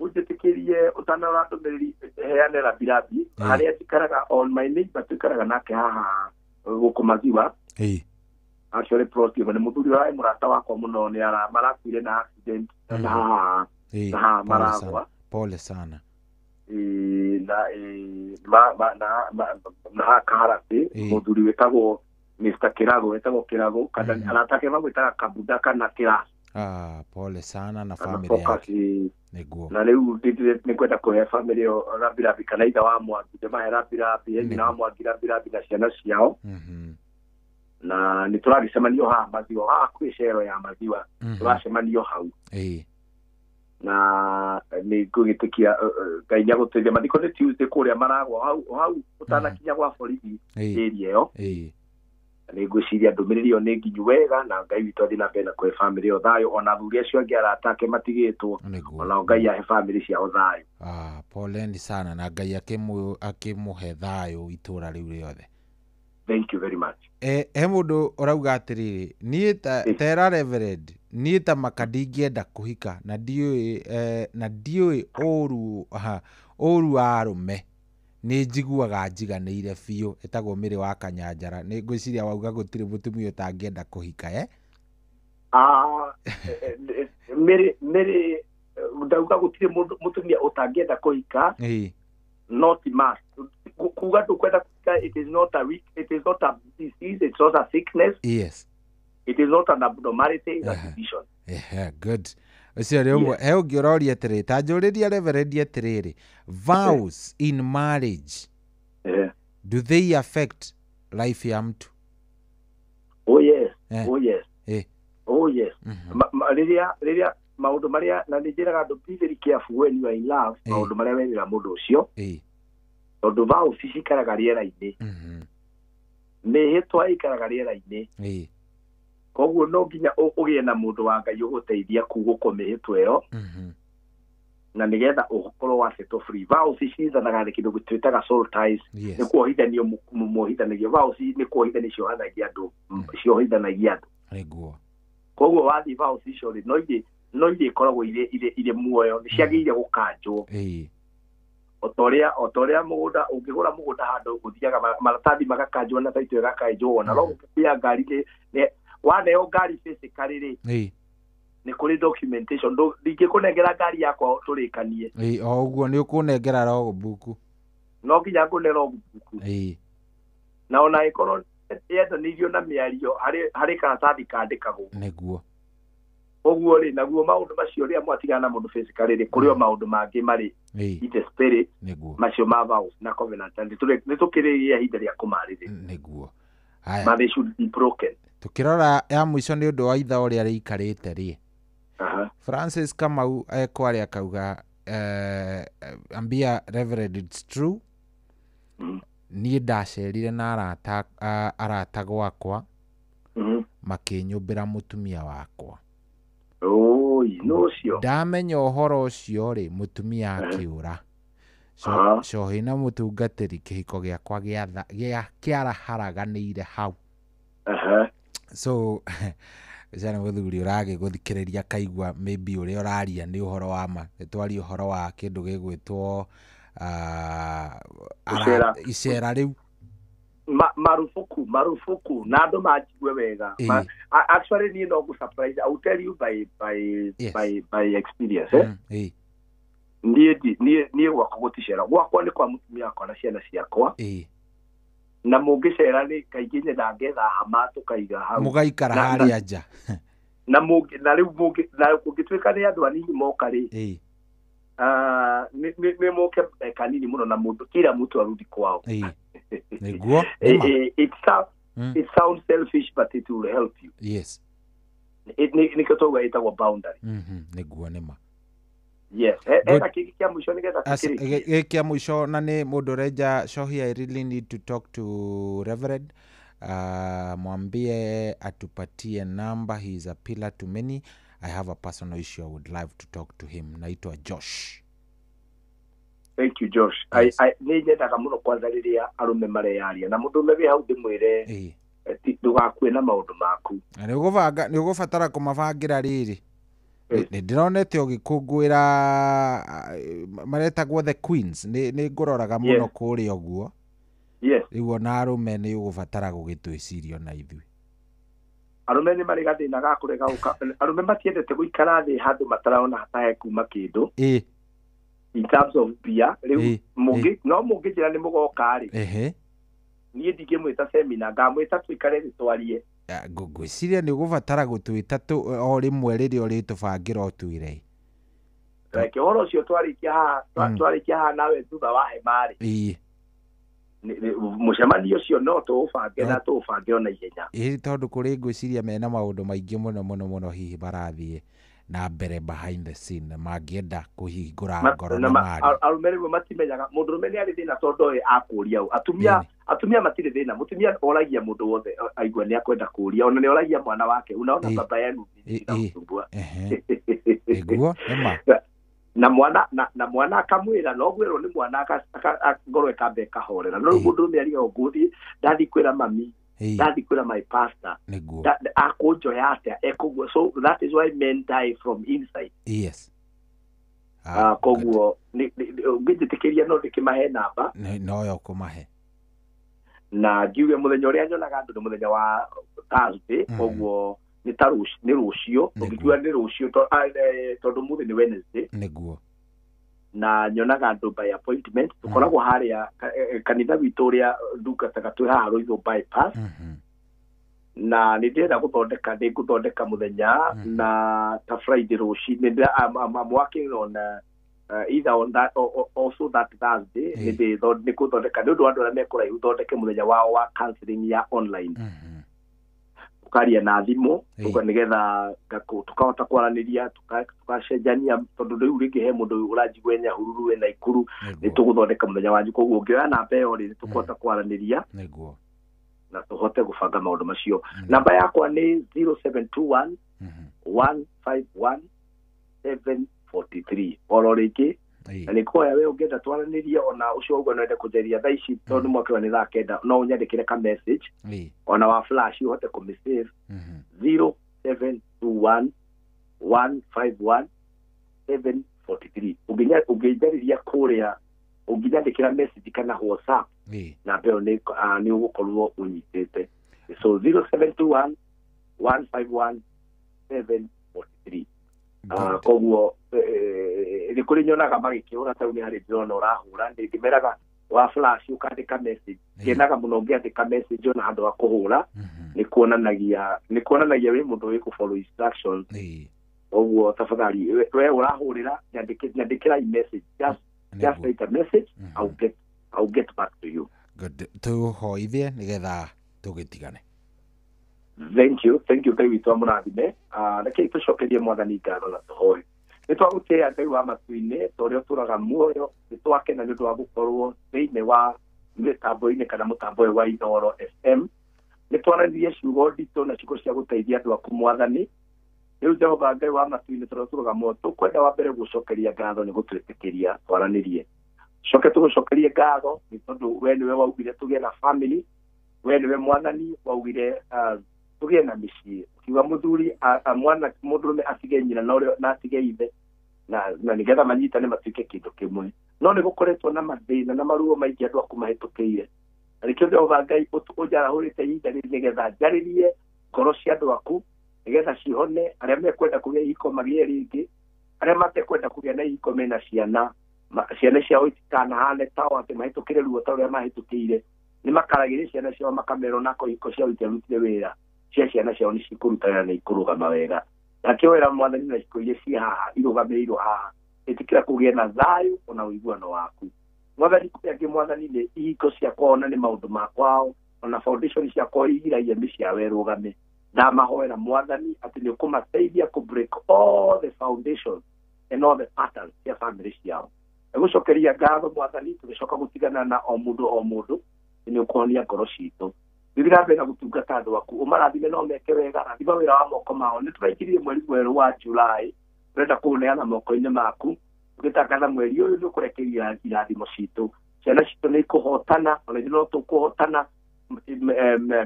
ũnjĩtĩkĩrie ũtanarora ndũmĩrĩri, heane rabirabi harĩa njikaraga. On my neighbor tũikaraga nake haha gũkũ Maziwa, actually plot ĩmwe, nĩ mũthuri ũrarĩ mũrata wakwa mũno, nĩ ara marakuire na accident na haha na haha Pole sana. maragwa. Pole sana. Ĩĩ, na ĩĩ, ma, ma, na ma, na haha Kaharatĩ, mũthuri wĩtagwo Mr. Kirago, wĩtagwo Kirago kana arata ake mamwĩtaga Kabuda kana Kiraci. Ah, pole sana na Kana family Focus, yake. Na rĩu nĩ kwenda kũhe family ĩyo rabirabi, kana ithe wa Mwangi ndĩmahe rabirabi, nyina wa Mwangi rabirabi na ciana ciao. Na nĩ tũragĩcemanio haha Maziwa, haha kwĩ cero ya Maziwa, tũracemanio hau. Na nĩ ngũgĩtĩkia Ngai nĩ agũteithia. Mathiko nĩ Tuesday kũrĩa maragwa hau hau ũtanakinya gwa borithi, area ĩyo. Na nĩ ngwĩciria ndũmĩrĩri ĩyo nĩ nginyu wega, na Ngai witũ athiĩ na mbere na kũhe family ĩyo thayũ, ona athuri acio angĩ arata ake matigĩtwo, onao Ngai ahe family ciao thayũ. Ah, poleni sana, na Ngai akĩmũhe thayũ itũra rĩu rĩothe. Thank you very much. He mũndũ ũrauga atĩrĩrĩ, niĩ ta tera reverend, niĩ ta maka ndingĩenda kũhika na ndiũĩ na ndiũĩ ũru aha, ũru wa arũme, nĩ njiguaga njiganĩire biũ. Ĩtagwo Mĩrĩ wa Kanyanjara. Nĩ ngwĩciria wauga gũtirĩ mũtumia ũtangĩenda kũhika, eh? Ah, Mĩrĩ, ndauga gũtirĩ mũndũ mũtumia ũtangĩenda kũhika, not must. Kuga ndũkwenda kũhika, it is not a weak, it is not a disease, it's not a sickness. It is not an abnormality, it's a condition. Ehe, good. Ũcio nĩ ũmwe. He ũngĩ ũroria atĩrĩ, ta njũrĩria reverend atĩrĩrĩ, vows in marriage, do they affect life ya mtu? Oh yes. Oh yes. Oh yes. Rĩrĩa maũndũ marĩa na nĩ njĩraga andũ, be very careful when you are in love, maũndũ marĩa werĩra mũndũ ũcio, tondũ vows cikaraga rĩera-inĩ, mĩhĩtwa ĩikaraga rĩera-inĩ. Koguo no nginya ũgĩe na mũndũ wa Ngai ũgũteithia kugũkwo mĩhĩtwa ĩyo, na nĩgetha ũkorwo wa set free. Vows cithanaga nĩ kĩndũ twĩtaga soul ties. Nĩ kuohithanio muohithanagio. Vows nĩ kuohithanio ciohanagia andũ, ciohithanagia andũ. Nĩguo. Koguo wathiĩ vows icio rĩ, no irĩ ikoragwo irĩ muoyo, nĩ ciagĩrĩire gũkanjwo. O ta ũrĩa mũgũnda ũngĩgũra mũgũnda handũ ũthiaga maratathi magakanjwo na title ĩgakanjwo, ona no gũkuya ngari nĩ waneo ngari physically rĩ, nĩ kũrĩ documentation. Ndingĩkũnengera ngari yakwa tũrĩkanie. O ũguo nĩ ũkũnengera logbook. No nginya ngũne logbook. Na ona ĩkorwo yendanĩirio na mĩario, harĩ karatathi kandĩkagwo. Nĩguo. Ũguo rĩ, naguo maũndũ macio rĩrĩa mwatigana na mũndũ physically rĩ, kũrĩ o maũndũ mangĩ marĩ in the spirit. Nĩguo. Macio ma vows na covenant nĩ tũkĩrĩria ihinda rĩa kũmarĩrĩria. Nĩguo. But they should be broken. Tukĩrora ya mũico nĩ ũndũ wa ithaa ũrĩa rĩikarĩte rĩ, Francis Kamau ekwaria akauga, ambia Reverend, it's true, niĩ ndacerire na arata gwakwa, makĩnyũmbĩra mũtumia wakwa. Oi, no ũcio. Ndamenya ũhoro ũcio rĩ, mũtumia akĩũra. Cohi na mũtungatĩri, kĩhiko gĩakwa kĩaraharaganĩire hau. So ũcio nĩ mũthuri ũragĩgũthikĩrĩria kaigua maybe ũrĩa ũraria nĩ ũhoro wa ma. Nĩ twaria ũhoro wa kĩndũ gĩgwĩtwo icera rĩu. Marufuku na andũ manjigue wega. Actually niĩ no ngũ surprise, I will tell you by experience. Niĩ gwakwa gũticera, gwakwa nĩ kwa mũtumia wakwa na ciana ciakwa. Na mũngĩcera nĩ kaingĩ nyendaga ngetha hama tũkaiga hau. Mũgaikara harĩa nja. Na rĩu kũngĩtuĩka nĩ andũ anini moka rĩ, nĩ moke ndagĩka nini mũno na mũndũ kila mtu arudi kwao. Nĩguo. It sounds selfish but it will help you. Yes. Nĩkĩo twauga ĩtagwo boundary. Nĩguo nĩ ma. Yes. Ena kĩngĩ kĩa mũico nĩgetha tũkĩrĩkie. Gĩkĩ kĩa mũico na nĩ mũndũ ũrenja Cohi, I really need to talk to Reverend. Mwambie atupatie number, he is a pillar to many. I have a personal issue, I would love to talk to him. Naitwa Josh. Thank you, Josh. Nĩ nyendaga mũno kwanza rĩrĩa arũme mareyaria na mũndũ ũmwe wĩ hau ndĩmwĩre ndũgakue na maũndũ maku. Na nĩ ũgũbatara kũmabangĩra rĩrĩ. Nĩ ndĩronete ũgĩkũngũĩra maretagwo the Queens, nĩ ngũroraga mũno kũrĩa ũguo. Rĩu ona arũme nĩ ũgũbatara gũgĩtwĩciria na ithuĩ. Arũme nĩ marĩ gathĩna ga kũrega gũka, arũme matiendete gũikara thĩ handũ matarona ta hekuma kĩndũ. In terms of beer, rĩu no mũngĩnjĩra nĩ mũgoka rĩ, niĩ ndingĩmwĩta seminar, ngamwĩta tũikare thĩ twarie. Ngwĩciria nĩ ũgũbatara gũtwĩta o rĩmwe rĩrĩa ũrĩtũbangĩra ũtwĩre. Reke ũhoro ũcio twarĩkia haha nawe thutha wa hema rĩ, mũcemanio ũcio no tũũbange na tũũbange ona ihenya. Tondũ kũrĩ ngwĩciria mena maũndũ maingĩ mũno mũno mũno hihi marathiĩ na mbere behind the scene mangĩenda kũhingũra ngoro na mari. Arũme rĩmwe matimenyaga mũndũrũme nĩ arĩ thĩna tondũ oĩ akũria ũ. Atumia matirĩ thĩna, mũtumia oragia mũndũ wothe aigua nĩ akwenda kũria, ona nĩ oragia mwana wake, unaona baba yenu inamsumbua. Nĩguo nĩma. Na mwana akamwĩra no gwĩrwo nĩ mwana ngoro ĩkambe ĩkahorera. No rĩu mũndũrũme ariga ngũthiĩ ndathiĩ kwĩra mami, ndathiĩ kwĩra my pastor, akũnjoya atĩa ekũguo. So that is why men die from inside. Yes. Koguo ũngĩnjĩtĩkĩria no ndĩkĩmahe namba. No yo kũmahe. Na ngiuge mũthenya ũrĩa nyonaga andũ nĩ mũthenya wa Thursday, koguo nĩ ta nĩ rũciũ, ũngĩtua nĩ rũciũ tondũ mũthĩ nĩ Wednesday. Nĩguo. Na nyonaga andũ by appointment, tũkoragwo harĩa kanitha witũ ũrĩa ndungataga twĩ haha Rũithũ bypass. Na nĩ ndĩrenda gũthondeka, nĩ ngũthondeka mũthenya na ta Friday rũcinĩ. I'm working on either on that or also that Thursday. Nĩ ngũthondeka nĩ ũndũ wa andũ arĩa me kũraihu, thondeke mũthenya wao wa counseling ya online. Tukaria na thimũ nĩgetha tukahota kwaranĩria, tukacenjania, tondũ rĩu rĩngĩ he mũndũ ũranjigua Nyahururu we Naikuru, nĩ tũgũthondeka mũthenya wanyu. Koguo ũngĩoya namba ĩyo rĩ, nĩ tũkũhota kwaranĩria nĩguo na tũhote gũbanga maũndũ macio. Namba yakwa nĩ 0721 151 743. Oro rĩngĩ na nĩ kuoya we ũngĩenda twaranĩrie, ona ũcio ũguo no wende kũnjaria thaa ici tondũ nĩ mwaka wa nĩ thaa 9, no ũnyandĩkĩre ka message ona wa flash ũhote kũmĩsave. 0721 151 743. Ũngĩnjarĩria kũrĩa, ũngĩnyandĩkĩra message kana WhatsApp, namba ĩyo nĩ ũgũkorwo ũnyitĩte. So 0721 151 743. Koguo nĩ kũrĩ nyonaga magĩkĩhũra tau nĩ harĩ ndĩrona ũrahũra, ndĩmeraga wa flash ũkandĩka message. Ngenaga mũno ũngĩandĩka message ona handũ ha kũhũra, nĩ kuonanagia wĩ mũndũ wĩ kũ follow instructions. Koguo tafadhali we ũrahũrĩra, nyandĩkĩra message, just write a message, I'll get back to you. Good. Tũhoithie nĩgetha tũgĩtigane. Thank you Ngai witũ amũrathime. Rekei tũcokerie Mwathani ngatho na tũhoe. Nĩ twagũtĩĩa Ngai wa matu-inĩ, ta ũrĩa ũtũũraga muoyo, nĩ twakena nĩ ũndũ wa gũkorwo thĩinĩ wa mĩtambo-inĩ kana mũtambo ũyũ wa Inooro FM. Nĩ twaranirie ciugo nditũ na ciugo cia gũteithia andũ aku Mwathani. Rĩu Jehova Ngai wa matu-inĩ, ta ũrĩa ũtũũraga muoyo, tũkwenda wa mbere gũcokeria ngatho nĩ gũtwĩtĩkĩria twaranĩrie. Coke tũgũcokerie ngatho nĩ tondũ we nĩwe waugire tũgĩe na family, we nĩwe Mwathani waugire tũgĩe na mĩciĩ. Ũkiuga mũthuri mwana mũndũrũme atige nyina na ũrĩa na atige ithe, na nĩgetha manyitane matuĩke kĩndũ kĩmwe. No nĩ gũkoretwo na mathĩna na maruo maingĩ andũ aku mahĩtũkĩire. Na nĩkĩo Jehova Ngai ũnjarahũrĩte ihinda rĩrĩ nĩgetha njarĩrie ngoro cia andũ aku, nĩgetha cihone, arĩa mekwenda kũgĩa ihiko magĩe rĩngĩ, arĩa matekwenda kũgĩa na ihiko mena ciana, ciana ciao itikanahane tao atĩ mahĩtũkĩre ruo ta ũrĩa mahĩtũkĩire. Nĩ makaragĩrie ciana ciao makamerwo nako ihiko ciao itiarutire wĩra, cia ciana ciao nĩ cikũrutana na ikũrũgama wega. Nakĩo wĩra Mwathani na iciko iria ciĩ haha irũgamĩrĩirwo haha, ĩtĩkĩra kũgĩa na thayũ ona ũiguano waku. Mwathani, kũrĩa angĩ Mwathani nĩ ihiko ciakwa ona nĩ maũndũ ma kwao, ona foundation ciakwa igiragia mĩciĩ yao ĩrũgame. Ndamahoera Mwathani atĩ nĩ ũkũmateithia kũ break all the foundations and all the patterns cia family ciao. Nĩgũcokeria ngatho Mwathani, tũgĩcoka gũtigana na o mũndũ o mũndũ, nĩ ũkũhonia ngoro citũ. Thiĩ na mbere na gũtungata andũ aku, ũmarathime no meke wega, rathima wĩra wa moko mao. Nĩ tũraingĩrire mweri mwerũ wa July, tũrenda kũũneana moko-inĩ maku, tũgĩtangatha mweri ũyũ nĩ ũkũrekereria irathimo citũ. Ciana citũ nĩ ikũhotana, ona ithuĩ no tũkũhotana,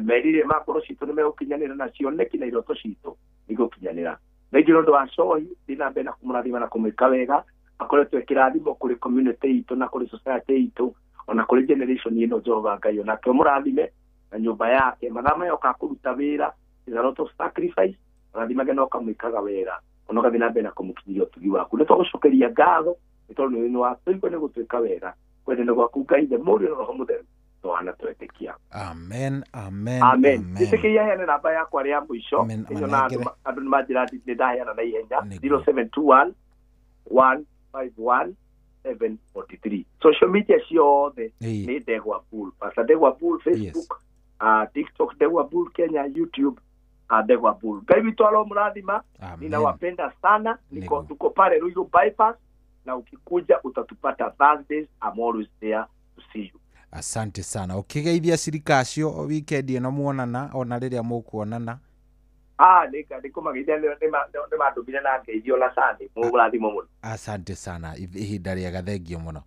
merirĩria ma ngoro citũ nĩ megũkinyanĩra, na cioneki na iroto citũ nĩ igũkinyanĩra. Thengiũ nĩ ũndũ wa Cohi, thiĩ na mbere na kũmũrathima na kũmwĩka wega, akoretwo e kĩrathimo kũrĩ community itũ na kũrĩ society itũ, ona kũrĩ generation ĩno. Jehova Ngai onake ũmũrathime na nyũmba yake, mathaa maya oka kũruta wĩra is a lot of sacrifice, rathimage na ũkamwĩkaga wega, ona ũgathiĩ na mbere na kũmũkinyĩria ũtugi waku. Nĩ twagũcokeria ngatho nĩ tondũ nĩ watũigua nĩ gũtuĩka wega, kwendene gwaku Ngai Ithe, Mũriũ na Roho Mũtheru, twana twetĩkia. Amen, amen, amen. Njĩtĩkĩria heane namba yakwa rĩa mũico, nyona andũ nĩ manjĩra nĩ ndaheana na ihenya. 0721 151 743. Social media ciothe nĩ Ndegwa Bull, Pastor Ndegwa Bull, Facebook, TikTok Ndegwa Bull Kenya, YouTube Ndegwa Bull. Ngai witũ aromũrathima, ninawapenda sana. Niko tuko pale Ruiru bypass, na ukikuja utatupata Thursdays. I'm always there to see you. Asante sana. Ũkĩgeithia cirika acio weekend ĩno muonana, ona rĩrĩa mũkuonana. Nĩkũmageithia, nĩ mandũmire na ngeithio na Sunday. Mũrathimo mũno. Asante sana, ihinda rĩega, thengio mũno.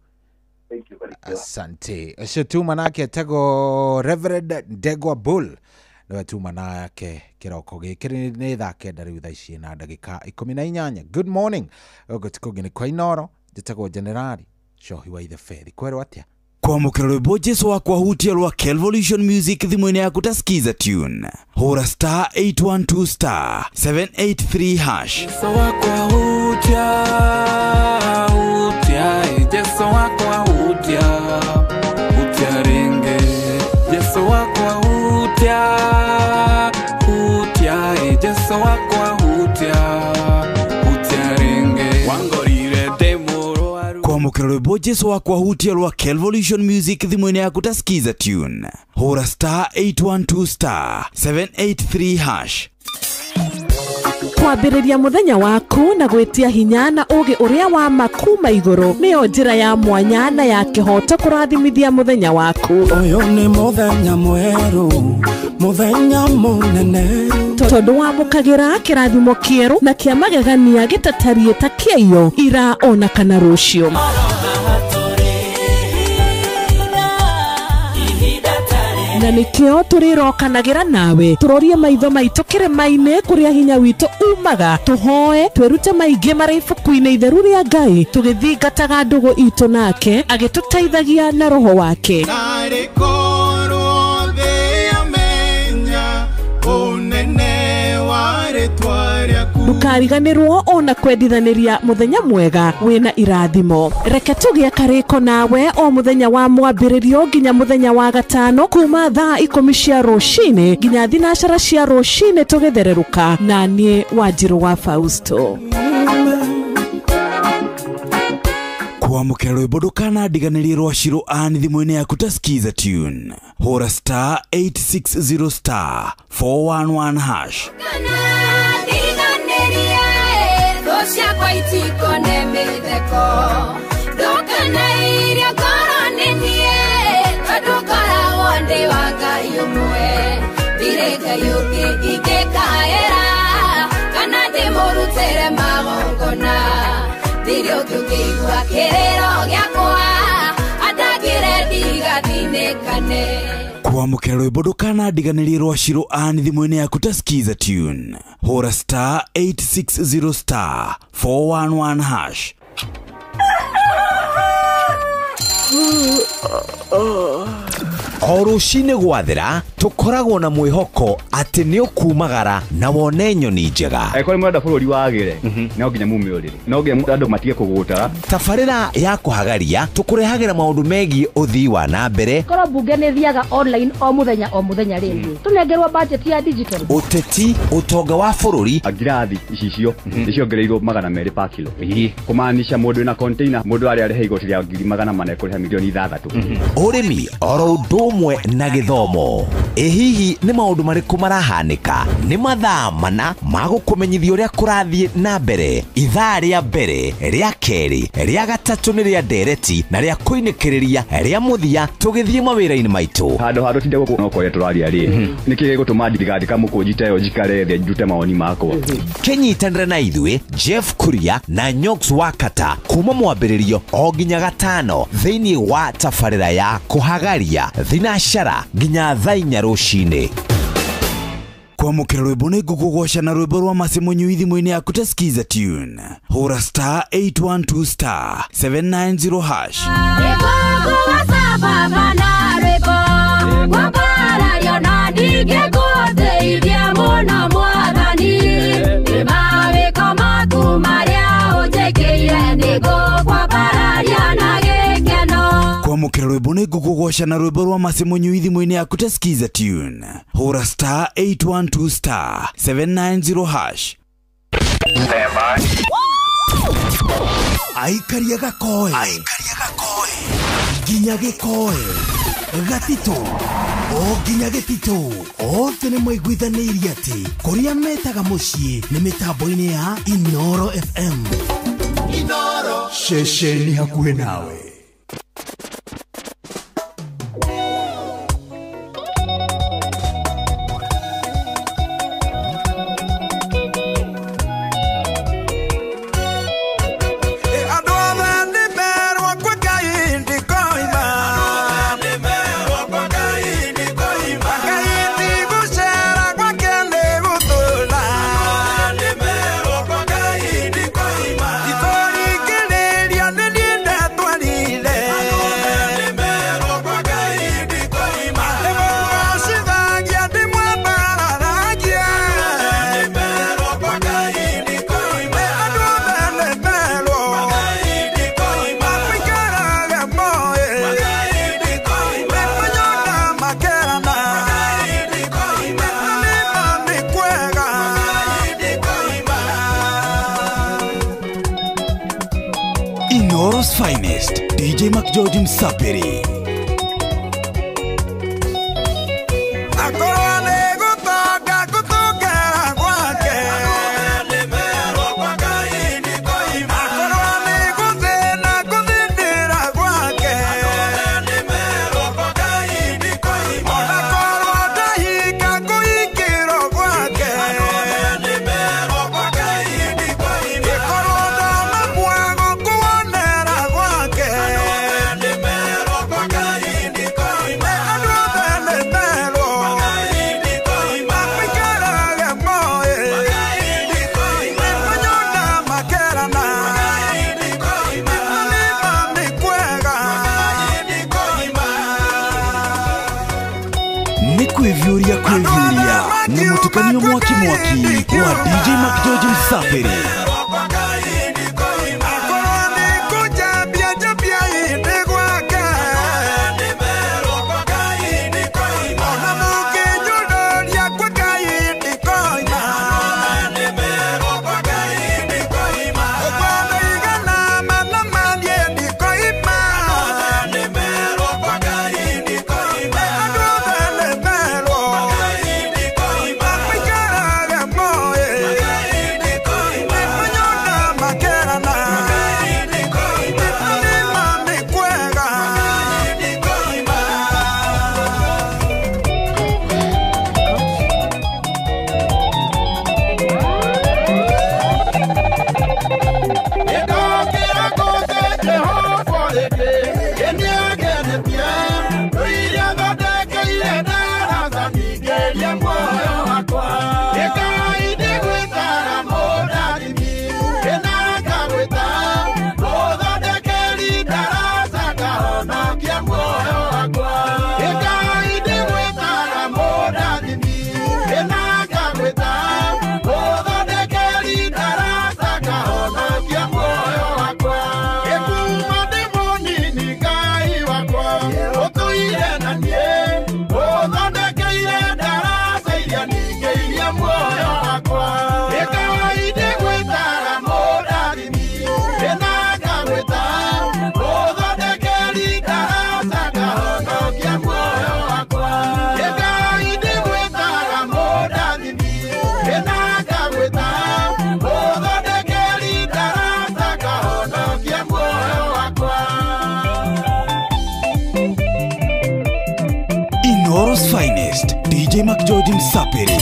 Thank you very much. Asante. Ũcio tuma nake etagwo Reverend Ndegwa Bull, nĩwe tuma nake kĩroko gĩkĩ nĩ thaa 9 rĩu thaa ici na ndagĩka 18. Good morning. Gũkũ ti kũngĩ nĩ kwa Inooro, njĩtagwo Generali Cohi wa Ithe Fethi. Kwerwo atĩa? Kwamũkĩra rwĩmbo Jesu wakwa hutia rwa Kelvolution Music thimũ-inĩ yaku ta skiza tune. Hũra star 812 star 783 hash. Jesu wakwa hutia, hutia, Jesu wakwa hutia, hutia ringe. Jesu wakwa hutia, hutia, Jesu wakwa hutia, hutia ringe. Wangorire ndĩ mũrwaru. Kwamũkĩra Kwamũkĩra rwĩmbo Jesu wakwa hutia rwa Kelvolution Music thimũ-inĩ yaku ta Skiza Tune. Hũra star 812 star 783 hash. Kwambĩrĩria mũthenya waku na gwĩtia hinya na ũgĩ ũrĩa wa makuma igũrũ nĩyo njĩra ya mwanya na ya kĩhoto kũrathimithia mũthenya waku. Ũyũ nĩ mũthenya mwerũ, mũthenya mũnene, tondũ wamũkagĩra kĩrathimo kĩerũ na kĩa magegania gĩtatariĩ ta kĩaiyo ira ona kana rũciũ. Na nikio tũrĩrokanagĩra nawe tũrorie maitho maitũ kĩrĩma-inĩ kũrĩa hinya witũ umaga, tũhoe twĩrute maingĩ marĩ ibuku-inĩ itheru rĩa Ngai tũgĩthingataga ndũgũ itũ nake agĩtũteithagia na roho wake. Ndũkariganĩrwo ona kwendithanĩria mũthenya mwega wĩna irathimo. Reke tũgĩe karĩko nawe o mũthenya wa mwambĩrĩrio nginya mũthenya wa gatano kuma thaa 10 cia rũcinĩ nginya 12 cia rũcinĩ tũgĩthererũka na niĩ Wanjirũ wa Fausto. Kwamũkĩra rwĩmbo ndũkanandiganĩrie rwa Shiro Ann thimũ-inĩ yaku ta Skiza Tune. Hũra star 860 star 411 hash. Kwamũkĩra rwĩmbo ndũkanandiganĩrie rwa Shiro Ann thimũ-inĩ yaku ta Skiza Tune. Hũra star 860 star 411 hash. O rũcinĩ gwathera tũkoragwo na mwĩhoko atĩ nĩ ũkumagara na wone nyoni njega. Angĩkorwo nĩ mũrenda bũrũri wagĩre, no nginya mume ũrĩrĩ, no nginya andũ matige kũgũtara. Tabarĩra ya kũhagaria tũkũrehagĩra maũndũ megiĩ ũthii wa na mbere. Korwo mbunge nĩ thiaga online o mũthenya rĩngĩ tũnengerwo budget ya digital. Ũteti, ũtonga wa bũrũri. Ngirathi icicio nĩciongereirwo 200 pa kilo, kũmaanisha mũndũ wĩna container mũndũ arĩa arĩha igoti rĩa 400 kũrĩha milioni 6. Ũrĩmi oro ũndũ ũmwe na gĩthomo. Ĩ hihi nĩ maũndũ marĩkũ marahanĩka? Nĩ mathaa mana ma gũkũmenyithia ũrĩa kũrathiĩ na mbere. Ithaa rĩa mbere, rĩa kerĩ, rĩa gatatũ nĩ rĩa ndereti na rĩa kũinĩkĩrĩria rĩa mũthia tũgĩthiĩ mawĩra-inĩ maitũ. Handũ ha tũtinde gũkũ no kũrĩa tũraria rĩ, nĩkĩ gĩgũtũma ndigandĩka mũkũnji ta ĩyo njikare thĩ ndute mawoni makwa? Kĩnyitanĩre na ithuĩ Jeff Kuria na Nyox Wakata kuma mwambĩrĩrio o nginya gatano thĩinĩ wa tabarĩra ya kũhagaria thinashara nginya thaa 4 rũcinĩ. Kwamũkĩra rwĩmbo nĩ ngũkũgoca na rwĩmbo rwa Mercy Mũnyui thimũ-inĩ yaku ta Skiza Tune. Hũra star 812 star 790 hash. Kwamũkĩra rwĩmbo nĩ ngũkũgoca na rwĩmbo rwa Mercy Mũnyui thimũ-inĩ yaku ta Skiza Tune. Hũra star 812 star 790 hash. Aikaria gakoe nginya gĩkoe gatitũ o nginya gĩtitũ othe nĩ maiguithanĩirie atĩ kũrĩa metaga mũciĩ nĩ mĩtambo-inĩ ya Inoro FM. Inoro ceceni hakuhĩ nawe. Nĩ DJ McGeorge Msapiri. Kwĩviũria nĩ mũtukanio mwaki mwaki wa DJ McGeorge Msapiri. Finest DJ McGeorge Msapiri.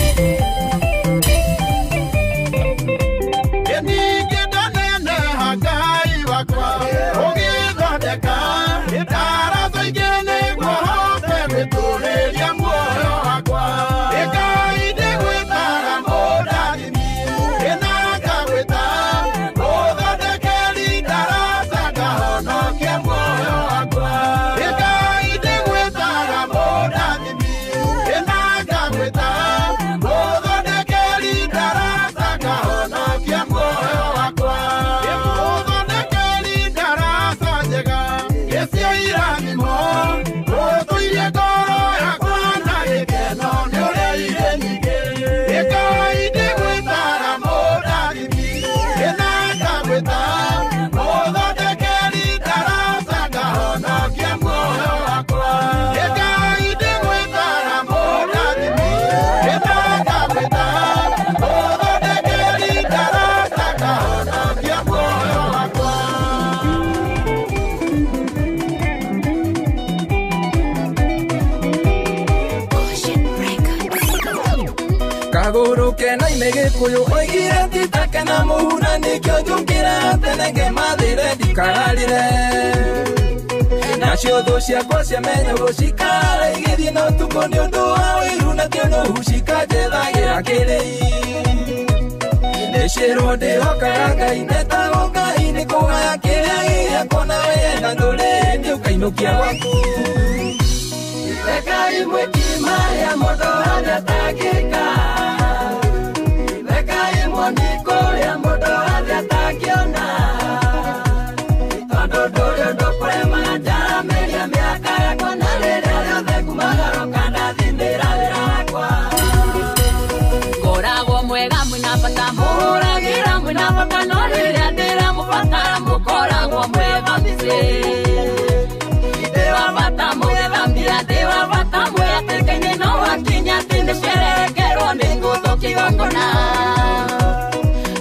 Kaguru kena imegikuyu oigire titake na muhura nikio njũkĩra tene ngĩmathĩre ndikararire nacio thũ ciakwa ciamenya gũcikara igĩthiĩ na ũtukũ nĩ ũndũ wa ũiru na ti ũnũhu cikanjethagĩra kĩrĩi nĩciĩrwo ndĩhokaga Ngai netagwo Ngai nĩ kũgaya kĩrĩa gĩakwa nawe yenda ndũrĩ nĩ ũkainũkia gwaku. Rekai mwĩki marĩa mũndũ atangĩka, rekai muoni kũrĩa mũndũ atangĩona, tondũ ndũrĩ ũndũ kũremaga njaramĩria mĩaka yakwa na rĩrĩa rĩothe ngumagarũka ndathimĩra wĩra wakwa. Ngoragwo mwega mwĩna bata mũhũragĩra mwĩna bata no rĩrĩa ndĩramũbatara mũkoragwo mwega mĩciĩ. Mwaka-inĩ no wakinya atĩ nĩcerekerwo nĩ ngũthũkia igongona.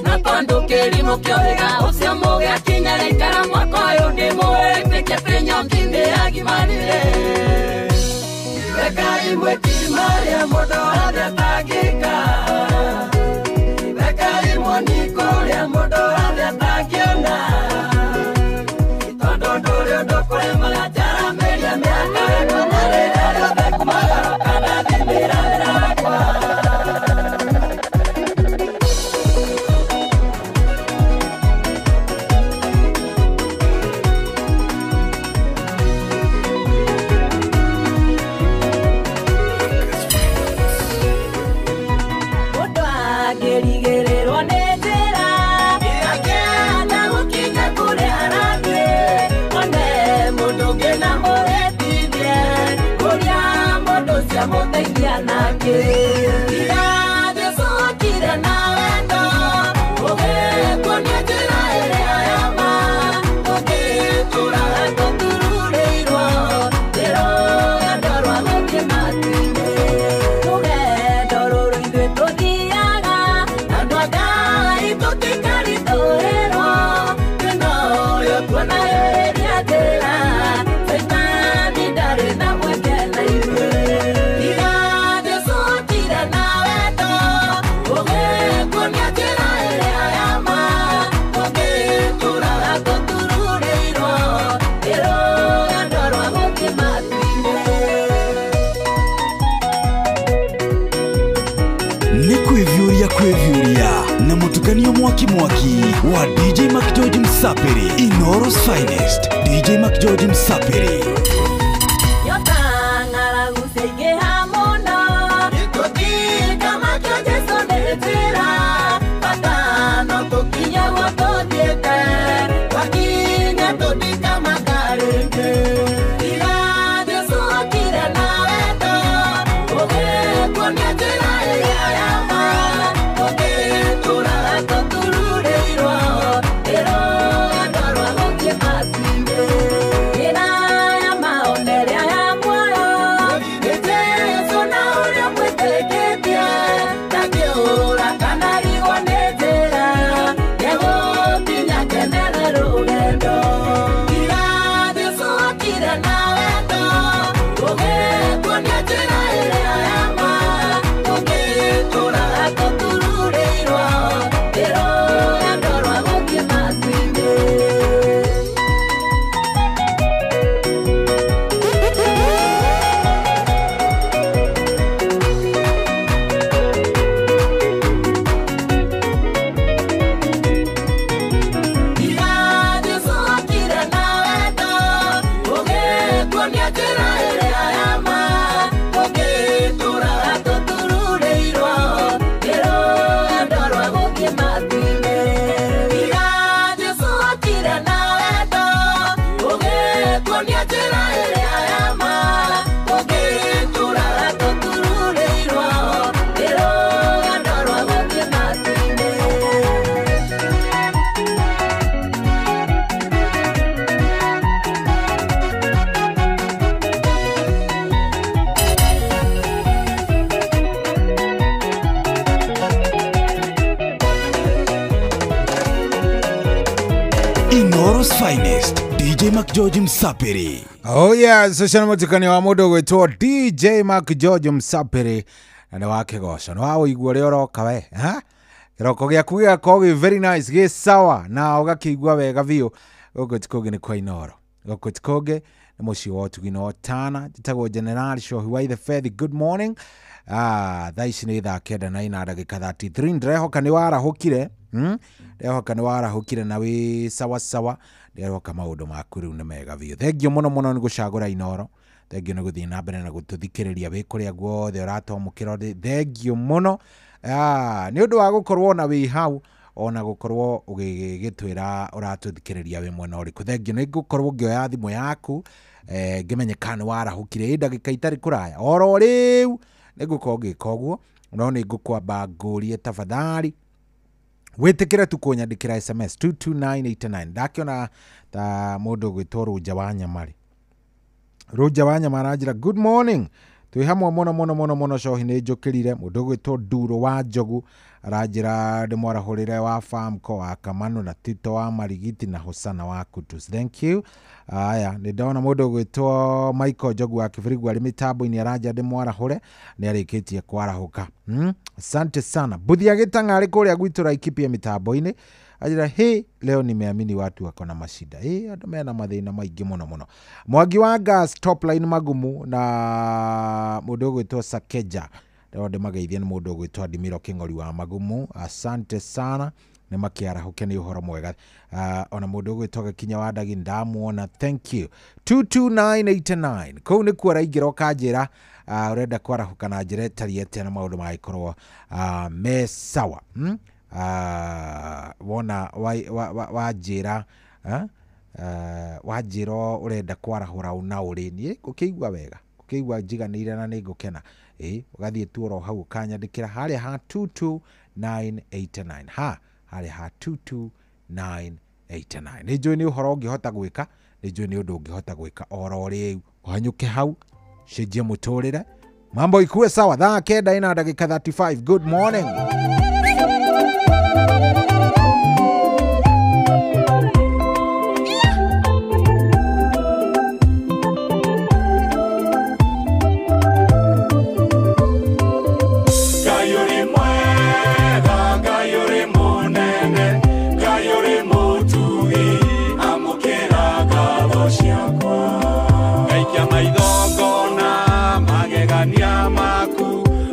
Na tondũ kĩrimũ kĩohĩga ũcio mũgĩakinya rĩikara mwaka ũyũ ndĩmũĩtĩkie atĩ nyongi nĩyagimarire. Rekai mwĩki marĩa mũndũ wothe atangĩka. Rekai muoni kũrĩa mũndũ wothe atangĩona. Tondũ ndũrĩ ũndũ kũremaga njaramĩria mĩaka yakwa na rĩrĩa rĩothe ngũmagarũka ndathimĩra wĩra wakwa. Mũndũ angĩrigĩrĩrwo nĩ njĩra akĩenda gũkinya kũrĩa arathiĩ, one mũndũ ũngĩ na mũhĩtithie kũrĩa mũndũ ũcio amũteithia nake. Tiga Jesũ okire na wendo ũgĩtuonia njĩra ĩrĩa ya ma, tũgĩtũũraga tũtururĩirwo nĩ rũgendo rwa gũthiĩ matu-inĩ. Rũgendo rũrũ ithuĩ tũthiaga andũ a Ngai tũtikaritũhĩrwo, twĩna ũrĩa tuonagĩrĩria njĩra, Caitani ndarĩ na mweke na ithuĩ. Tiga Jesũ okire na wendo ũgĩtuonia njĩra ĩrĩa ya ma, tũgĩtũũraga tũtururĩirwo nĩ rũgendo rwa gũthiĩ matu-inĩ. Nĩ kwĩviũria kwĩviũria na mũtukanio mwaki mwaki wa DJ McGeorge Msapiri. Inooro's finest DJ McGeorge Msapiri. Nyota ng'aragu ciaingĩha mũno, tũtikamakio Jesũ nĩ njĩra, bata no tũkinye guo tũthiĩte, twakinya tũtikamaka rĩngĩ. Tiga Jesũ okire na wendo ũgĩtuonia njĩra ĩrĩa ya ma, tũgĩtũũraga tũtururĩirwo nĩ rũgendo rwa gũthiĩ matu-inĩ. Njĩra ya ma ona ĩrĩa ya muoyo nĩ Jesũ na ũrĩa mwĩtĩkĩtie, ndangĩũra kana arigwo nĩ njĩra, nĩegũkinya kenere rũgendo. Tiga Jesũ okire na wendo ũgĩtuonia njĩra ĩrĩa ya ma, tũgĩtũũraga tũtururĩirwo nĩ rũgendo rwa gũthiĩ matu-inĩ. Tiga Jesũ okire na wendo ũgĩtuonia njĩra ĩrĩa ya ma, tũgĩtũũraga tũtururĩirwo nĩ rũgendo rwa gũthiĩ matu-inĩ. Tiga Jesũ okire na wendo ũgĩtuonia njĩra ĩrĩa ya ma, tũgĩtũũraga tũtururĩirwo nĩ rũgendo rwa gũthiĩ matu-inĩ. Inooro's finest DJ McGeorge Msapiri. Oh yeah, social mutukani wa mũndũ gwĩtwo DJ McGeorge Msapiri na nĩ wa kĩgoco. Nĩ wa ũigua ũrĩa ũroka we, ha? Kĩroko gĩaku gĩgakorwo gĩ very nice, gĩ sawa na ũgakĩigua wega biũ. Gũkũ ti kũngĩ nĩ kwa Inooro. Gũkũ ti kũngĩ nĩ mũciĩ wa ũtugi na ũtana. Njĩtagwo General Shohi wa Ithe Fethi. Good morning. Thaa ici nĩ thaa 9:33. Ndĩrehoka nĩ warahũkire. Ndĩrehoka nĩ warahũkire na wĩ sawa sawa. Ndĩrehoka maũndũ maku rĩu nĩ mega biũ. Thengiũ mũno mũno nĩ gũcagũra Inooro. Thengiũ nĩ gũthiĩ na mbere na gũtũthikĩrĩria wĩ kũrĩa guothe ũratwamũkĩra. Thengiũ mũno nĩ ũndũ wa gũkorwo na wĩ hau ona gũkorwo ũgĩgĩtwĩra ũratũthikĩrĩria wĩ mwena ũrĩkũ. Thengiũ nĩ ngũkorwo ngĩoya thimũ yaku ngĩmenye kana nĩ warahũkire. Ĩ ndagĩka itarĩ kũraya oro rĩu nĩ ngũkorwo ngĩka ũguo, no nĩ ngũkwamba ngũrie tafadhali wĩtĩkĩre tu kũnyandĩkĩra SMS 22989. Ndakĩona ta mũndũ ũgwĩtwo Rũnja wa Nyamarĩ. Rũnja wa Nyama aranjĩra good morning, Twĩ hamwe mũno mũno mũno mũno cohi nĩ njũkĩrire. Mũndũ ũgwĩtwo Nduro wa Njogu aranjĩra ndĩmwarahũrĩre wa Famco wa Kamanu na Tito wa Marigiti na Hosana wa Kutus. Thank you. Aya, nĩ ndona mũndũ ũgwĩtwo Michael Njogu wa Kĩbĩrĩgu arĩ mĩtambo-inĩ aranjĩra ndĩmwarahũre, nĩ arĩkĩtie kwarahũka. Asante sana. Buthia Gĩtang'a arĩ kũrĩa gwitũ Laikipia mĩtambo-inĩ anjĩra he leo nimeamini watu wako na mashida. Andũ mena mathĩna maingĩ mũno mũno. Mwangi wa Gas top line magumu na mũndũ ũgwĩtwo Sakeja ndĩrona ndĩmageithie nĩ mũndũ ũgwĩtwo Adimiro Kĩng'ori wa Magumu. Asante sana, nĩ makĩarahũke nĩ ũhoro mwega. Ona mũndũ ũgwĩtwo Gĩkinya wa Ndagi ndamuona, thank you. 22989 kũu nĩkuo ũraingĩra ũkanjĩra ũrenda kwarahũka na njĩra ĩtariĩ atĩa na maũndũ magĩkorwo me sawa. Wona wanjĩra wanjĩra ũrenda kwarahũra ũna ũrĩ niĩ ngũkĩigua wega, ngũkĩigua njiganĩire na nĩ ngũkena. Ũgathiĩ tu oro hau ũkanyandĩkĩra harĩa ha 22989 ha harĩa ha 22989. Nĩ njũĩ nĩ ũhoro ũngĩhota gwĩka, nĩ njũĩ nĩ ũndũ ũngĩhota gwĩka oro rĩu, ũhanyũke hau cenjie mũtũrĩre, mambo ikuwe sawa. Thaa 9 na ndagĩka 35. Good morning.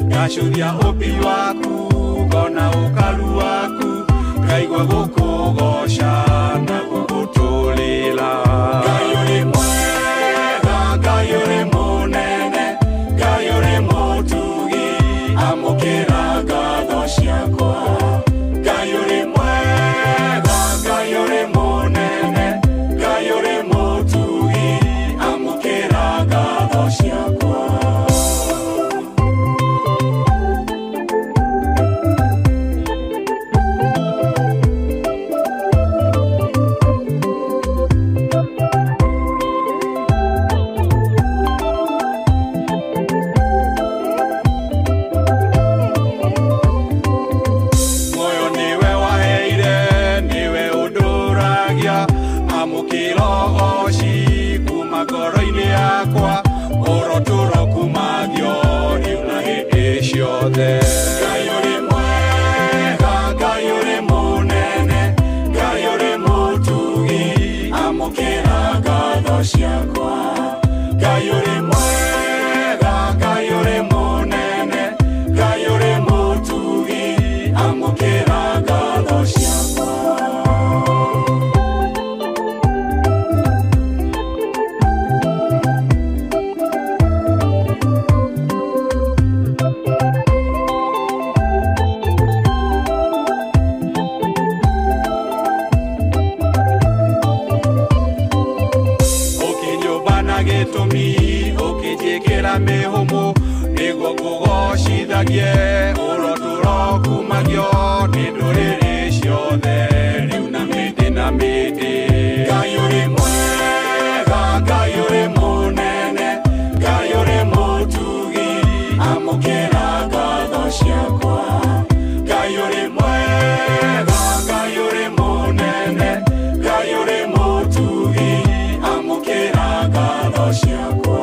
Ngacuria ũmbi waku ngona ũkaru waku ngaigua gũkũgoca na gũgũtũrĩra. Ngai ũrĩ mwega, Ngai ũrĩ mũnene, Ngai ũrĩ mũtugi, amũkĩra ngatho ciakwa. Ngai ũrĩ mwega, Ngai ũrĩ mũnene, Ngai ũrĩ mũtugi, amũkĩra ngatho ciakwa. Ngai ũrĩ mwega, Ngai ũrĩ mũnene, Ngai ũrĩ mũtugi, amũkĩra ngatho ciakwa. Ngai ũrĩ mwega, Ngai ũrĩ mũnene, Ngai ũrĩ mũtugi, amũkĩra ngatho ciakwa. Mĩhũmũ nĩguo ngũgocithagie ũrotũro kumagio nĩ ndũrĩrĩ ciothe rĩu na mĩndĩ na mĩndĩ. Ngai ũrĩ mwega, Ngai ũrĩ mũnene, Ngai ũrĩ mũtugi, amũkĩra ngatho ciakwa. Ngai ũrĩ mwega, Ngai ũrĩ mũnene, Ngai ũrĩ mũtugi, amũkĩra ngatho ciakwa.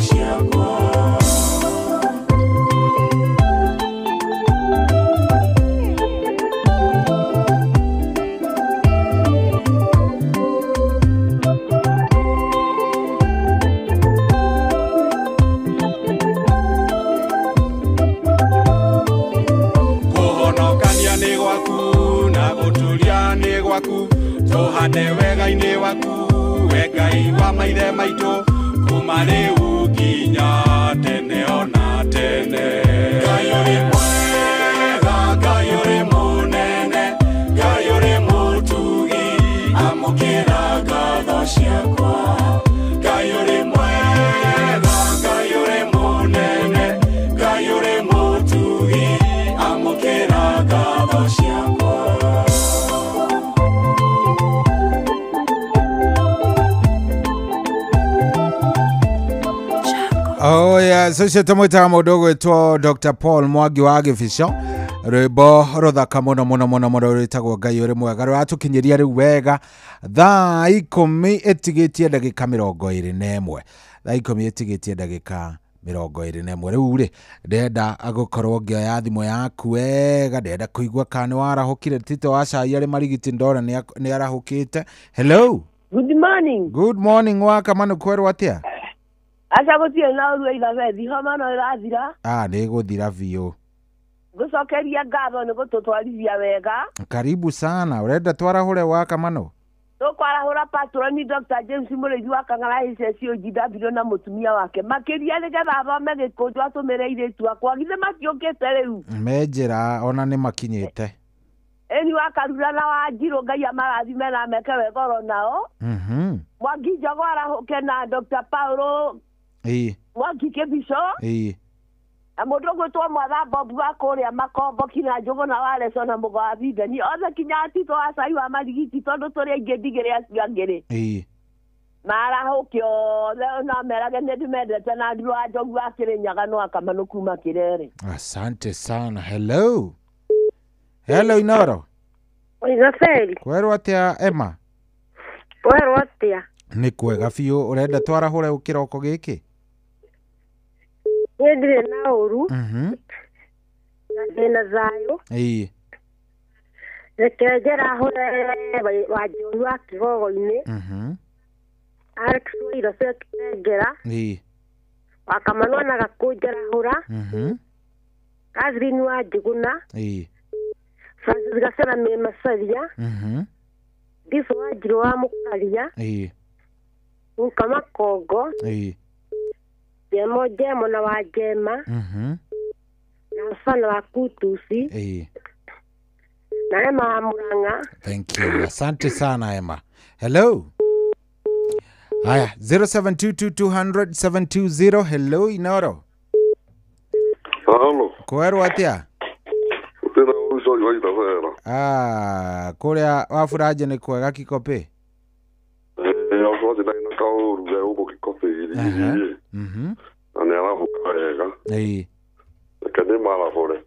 Ciakwa. Tũhande wega-inĩ waku we Ngai wa maithe maitũ kuma rĩu nginya tene ona tene. Ngai ũrĩ mwega, Ngai ũrĩ mũnene, Ngai ũrĩ mũtugi, amũkĩra ngatho ciakwa. Ngai ũrĩ mwega, Ngai ũrĩ mũnene, Ngai ũrĩ mũtugi, amũkĩra ngatho ciakwa. Oh yeah, so cio tũmwĩtaga mũndũ ũgwĩtwo Dr. Paul Mwangi wa Gĩbico, rwĩmbo rũthaka mũno mũno mũno mũno rwĩtagwo Ngai ũrĩ mwega, rũratũkinyĩria rĩu wega thaa 10 ĩtigĩtie ndagĩka 21, thaa 10 ĩtigĩtie ndagĩka 21. Rĩu rĩ ndĩrenda gũkorwo ngĩoya thimũ yaku wega, ndĩrenda kũigua kana nĩ warahũkire. Tito wa cai arĩ Marigiti ndona nĩ arahũkĩte. Hello. Good morning. Good morning wa Kamanu, kwerwo atĩa? Aca gũtirĩ na ũru Ithabethi, homa no ĩrathira. Ah, nĩ ĩgũthira biũ. Ngũcokeria ngatho nĩ gũtũtwarithia wega. Karibu sana. Ũrenda twarahũre wa Kamanu? Tũkwarahũra patroni Dr. James Mũrĩithi wa Kang'ara HSOGW na mũtumia wake makĩria nĩgetha athome gĩkũnjũ atũmĩre airĩtu akwa, githĩ matiũkĩte rĩu? Me njĩra ona nĩ makinyĩte. Ĩni wa Karura na wa Njirũ, Ngai amarathime na meke wega oro nao. Mwangi Njogo arahũke na Dr. Paulo Mwangi Kĩbico. Na mũndũ ũgwĩtwo Mwatha Bob wa kũrĩa Makombo kinya Njũgũ na Wareco na Mũgo wa Bindeni othe kinya Tito wa cai wa Marigiti, tondũ tũrĩ aingĩ ndigĩrĩ acio angĩ rĩ marahũke othe na merage nĩ ndĩmendete na Ndirũ wa Njogu wa Kĩrĩnyaga no Akamanũ kuma Kĩrere. Asante sana. Hello. Hello Inoro. Oigaberi. Kwerwo atĩa Emma? Kwerwo atĩa? Nĩ kwega biũ. Ũrenda twarahũre kĩroko gĩkĩ? Niĩ ndirĩ na ũru. Na ndĩna thayũ. Reke njarahũre wa Njũi wa Kĩgogo-inĩ. Alex wa Irobe Kĩrengera. Wa Kamanu na Gakũ njarahũra. Catherine wa Njũgũna. Francis Gacera me Macaria. Gifu wa Njirũ wa Mũkaria. Nka Makongo. Jemo Jemo na wa Njema. Na Fana wa Kutusi. Na Emma wa Murang'a. Thank you. Asante sana Emma. Hello. Haya, 0722200720. Hello Inoro. Hello. Kwerwo atĩa? Tena uso yoita. Ah, kũrĩa waburaje nĩ kwega Kikopĩ? Wakote na kaũru ge gũkũ Kikopĩ. Na nĩ arahũka wega. Reke nĩ marahũre.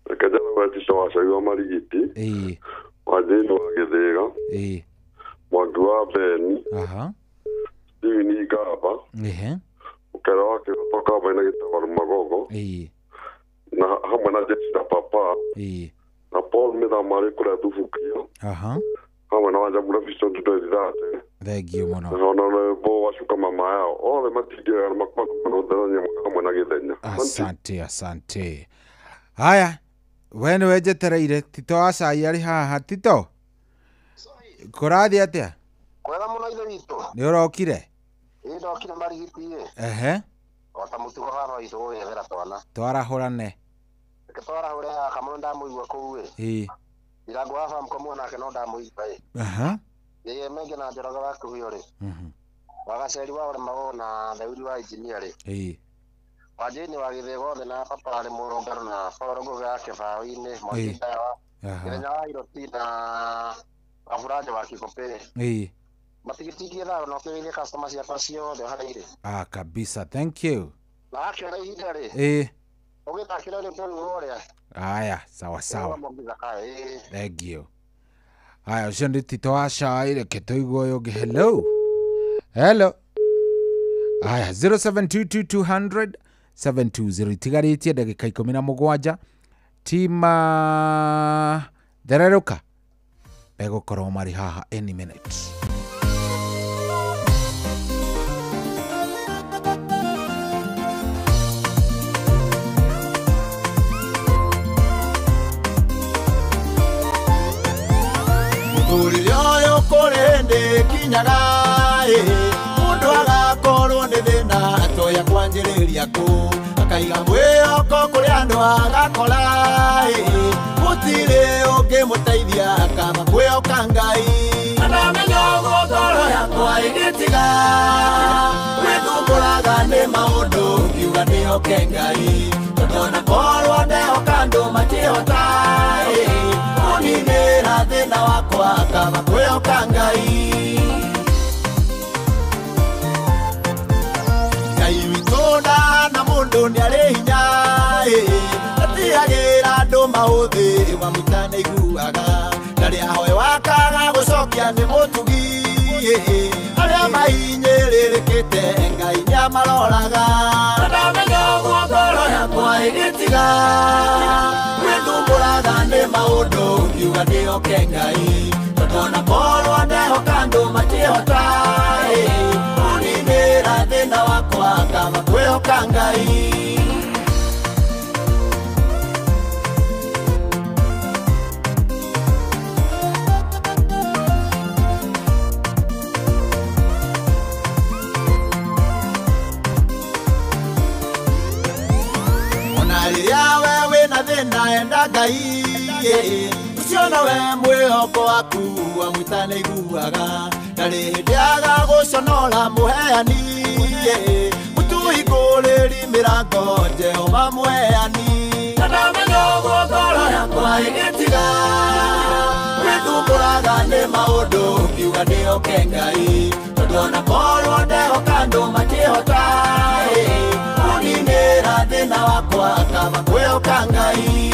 Reke njarawe Tito wa cai wa Marigiti. Wa Jane wa Gĩthĩga. Mwangi wa Beni. Steven Igaba. Mũkere wa Kĩroto Kamba-inĩ gĩtagwo Magogo. Na hamwe na Jesse na Papa. Na Paul Mĩthama arĩ kũrĩa Thubukia. Hamwe na Wanjamura Bico Ndundo Ithate. Thank you mũno. Na bo wacuka mama yao othe matingĩra makwathanania hamwe na Gĩthenya. Asante, asante. Haya, we nĩwe njetereire. Tito wa cai arĩ haha. Tito, kũrathiĩ atĩa? Kwega mũno ithe witũ. Nĩ ũrokire? Ĩ ndokire Marigiti ĩ. Ehe. O ta mũtugo haha witũ gũgĩethera twana. Twarahũrane. Reke twarahũre haha Kamau ndamũigua kũu ĩ. Ndirango wa Bamko mwanake no ndamũigua ĩ. Yeye Menge na Njoroge wa Kĩhuyo rĩ. Wa Gaceri wa Ũremago na Thauri wa Injinia rĩ. Wa Jane wa Gĩthĩga othe na Papa arĩ Mũrũngarũ na Paul Ngũgĩ wa Kĩbaũ-inĩ Mwangi Ndawa Gĩthenya wa Iroti na Waburaje wa Kikopĩ. Matigitigie thayũ na ũkĩgeithie customer ciakwa ciothe harĩa irĩ. Ah, kabisa. Thank you. Na wakĩona ihinda rĩ. Ũgĩthakĩra rwĩmbo rũu rũrĩa. Aya, sawa sawa. Thank you. Aya, ũcio nĩ Tito wa cai. Reke tũigue ũyũ ũngĩ. Hello. Hello. Aya, 0722200720 itigarĩtie ndagĩka 17. Tima thererũka megũkorwo marĩ haha any minute. Mũthuri makinyaga Mundu agakorwo nĩ thĩna atoya kwanjĩrĩria kũ Akaiga mwĩhoko kũrĩ andũ agakora Gũtirĩ ũngĩmũteithia akaba kwĩhoka Ngai Na ndamenya ũguo ngoro yakwa ĩgĩtiga Gwĩthumbũraga nĩ maũndũ ngiuga ndĩhoke Ngai Tondũ ona korwo ndehoka andũ matihota Kũninĩra thĩna wakwa akaba kwĩhoka Ngai Ngai witũ ndahana mũndũ nĩarĩ hinya Atiagĩra andũ maũthĩ wamwĩta nĩaiguaga Ndarĩ ahoe wakaga gũcokia nĩ mũtugi Arĩa mahinyĩrĩrĩkĩte Ngai nĩamaroraga Na ndamenya ũguo ngoro yakwa ĩgĩtiga Gwĩthumbũraga nĩ maũndũ ngiuga ndĩhoke Ngai Tondũ ona korwo ndehoka andũ matihota Kũninĩra thĩna wakwa akaba kwĩhoka Ngai Enda Ngai ucio nowe mwĩhoko waku wamwĩta nĩaiguaga Ndarĩ hĩndĩ aga gũconora mũheani Mũtũhingũrĩri mĩrango Jehova mũheani Na ndamenya ũguo ngoro yakwa ĩgĩtiga Gwĩthumbũraga nĩ maũndũ ngiuga ndĩhoke Ngai Tondũ ona korwo ndehoka andũ matihota Kũninĩra thĩna wakwa akaba kwĩhoka Ngai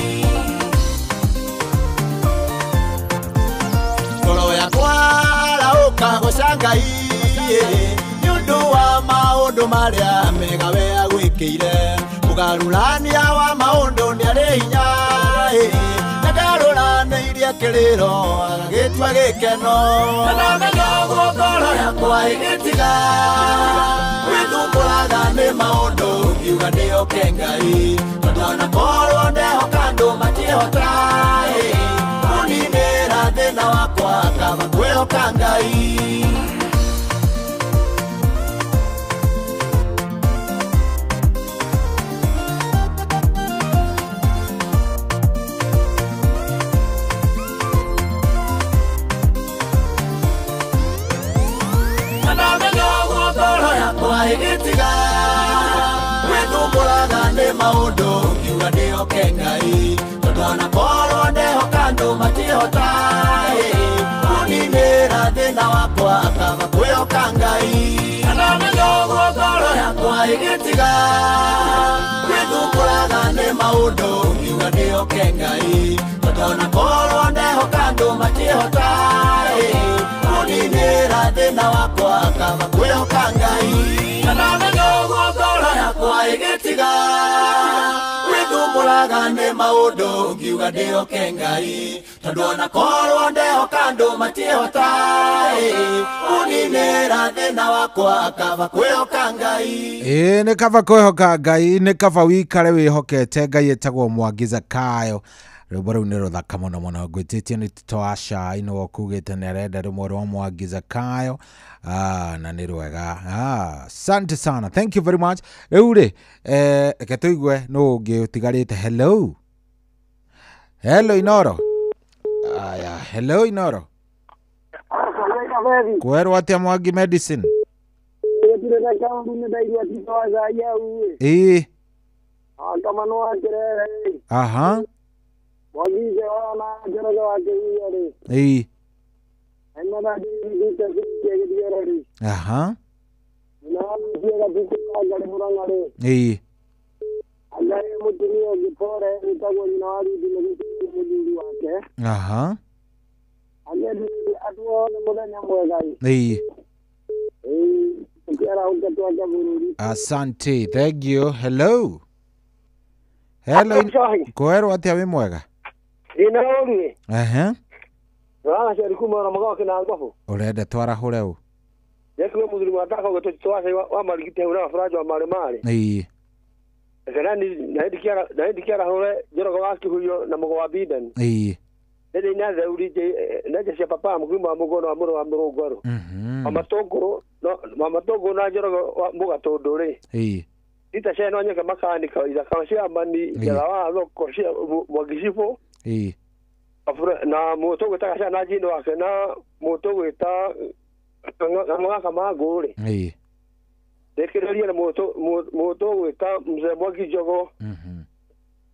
Ngoro yakwa arahũka goca Ngai Nĩ ũndũ wa maũndũ marĩa mega we agwĩkĩire Mũgarũrania wa maũndũ nĩarĩ hinya Nĩagarũranĩirie kĩrĩro agagĩtua gĩkeno Na ndamenya ũguo ngoro yakwa ĩgĩtiga Gwĩthumbũraga nĩ maũndũ ngiuga ndĩhoke Ngai Tondũ ona korwo ndehoka andũ matihota Kũninĩra thĩna wakwa akaba kwĩhoka Ngai Na ndamenya ũguo ngoro yakwa ĩgĩtiga Gwĩthumbũraga nĩ maũndũ ngiuga ndĩhoke Ngai Tondũ ona korwo ndehoka andũ matihota Kũninĩra thĩna wakwa akaba kwĩhoka Ngai Na ndamenya ũguo ngoro yakwa ĩgĩtiga Gwĩthumbũraga nĩ maũndũ ngiuga ndĩhoke Ngai Tondũ ona korwo ndehoka andũ matihota Kũninĩra thĩna wakwa akaba kwĩhoka Ngai Na ndamenya ũguo ngoro yakwa ĩgĩtiga Gwĩthumbũraga nĩ maũndũ ngiuga ndĩhoke Ngai Tondũ ona korwo ndehoka andũ matihota Kũninĩra thĩna wakwa akaba kwĩhoka Ngai Ĩĩ nĩ kaba kwĩhoka Ngai nĩ kaba wikare wĩhokete Ngai ĩtagwo Mwangi Zakayo Rwĩmbo rũu nĩ rũthaka mũno mũno ngwĩtĩtie nĩ Tito wa Cai nĩwe ũkugĩte nĩ arenda rũmwe rwa Mwangi Zakayo na nĩ rwega asante sana thank you very much rĩu rĩ reke tũigue nũ ũngĩ ũtigarĩte hello hello Inoro aya hello Inoro kwerwo atĩa Mwangi Medicine ĩĩ aha ĩĩ aha ĩĩ aha ĩĩ asante thank you hello hello kwerwo atĩa wĩ mwega Ina ehe Rana kuma na magao kina ngofu urenda twarahũre ũ Yesu muthuri wa ndaka gũtũ wa marigite ura furaja wa mare mare ĩĩ Kana ni na ndikiara hore njorogo wa kihuyo na mugo wa Biden ĩĩ Ĩrĩ na theuri na cia papa mugima mugono wa mũrũ wa mũrũngwarũ. Mama Tũngũrũ no mama Tũngũrũ na Njoroge wa mũgatũndũ rĩ. Ĩĩ. Ita cia no nyeke makanika ithaka cia mani njara wa thoko cia Mwangicibũ. Ĩĩ. Na mũtũ gwĩta cia na njino wake na mũtũ gwĩta ng'ang'a mangũ rĩ. Ĩĩ. Rekereria na mũtũ gwĩta mzee Mwangi Njogo.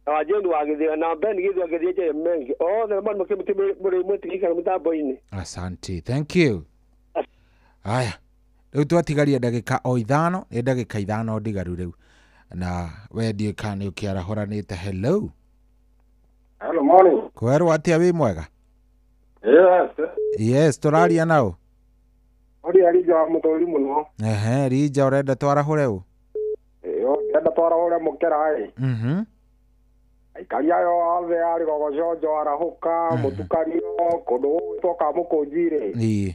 Na wajeni wa githira na Ben githira githira mengi othe man makimti muri mwitikika mutambo-inĩ. Asante, thank you. Aya, rĩu twatigaria ndagĩka o ithano, nĩ ndagĩka ithano ndigaru rĩu. Na we ndiũĩ kana nĩ ũkĩarahũranĩte. Hello. Hello, morning. Kwerwo atĩa, wĩ mwega? Yes. Yes, tũraria nao. Ũrĩa Rija wa mũthuri mũno. Ehe, Rija ũrenda twarahũre ũ? Ĩyo, ndĩrenda twarahũre mũkera ĩ. Aikari ayo othe arĩ Gogoconjo arahũka mũtukanio kũndũ gũgwĩtwo Kamũkũnji rĩ. Ĩĩ.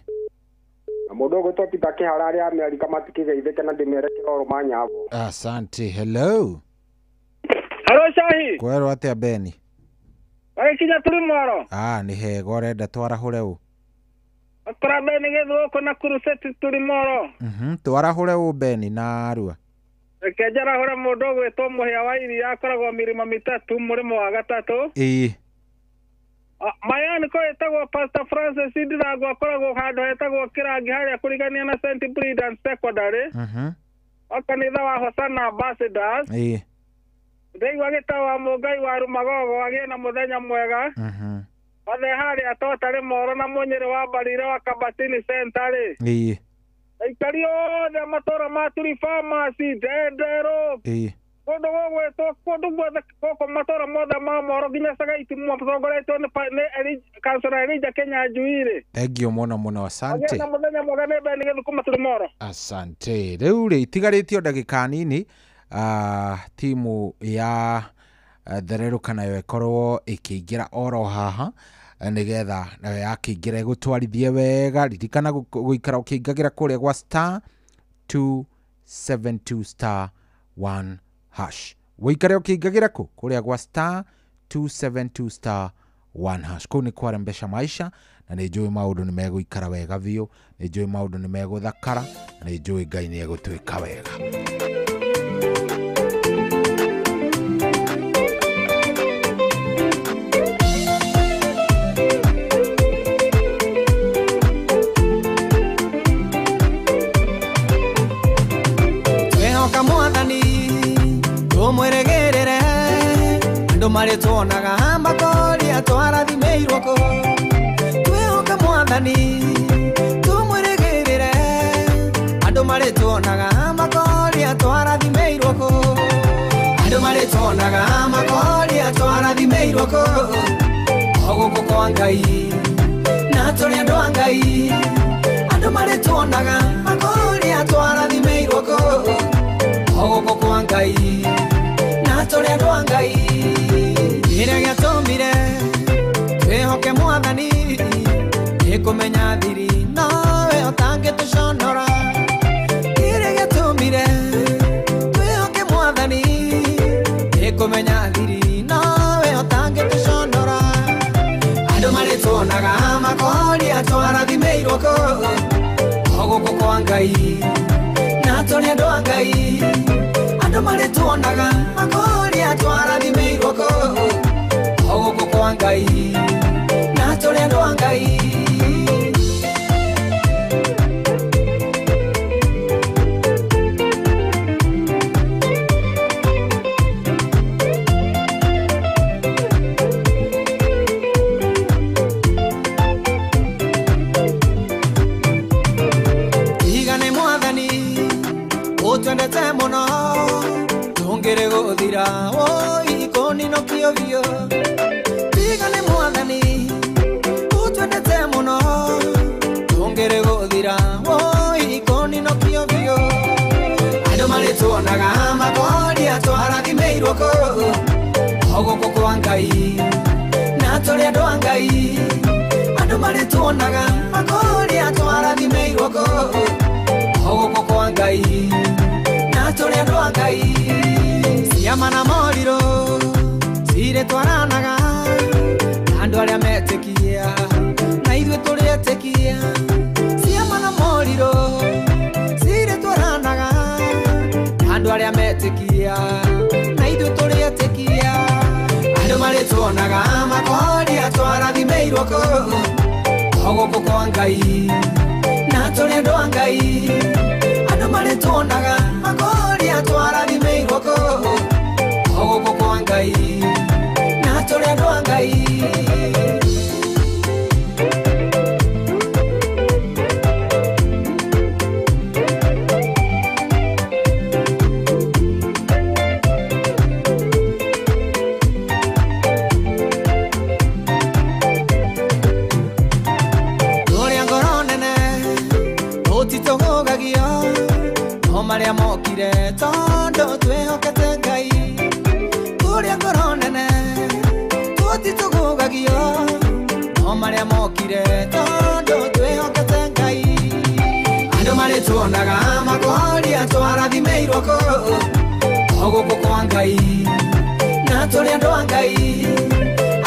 Na mũndũ ũgwĩtwo Peter Kĩhara arĩa Amerika matikĩgeithĩke na ndĩmere kĩroro manyabo. Asante. Hello. Hello Shahi. Kwerwo atĩa Beni? Wagĩkinya tũrĩ mwaro. Ah, nĩ hega, ũrenda twarahũre ũ? Akora Beni gĩthũkũ na Kuruseti tũrĩ mwaro. Twarahũre ũ Beni na Arua? Reke njarahũre mũndũ ũgwĩtwo Mũhĩa wa Iria akoragwo mĩrĩma mĩtatũ mũrĩmo wa gatatũ. Ĩĩ. Mayani ko ĩtagwo Pastor Francis Ndirango akoragwo handũ hetagwo Kĩrangi harĩa kũrigania na St. Brendan Secondary. Wa kanitha wa Hosanna Ambassadors. Ĩĩ. Ndĩigua gĩtawa Mũngai wa Rumagogo agĩe na mũthenya mwega. Othe harĩa Totarĩ Moro na Mũnyĩrĩ wa Mbarire wa Kabatini Center rĩ. Ĩĩ. Aikari othe matũra ma Turi Pharmacy Ndenderũ. Ĩĩ. Kũndũ gũgwĩtwo kũndũ guothe gũkũ matũra mothe ma Moro nginya Sagaiti matongoretio nĩ Councillor Elijah Kenya Njui rĩ. Thank you mũno mũno, asante. Agĩe na mũthenya mwega nĩ Beni Gĩthũkũma tũrĩ Moro. Asante. Rĩu rĩ itigarĩtio ndagĩka nini, timu ya thererũka nayo ĩkorwo ĩkĩingĩra oro haha nĩgetha nayo yakĩingĩra ĩgũtwarithie wega. Ririkana gũikara ũkĩingagĩra kũrĩa gwa star 272 star 1 hash. Wĩikare ũkĩingagĩra kũ kũrĩa gwa star 272 star 1 hash. Kũu nĩ kwarembesha maisha na nĩ njũĩ maũndũ nĩ megũikara wega biũ, nĩ njũĩ maũndũ nĩ megũthakara, na nĩ njũĩ Ngai nĩ egũtwĩka wega. Twehoka mwathani tumweregerere andu marĩtuonaga makoria twarathimĩirwo kũ. Twehoka mwathani tumweregerere andu marĩtuonaga makoria twarathimĩirwo kũ. Andu marĩtuonaga makoria twarathimĩirwo kũ. O gũkũ kwa Ngai na tũrĩ andũ a Ngai. Andu marĩtuonaga makoria twarathimĩirwo kũ. O gũkũ kwa Ngai na tũrĩ andũ a Ngai. Kĩrĩa gĩatũmire twĩhoke mwathani nĩ kũmenya thiri nowe ũtangĩtũconora. Kĩrĩa gĩatũmire twĩhoke mwathani nĩ kũmenya thiri nowe ũtangĩtũconora. Andũ marĩtuonaga makoria twarathimĩirwo kũ. O gũkũ kwa Ngai na tũrĩ andũ a Ngai. Andũ marĩtuonaga makoria twarathimĩirwo kũ. O gũkũ kwa Ngai na tũrĩ andũ a Ngai. Tiga nĩ mwathani ũtwendete mũno tũngĩrĩ gũthira woi kũninũkio biũ. Tiga nĩ mwathani ũtwendete mũno tũngĩrĩ gũthira woi kũninũkio biũ. Andũ marĩtuonaga makoria twarathimĩirwo kũ. O gũkũ kwa Ngai na tũrĩ andũ a Ngai. Andũ marĩtuonaga makoria twarathimĩirwo kũ. O gũkũ kwa Ngai na tũrĩ andũ a Ngai. Ciama na morirũ cirĩtwaranaga na andũ arĩa metĩkie ithuĩ tũrĩ etĩkia ciama na morirũ cirĩ twaranaga andũ arĩa metĩkia na ithuĩ tũrĩ etĩkia andũ marĩtuonaga makoria twarathimĩirwo kũ o gũkũ kwa Ngai na tũrĩ andũ a Ngai andũ marĩtuonaga makoria twarathimĩirwo kũ o gũkũ kwa Ngai na tũrĩ andũ a Ngai. Maria mokire tondu twihokete Ngai turia ngoro nene tutitugugagio no maria mokire tondu twihokete Ngai andu marituonaga makoria twarathimĩirwo kũ o gũkũ kwa Ngai na tũrĩ andũ a Ngai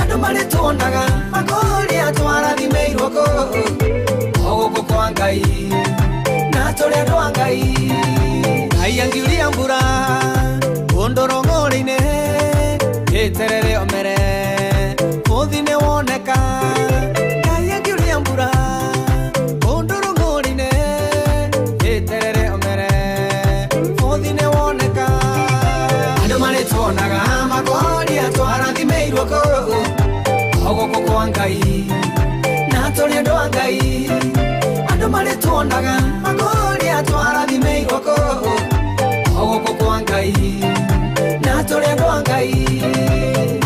andu marituonaga makoria twarathimĩirwo kũ o gũkũ kwa Ngai na tũrĩ andũ a Ngai. Ngai angiuria mbura kũndũ rũng'ũrĩ-inĩ ĩterere omere bũthi nĩ woneka. Ngai angiuria mbura kũndũ rũng'ũrĩ-inĩ ĩterere omere bũthi nĩ woneka. Andũ marĩtuonaga makoria twarathimĩirwo kũ o gũkũ kwa Ngai na tũrĩ andũ a Ngai andũ marĩtuonaga makoria twarathimĩirwo kũ o gũkũ kwa Ngai na tũrĩ andũ a Ngai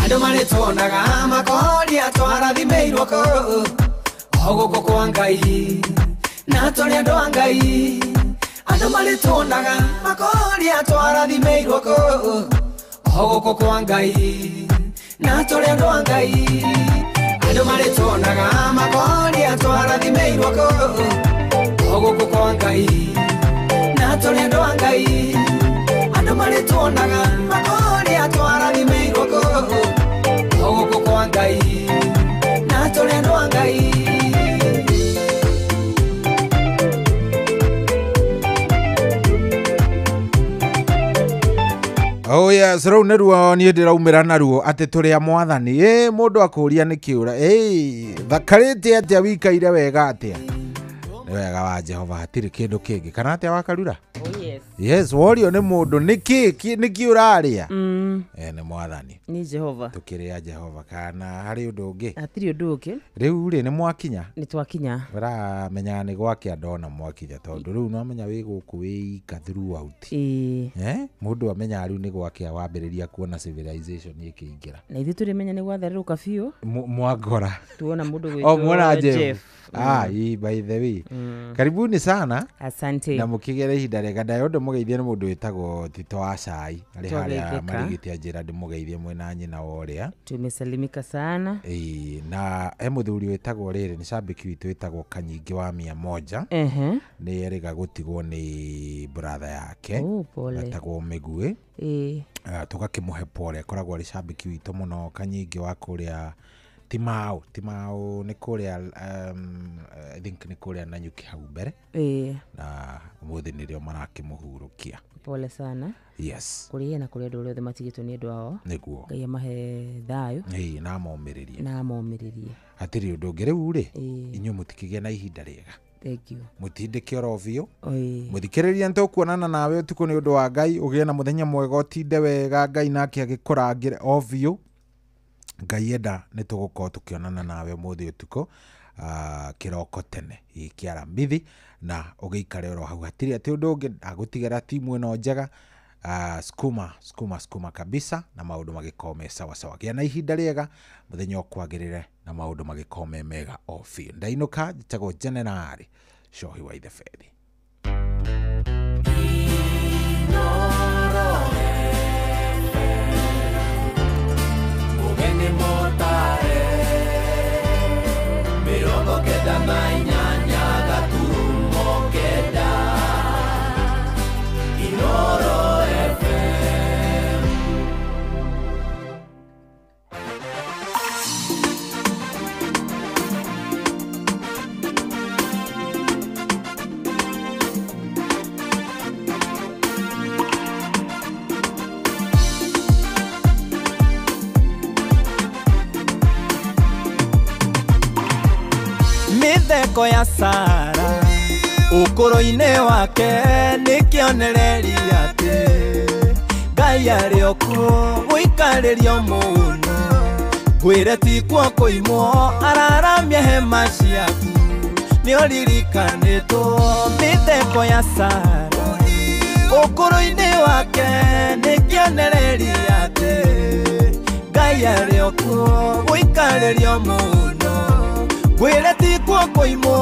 andũ marĩtuonaga makoria twarathimĩirwo kũ o gũkũ kwa Ngai na tũrĩ andũ a Ngai andũ marĩtuonaga makoria twarathimĩirwo kũ o gũkũ kwa Ngai na tũrĩ andũ a Ngai andũ marĩtuonaga makoria twarathimĩirwo kũ o gũkũ kwa Ngai na tũrĩ andũ a Ngai andũ marĩtuonaga makoria twarathimĩirwo kũ o gũkũ kwa Ngai na tũrĩ andũ a Ngai. Oh yes, rĩu nĩruo niĩ ndĩraumĩra naruo atĩ tũrĩ a mwathani. Ĩ mũndũ akũria nĩ kĩũra ĩ thakarĩte atĩa wikaire wega atĩa? Nĩ wega wa Jehova hatirĩ kĩndũ kĩngĩ kana atĩa wakarura? Oh yes. Yes, worio nĩ mũndũ nĩkĩ nĩkĩ ũrarĩa? Nĩ mwathani. Nĩ Jehova. Tũkĩrĩ a Jehova kana harĩ ũndũ ũngĩ? Hatirĩ ũndũ ũngĩ. Rĩu rĩ nĩ mwakinya? Nĩ twakinya. Ũramenya nĩ gwakĩa ndona mwakinya tondũ rĩu no menya wĩ gũkũ wĩ throughout. Ĩĩ. Mũndũ amenya rĩu nĩ gwakĩa wambĩrĩria kuona civilization ĩkĩingĩra. Na ithuĩ tũrĩmenya nĩ gwatherũka biũ. Mwangora. Tuona mũndũ gwĩtwo Oh, mwona Jeff. Ah, by the way. Karibuni sana. Asante. Na mukigere ihinda rĩega ndayo ndĩmũgeithie nĩ mũndũ wĩtagwo Tito wa Cai arĩ harĩa Marigiti anjĩra ndĩmũgeithie mwena nyina wa ũrĩa. Tumesalimika sana. Ĩĩ, na he mũthuri wĩtagwo rĩrĩ nĩ cambĩki witũ wĩtagwo Kanyingĩ wa 100. Nĩ erĩga gũtigwo nĩ brother yake. Oh, pole. Wetagwo Mĩguĩ. Ĩĩ. Tũgakĩmũhe pole, akoragwo arĩ cambĩki witũ mũno Kanyingĩ wa kũrĩa Timau nĩ kũrĩa I think nĩ kũrĩa Nanyuki hau mbere. Ĩĩ. Na ũmũthĩ nĩrĩo marakĩmũhurũkia. Pole sana. Yes. Kũrĩ ye na kũrĩ andũ arĩa othe matigĩtwo nĩ andũ ao. Nĩguo. Ngai amahe thayũ. Ĩĩ, na amomĩrĩrie. Na amomĩrĩrie. Hatirĩ ũndũ ũngĩ rĩu rĩ, inyuĩ mũtikĩgĩe na ihinda rĩega. Thank you. Mũtindĩke oro biũ. Mũthikĩrĩria nĩtũkuonana nawe ũtukũ nĩ ũndũ wa Ngai, ũgĩe na mũthenya mwega ũtinde wega Ngai nake agĩkũrangĩre o biũ. Ngai enda nĩ tũgũkorwo tũkĩonana nawe ũmũthĩ ũtukũ kĩroko tene gĩkĩ aramithi na ũgĩikare oro hau hatirĩ atĩ ũndũ ũngĩ agũtigĩra timu ĩno njega skuma skuma skuma kabisa na maũndũ magĩkorwo me sawa sawa. Gĩa na ihinda rĩega mũthenya ũkwagĩrĩre na maũndũ magĩkorwo me mega o biũ. Ndainũka njĩtagwo General Shohi wa Ithebethi. 98.9 Inoro FM. Mĩtheko ya Sara ũkũrũ-inĩ wake nĩ kĩonereria atĩ Ngai arĩ o kuo gũikarĩrio mũno. Ngwĩre ti kuo kũimwo araramia hema ciaku nĩ ũririkanĩtwo. Mĩtheko ya Sara ũkũrũ-inĩ wake nĩ kĩonereria atĩ Ngai arĩ o kuo gũikarĩrio mũno. Ngwĩre ti kuo kũimwo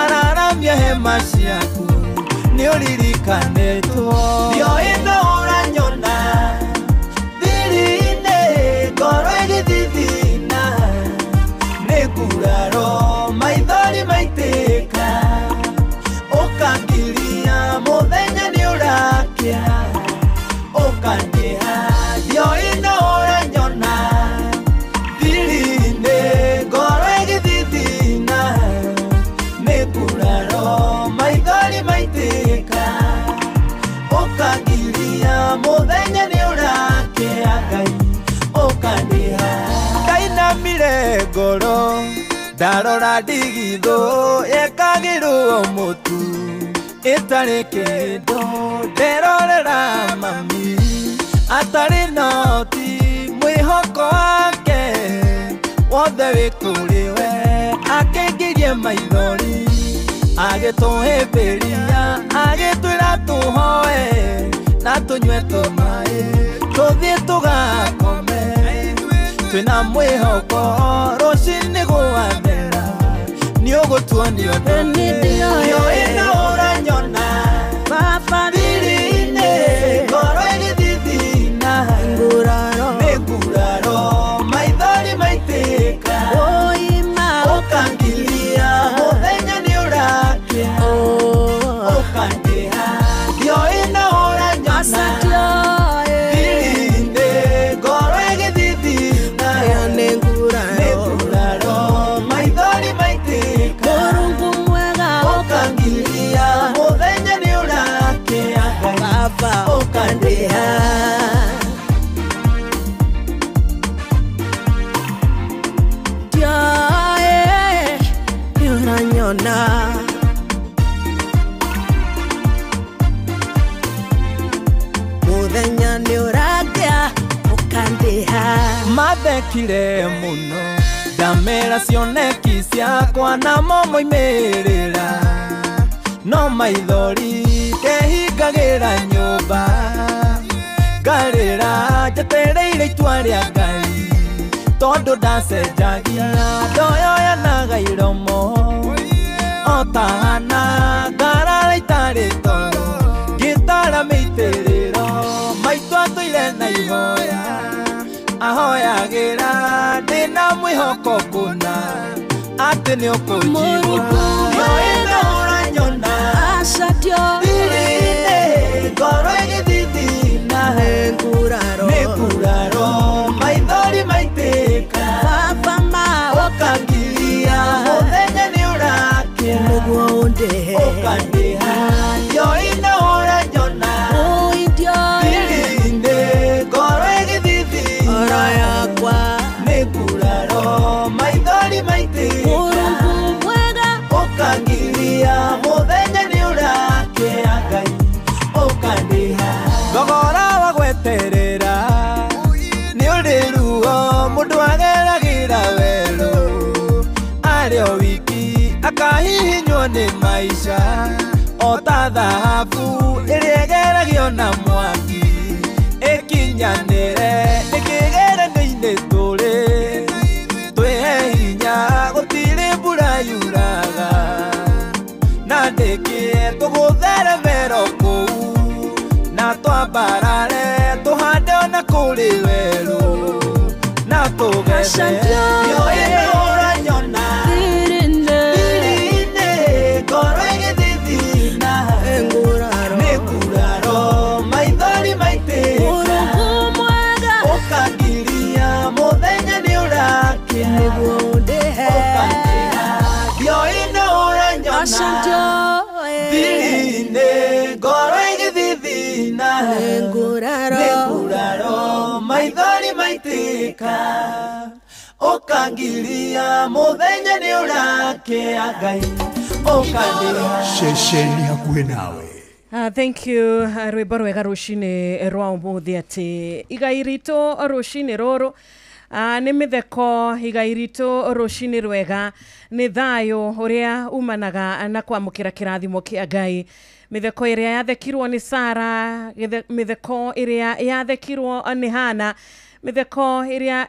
araramia hema ciaku nĩ ũririkanĩtwo. Ndioĩ no ũranyona thiri-inĩ ngoro ĩgĩthithina nĩ nguraro maithori maitĩka ũkangiria mũthenya nĩ ũrakĩa ũkandĩha. Ndioĩ no ũranyona thiri-inĩ ngoro ĩgĩthithina nĩ nguraro maithori maitĩka ũkangiria mũthenya nĩ ũrakĩa Ngai ũkandĩha. Ndainamire ngoro ndarora ndigithũ yekagĩrwo mũtu ĩtarĩ kĩndũ nderorera mami atarĩ noti mwĩhoko wake wothe wĩ kũrĩ we akĩngirie maithori agĩtũhĩmbĩria agĩtwĩra tũhoe na tũnyue tũmaĩ tũthiĩ tũgakome twĩna mwĩhoko rũcinĩ gwathera nĩ ũgũtuonia ũndũ. Ndioĩ no ũranyona thiri-inĩ ngoro ĩgĩthithina nĩ nguraro maithori maitĩka ũkangiria mũthenya nĩ ũrakĩa ũkandĩha. Ndioĩ no ũranyona thiri-inĩ ngoro ĩgĩthithina nĩ nguraro maithori maitĩka ũkangiria mũthenya nĩ ũrakĩa Baba ũkandĩha. Ndioĩ nĩ ũranyona mũthenya nĩ ũrakĩa ũkandĩha. Mathekire mũno ndamera cioneki ciakwa namo moimĩrĩra no maithori ndehingagĩra nyũmba ngarĩra njetereire itua rĩa Ngai tondũ ndacenjagia ndoyoyanaga iromo o ta Hana ngarara itarĩ toro ngĩtara mĩitĩrĩro maitũ atũire na ihoya ahoyagĩra ndĩna mwĩhoko kũna atĩ nĩ ũkũnjigua. Ndioĩ no ũranyona thiri-inĩ ngoro ĩgĩthithina nĩ nguraro maithori maitĩka ũkangiria mũthenya nĩ ũrakĩa ũkandĩha. Ndioĩ no ũranyona thiri-inĩ ngoro ĩgĩthithina nĩ nguraro maithori maitĩka ũkangiria mũthenya nĩ ũrakĩa Ngai ũkandĩha. Thogora wa gweterera nĩ ũrĩ ruo mũndũ ageragĩra werũ arĩ o wiki akahihinywo nĩ maica o ta thahabu ĩrĩa ĩgeragio na mwaki ĩkinyanĩre ĩkĩgeranio-inĩ tũrĩ twĩhe hinya gũtirĩ mbura yuraga na ndĩkĩe tũgũtheremero kũu na twambarare tũhande ona kũrĩ werũ na tũgethe. Ndioĩ no ũranyona thiri-inĩ ngoro ĩgĩthithina nĩ nguraro maithori maitĩka ũkangiria mũthenya nĩ ũrakĩa ũkandĩha. Ndioĩ no ũranyona thiri-inĩ ngoro ĩgĩthithina nĩ nguraro maithori maitĩka ũkangiria mũthenya nĩ ũrakĩa Ngai. Ũkandĩha. Ceceni hakuhĩ nawe. Thank you, rwĩmbo rwega rũcinĩ rwa ũmũthĩ atĩ igai ritũ rũcinĩ rũrũ nĩ mĩtheko. Igai ritũ rũcinĩ rwega nĩ thayũ ũrĩa umanaga na kwamũkĩra kĩrathimo kĩa Ngai. Mĩtheko ĩrĩa yathekirwo nĩ Sara, mĩtheko ĩrĩa yathekirwo nĩ Hana, mĩtheko ĩrĩa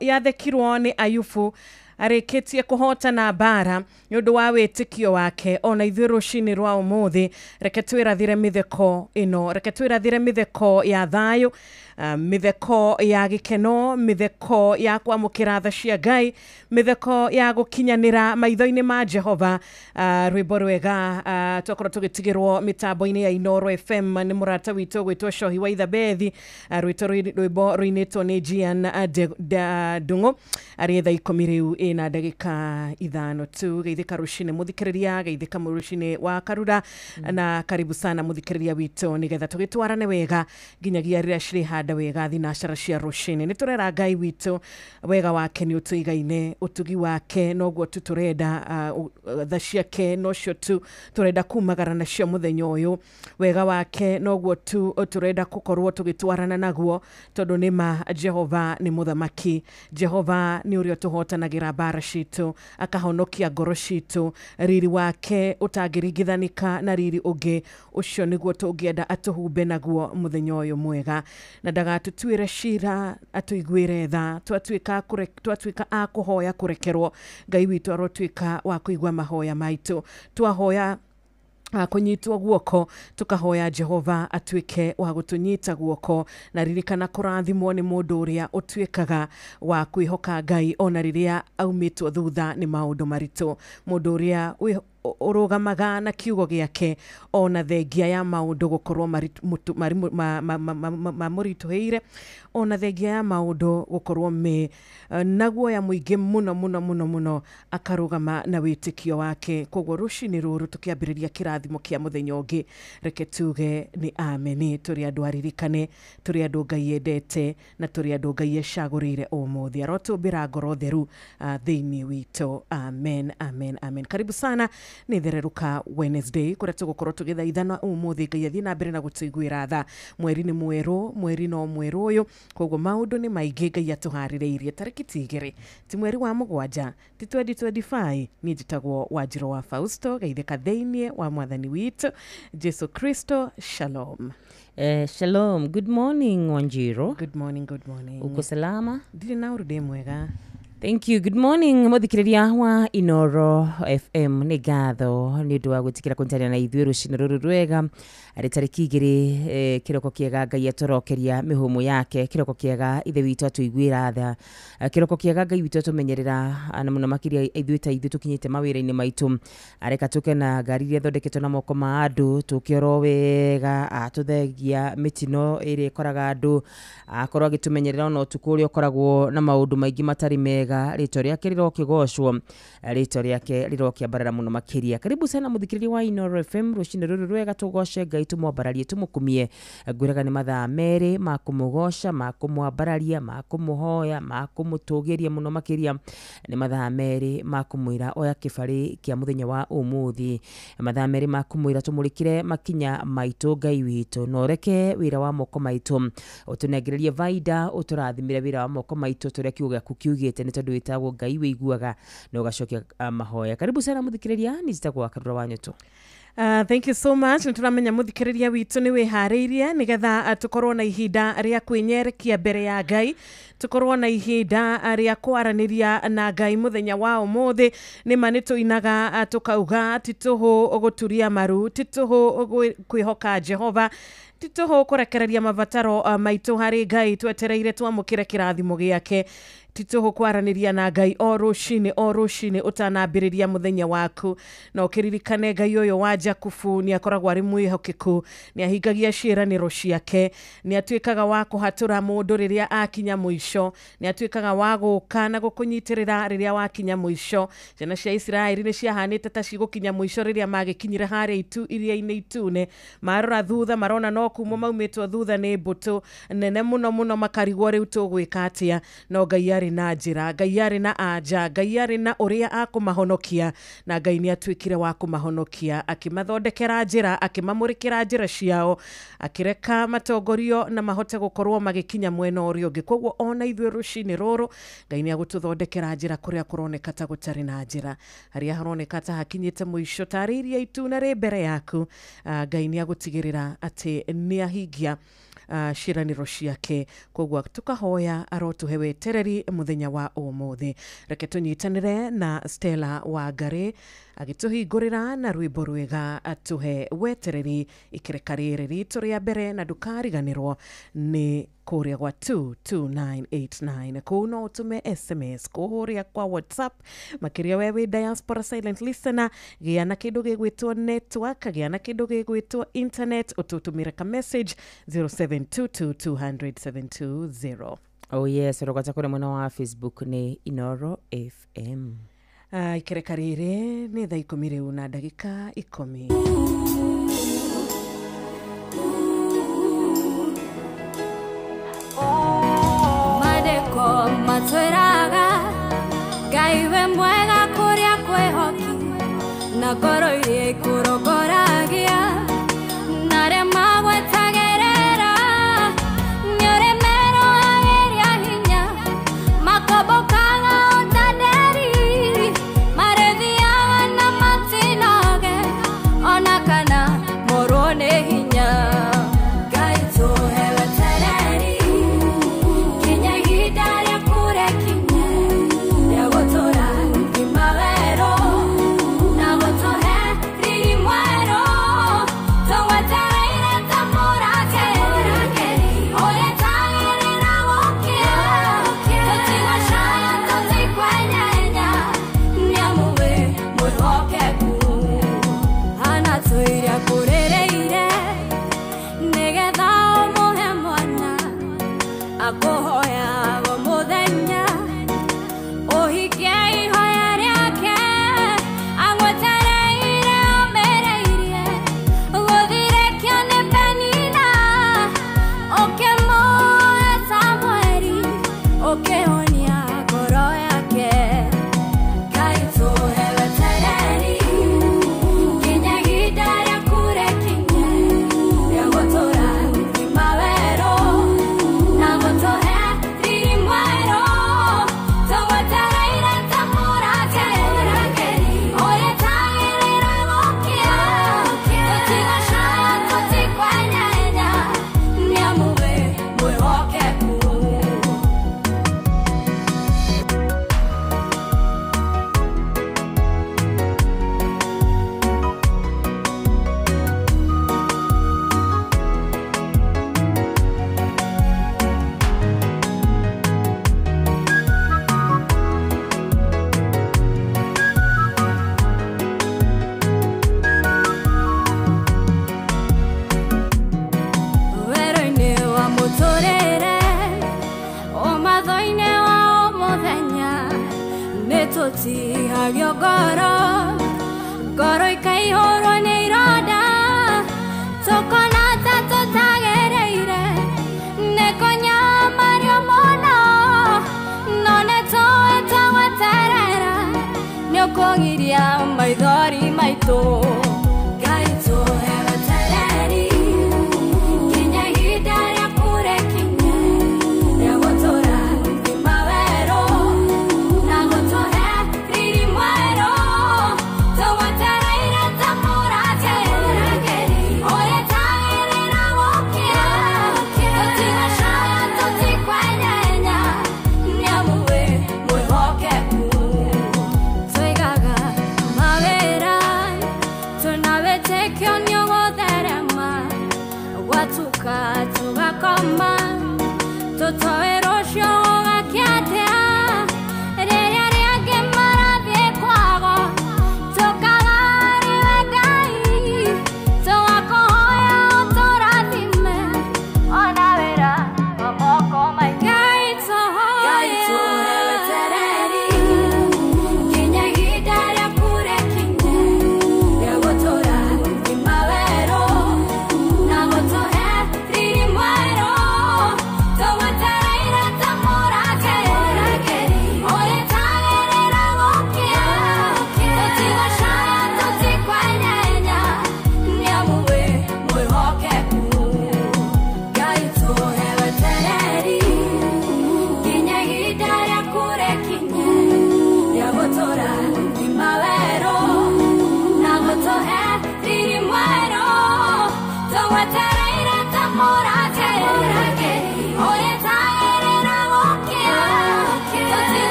yathekirwo nĩ Ayubu arĩkĩtie kũhotana mbara nĩ ũndũ wa wĩtĩkio wake. Ona ithuĩ rũcinĩ rwa ũmũthĩ reke twĩrathire mĩtheko ĩno, reke twĩrathire mĩtheko ya thayũ, mĩtheko ya gĩkeno, mĩtheko ya kwamũkĩra tha cia Ngai, mĩtheko ya gũkinyanĩra maitho-inĩ ma Jehova. Rwĩmbo rwega twakorwo tũgĩtigĩrwo mĩtambo-inĩ ya Inoro FM nĩ mũrata witũ gwĩtwo Cohi wa Ithabethi. Rwĩmbo rũinĩtwo nĩ Gian Ndung'u arĩ thaa 10 rĩu ĩna ndagĩka 5 tu. Geithĩka rũcinĩ mũthikĩrĩria, geithĩka rũcinĩ wa Karura, na karibu sana mũthikĩrĩria witũ nĩgetha tũgĩtwarane wega nginyagia rĩrĩa cirĩhanda wega thinacara cia rũcinĩ. Nĩ tũrera Ngai witũ wega wake nĩ ũtũigaine, ũtugi wake noguo tu tũrenda, tha ciake nocio tu tũrenda kumagara nacio mũthenya ũyũ, wega wake noguo tu tũrenda gũkorwo tũgĩtwarana naguo, tondũ nĩ ma Jehova nĩ mũthamaki. Jehova nĩ ũrĩa ũtũhotanagĩra mbara citũ, akahonokia ngoro citũ, riri wake ũtangĩringithanĩka na riri ũngĩ, ũcio nĩguo tũngĩenda atũhumbe naguo mũthenya ũyũ mwega, na ndagatũtuĩre cira, atũiguĩre tha. Twatuĩka a kũhoya kũrekerwo, Ngai witũ arotuĩka wa kũigua mahoya maitũ. Twahoya kũnyitwo guoko, tukahoya Jehova atuĩke wa gũtũnyita guoko. Na ririkana kũrathimwo nĩ mũndũ ũrĩa ũtuĩkaga wa kwĩhoka Ngai ona rĩrĩa aumĩtwo thutha nĩ maũndũ maritũ, mũndũ ũrĩa ũrũgamaga na kiugo gĩake ona thengia ya maũndũ gũkorwo mamũritũhĩire, ona thengia ya maũndũ gũkorwo me na guoya mũingĩ mũno mũno mũno mũno, akarũgama na wĩtĩkio wake. Koguo rũcinĩ rũrũ tũkĩambĩrĩria kĩrathimo kĩa mũthenya ũngĩ, reke tuge nĩ ameni. Tũrĩ andũ aririkane, tũrĩ andũ Ngai endete, na tũrĩ andũ Ngai ecagũrĩire ũmũthĩ. Arotũmbĩra ngoro theru thĩinĩ witũ. Amen, amen, amen. Karibu sana nĩ Thererũka Wednesday kũrĩa tũgũkorwo tũgĩthaithana ũmũthĩ Ngai athiĩ na mbere na gũtũiguĩra tha. Mweri nĩ mwerũ, mweri no mwerũ ũyũ, koguo maũndũ nĩ maingĩ Ngai atũharĩrĩirie. Tarĩki ti 2 ti mweri wa 7 ti 2025. Niĩ njĩtagwo Wanjirũ wa Fausto, geithĩka thĩinĩ wa mwathani witũ Jesu Kristo. Shalom. Shalom. Good morning, Wanjiro. Good morning, good morning. Uko salama? Ndirĩ na ũru, ndĩ mwega. Thank you. Good morning mũthikĩrĩria wa Inoro FM. Nĩ ngatho nĩ ũndũ wa gwĩtĩkĩra kũnyitanĩra na ithuĩ rũcinĩ rũrũ rwega arĩ tarĩki 2. Kĩroko kĩega Ngai atũrokeria mĩhũmũ yake, kĩroko kĩega Ithe witũ atũiguĩra tha, kĩroko kĩega Ngai witũ atũmenyerera, na mũno makĩria ithuĩ ta ithuĩ tũkinyĩte mawĩra-inĩ maitũ. Areka tũke na ngari iria ithondeketwo na moko ma andũ, tũke oro wega, atũthengia mĩtino ĩrĩa ĩkoraga andũ, akorwo agĩtũmenyerera ona ũtukũ ũrĩa ũkoragwo na maũndũ maingĩ matarĩ mega. Rĩtwa rĩake rĩrokĩgocwo, rĩtwa rĩake rĩrokĩambarara mũno makĩria. Karibu sana mũthikĩrĩria wa Inoro FM rũcinĩ rũrũ rwega, tũgoce Ngai, tũmwambararie, tũmũkumie. Ngwĩraga nĩ mathaa 2 ma kũmũgoca, ma kũmwambararia, ma kũmũhoya, ma kũmũtũgĩria mũno makĩria. Nĩ mathaa 2 ma kũmwĩra oya kĩbarĩ kĩa mũthenya wa ũmũthĩ, mathaa 2 ma kũmwĩra tũmũrĩkĩre makinya maitũ Ngai witũ, na ũreke wĩra wa moko maitũ ũtũnengererie vaida, ũtũrathimĩre wĩra wa moko maitũ tũrĩa kiugo gĩaku kiugĩte, nĩ tondũ wĩtagwo Ngai wĩiguaga na ũgacokia mahoya. Karibu sana mũthikĩrĩria, nĩ njĩtagwo Karura wa Nyũtũ. Thank you so much. Nĩtũramenya mũthikĩrĩria witũ nĩ wĩharĩirie nĩgetha tũkorwo na ihinda rĩa kwĩnyerekia mbere ya Ngai, tũkorwo na ihinda rĩa kwaranĩria na Ngai mũthenya wa ũmũthĩ. Nĩ ma nĩ tũinaga tũkauga ti tũhũ gũturia maru, ti tũhũ kwĩhoka Jehova, ti tũhũ kũrekereria mabataro maitũ harĩ Ngai twetereire twamũkĩre kĩrathimo gĩake, ti tũhũ kwaranĩria na Ngai o rũcinĩ ũtanambĩrĩria mũthenya waku. Na ũkĩririkane Ngai ũyũ wa Jakubu nĩ akoragwo arĩ mwĩhokeku, nĩ ahingagia ciĩranĩro ciake, nĩ atuĩkaga wa kũhatũra mũndũ rĩrĩa akinya mũico, nĩ atuĩkaga wa gũka na gũkũnyitĩrĩra rĩrĩa wakinya mũico. Ciana cia Isiraeli nĩ ciahanĩte ta cigũkinya mũico rĩrĩa magĩkinyire harĩa iria-inĩ itune, marora thutha marona no No kuma maumĩtwo thutha nĩ mbũtũ nene mũno mũno, makarigwo rĩu tũgwĩka atĩa. No Ngai arĩ na njĩra, Ngai arĩ na anja, Ngai arĩ na ũrĩa akũmahonokia, na Ngai nĩ atuĩkire wa kũmahonokia, akĩmathondekera njĩra, akĩmamũrĩkĩra njĩra ciao, akĩreka matongorio na mahote gũkorwo magĩkinya mwena ũrĩa ũngĩ. Koguo ona ithuĩ rũcinĩ rũrũ Ngai nĩ agũtũthondekera njĩra kũrĩa kũroneka ta gũtarĩ na njĩra, harĩa haroneka ta hakinyĩte mũico, tarĩ iria ituna rĩ mbere yaku. Ngai nĩ agũtigĩrĩra atĩ nĩ ahingia ciĩranĩro ciake. Koguo tukahoya arotũhe wetereri mũthenya wa ũmũthĩ. Reke tũnyitanĩre na Stella Wangari agĩtũhingũrĩra na rwĩmbo rwega atũhe wetereri ikĩreka rĩrĩ ritũ rĩa mbere, na ndũkariganĩrwo nĩ kũrĩa gwa 22989. Kũu no ũtũme SMS kũrĩa kwa WhatsApp, makĩria we wĩ diaspora silent listener, gĩa na kĩndũ gĩgwĩtwo network, gĩa na kĩndũ gĩgwĩtwo internet, ũtũtũmĩre ka message 0722 200 720. Oh yes, rogata kũrĩa mwena wa Facebook nĩ Inoro FM. Ikereka rĩrĩ nĩ thaa 10 rĩu na ndagĩka 10. Mandĩko matwĩraga Ngai we mwega kũrĩa kwĩhoki, na ngoro iria ikũrongoragia na arĩa magwetagĩrĩra nĩ ũrĩ merohagĩria hinya, makombokaga o ta nderi, marĩthiaga na matinoge ona kana morwo nĩ hinya. Ngai tũhe wetereri kinya ihinda rĩaku rĩkinye rĩa gũtũra ngima werũ na gũtũhe riri mwerũ, tũgwetereire ta mũrangĩri ũrĩa tagĩrĩra gũkĩa, tũtigũcaya tũtikwenyenya nĩamu wĩ mwĩhokeku. Hana tũiria kũrĩrĩire nĩgetha ũmũhe mwana akũhoyaga mũthenya, ũhingie ihoya rĩake agwetereire ũmĩrĩirie, gũthirĩkio nĩ Penina ũkĩmũhe Samueli ũkĩhonia ngoro yake. Ngai tũhe wetereri kinya ihinda rĩaku rĩkinye rĩa gũtũra ngima werũ na gũtũhe riri mwerũ, tũgwetereire ta mũrangĩri ũrĩa tagĩrĩra gũkĩa, tũtigũcaya tũtikwenyenya nĩamu wĩ mwĩhokeku. Werũ-inĩ wa mũtũrĩre ũmatho-inĩ wa o mũthenya nĩtũtihagio ngoro, ngoro ikaihũrwo nĩ ironda, tũkona ta tũtagĩrĩire nĩ kũnyamario mũno, no nĩtũĩ twagweterera nĩũkũgiria maithori maitũ. Ngai tũhe wetereri kinya ihinda rĩaku rĩkinye rĩa gũtũra ngima werũ na gũtũhe riri mwerũ, tũgwetereire ta mũrangĩri ũrĩa tagĩrĩra gũkĩa, tũtigũcaya tũtikwenyenya nĩamu wĩ mwĩhokeku. Tũigaga mawĩra tũna wĩtĩkio nĩũgũtherema, gwatuka tũgakoma tũtoĩ rũciũ gũgakĩa atĩa, rĩrĩa rĩangĩ marathiĩ kwago tũkaga nĩwe Ngai, tũgakũhoya ũtũrathime ona wĩra wa moko maitũ. Ngai tũhoe wetereri kinya ihinda rĩaku rĩkinye rĩa gũtũra ngima werũ na gũtũhe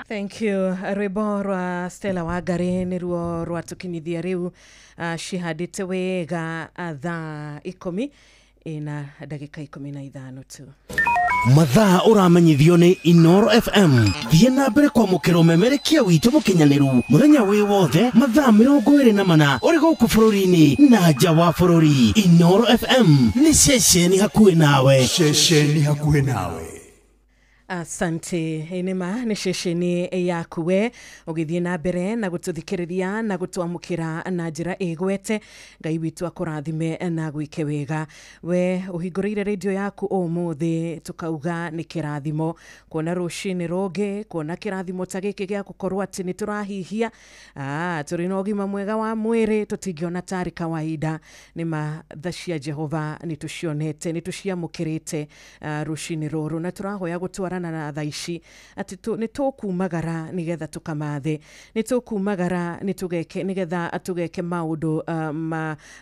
Thank you. Rwĩmbo rwa Stella Wangari nĩruo rwatũkinyithia rĩu cihandĩte wega thaa 10 na ndagĩka 15 tu. Mathaa ũramenyithio nĩ Inoro FM. Thiĩ na mbere kwamũkĩra ũmemerekia witũ mũkinyanĩru mũthenya wĩ wothe mathaa 24 ũrĩ gũkũ bũrũri-inĩ na nja wa bũrũri. Inoro FM nĩ ceceni hakuhĩ nawe. Ceceni hakuhĩ nawe. Asante. Nĩma nĩ ceceni yakuwe ũgĩthiĩ na mbere na gũtũthikĩrĩria na gũtwamũkĩra na njĩra ĩgwete. Ngai witũ akũrathime na gwĩke wega. We ũhingũrĩire radio yaku ũmũthĩ tũkauga nĩ kĩrathimo kuona rũcinĩ rũngĩ, kuona kĩrathimo ta gĩkĩ gĩa gũkorwo atĩ nĩ tũrahihia, tũrĩ na ũgima mwega wa mwĩrĩ, tũtingĩona tarĩ kawaida. Nĩma tha cia Jehova nĩ tũcionete, nĩ tũciamũkĩrĩte rũcinĩ rũrũ, na tũrahoya gũtwarana na tha ici atĩ nĩ tũkumagara nĩgetha tũkamathe, nĩ tũkumagara nĩgetha tũgeke maũndũ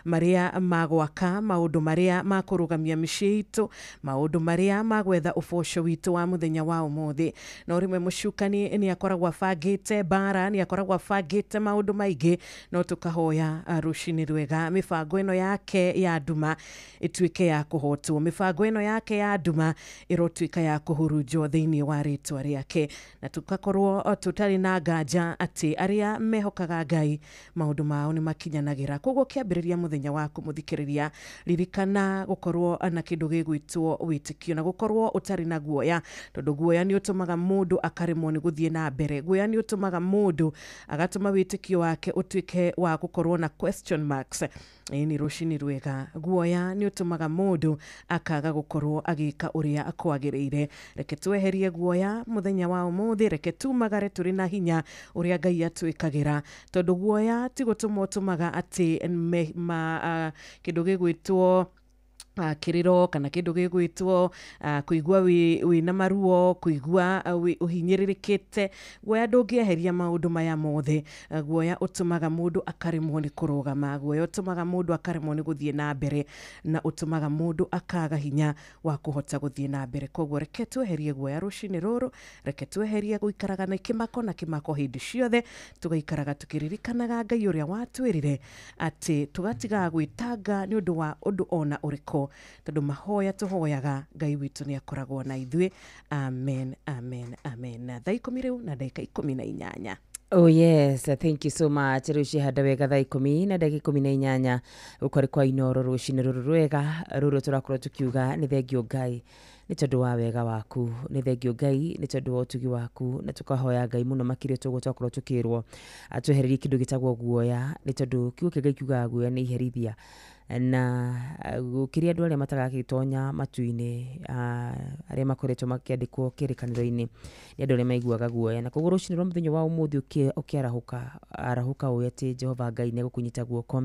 marĩa ma gwaka, maũndũ marĩa ma kũrũgamia mĩciĩ itũ, maũndũ marĩa ma gwetha ũboco witũ wa mũthenya wa ũmũthĩ. No rĩmwe mũcukani nĩ akoragwo abangĩte mbara, nĩ akoragwo abangĩte maũndũ maingĩ, no tũkahoya rũcinĩ rwega mĩbango ĩno yake ya nduma ĩtuĩke ya kũhotwo, mĩbango ĩno yake ya nduma ĩrotuĩka ya kũhurunjwo thĩinĩ wa rĩtwa rĩake, na tũgakorwo tũtarĩ na nganja atĩ arĩa mehokaga Ngai maũndũ mao nĩ makinyanagĩra. Koguo kĩambĩrĩria mũthenya waku mũthikĩrĩria, ririkana gũkorwo na kĩndũ gĩgwĩtwo wĩtĩkio na gũkorwo ũtarĩ na guoya, tondũ guoya nĩ ũtũmaga mũndũ akaremwo nĩ gũthiĩ na mbere. Guoya nĩ ũtũmaga mũndũ agatũma wĩtĩkio wake ũtuĩke wa gũkorwo na question marks. Nĩ rũcinĩ rwega. Guoya nĩ ũtũmaga mũndũ akaga gũkorwo agĩka ũrĩa kwagĩrĩire. Reke tweherie guoya mũthenya wa ũmũthĩ, reke tumagare tũrĩ na hinya ũrĩa Ngai atwĩkagĩra, tondũ guoya ti gũtũma ũtũmaga atĩ kĩndũ gĩgwĩtwo kĩrĩro kana kĩndũ gĩgwĩtwo kũigua wĩna maruo, kũigua ũhinyĩrĩrĩkĩte. Guoya ndũngĩeheria maũndũ maya mothe. Guoya ũtũmaga mũndũ akaremwo nĩ kũrũgama, guoya ũtũmaga mũndũ akaremwo nĩ gũthiĩ na mbere, na ũtũmaga mũndũ akaga hinya wa kũhota gũthiĩ na mbere. Koguo reke tweherie guoya rũcinĩ rũrũ, reke tweherie gũikaraga na kĩmako na kĩmako hĩndĩ ciothe, tũgaikaraga tũkĩririkanaga Ngai ũrĩa watwĩrire atĩ tũgatigaga gwĩtanga nĩ ũndũ wa ũndũ ona ũrĩkũ, tondũ mahoya tũhoyaga Ngai witũ nĩ akoragwo na ithuĩ. Amen, amen, amen. Thaa 10 rĩu na ndagĩka 18. Oh yes, thank you so much. Rĩu cihanda wega thaa 10 na ndagĩka 18 gũkũ kwa Inoro rũcinĩ rũrũ rwega rũrũ tũrakorwo tũkiuga nĩ thengio Ngai nĩ tondũ wa wega waku, nĩ thengio Ngai nĩ tondũ wa ũtugi waku, na tũkahoya Ngai mũno makĩria tũguo twakorwo tũkĩrwo atwehererie kĩndũ gĩtagwo guoya, nĩ tondũ kiugo kĩa Ngai kiugaga guoya nĩ iherithia, na gũkĩria andũ arĩa matagagĩtonya matu-inĩ, arĩa makoretwo makĩandĩkwo kĩrĩkanĩro-inĩ nĩ andũ arĩa maiguaga guoya. Na koguo rũcinĩ rwa mũthenya wa ũmũthĩ ũkĩarahũka, arahũka ũĩ atĩ Jehova Ngai nĩ egũkũnyita guoko,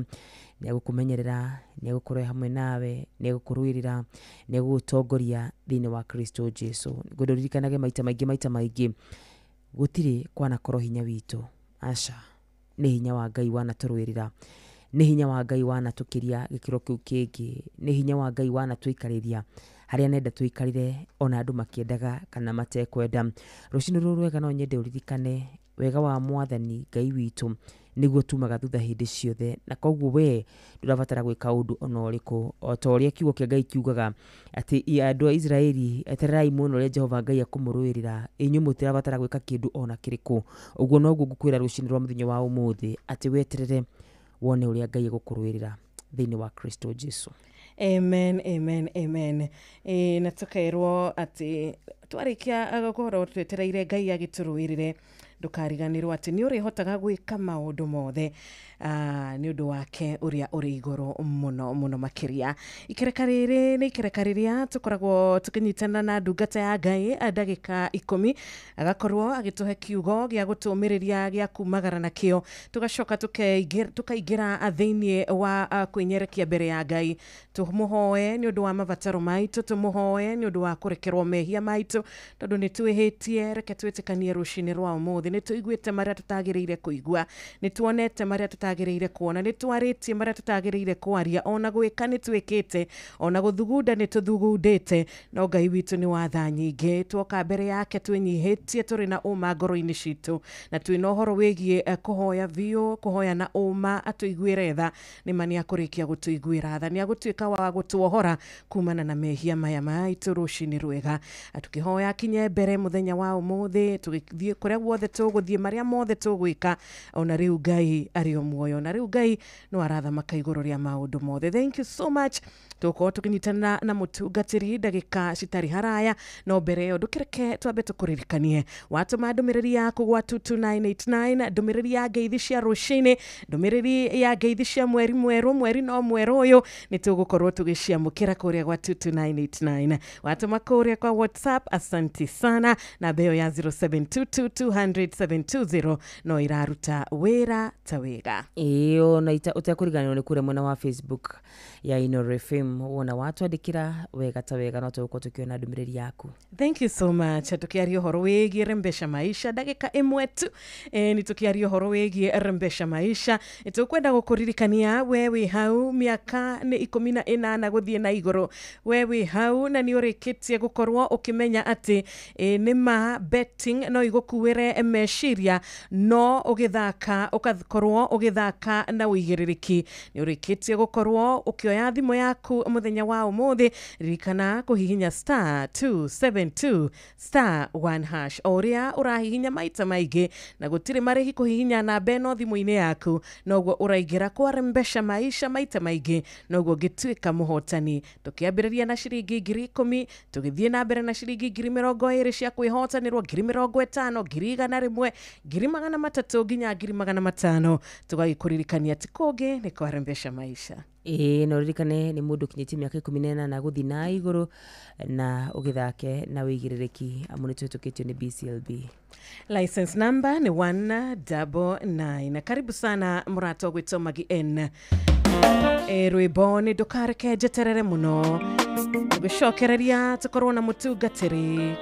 nĩ egũkũmenyerera, nĩ egũkorwo hamwe nawe, nĩ egũkũrũĩrĩra, nĩ egũgũtongoria thĩinĩ wa Kristo Jesu. Ngwenda ũririkanage maita maingĩ maita maingĩ, gũtirĩ kwanakorwo hinya witũ, aca, nĩ hinya wa Ngai wanatũrũĩrĩra, nĩ hinya wa Ngai wanatũkĩria gĩkĩro kĩu kĩngĩ, nĩ hinya wa Ngai wanatũikarĩria harĩa nenda tũikarire ona andũ makĩendaga kana matekwenda. Rũcinĩ rũrũ rwega no nyende ũririkane wega wa Mwathani Ngai witũ nĩguo tumaga thutha hĩndĩ ciothe, na koguo we ndũrabatara gwĩka ũndũ ona ũrĩkũ, o ta ũrĩa kiugo kĩa Ngai kiugaga atĩ andũ a Isiraeli etererai muone ũrĩa Jehova Ngai akũmũrũĩrĩra, inyuĩ mũtirabatara gwĩka kĩndũ ona kĩrĩkũ. Ũguo noguo ngũkwĩra rũcinĩ rwa mũthenya wa ũmũthĩ atĩ weterere wone ũrĩa Ngai egũkũrũĩrĩra thĩinĩ wa Kristo Jesu. Amen, amen, amen. Na tũkerwo atĩ twarĩkia gũkorwo twetereire Ngai agĩtũrũĩrĩre, ndũkariganĩrwo atĩ nĩ ũrĩhotaga gwĩka maũndũ mothe nĩ ũndũ wake ũrĩa ũrĩ igũrũ mũno mũno makĩria. Ikereka rĩrĩ nĩ ikereka rĩrĩa tũkoragwo tũkĩnyitana na ndungata ya Ngai ndagĩka 10, agakorwo agĩtũhe kiugo gĩa gũtũmĩrĩria gĩa kumagara nakĩo, tũgacoka tũkaingĩra thĩinĩ wa kwĩnyerekia mbere ya Ngai, tũmũhoe nĩ ũndũ wa mabataro maitũ, tũmũhoe nĩ ũndũ wa kũrekerwo mehia maitũ, tondũ nĩ twĩhĩtie. Reke twĩtĩkanie rũcinĩ rwa ũmũthĩ ũmũthĩ. Nĩ tũiguĩte marĩa tũtagĩrĩire kũigua, nĩ tuonete marĩa tũtagĩrĩire kuona, nĩ twarĩtie marĩa tũtagĩrĩire kwaria, ona gwĩka nĩ twĩkĩte, ona gũthugunda nĩ tũthugundĩte, no Ngai witũ nĩ wa tha nyingĩ. Twoka mbere yake twĩnyihĩtie, tũrĩ na ũma ngoro-inĩ citũ, na twĩna ũhoro wĩgiĩ kũhoya biũ, kũhoya na ũma atũiguĩre tha. Nĩ ma nĩ akũrĩkia gũtũiguĩra tha, nĩ agũtuĩka wa gũtuohora kumana na mehia maya maitũ rũcinĩ rwega. Tukĩhoya kinye mbere mũthenya wa ũmũthĩ, tũgĩthiĩ kũrĩa guothe tũgũthiĩ, marĩa mothe tũgwĩka, ona rĩu Ngai arĩ o muoyo, na rĩu Ngai no arathamaka igũrũ rĩa maũndũ mothe. Thank you so much. Tũgũkorwo tũkĩnyitana na mũtungatĩri ndagĩka citarĩ haraya, no mbere ĩyo ndũkĩreke twambe tũkũririkanie watũma ndũmĩrĩri yaku gwa 22989, ndũmĩrĩri ya ngeithi cia rũcinĩ, ndũmĩrĩri ya ngeithi cia mweri mwerũ, mweri no mwerũ ũyũ, nĩ tũgũkorwo tũgĩciamũkĩra kũrĩa gwa 22989. Watũma kũrĩa kwa WhatsApp, asante sana. Namba ĩyo ya 0722200720 no iraruta wĩra ta wega. Ĩĩ ona ũtekũriganĩrwo nĩ kũrĩa mwena wa Facebook ya Inooro FM, wona watwandĩkĩra wega ta wega no tũgũkorwo tũkĩona ndũmĩrĩri yaku. Thank you so much. Tukiaria ũhoro wĩgiĩ Rembesha Maisha ndagĩka ĩmwe tu, nĩ tukiaria ũhoro wĩgiĩ Rembesha Maisha. Tũkwenda gũkũririkania we wĩ hau mĩaka nĩ 18 gũthiĩ na igũrũ, we wĩ hau na nĩ ũrĩkĩtie gũkorwo ũkĩmenya atĩ nĩ ma betting no igũkuĩre meciria, no ũgĩthaka ũgakorwo ũgĩthaka na ũigĩrĩrĩki. Nĩ ũrĩkĩtie gũkorwo ũkĩoya thimũ yaku mũthenya wa ũmũthĩ, ririkana kũhihinya star 272 star 1 hash. O ũrĩa ũrahihinya maita maingĩ na gũtirĩ marĩhi kũhihinya namba ĩno thimũ-inĩ yaku, noguo ũraingĩra kwa Rembesha Maisha maita maingĩ, noguo ũngĩtuĩka mũhotani. Tũkĩambĩrĩria na ciringi 10,000, tũgĩthiĩ na mbere na ciringi 20,000 cia kwĩhotanĩrwo, 50,000, 100,000, 300,000 nginya 500,000. Tũgagĩkũririkania ti kũngĩ nĩ kwa Rembesha Maisha. Ĩĩ no ririkane nĩ mũndũ ũkinyĩtie mĩaka 18 gũthiĩ na igũrũ, na ũgĩthake na ũigĩrĩrĩki, amu nĩ tũhĩtũkĩtio nĩ BCLB. License number ni 199. Karibu sana mũrata ũgwĩtwo Magi N. Rwĩmbo nĩ ndũkareke njeterere mũno, tũgĩcokereria tũkorwo na mũtungatĩri.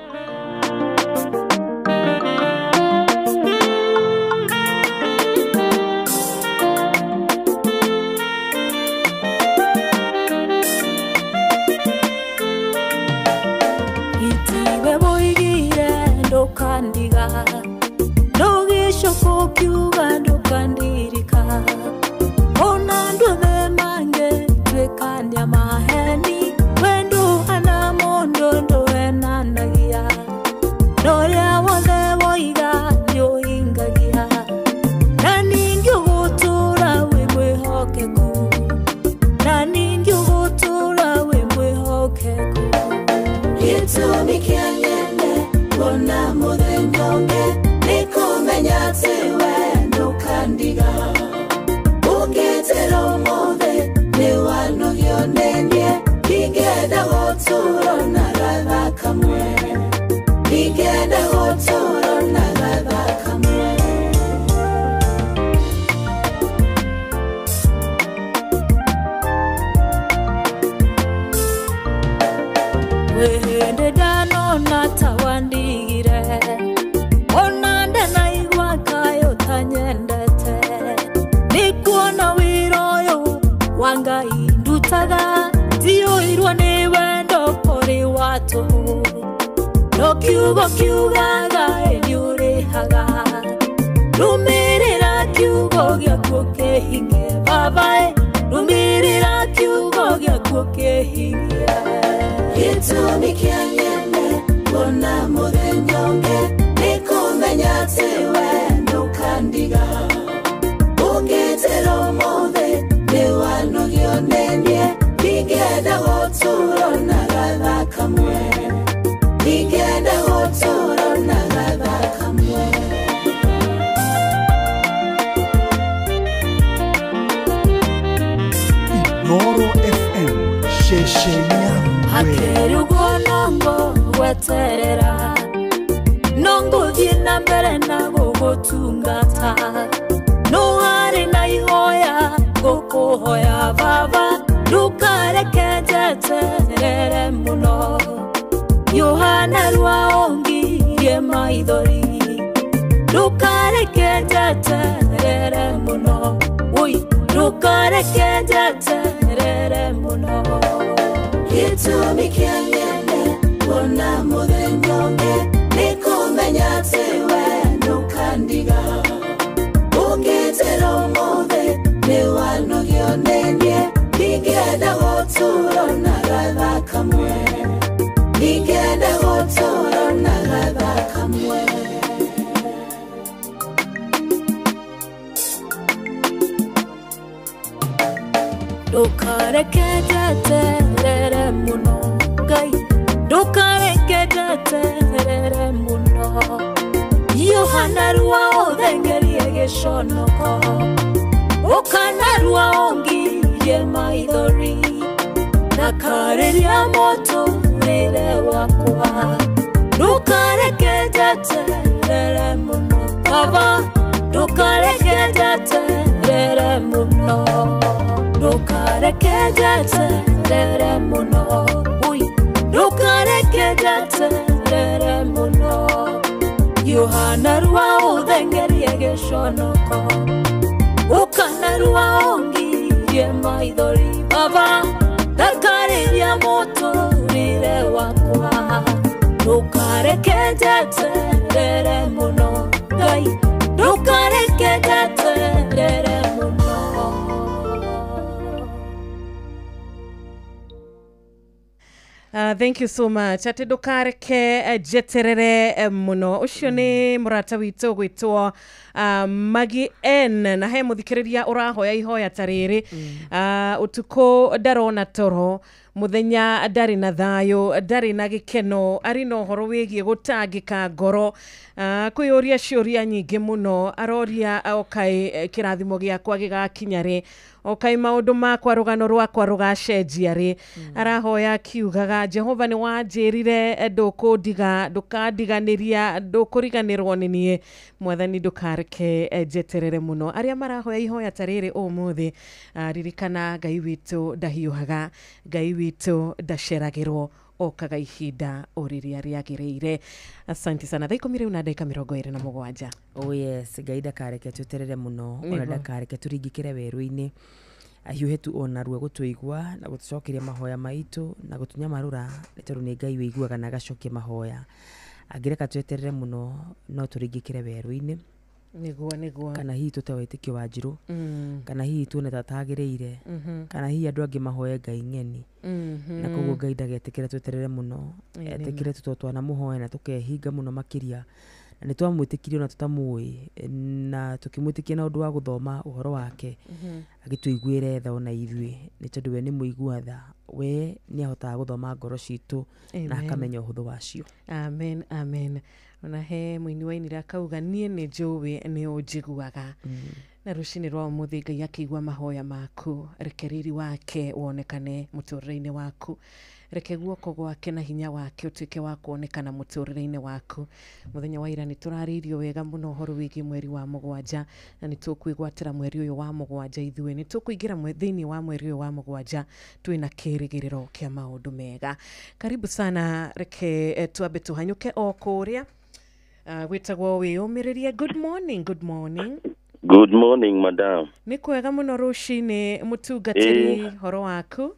Ndukandiga ndugicoka ukiuga ndukandirika, ona nduthe mange twikania maheni, we nduhana mundu nduhenanagia, noria wothe woiga nĩũhingagia, na ningĩ ũgũtũra wĩ mwĩhokeku, na ningĩ ũgũtũra wĩ mwĩhokeku. Gĩtũmi kĩa nyende kuona mũthenya ũngĩ nĩ kũmenya atĩ we ndũkandiga, ũngĩtĩra ũmũthĩ nĩ wanogio nĩ niĩ, ndingĩenda gũtũũra na gatha kamwe, ndingĩenda gũtũũra na gatha kamwe. Wĩhĩndĩ ndanona ta wandigire, ona ndanaigua kaĩ ũtanyendete, nĩkuona wĩra ũyũ wa Ngai ndutaga, ndiũirwo nĩ wendo kũrĩ wa tũhũ, no kiugo kiugaga nĩũrĩhaga, rũmĩrĩra kiugo gĩaku kĩhinge babae, rũmĩrĩra kiugo gĩaku kĩhinge. Gĩtũmi kĩa nyende kuona mũthenya ũngĩ nĩ kũmenya atĩ we ndũkandiga, ũngĩtĩra ũmũthĩ nĩ wanogio nĩ niĩ, ndingĩenda gũtũũra na gatha kamwe, ndingĩenda gũtũũra na gatha kamwe. Inooro FM ceceni yaku. Hakĩrĩ ũguo no ngũgweterera, no ngũthiĩ na mbere na gũgũtungata, no harĩ na ihoya ngũkũhoya baba, ndũkareke njeterere mũno, Yohana rwaongirie maithori, Ndũkareke njeterere mũno. Gĩtũmi kĩa nyende kuona mũthenya ũngĩ nĩ kũmenya atĩ we ndũkandiga. Ũngĩnjĩra ũmũthĩ nĩ wanogio nĩ niĩ, ndingĩenda gũtũũra na gathaa kamwe. Ndingĩenda gũtũũra na gathaa kamwe. Ndũkareke njeterere mũno Ngai, ndũkareke njeterere mũno. Yohana rua ũthengerie gĩconoko, ũkana rua ũngirie maithori, na karĩria mũtũrĩre wakwa. Ndũkareke njeterere mũno Baba, ndũkareke njeterere mũno. Ndũkareke njeterere mũno, ui, ndũkareke njeterere mũno. Yohana rua ũthengerie gĩconoko, ũkana rua ũngirie maithori, Baba, ndakarĩria mũtũrĩre wakwa. Ndũkareke njeterere mũno Ngai, ndũkareke njeterere mũno. Thank you so much. Atĩ ndũkareke njeterere mũno. Ũcio nĩ mũrata witũ gwĩtwo Maggie N, na he mũthikĩrĩria ũrahoya ihoya ta rĩrĩ. Ũtukũ ndarona toro, mũthenya ndarĩ na thayũ, ndarĩ na gĩkeno, arĩ na ũhoro wĩgiĩ gũtangĩka ngoro, kwĩyũria ciũria nyingĩ mũno, aroria okaĩ kĩrathimo gĩakwa gĩgakinya rĩ, okaĩ maũndũ makwa rũgano rwakwa rũgacenjia rĩ. Arahoya akiugaga Jehova nĩ wanjĩrire ndũkũndiga, ndũkandiganĩria, ndũkũriganĩrwo nĩ niĩ. Mwathani ndũkareke njeterere mũno. Arĩa marahoya ihoya ta rĩrĩ ũmũthĩ, ririkana Ngai witũ ndahiũhaga, Ngai witũ ndaceragĩrwo, okaga ihinda o rĩrĩa rĩagĩrĩire. Asante sana. Thaa 10 rĩu na ndagĩka 27. Oh yes, Ngai ndakareke tweterere mũno, ona ndakareke tũringĩkĩre werũ-inĩ. Ahiũhe tu ona rua gũtũigua na gũtũcokeria mahoya maitũ na gũtũnyamarũra, nĩ tondũ nĩ Ngai wĩiguaga na agacokia mahoya. Angĩreka tweterere mũno no tũringĩkĩre werũ-inĩ. Nĩguo. Kana hihi tũte wĩtĩkio wa Njirũ, kana hihi tuone ta tagĩrĩire, kana hihi andũ angĩ mahoye Ngai ng'eni. Na koguo Ngai ndagetĩkĩre tweterere mũno, etĩkĩre tũtũ twanamũhoya na tũkehinga mũno makĩria. Na nĩ twamwĩtĩkirie ona tũtamũĩ, na tũkĩmwĩtĩkia na ũndũ wa gũthoma ũhoro wake, agĩtũiguĩre tha ona ithuĩ, nĩ tondũ we nĩ mũigua tha, we nĩ ahotaga gũthoma ngoro citũ na akamenya ũhũthũ wacio. Amen, amen. Ona he mũini wainire akauga niĩ nĩ njũĩ nĩ ũnjiguaga. Na rũcinĩ rwa ũmũthĩ Ngai akĩigua mahoya maku, reke riri wake wonekane mũtũrĩre-inĩ waku, reke guoko gwake na hinya wake ũtuĩke wa kuonekana mũtũrĩre-inĩ waku. Mũthenya wa ira nĩ tũrarĩirio wega mũno ũhoro wĩgiĩ mweri wa mũgwanja, na nĩ tũkwĩgwatĩra mweri ũyũ wa mũgwanja ithuĩ nĩ tũkũingĩra thĩinĩ wa mweri ũyũ wa mũgwanja twĩna kĩrĩgĩrĩro kĩa maũndũ mega. Karibu sana, reke twambe tũhanyũke o kũrĩa gwĩtagwo wĩyũmĩrĩrie. Good morning, good morning. Good morning, madam. Nĩ kwega mũno rũcinĩ mũtungatĩri, horo waku?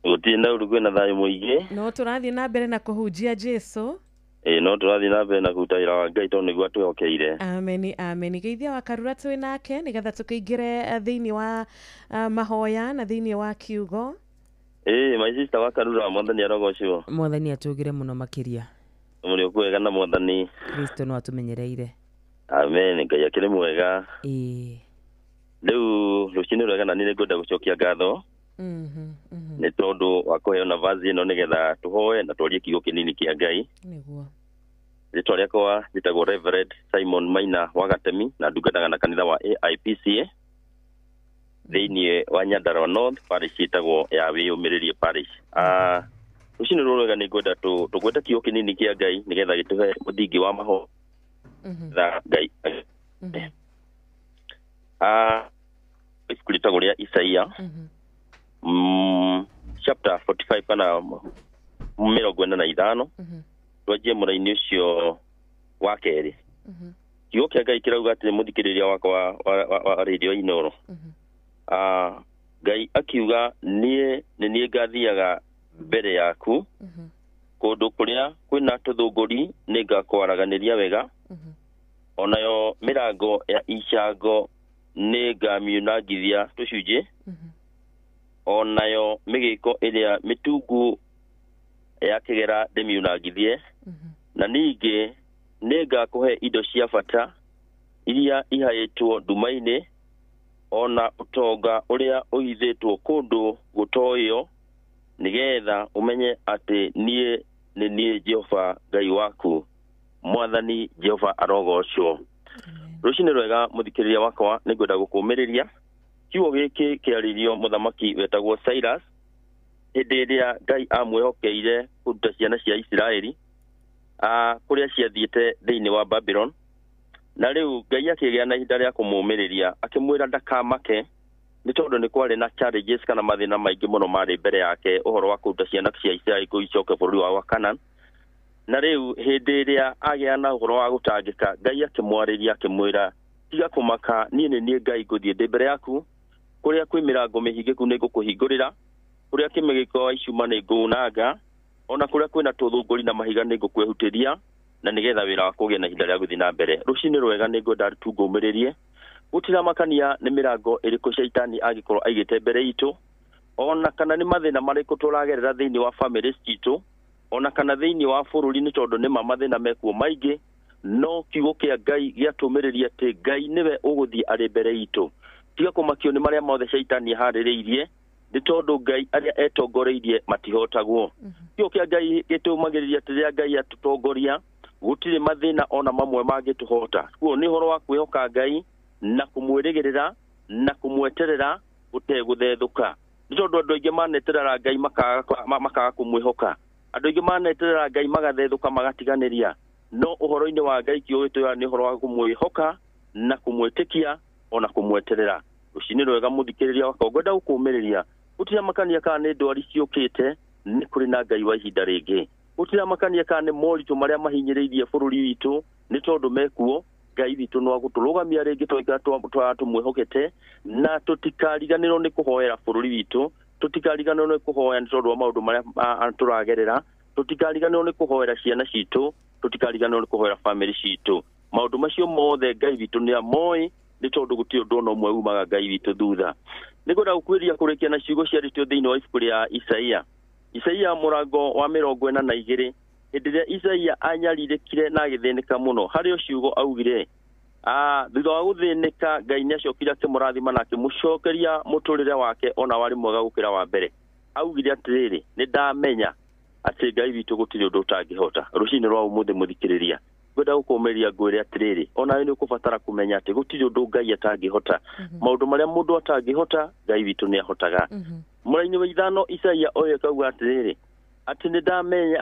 Gũtirĩ na ũru, kwĩna thayũ mũingĩ. No tũrathiĩ na mbere na kũhunjia Jesũ. No tũrathiĩ na mbere na kũruta wĩra wa Ngai tondũ nĩguo atwĩhokeire. Ameni, ameni. Geithia wa Karura twĩ nake nĩgetha tũkĩingĩre thĩinĩ wa mahoya na thĩinĩ wa kiugo. My sister wa Karura, Mwathani arogocwo. Mwathani atũgĩre mũno makĩria. Mũrĩ kwega na Mwathani Kristo no atũmenyereire. Amen. Ngai akĩrĩ mwega. Rĩu rũcinĩ rwega na niĩ nĩngwenda gũcokia ngatho nĩ tondũ wa kũheo navazi ĩno nĩgetha tũhoe na twarie kiugo kĩnini kĩa Ngai. Nĩguo. Rĩtwa rĩakwa rĩtagwo Reverend Simon Maina wa Gatemi na ndungataga na kanitha wa AIPCA thĩinĩ wa Nyandarua North parish ĩtagwo ya Wĩyũmĩrĩrie parish. Rũcinĩ rũrũ rwega nĩngwenda tũgwete kiugo kĩnini kĩa Ngai nĩgetha gĩtũhe mũthingi wa mahoya Ngai. Ibuku rĩtagwo rĩa Isaia chapter 45 kana 45 twanjie mũraini ũcio wa kerĩ. Kiugo kĩa Ngai kĩrauga atĩ mũthikĩrĩria wakwa wa radio Inooro, Ngai akiuga niĩ nĩ niĩ ngathiaga mbere yaku kũndũ kũrĩa kwĩna tũthũngũri nĩ ngakwaraganĩria wega onayo mĩrango ya icango nĩ ngamiunangithia tũcunjĩ onayo mĩgĩko ĩrĩa mĩtungu ya kĩgera ndĩmiunangithie na ningĩ nĩ ngakũhe indo cia bata iria ihaĩtwo nduma-inĩ ona ũtonga ũrĩa ũhithĩtwo kũndũ gũtoĩo nĩgetha ũmenye atĩ niĩ nĩ niĩ Jehova Ngai waku. Mwathani Jehova arogocwo. Rũcinĩ rwega mũthikĩrĩria wakwa, nĩngwenda gũkũmĩrĩria kiugo gĩkĩ kĩarĩirio mũthamaki wetagwo Cyrus hĩndĩ ĩrĩa Ngai amwĩhokeire kũruta ciana cia Isiraeli kũrĩa ciathiĩte thĩinĩ wa Babylon. Na rĩu Ngai akĩgĩa na ihinda rĩa kũmũmĩrĩria akĩmwĩra ndakamake nĩ tondũ nĩ kwarĩ na challenges kana mathĩna maingĩ mũno marĩ mbere yake ũhoro wa kũruta ciana cia Isiraeli gũicoke bũrũri wa Canaan. Na rĩu hĩndĩ ĩrĩa agĩa na ũhoro wa gũtangĩka Ngai akĩmwarĩria akĩmwĩra tiga kũmaka niĩ nĩ niĩ Ngai ngũthiĩ ndĩ mbere yaku kũrĩa kwĩ mĩrango mĩhingĩku nĩ ngũkũhingũrĩra kũrĩa kĩmĩgĩko wa icuma nĩ ngũunanga ona kũrĩa kwĩna tũthũngũri na mahiga nĩ ngũkwehutĩria na nĩgetha wĩra waku ũgĩe na ihinda rĩa gũthiĩ na mbere. Rũcinĩ rwega nĩ ngwenda tu ngũmĩrĩrie gũtiramakania nĩ mĩrango ĩrĩkũ caitani angĩkorwo aigĩte mbere itũ ona kana nĩ mathĩna marĩkũ tũragerera thĩinĩ wa family citũ ona kana thĩinĩ wa bũrũri nĩ tondũ nĩ ma mathĩna mekuo maingĩ no kiugo kĩa Ngai gĩatũmĩrĩria atĩ Ngai nĩwe ũgũthiĩ arĩ mbere itũ. Tiga kũmakio nĩ marĩa mothe caitani aharĩrĩirie nĩ tondũ Ngai arĩa etongoreirie matihotagwo. Kiugo kĩa Ngai gĩtũmagĩrĩria atĩ rĩrĩa Ngai atũtongoria gũtirĩ mathĩna ona mamwe mangĩtũhota. Kuo nĩ ũhoro wa kwĩhoka Ngai na kũmwĩrĩgĩrĩra na kũmweterera ũtegũthethũka nĩ tondũ andũ aingĩ maneterera Ngai makaga kũmwĩhoka, andũ aingĩ maneterera Ngai magathethũka magatiganĩria, no ũhoro-inĩ wa Ngai kiugo gĩtwĩraga nĩ ũhoro wa kũmwĩhoka na kũmwĩtĩkia ona kũmweterera. Rũcinĩ rwega mũthikĩrĩria wakwa, ngwenda gũkũmĩrĩria gũtiramakania kana nĩ ndwari ciũkĩte nĩ kũrĩ na Ngai wa ihinda rĩngĩ. Gũtiramakania kana nĩ moritũ marĩa mahinyĩrĩirie bũrũri witũ nĩ tondũ mekuo Ngai witũ no agũtũrũgamia rĩngĩ twaikara tũmwĩhokete na tũtikariganĩrwo nĩ kũhoera bũrũri witũ, tũtikariganĩrwo nĩ kũhoya nĩ tondũ wa maũndũ marĩa tũragerera, tũtikariganĩrwo nĩ kũhoera ciana citũ, tũtikariganĩrwo nĩ kũhoera family citũ. Maũndũ macio mothe Ngai witũ nĩ amoĩ nĩ tondũ gũtirĩ ũndũ ona ũmwe umaga Ngai witũ thutha. Nĩngwenda gũkuĩria kũrĩkia na ciugo ciarĩtio thĩinĩ wa ibuku rĩa Isaia. Isaia mũrango wa 42 hĩndĩ ĩrĩa Isaia anyarirĩkire na agĩthĩnĩka mũno harĩ o ciugo augire thutha wa gũthĩnĩka Ngai nĩacokire akĩmũrathima na akĩmũcokeria mũtũrĩre wake ona warĩ mwega gũkĩra wa mbere. Augire atĩrĩrĩ, nĩ ndamenya atĩ Ngai witũ gũtirĩ ũndũ ũtangĩhota. Rũcinĩ rwa ũmũthĩ mũthikĩrĩria ngwenda gũkũmĩrĩria ngwĩre atĩrĩrĩ, onawe nĩ ũkũbatara kũmenya atĩ gũtirĩ ũndũ Ngai atangĩhota. Maũndũ marĩa mũndũ atangĩhota Ngai witũ nĩ ahotaga. Mũraini wa 5 Isaia oyo akauga atĩrĩrĩ atĩ nĩ ndamenya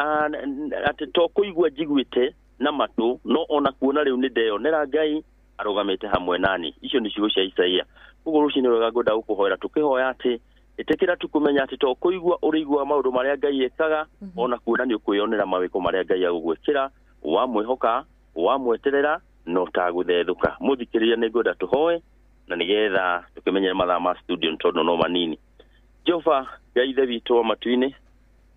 atĩ to kũigua njiguĩte na matũ no ona kuona rĩu nĩ ndeyonera Ngai arũgamĩte hamwe nani. Icio nĩ ciugo cia Isaia. Koguo rũcinĩ rwega ngwenda gũkũhoera tũkĩhoya atĩ ĩtĩkĩra tu kũmenya atĩ to kũigua ũrĩigua maũndũ marĩa Ngai ekaga ona kuona nĩ ũkwĩyonera mawĩko marĩa Ngai agũgwĩkĩra wamwĩhoka wamweterera no tagũthethũka. Mũthikĩrĩria nĩ ngwenda tũhoe na nĩgetha tũkĩmenyere mathaa ma studio nĩ tondũ no manini. Jehova Ngai Ithe witũ wa matu-inĩ,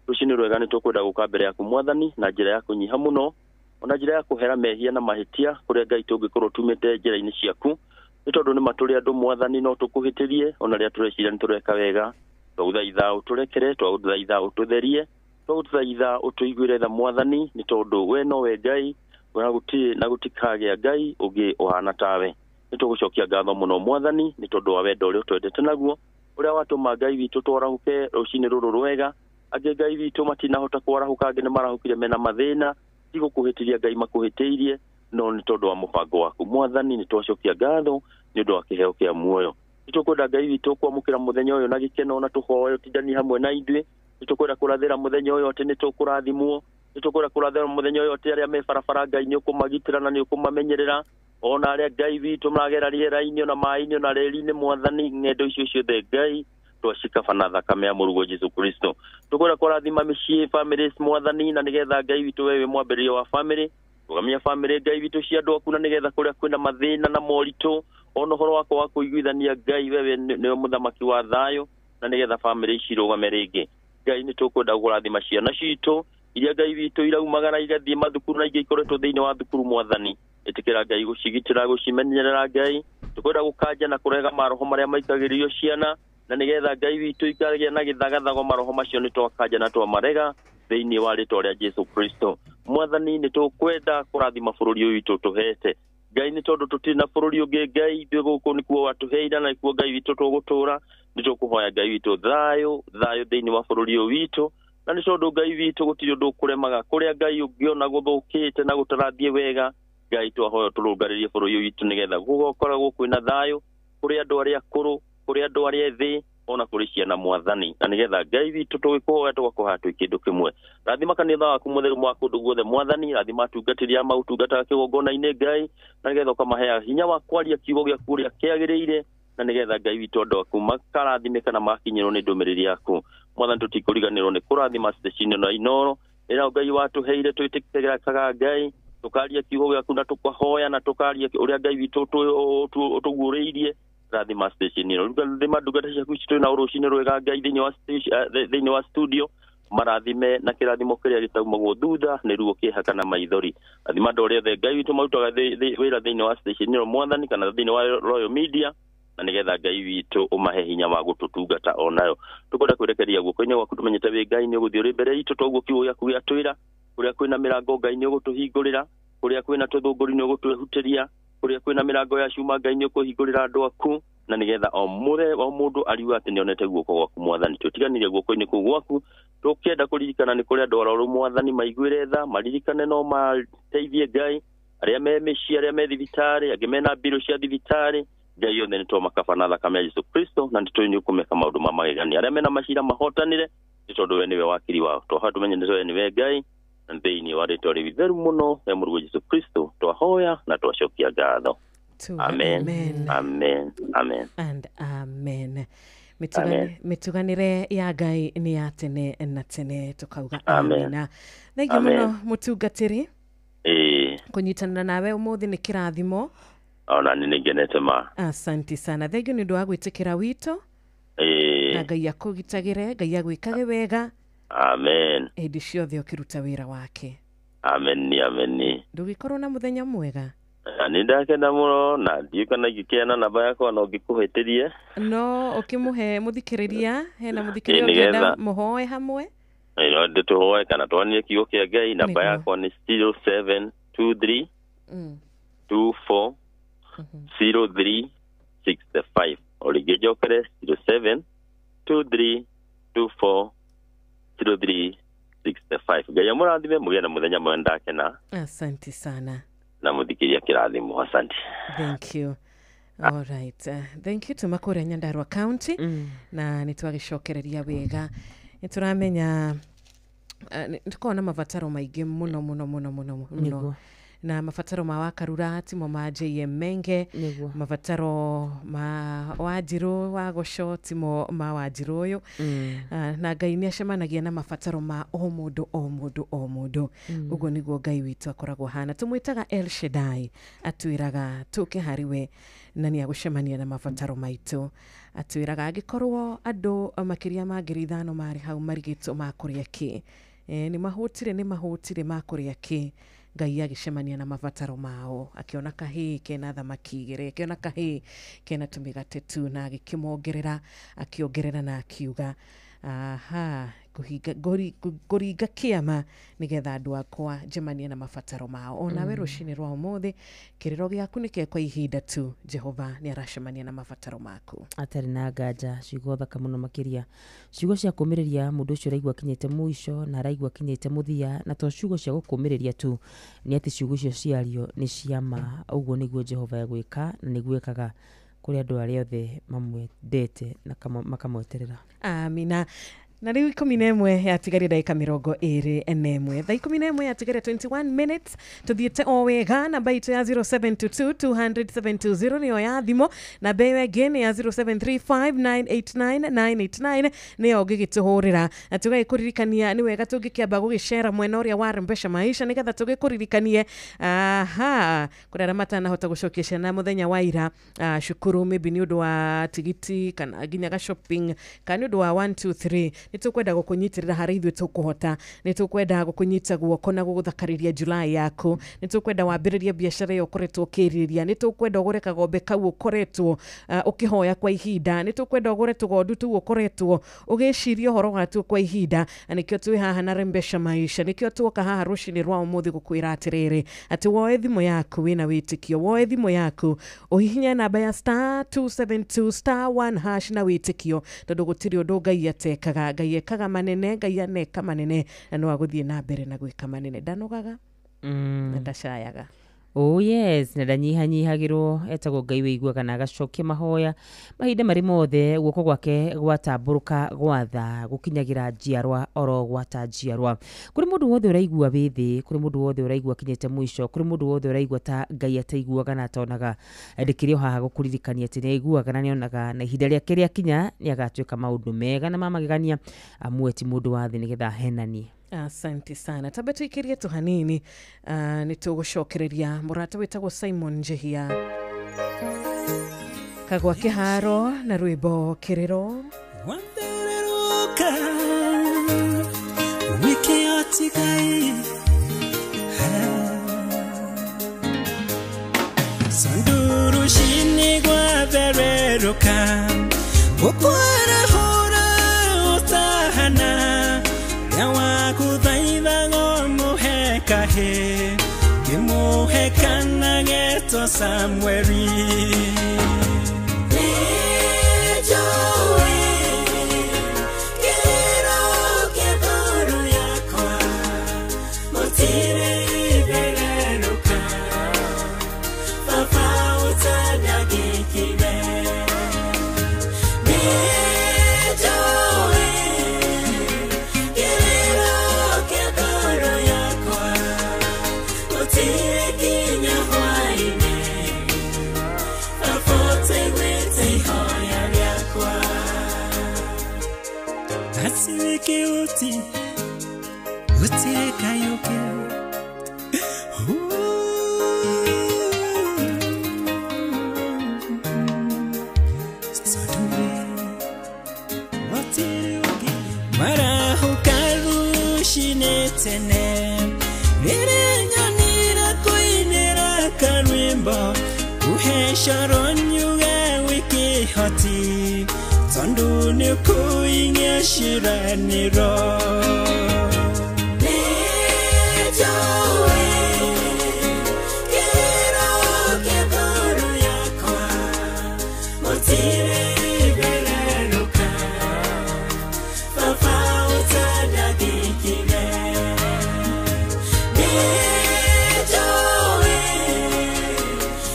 rũcinĩ rwega nĩ tũkwenda gũka mbere yaku Mwathani na njĩra ya kũnyiha mũno ona njĩra ya kũhera mehia na mahĩtia kũrĩa Ngai tũngĩkorwo tumĩte njĩra-inĩ ciaku nĩ tondũ nĩ matũrĩ andũ Mwathani no tũkũhĩtĩrie ona rĩrĩa tũreciria nĩ tũreka wega. Twagũthaitha ũtũrekere, twagũthaitha ũtũtherie, twagũthaitha ũtũiguĩre tha Mwathani nĩ tondũ we nowe Ngai na gũtirĩ na gũtikagĩa Ngai ũngĩ ũhana tawe. Nĩ tũgũcokia ngatho mũno Mwathani nĩ tondũ wa wendo ũrĩa ũtwendete naguo ũrĩa watũma Ngai witũ twarahũke rũcinĩ rũrũ rwega. Angĩ Ngai witũ matinahota kwarahũka, angĩ nĩ marahũkire mena mathĩna, ti gũkũhĩtĩria Ngai makũhĩtĩirie no nĩ tondũ wa mũbango waku Mwathani. Nĩ twacokia ngatho nĩ ũndũ wa kĩheo kĩa muoyo. Nĩ tũkwenda Ngai witũ kwamũkĩra mũthenya ũyũ na gĩkeno na tũhoe ũtindanie hamwe na ithuĩ. Nĩ tũkwenda kũrathĩra mũthenya ũyũ atĩ nĩ tũkũrathimwo, nĩ tũkwenda kũrathĩra mũthenya ũyũ atĩ arĩa me barabara Ngai nĩ ũkũmagitĩra na nĩ ũkũmamenyerera, ona arĩa Ngai witũ maragera rĩera-inĩ ona maĩ-inĩ ona reri-inĩ Mwathani, ng'endo icio ciothe Ngai twacikaba na thakame ya mũrũguo Jesu Kristo. Tũkwenda kũrathima mĩciĩ families Mwathani na nĩgetha Ngai witũ wewe mwambĩrĩria wa family Rũgamia bamĩrĩ Ngai witũ cia andũ aku na nĩgetha kũrĩa kwĩna mathĩna na moritũ ona ũhoro wakwa wa kũiguithania Ngai wewe nĩwe mũthamaki wa thayũ na nĩgetha bamĩrĩ ici irũgame rĩngĩ. Ngai nĩ tũkwenda kũrathima ciana citũ iria Ngai witũ iraumagara igathiĩ mathukuru na ingĩ ikoretwo thĩinĩ wa thukuru mwathani. Ĩtĩkĩra Ngai gũcigitĩra gũcimenyerera Ngai. Tũkwenda gũkanja na kũrega maroho marĩa maikagĩrĩrio ciana na nĩgetha Ngai witũ ikagĩa na gĩthagathago maroho macio nĩ twakanja na twamarega thĩinĩ wa rĩtwa rĩa Jesu Kristo. Mwathani nĩ tũkwenda kũrathima bũrũri ũyũ witũ tũhete Ngai nĩ tondũ tũtirĩ na bũrũri ũngĩ Ngai ithuĩ gũkũ nĩkuo watũheire na nĩkuo Ngai witũ tũgũtũra. Nĩ tũkũhoya Ngai witũ thayũ thayũ thĩinĩ wa bũrũri ũyũ witũ na nĩ tondũ Ngai witũ gũtirĩ ũndũ ũkũremaga kũrĩa Ngai ũngĩona gũthũkĩte na gũtarathiĩ wega Ngai twahoya tũrũngarĩrie bũrũri ũyũ witũ nĩgetha gũgakoragwo kwĩna thayũ kũrĩ andũ arĩa akũrũ kũrĩ andũ arĩa ethĩ ona kũrĩ ciana mwathani na nĩgetha Ngai witũ tũgĩkũhoya tũgakũhoya twĩ kĩndũ kĩmwe. Rathima kanitha waku mũtheru wa kũndũ guothe mwathani, rathima atungatĩri a maũtungataga kĩgongona-inĩ Ngai na nĩgetha ũkamaheaga hinya wa kwaria kiugo gĩaku ũrĩa kĩagĩrĩire na nĩgetha Ngai witũ andũ aku makarathimĩka na makinyĩrwo nĩ ndũmĩrĩri yaku. Mwathani tũtikũriganĩrwo nĩ kũrathima station ĩno ya Inooro ĩrĩa Ngai watũheire twĩtĩkĩrĩkaga Ngai tũkaria kiugo gĩaku na tũkahoya na tũkaria ũrĩa Ngai witũ ũtũguũrĩirie. Rathima station ĩno, rathima ndungata ciaku ici twĩ na rũcinĩ rwega Ngai thĩinĩ wa station thĩinĩ wa studio marathime na kĩrathimo kĩrĩa gĩtaumagwo thutha nĩ ruo kĩeha kana maithori. Rathima andũ arĩa othe Ngai witũ marutaga wĩra thĩinĩ wa station ĩno mwathani kana thĩinĩ wa Royal Media na nĩgetha Ngai witũ ũmahe hinya wa gũtũtungata onayo. Tũkwenda kwĩrekeria guoko-inĩ gwaku tũmenyete wĩ Ngai nĩ ũgũthiĩ ũrĩ mbere itũ toguo kiugo gĩaku gĩatwĩra kũrĩa kwĩna mĩrango Ngai nĩ ũgũtũhingũrĩra kũrĩa kwĩna tũthũngũri nĩ ũgũtwehutĩria kũrĩa kwĩna mĩrango ya cuma Ngai nĩ ũkũhingũrĩra andũ aku na nĩgetha o mũndũ ariuga atĩ nĩonete guoko gwaku mwathani. Tũtiganĩrie guoko-inĩ kũu gwaku tũkĩenda kũririkana nĩ kũrĩ andũ arwaru mwathani maiguĩre tha maririkane no mateithie Ngai arĩa me mĩciĩ arĩa me thibitarĩ angĩ mena mbirũ cia thibitarĩ Ngai yothe nĩ twamakaba na thakame ya Jesu Kristo na nĩ tũĩ nĩ ũkũmeka maũndũ ma magegania arĩa mena macira mahotanĩre nĩ tondũ we nĩwe wakiri wao. Twahoya tũmenye nĩ we nĩwe Ngai na thĩinĩ wa rĩtwa rĩu itheru mũno rĩa Mũrũ Jesu Kristo twahoya na twacokia ngatho. Amen. Amen. Amen. Amen. And amen. Mĩtuganĩre ya Ngai nĩ ya tene na tene tukauga amina. Thengiũ mũno mũtungatĩri kũnyitanĩra nawe ũmũthĩ nĩ kĩrathimo ona nĩ ngenete ma. Asante sana. Thengiũ nĩ ũndũ wa gwĩtĩkĩra wito na Ngai akũgitagĩre Ngai agwĩkage wega. Amen. Hĩndĩ ciothe ũkĩruta wĩra wake. Amen. Amen. Ndũgĩkorwo na mũthenya mwega. Nĩ ndakena mũno na ndiũĩ kana ingĩkĩana namba yakwa no ngĩkũhĩtĩrie. No ũkĩmũhe mũthikĩrĩria hena mũthikĩrĩria ũngĩenda mũhoe hamwe. No ndĩtũhoe kana twanie kiugo kĩa Ngai. Namba yakwa nĩ 0723 24 03 65. O rĩngĩ njokere 0723 24 03 65. Ngai amũrathime mũgĩe na mũthenya mwega ndakena. Asante sana. Na mũthikĩria kĩrathimo. Asante. Thank you. All right. Thank you tuma kũrĩa Nyandarua County na nĩ twagĩcokereria wega nĩ tũramenya nĩ tũkoragwo na mabataro maingĩ mũno mũno mũno mũno mũno na mabataro ma Wakarura timo ma JM Menge mabataro ma Wanjirũ wa Gũco timo ma Wanjirũ ũyũ na Ngai nĩ acemanagia na mabataro ma o mũndũ o mũndũ o mũndũ. Ũguo nĩguo Ngai witũ akoragwo hana. Tũmwĩtaga El Shaddai atwĩraga tũke harĩ we na nĩ agũcemania na mabataro maitũ. Atwĩraga angĩkorwo andũ makĩria ma 5,000 marĩ hau marigĩtwo makũrĩa kĩ nĩ mahũtire makũrĩa kĩ Ngai agĩcemania na mabataro mao akĩona kahĩĩ kena thamaki igĩrĩ akĩona kahĩĩ kena tũmĩgate tu na agĩkĩmongerera akĩongerera na akiuga aha ngũringa kĩama nĩgetha andũ akwa njemanie na mabataro mao. Onawe rũcinĩ rwa ũmũthĩ kĩrĩro gĩaku nĩ kĩa kwa ihinda tu Jehova nĩ aracemania na mabataro maku. Atarĩ na nganja ciugo thaka mũno makĩria ciugo cia kũmĩrĩria mũndũ ũcio ũraigua akinyĩte mũico na araigua akinyĩte mũthia na to ciugo cia gũkũmĩrĩria tu nĩ atĩ ciugo icio ciario nĩ cia ma. Ũguo nĩguo Jehova egwĩka na nĩguo ekaga kũrĩ andũ arĩa othe mamwendete na makamweterera. Amina. Na rĩu 11 yatigaria ndagĩka 21, thaa 11 yatigaria 21 minutes. Tũthiĩte o wega. Namba itũ ya 0722 200 720 nĩyo ya thimũ. Namba ĩyo ĩngĩ nĩ ya 0735989989 nĩyo ũngĩgĩtũhũrĩra. Na tũgagĩkũririkania nĩ wega tũngĩkĩamba gũgĩcera mwena ũrĩa wa Rembesha Maisha nĩgetha tũgĩkũririkanie aha kũrĩ arĩa matanahota gũcokia ciana mũthenya wa ira cukuru, maybe nĩ ũndũ wa tigiti kana nginya ga shopping kana nĩ ũndũ wa 1 2 3. Nĩ tũkwenda gũkũnyitĩrĩra harĩa ithuĩ tũkũhota. Nĩ tũkwenda gũkũnyita guoko na gũgũthakarĩria July yaku. Nĩ tũkwenda wambĩrĩrie biacara ĩyo ũkoretwo ũkĩrirĩria. Nĩ tũkwenda ũgũre kagombe kau ũkoretwo ũkĩhoya kwa ihinda. Nĩ tũkwenda ũgũre tũgondu tũu ũkoretwo ũgĩciria ũhoro watuo kwa ihinda. Na nĩkĩo twĩ haha na Rembesha Maisha. Nĩkĩo tuoka haha rũcinĩ rwa ũmũthĩ gũkwĩra atĩrĩrĩ atĩ woe thimũ yaku wĩna wĩtĩkio, woe thimũ yaku ũhihinye namba ya star 272 star 1 hash na wĩtĩkio, tondũ gũtirĩ ũndũ Ngai atekaga. Ngai ekaga manene, Ngai aneka manene, na no agũthiĩ na mbere na gwĩka manene. Ndanogaga na ndacayaga. Oh yes, na ndanyihanyihagĩrwo. Etagwo Ngai wĩiguaga na agacokia mahoya mahinda marĩ mothe. Guoko gwake gwatambũrũka gwatha gũkinyagĩra njiarwa oro gwata njiarwa. Kũrĩ mũndũ wothe ũraigua wĩ thĩ, kũrĩ mũndũ wothe ũraigua akinyĩte mũico, kũrĩ mũndũ wothe ũraigua ta Ngai ataiguaga na atonaga, ndĩkĩrĩ o haha gũkũririkania atĩ nĩaiguaga na nĩonaga, na ihinda rĩake rĩakinya nĩagatuĩka maũndũ mega na ma magegania. Amwe ti mũndũ wa thĩ nĩgetha ahenanie. Asante sana. Tambe tuikirie tu hanini nĩ tũgũcokereria mũrata wĩtagwo Simon Njehia kagwa kĩharo na rwĩmbo kĩrĩro. Wandereruka wiki atigai sanduru shini gwathereruka gukwara hura utahana Kahe kimuhe kana geto Samueli Nijoe kero keburu yakwa mutire ibereruka papa utadagikire Nijoe kero keburu yakwa Asiweke uti uti kayoke Saduwe watiruki marahukaru shinetene Nirenya kuinira karwimbo uhesharon yuga wiki hoti tondu ni kuingia shiraniro Nijoe kero keburu yakwa mutire ibereruka papa utadagikire Nijoe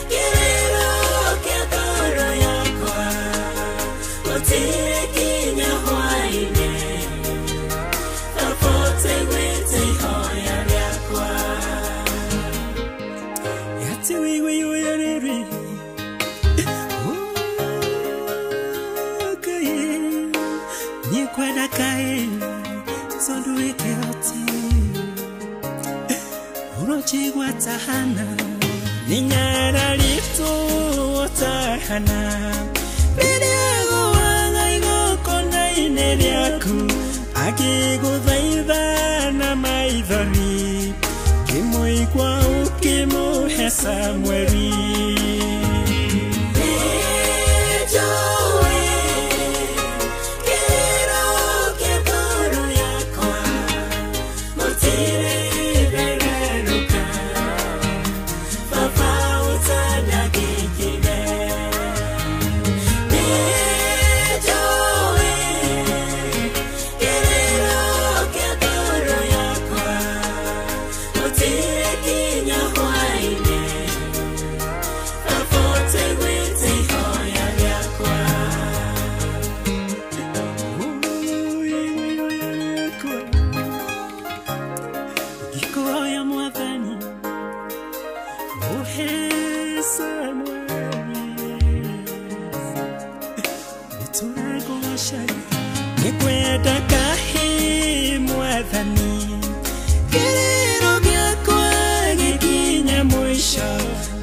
kero keburu yakwa mutire kinya hwaine papote gwete hoya yakwa Yati wiwe yoyereri Okay Nyikwenda kai Sondu wike oti Urochigwa tahana Ninyara litu tahana Rĩrĩa wanga igongona-inĩ rĩaku akĩgũthaitha na maithori kĩmũigua ũkĩmũhe Samueli Nijoe kero keburu yakwa mutire ibereruka papa utadagikire Nijoe kero keburu yakwa mutire kinya hwaine Nĩkwenda kahĩ mwathani Kĩrĩro gĩakwa gĩkinya mũico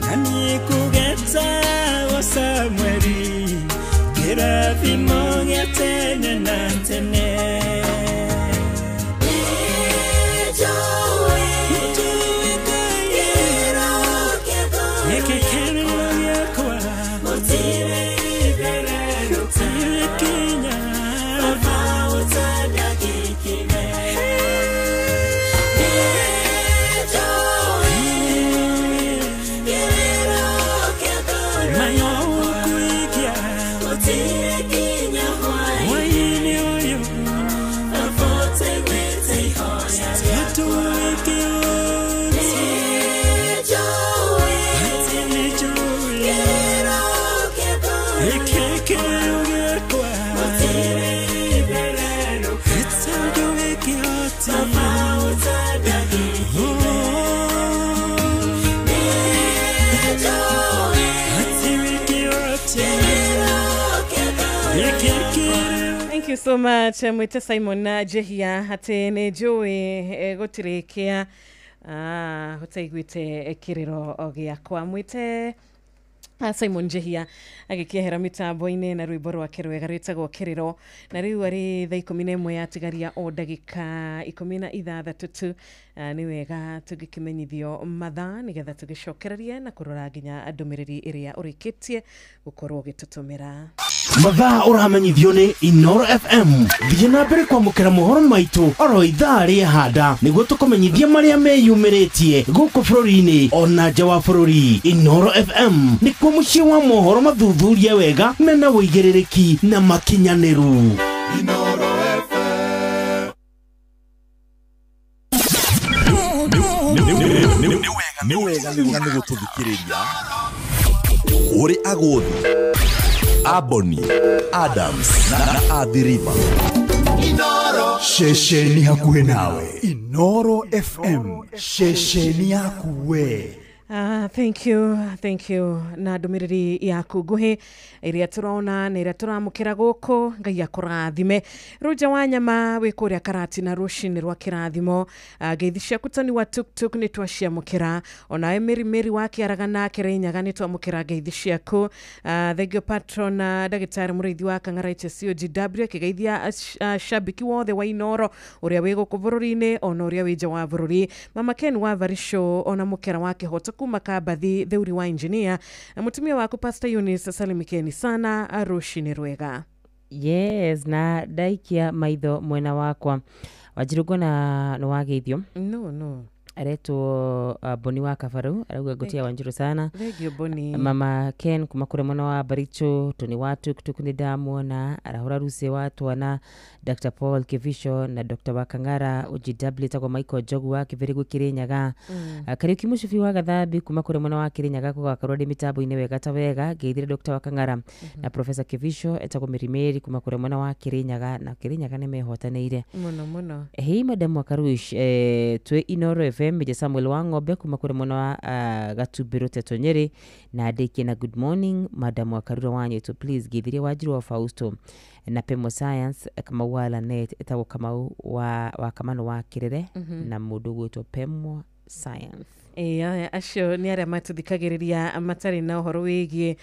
Na niĩ kũgetagwo Samueli Kĩrathimo gĩa tene na tene Thank you so much mwite Simon na Jehia ati nĩ njũĩ gũtirĩkia ũtaiguĩte kĩrĩro gĩakwa mwite Simon Jehia agĩkĩehera mĩtambo-inĩ na rwĩmbo rwake rwega rwĩtagwo kĩrĩro na rĩu arĩ thaa 11 yatigaria o ndagĩka 16 tu. Nĩ wega tũngĩkĩmenyithio mathaa nĩgetha tũgĩcokererie na kũrora nginya ndũmĩrĩri ĩrĩa ũrĩkĩtie gũkorwo ũgĩtũtũmĩra. Mathaa ũramenyithio nĩ Inoro FM. Thiĩ na mbere kwamũkĩra mohoro maitũ oro ithaa rĩa handa nĩguo tũkũmenyithia marĩa meyumĩrĩtie gũkũ bũrũri-inĩ ona nja wa bũrũri. Inoro FM nĩkuo mũciĩ wa mohoro mathuthurie wega mena ũigĩrĩrĩki na makinyanĩru. Inoro FM. Nĩ wega nĩ gũtũthikĩrĩria ũrĩ agũthi Aboni, Adams na Athi River. Inoro Ceceni hakuhĩ nawe. Inoro FM, ceceni yaku we. Thank you, thank you. Na ndũmĩrĩri yaku nguhĩ ĩrĩa tũrona na ĩrĩa tũramũkĩra gũkũ Ngai akũrathime. Rũnja wa nyama wĩ kũrĩa Karatina rũcinĩ rwa kĩrathimo. Ngeithi ciaku Tony wa tuktuk nĩ twaciamũkĩra. Onawe Mary Mary wa Kĩaragana Kĩrĩnyaga nĩ twamũkĩra ngeithi ciaku. Thank you patron ndagĩtarĩ mũrĩithi wa Kang'ara HCOGW akĩgeithia shabiki wothe wa Inoro ũrĩa wĩ gũkũ bũrũri-inĩ ona ũrĩa wĩ nja wa bũrũri. Mama Ken wa Varisho ona mũkera wa Kĩhoto kuma Kambathi theuri wa engineer na mutumia waku Pastor Eunice salimikeni sana rũcinĩ rwega. Yes, na ndaikia maitho mwena wakwa Wanjiru ngona nĩ wageithio. No aretwo Boni wa Kabaru arauga ngotia Wanjiru sana. Thank you Boni. Mama Ken kuma kure mwena wa Baricho Tony wa tuktuk nĩ ndamuona arahũra Rusi wa twana Dr Paul Kivisho na Dr Wakang'ara OGW tagwo Michael Njogu wa Kĩbĩrĩgũ Kĩrĩnyaga. Kariuki Mũcubi wa Gathambi kuma kure mwena wa Kĩrĩnyaga gũgakorwo ndĩ mĩtambo-inĩ wega ta wega ngeithire Dr Wakang'ara na Professor Kivisho etagwo Mĩrimĩri kuma kure mwena wa Kĩrĩnyaga na Kĩrĩnyaga nĩ mehotanĩire mũno mũno. Hei madam wa Karush twĩ Inoro FM Meja Samuel wa Ng'ombe kuma kure mwena wa Gatumbĩrũ Teto Nyeri na ndĩkie na good morning madam wa Karura Wanyitu please geithirie Wanjiru wa Fausto na Pemo Science Kamau wa Lanet etagwo Kamau wa Kamano wa Kĩrĩre na mũndũ ũgwĩtwo Pemo Science. Acio nĩ arĩa matũthikagĩrĩria matarĩ na ũhoro wĩgiĩ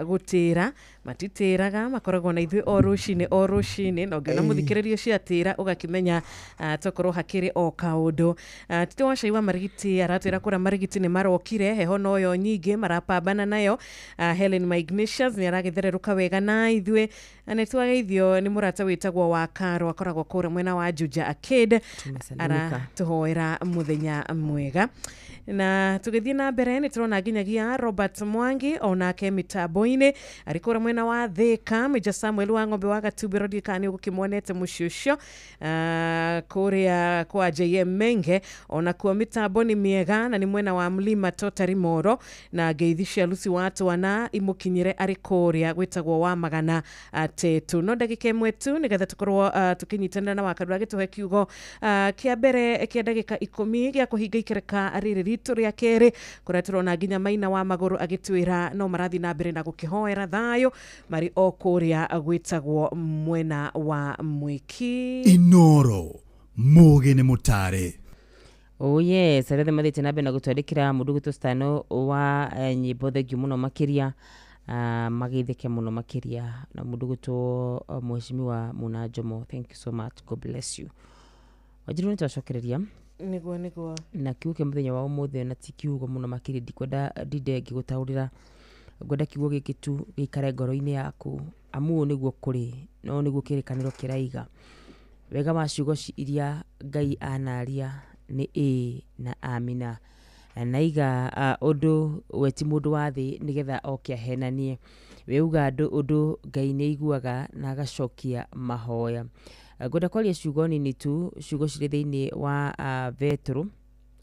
gũtĩra matitĩraga makoragwo na ithuĩ o rũcinĩ na ũngĩona mũthikĩrĩria ũcio atĩra ũgakĩmenya tokorwo hakĩrĩ o kaũndũ. Tito wa Cai wa Marigiti aratwĩra kũrĩa Marigiti nĩ marokire heho noyo nyingĩ marapambana nayo. Helen Magnesius nĩ aragĩthererũka wega na ithuĩ na nĩ twageithio nĩ mũrata wĩtagwo wa Karo akoragwo kũrĩa mwena wa Juja Arcade aratũhoera mũthenya mwega. Na tũgĩthiĩ na mbere nĩ tũrona nginyagia Robert Mwangi onake mĩtambo-inĩ arĩ kũrĩa mwena wa Thika. Meja Samuel wa Ng'ombe wa Gatumbĩro ndiũĩ kana nĩ ũgũkĩmuonete mũciĩ ũcio kũrĩa kwa JM Menge onakuo mĩtambo nĩ mĩega na nĩ mwena wa Mlima Totari Moro na ngeithi cia Lucy wa Twana imũkinyĩre arĩ kũrĩa gwĩtagwo wa Magana Tetu. No ndagĩka ĩmwe tu nĩgetha tũkorwo tũkĩnyitanĩra na Wakarura gĩtũhe kiugo kĩa mbere kĩa ndagĩka 10 gĩa kũhinga ikereka Ithathondeka rĩrĩ ritũ rĩa kerĩ kũrĩa tũrona nginya Maina wa Magũrũ agĩtwĩra no marathiĩ na mbere na gũkĩhoera thayũ marĩ o kũrĩa gwĩtagwo mwena wa Mwĩki. Inoro mugi nĩ mũtare. Oh yes, arĩa mathiĩte na mbere na gũtwandĩkĩra mũndũ gwĩtwo Stano wa nyĩmbo, thengiũ mũno makĩria, mageithĩke mũno makĩria, na mũndũ gwĩtwo Mheshimiwa Muna Njomo, thank you so much, God bless you. Wanjiru, nĩ twacokereria. Nĩguo. Na kiugo kĩa mũthenya wa ũmũthĩ na ti kiugo mũno makĩria, ndikwenda ndinde ngĩgũtaũrĩra, ngwenda kiugo gĩkĩ tu gĩikare ngoro-inĩ yaku, amu ũũ nĩguo kũrĩ no nĩguo kĩrĩkanĩro kĩraiga. Wega wa ciugo iria Ngai anaria nĩ ĩĩ na amina, naiga ũndũ we ti mũndũ wa thĩ nĩgetha oke ahenanie, weuga ũndũ Ngai nĩ aiguaga na agacokia mahoya. Ngwenda kwaria ciugo nini tu, ciugo cirĩ thĩinĩ wa Petero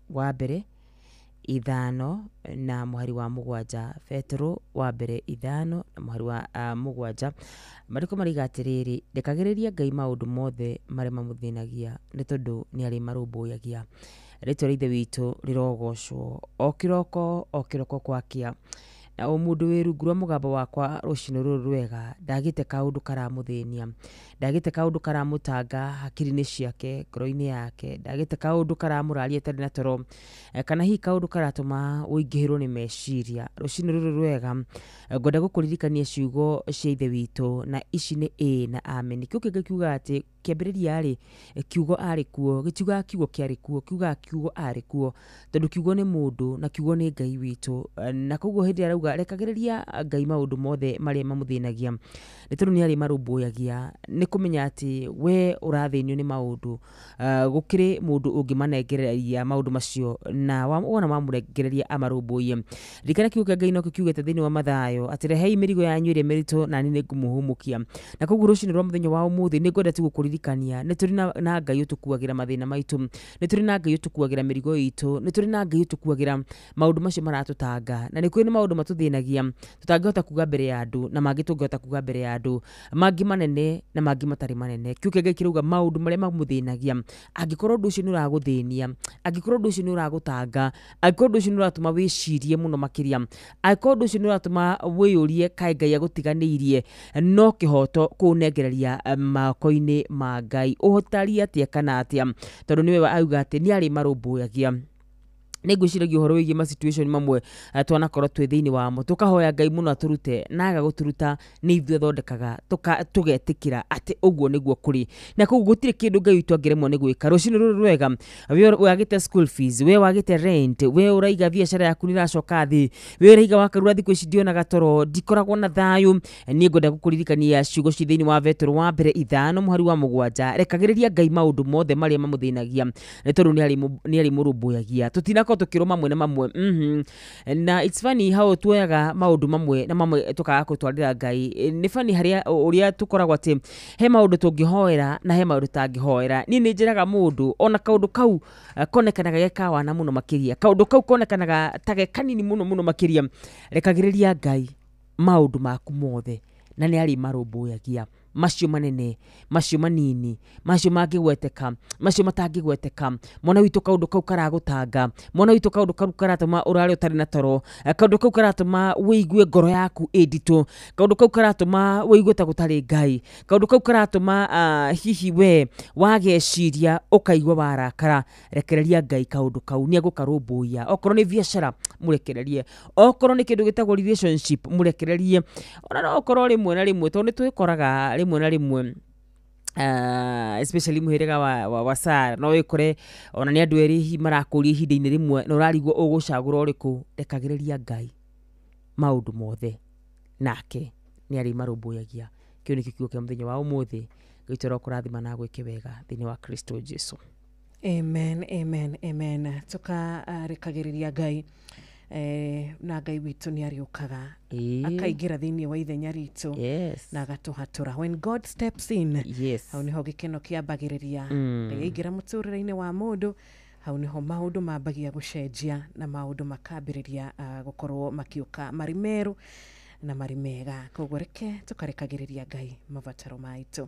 wa mbere 5 na mũhari wa 7. Petero wa mbere 5 na mũhari wa 7. Marĩko mariga atĩrĩrĩ, rekagĩrĩria Ngai maũndũ mothe marĩa mamũthĩnagia, nĩ tondũ nĩ arĩ marũmbũyagia. Rĩtwa rĩa Ithe witũ rĩrogocwo o kĩroko o kĩroko gwakĩa. Na o mũndũ wĩ rungu rwa mũgambo wakwa rũcinĩ rũrũ rwega, ndagĩte kaũndũ karamũthĩnia, ndagĩte kaũndũ karamũtanga hakiri-inĩ ciake, ngoro-inĩ yake, ndagĩte kaũndũ karamũraria atarĩ na toro, kana hihi kaũndũ karatũma ũingĩhĩrwo nĩ meciria. Rũcinĩ rũrũ rwega ngwenda gũkũririkania ciugo cia Ithe witũ, na ici nĩ ĩĩ na amen. Kĩu kĩngĩ kiugaga atĩ kĩambĩrĩria rĩ, kiugo arĩ kuo, gĩtiugaga kiugo kĩarĩ kuo, kiugaga kiugo arĩ kuo, tondũ kiugo nĩ mũndũ na kiugo nĩ Ngai witũ. Na koguo hĩndĩ ĩrĩa arauga rekagĩrĩria Ngai maũndũ mothe marĩa mamũthĩnagia, nĩ tondũ nĩ arĩ marũmbũyagia, nĩ kũmenya atĩ we ũrathĩnio nĩ maũndũ, gũkĩrĩ mũndũ ũngĩmanengereria maũndũ macio, na wona wamũrengereria amarũmbũiye. Ririkana kiugo kĩa Ngai nokĩo kiugĩte thĩinĩ wa Mathayo atĩ rehei mĩrigo yanyu ĩrĩa mĩritũ na niĩ nĩngũmũhũmũkia. Na koguo rũcinĩ rwa mũthenya wa ũmũthĩ nĩ ngwenda tu gũkũririkania nĩ tũrĩ na Ngai ũtũkuagĩra mathĩna maitũ, nĩ tũrĩ na Ngai ũtũkuagĩra mĩrigo itũ, nĩ tũrĩ na Ngai ũtũkuagĩra maũndũ macio maratũtanga, na nĩ kũrĩ maũndũ matũthĩnagia tũtangĩhota kuga mbere ya andũ, na mangĩ tũngĩhota kuga mbere ya andũ, mangĩ manene na mangĩ matarĩ manene. Kiugo kĩa Ngai kĩrauga maũndũ marĩa mamũthĩnagia, angĩkorwo ũndũ ũcio nĩ ũragũthĩnia, angĩkorwo ũndũ ũcio nĩ ũragũtanga, angĩkorwo ũndũ ũcio nĩ ũratũma wĩcirie mũno makĩria, angĩkorwo ũndũ ũcio nĩ ũratũma wĩyũrie kaĩ Ngai agũtiganĩirie, no kĩhoto kũũnengereria moko-inĩ ma Ngai. Ũhotari atĩa kana atĩa, tondũ nĩwe auga atĩ nĩ arĩ marũmbũyagia. Nĩ ngwĩciragia ũhoro wĩgiĩ ma situation mamwe twanakorwo twĩ thĩinĩ wamo, tũkahoya Ngai mũno atũrute, na aga gũtũruta nĩ ithuĩ athondekaga, tũgetĩkĩra atĩ ũguo nĩguo kũrĩ. Na koguo gũtirĩ kĩndũ Ngai witũ angĩremwo nĩ gwĩka. Rũcinĩ rũrũ rwega, we wagĩte school fees, we wagĩte rent, we ũraiga biacara yaku nĩ ĩracoka thĩ, we ũraiga wakarura thikũ ici ndionaga toro, ndikoragwo na thayũ, niĩ ngwenda gũkũririkania ciugo ci thĩinĩ wa Petero wa mbere 5 mũhari wa 7, rekagĩrĩria Ngai maũndũ mothe marĩa mamũthĩnagia, nĩ tondũ nĩ arĩ mũrũmbũyagia. Tũtinakorwo tũkĩrwo mamwe na mamwe. Na it's funny how tuoyaga maũndũ mamwe na mamwe tũkaga gũtwarĩra Ngai. Nĩ funny harĩa ũrĩa tũkoragwo atĩ he maũndũ tũngĩhoera na he maũndũ tũtangĩhoera. Niĩ nĩ njĩraga mũndũ ona kaũndũ kau konekanaga ge kawana mũno makĩria, kaũndũ kau konekanaga ta ge kanini mũno mũno makĩria, rekagĩrĩria Ngai maũndũ maku mothe na nĩ arĩ marũmbũyagia, macio manene, macio manini, macio mangĩgweteka, macio matangĩgweteka. Mwana witũ kaũndũ kau karagũtanga, mwana witũ kaũndũ kau karatũma ũrare ũtarĩ na toro, kaũndũ kau karatũma wĩigue ngoro yaku ĩ nditũ, kaũndũ kau karatũma wĩigue ta gũtarĩ Ngai, kaũndũ kau karatũma hihi we wageciria ũkaigua warakara. Rekereria Ngai kaũndũ kau, nĩ egũkarũmbũiya. Okorwo nĩ biacara mũrekererie, okorwo nĩ kĩndũ gĩtagwo relationship mũrekererie, ona no okorwo rĩmwe na rĩmwe, tondũ nĩ twĩkoraga rĩmwe na rĩmwe especially mũhĩrĩga wa Sara, no wĩkore ona nĩ andũ erĩ hihi marakũria ihinda-inĩ rĩmwe na ũrarigwo ũgũcagũra ũrĩkũ. Rekagĩrĩria Ngai maũndũ mothe nake nĩ arĩ marũmbũyagia. Kĩu nĩkĩo kiugo kĩa mũthenya wa ũmũthĩ. Ngai witũ arokũrathima na agwĩke wega thĩinĩ wa Kristo Jesu. Amen, amen, amen. Tũkarekagĩrĩria Ngai, na Ngai witũ nĩ arĩũkaga akaingĩra thĩinĩ wa ithenya ritũ na agatũhatũra. When God steps in, hau nĩho gĩkeno kĩambagĩrĩria. Ngai aingĩra mũtũrĩre-inĩ wa mũndũ, hau nĩho maũndũ mambagia gũcenjia na maũndũ makambĩrĩria gũkorwo makĩũka marĩ merũ. na marĩ mega. Koguo reke tũkarekagĩrĩria Ngai mabataro maitũ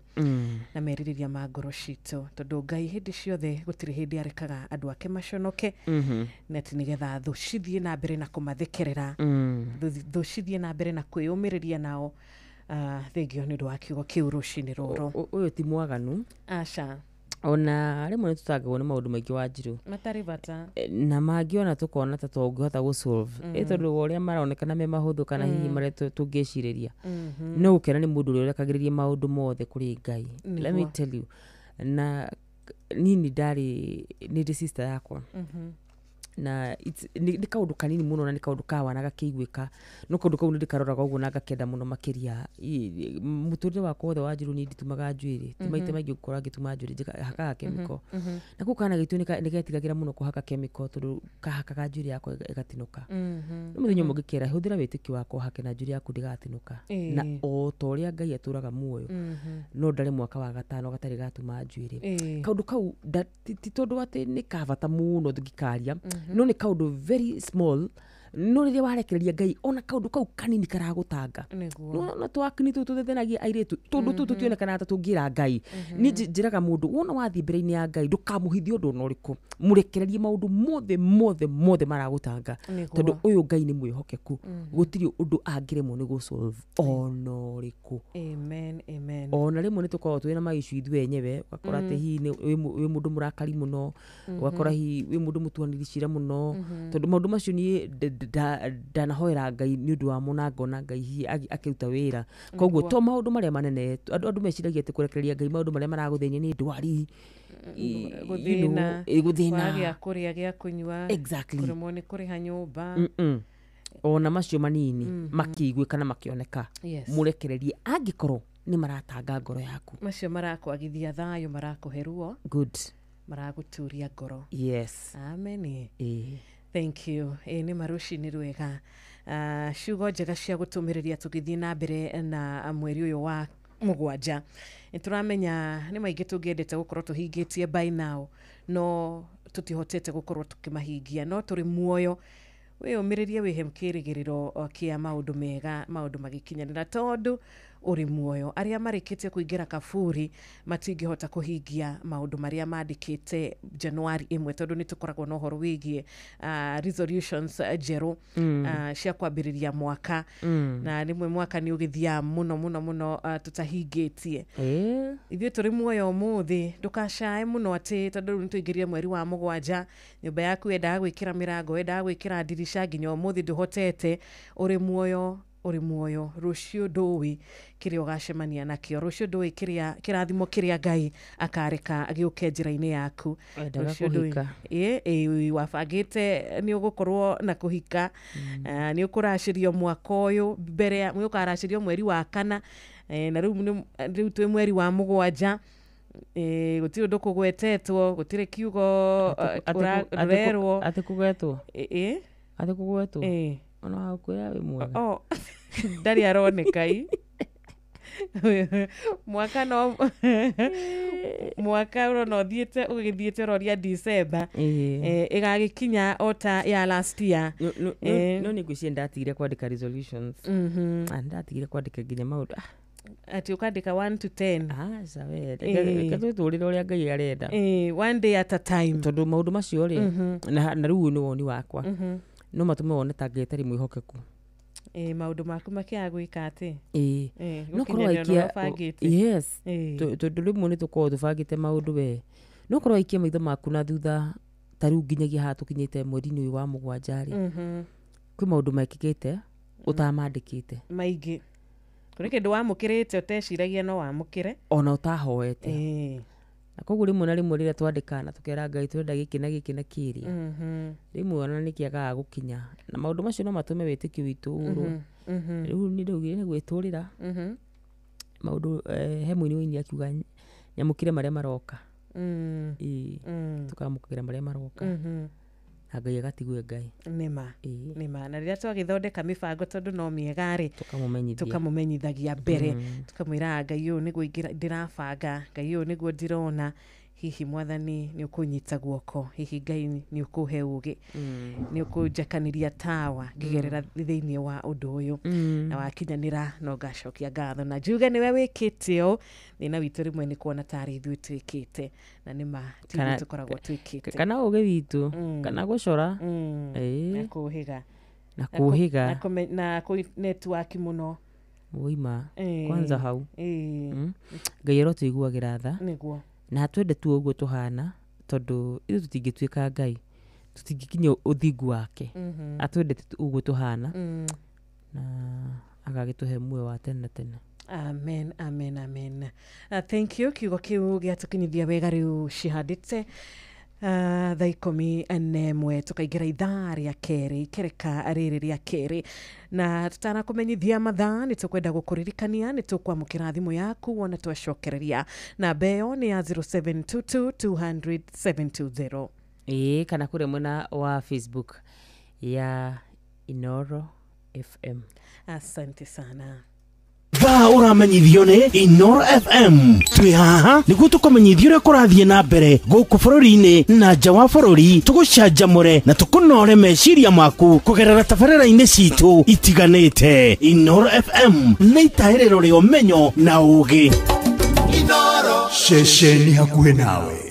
na merirĩria ma ngoro citũ, tondũ Ngai hĩndĩ ciothe gũtirĩ hĩndĩ arekaga andũ ake maconoke, na atĩ nĩgetha thũ cithiĩ na mbere na kũmathekerera, thũ cithiĩ na mbere na kwĩyũmĩrĩria nao. Thengio nĩ ũndũ wa kiugo kĩu rũcinĩ rũrũ. Ũyũ ti mwaganu. Aca. Ona rĩmwe nĩ tũtangagwo nĩ maũndũ maingĩ wa Njirũ matarĩ bata, na mangĩ ona tũkona ta tũngĩhota gũ-solve, ĩ tondũ wa ũrĩa maronekana me mahũthũ kana hihi marĩa tũngĩcirĩria. No gũkena nĩ mũndũ ũrĩa ũrekagĩrĩria maũndũ mothe kũrĩ Ngai. Let me tell you, na nini ndarĩ nĩ ndĩ sister yakwa, na nĩ kaũndũ kanini mũno na nĩ kaũndũ ka wana gakĩiguĩka, no kaũndũ kau nĩ ndĩkaroraga ũguo na ngakenda mũno makĩria. Mũtũrĩre wakwa wothe wa Njirũ niĩ nditumaga njuĩrĩ, ti maita maingĩ ngũkora ngĩtuma njuĩrĩ, hakaga chemical. Na kũu kana gaitũ nĩ getigagĩra mũno kũhaka chemical, tondũ kahakaga njuĩrĩ yakwa ĩgatinũka. No mũthenya ũmwe ngĩkera, hũthĩra wĩtĩkio wakwa ũhake na njuĩrĩ yaku ndĩgatinũka. Na o ta ũrĩa Ngai atũraga muoyo, no ndarĩ mwaka wa gatano gatarĩ gatuma njuĩrĩ. Kaũndũ kau ti tondũ atĩ nĩ ka bata mũno ngĩkaria, no nĩ kaũndũ very small, no rĩrĩa warekereria Ngai ona kaũndũ kau kanini karagũtanga. No twakini tũu tũthethenagia airĩtu, tũndũ tũu tũtionekanaga ta tũngĩra Ngai. Niĩ njĩraga mũndũ wona wathiĩ mbere-inĩ ya Ngai ndũkamũhithie ũndũ ona ũrĩkũ, mũrekererie maũndũ mothe mothe mothe maragũtanga, tondũ ũyũ Ngai nĩ mwĩhokeku, gũtirĩ ũndũ angĩremwo nĩ gũ-solve ona ũrĩkũ. Amen, amen. Ona rĩmwe nĩ tũkoragwo twĩna ma-issue ithuĩ enyewe, ũgakora atĩ hihi wĩ mũndũ mũrakari mũno, ũgakora hihi wĩ mũndũ mũtuanĩri cira mũno, tondũ maũndũ macio niĩ ndanahoera Ngai nĩ ũndũ wamo na ngona Ngai hihi akĩruta wĩra. Koguo to maũndũ marĩa manene, andũ meciragia atĩ kũrekereria Ngai maũndũ marĩa maragũthĩnia nĩ ndwari, gũthĩna, gũthĩna, gĩa kũrĩa, gĩa kũnyua, kũremwo nĩ kũrĩha nyũmba, ona macio manini makĩiguĩka na makĩoneka, mũrekererie angĩkorwo nĩ maratanga ngoro yaku. Macio marakwagithia thayũ, marakũhe ruo, good, maragũturia ngoro. Yes. Amen. Thank you. Nĩ marũcinĩ rwega. Ciugo njega cia gũtũmĩrĩria tũgĩthiĩ na mbere na mweri ũyũ wa mũgwanja. Nĩ tũramenya nĩ maingĩ tũngĩendete gũkorwo tũhingĩtie by now, no tũtihotete gũkorwo tũkĩmahingia, no tũrĩ muoyo. Wĩyũmĩrĩrie, wĩhe kĩrĩgĩrĩro kĩa maũndũ mega, maũndũ magĩkinyanĩra, tondũ ũrĩ muoyo. Arĩa marĩkĩtie kũingĩra kaburi matingĩhota kũhingia maũndũ marĩa mandĩkĩte Januari 1, tondũ nĩ tũkoragwo na ũhoro wĩgiĩ resolutions njerũ cia kwambĩrĩria mwaka, na rĩmwe mwaka nĩ ũgĩthiaga mũno mũno mũno tũtahingĩtie. Ithuĩ tũrĩ muoyo ũmũthĩ, ndũkacae mũno atĩ tondũ rĩu nĩ tũingĩrire mweri wa mũgwanja, nyũmba yaku yendaga gwĩkĩra mĩrango, yendaga gwĩkĩra ndirica, nginya ũmũthĩ ndũhotete. Ũrĩ muoyo, ũrĩ muoyo, rũciũ ndũĩ kĩrĩa ũgacemania nakĩo, rũciũ ndũĩ kĩrĩa kĩrathimo kĩrĩa Ngai akareka gĩũke njĩra-inĩ yaku. Wendaga kũhika. Wabangĩte nĩ ũgũkorwo na kũhika, nĩ ũkũracĩrio mwaka ũyũ mbere, nĩ ũkaracĩrio mweri wa kana, na rĩu twĩ mweri wa mũgwanja. Gũtirĩ ũndũ kũgwetetwo, gũtirĩ kiugo ũrerwo. Atĩ kũgwetwo? Atĩ kũgwetwo? Ona wa gũkwĩra wĩ mwega. Ndarĩ aroneka i. Mwaka no mwaka ũrona ũthiĩte ũgĩthiĩte ũroria December, ĩgagĩkinya o ta ya last year. No nĩ ngwĩciria ndatigire kwandĩka resolutions. Ndatigire kwandĩka nginya maũndũ. Ati ũkandĩka 1 to 10. Aca we, reke twĩtũrĩre ũrĩa Ngai arenda. One day at a time. Tondũ maũndũ macio rĩ, na rĩu ũyũ nĩ woni wakwa, no matũme wone ta Ngai atarĩ mwĩhokeku. Maũndũ maku makĩaga gwĩka atĩ? No korwo waikia, yes, tondũ rĩmwe nĩ tũkoragwo tũbangĩte maũndũ we. No korwo waikia maitho maku na thutha, ta rĩu nginyagia haha tũkinyĩte mweri-inĩ ũyũ wa mũgwanja rĩ, kwĩ maũndũ mekĩkĩte ũtamandĩkĩte. Maingĩ. Kũrĩ kĩndũ wamũkĩrĩte ũteciragia no wamũkĩre. Ona ũtahoete. Na koguo rĩmwe na rĩmwe rĩrĩa twandĩka na tũkera Ngai tũrenda gĩkĩ na gĩkĩ na kĩrĩa, rĩmwe ona nĩ kĩagaga gũkinya, na maũndũ macio no matũme wĩtĩkio witũ ũrwo. Rĩu niĩ ndaugire nĩ gwĩtũrĩra maũndũ. He mũini ũini akiuga nyamũkĩre marĩa maroka. Tũkamũkĩra marĩa maroka, na Ngai agatigwe Ngai. Nĩma, nĩma. Na rĩrĩa twagĩthondeka mĩbango tondũ no mĩega rĩ, tũkamũmenyithagia mbere, tũkamwĩra Ngai ũyũ nĩguo ndĩrabanga, Ngai ũyũ nĩguo ndĩrona, Hihi mwathani nĩ ũkũnyita guoko, hihi Ngai nĩ ũkũhe ũgĩ, nĩ ũkũnjakaniria tawa ngĩgerera thĩinĩ wa ũndũ ũyũ. Na wakinyanĩra no ngacokia ngatho na njuge nĩwe wĩkĩte ũũ. Thĩna witũ rĩmwe nĩ kuona tarĩ ithuĩ twĩkĩte, na nĩ ma ti ithuĩ tũkoragwo twĩkĩte. Kana ũgĩ witũ, kana gũcora, na kũhĩga, na kũhĩga, na network mũno woima kwanza hau. Ngai arotũiguagĩra tha nĩguo, na twende tu ũguo tũhana, tondũ ithuĩ tũtingĩtuĩka Ngai, tũtingĩkinya ũthingu wake. Atwendete tu ũguo tũhana, na agagĩtũhe muoyo wa tene na tene. Amen, amen, amen. Thank you. Kiugo kiu gĩatũkinyithia wega rĩu cihandĩte thaa 11 tukaingĩra ithaa rĩa kerĩ, ikereka rĩrĩ rĩa kerĩ. Na tutanakũmenyithia mathaa nĩ tũkwenda gũkũririkania nĩ tũkwamũkĩra thimũ yaku wona twacokereria. Namba ĩyo nĩ ya 0722 200 720. Ĩĩ, kana kũrĩa mwena wa Facebook ya Inoro FM. Asante sana. Thaa ũramenyithio nĩ Inoro FM. Twĩ haha nĩguo tũkũmenyithia ũrĩa kũrathiĩ na mbere gũkũ bũrũri-inĩ na nja wa bũrũri, tũgũcanjamũre na tũkũnore meciria maku kũgerera tabarĩra-inĩ citũ itiganĩte. Inoro FM nĩ itahĩrĩro rĩa ũmenyo na ũũgĩ. Ceceni hakuhĩ nawe.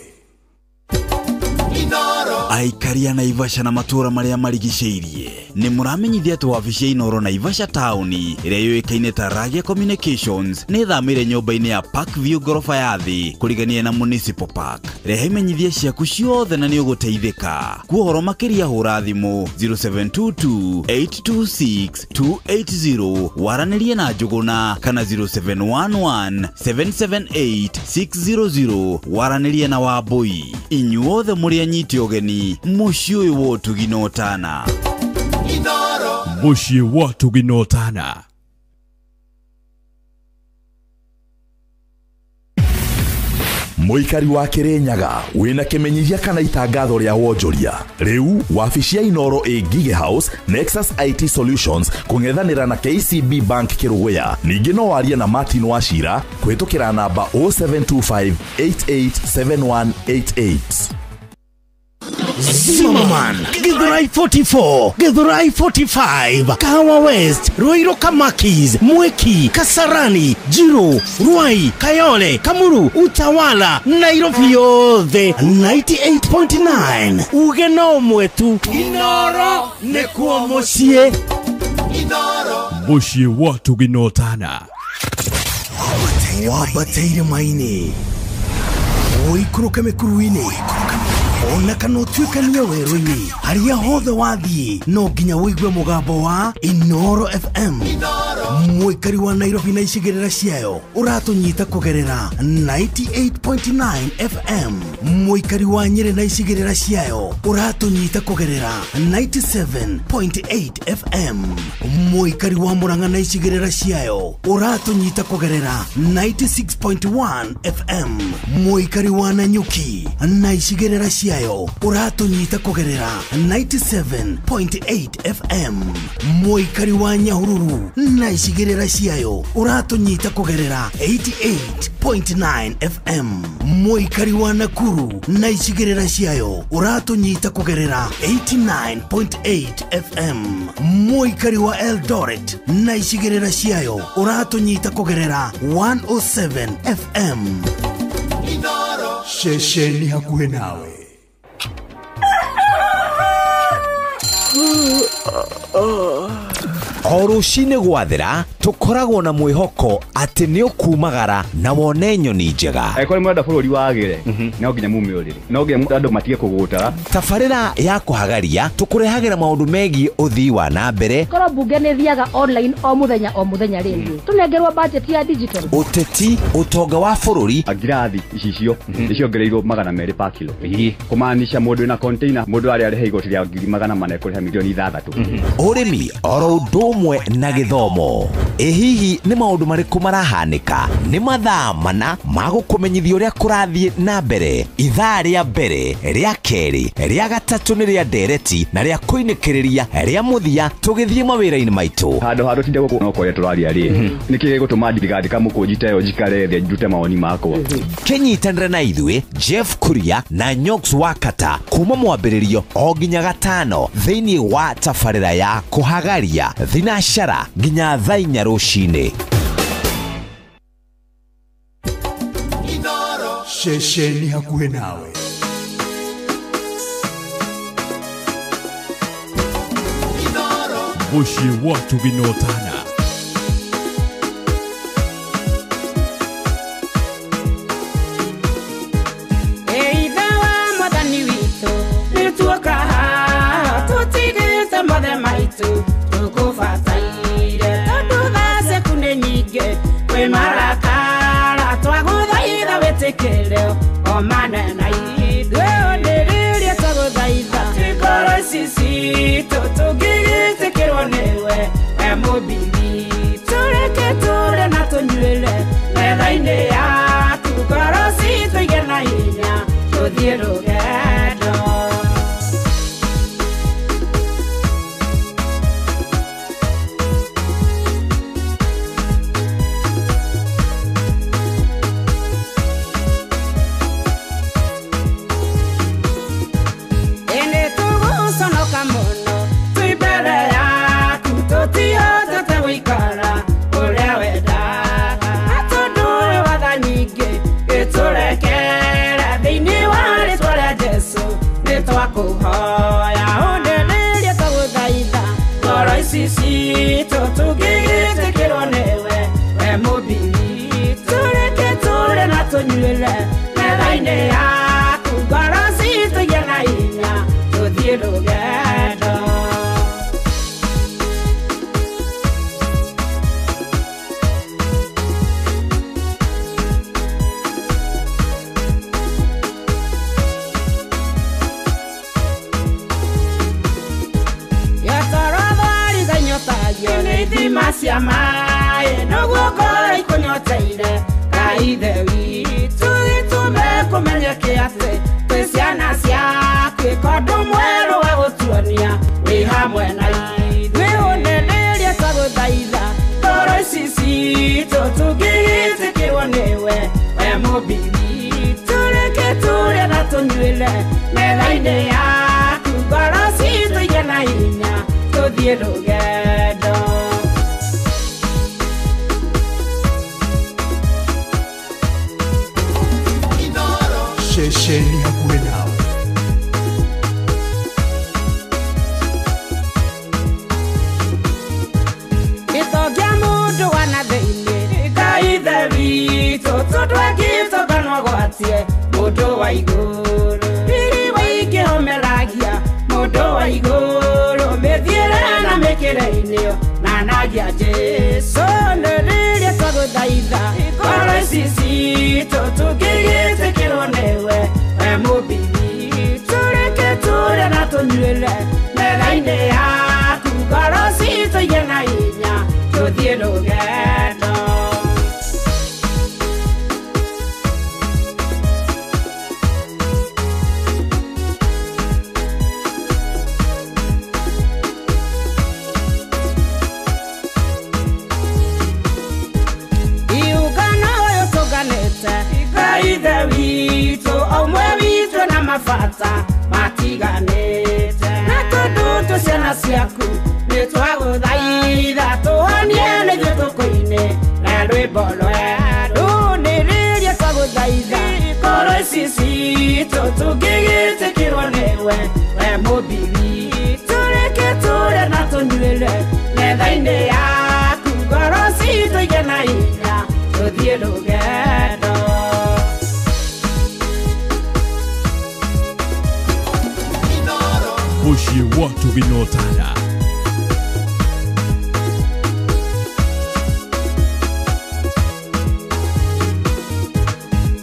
Aikaria Naivasha na matura maria marigicĩirie nĩ mũramenyithia atĩ wabici ya Inoro Naivasha taũni ĩrĩa yũĩkaine ta Ragia Communications nĩ ĩthamĩire nyũmba-inĩ ya Park View ngoroba ya thĩ kũrigania na Municipal Park. Rehe imenyithia ciaku ciothe na nĩ ũgũteithĩka. Kuohoro makĩria hũra thimũ 0722 826 280 waranĩrie na Njũgũna kana 0711 778 600 waranĩrie na Wambui. Inyuothe mũrĩ anyiti ũgeni mũciĩ ũyũ wa ũtugi na ũtana. Mũciĩ wa ũtugi na ũtana. Mũikari wa Kirinyaga wĩna kĩmenyithia kana itangatho rĩa wonjoria. Rĩu wabici ya Inoro ĩ Ngige House, Nexus IT Solutions kũng'ethanĩra na KCB Bank Kĩrũgũya. Ningĩ no warie na Martin Wachira kũhĩtũkĩra namba 0725 887188. Zimmerman, Githurai 44, Githurai 45, Kahawa West, Ruiru Kamakis, Mwiki, Kasarani, Jiru, Ruai, Kayole, Kamuru, Utawala, Nairobi yothe 98.9. Uge no mwetu Inoro nĩkuo mũciĩ. Inoro mũciĩ wa ũtugi na ũtana. Wambateire maini ũikũrũke mĩkuru-inĩ ona kana ũtuĩkanie werũ-inĩ, harĩa hothe wathiĩ no nginya ũigue mũgambo wa Inoro FM. Mũikari wa Nairobi na icigĩrĩra ciayo ũratũnyita kũgerera 98.9 FM. Mũikari wa Nyĩrĩ na icigĩrĩra ciayo ũratũnyita kũgerera 97.8 FM. Mũikari wa Murang'a na icigĩrĩra ciayo ũratũnyita kũgerera 96.1 FM. Mũikari wa Nanyuki na icigĩrĩra ciayo ũratũnyita kũgerera 97.8 FM. Mũikari wa Nyahururu na icigĩrĩra ciayo ũratũnyita kũgerera 88.9 FM. Mũikari wa Nakuru na icigĩrĩra ciayo ũratũnyita kũgerera 89.8 FM. Mũikari wa Eldoret na icigĩrĩra ciayo ũratũnyita kũgerera 107 FM. Ceceni hakuhĩ nawe. O rũcinĩ gwathera tũkoragwo na mwĩhoko atĩ nĩ ũkumagara na wone nyoni njega. Angĩkorwo nĩ mũrenda bũrũri wagĩre, no nginya mume ũrĩrĩ, no nginya andũ matige kũgũtara. Tabarĩra ya kũhagaria tũkũrehagĩra maũndũ megiĩ ũthii wa na mbere. Korwo mbunge nĩ thiaga online o mũthenya rĩ, tũnengerwo budget ya digital. Ũteti, ũtonga wa bũrũri. Ngirathi icicio nĩciongereirwo 200 per kilo, kũmaanisha mũndũ wĩna container mũndũ arĩa arĩhe igoti rĩa 400,000 ekũrĩha 6 milioni. Ũrĩmi oro ũndũ ũmwe na gĩthomo. Ĩ hihi nĩ maũndũ marĩkũ marahanĩka? Nĩ mathaa mana ma gũkũmenyithia ũrĩa kũrathiĩ na mbere. Ithaa rĩa mbere, rĩa kerĩ, rĩa gatatũ nĩ rĩa ndereti na rĩa kũinĩkĩrĩria rĩa mũthia tũgĩthiĩ mawĩra-inĩ maitũ. Handũ ha tũtinde gũkũ no kwaria tũraria rĩ, nĩkĩ gĩgũtũma ndigandĩka mũkũnji ta ĩyo njikare thĩ ndute mawoni makwa? Kĩnyitanĩre na ithuĩ Jeff Kuria na Nyox Wakata kuma mwambĩrĩrio o nginya gatano thĩinĩ wa tabarĩra ya kũhagaria thinashara nginya thaa inya rũcinĩ. Ceceni hakuhĩ nawe. Mũciĩ wa Tũginotana. Eitha wa mwathani witũ nĩtuoka haha tũtigĩte mothe maitũ tũkũbataire tondũ thaa ciaku nĩ nyingĩ kwĩ marakara twagũthaitha wĩtĩkĩre o manena ithuĩ ũndĩrĩrie twagũthaitha ngoro ici citũ tũngĩgĩtĩkĩrwo nĩwe we mũmbi witũ reke tũrĩe na tũnyuĩre metha-inĩ yaku ngoro citũ igĩe na hinya tũthiĩ rũgendo. Ĩndĩ tũgũconoka mũno twĩ mbere yaku tũtihotete gũikara ũrĩa wendaga na tondũ wĩ watha nyingĩ gĩtũrekere thĩinĩ wa rĩtwa rĩa Jesũ nĩtwakũhoya ũndĩrĩrie twagũthaitha ngoro ici citũ tũngĩgĩtĩkĩrwo nĩwe we mũmbi witũ reke tũrĩe na tũnyuĩre metha-inĩ yaku ngoro citũ igĩe na hinya tũthiĩ rũgendo. Ithima cia maĩ noguo ngoro ikũnyoteire Ngai Ithe witũ gĩtũme kũmenyeke atĩ twĩ ciana ciaku ĩka ũndũ mwerũ wa gũtuonia wĩ hamwe na ithuĩ ũndĩrĩrie twagũthaitha ngoro ici citũ tũngĩgĩtĩkĩrwo nĩwe we mũmbi witũ reke tũrĩe na tũnyuĩre metha-inĩ yaku ngoro citũ igĩe na hinya tũthiĩ rũgendo. Ceceni hakuhĩ nawe. Gĩtongia mũndũ wa na thĩinĩ Ngai Ithe witũ tondũ angĩtonga no agwatie mũndũ wa igũrũ riri waingĩhomeragia mũndũ wa igũrũ mĩthiĩre na mĩkĩre-inĩ na nagia Jesũ nĩrĩrie twagũthaitha ngoro ici citũ tũngĩgĩtĩkĩrwo nĩwe we mũmbi witũ reke tũrĩe na tũnyuĩre metha-inĩ yaku ngoro citũ igĩe na hinya tũthiĩ rũgendo. Iũngano ũyũ tũnganĩte Ngai Ithe witũ ũmwe witũ na mabata matiganĩte na tondũ twĩ ciana ciaku nĩtwagũthaitha tũhonie nĩthuĩ tũkũine na rwĩmbo rwerũ nĩrĩrie twagũthaitha ngoro ici citũ tũngĩgĩtĩkĩrwo nĩwe we mũmbi witũ reke tũrĩe na tũnyuĩre metha-inĩ yaku ngoro citũ igĩe na hinya tũthiĩ rũgendo. Mũciĩ wa Tũginotana.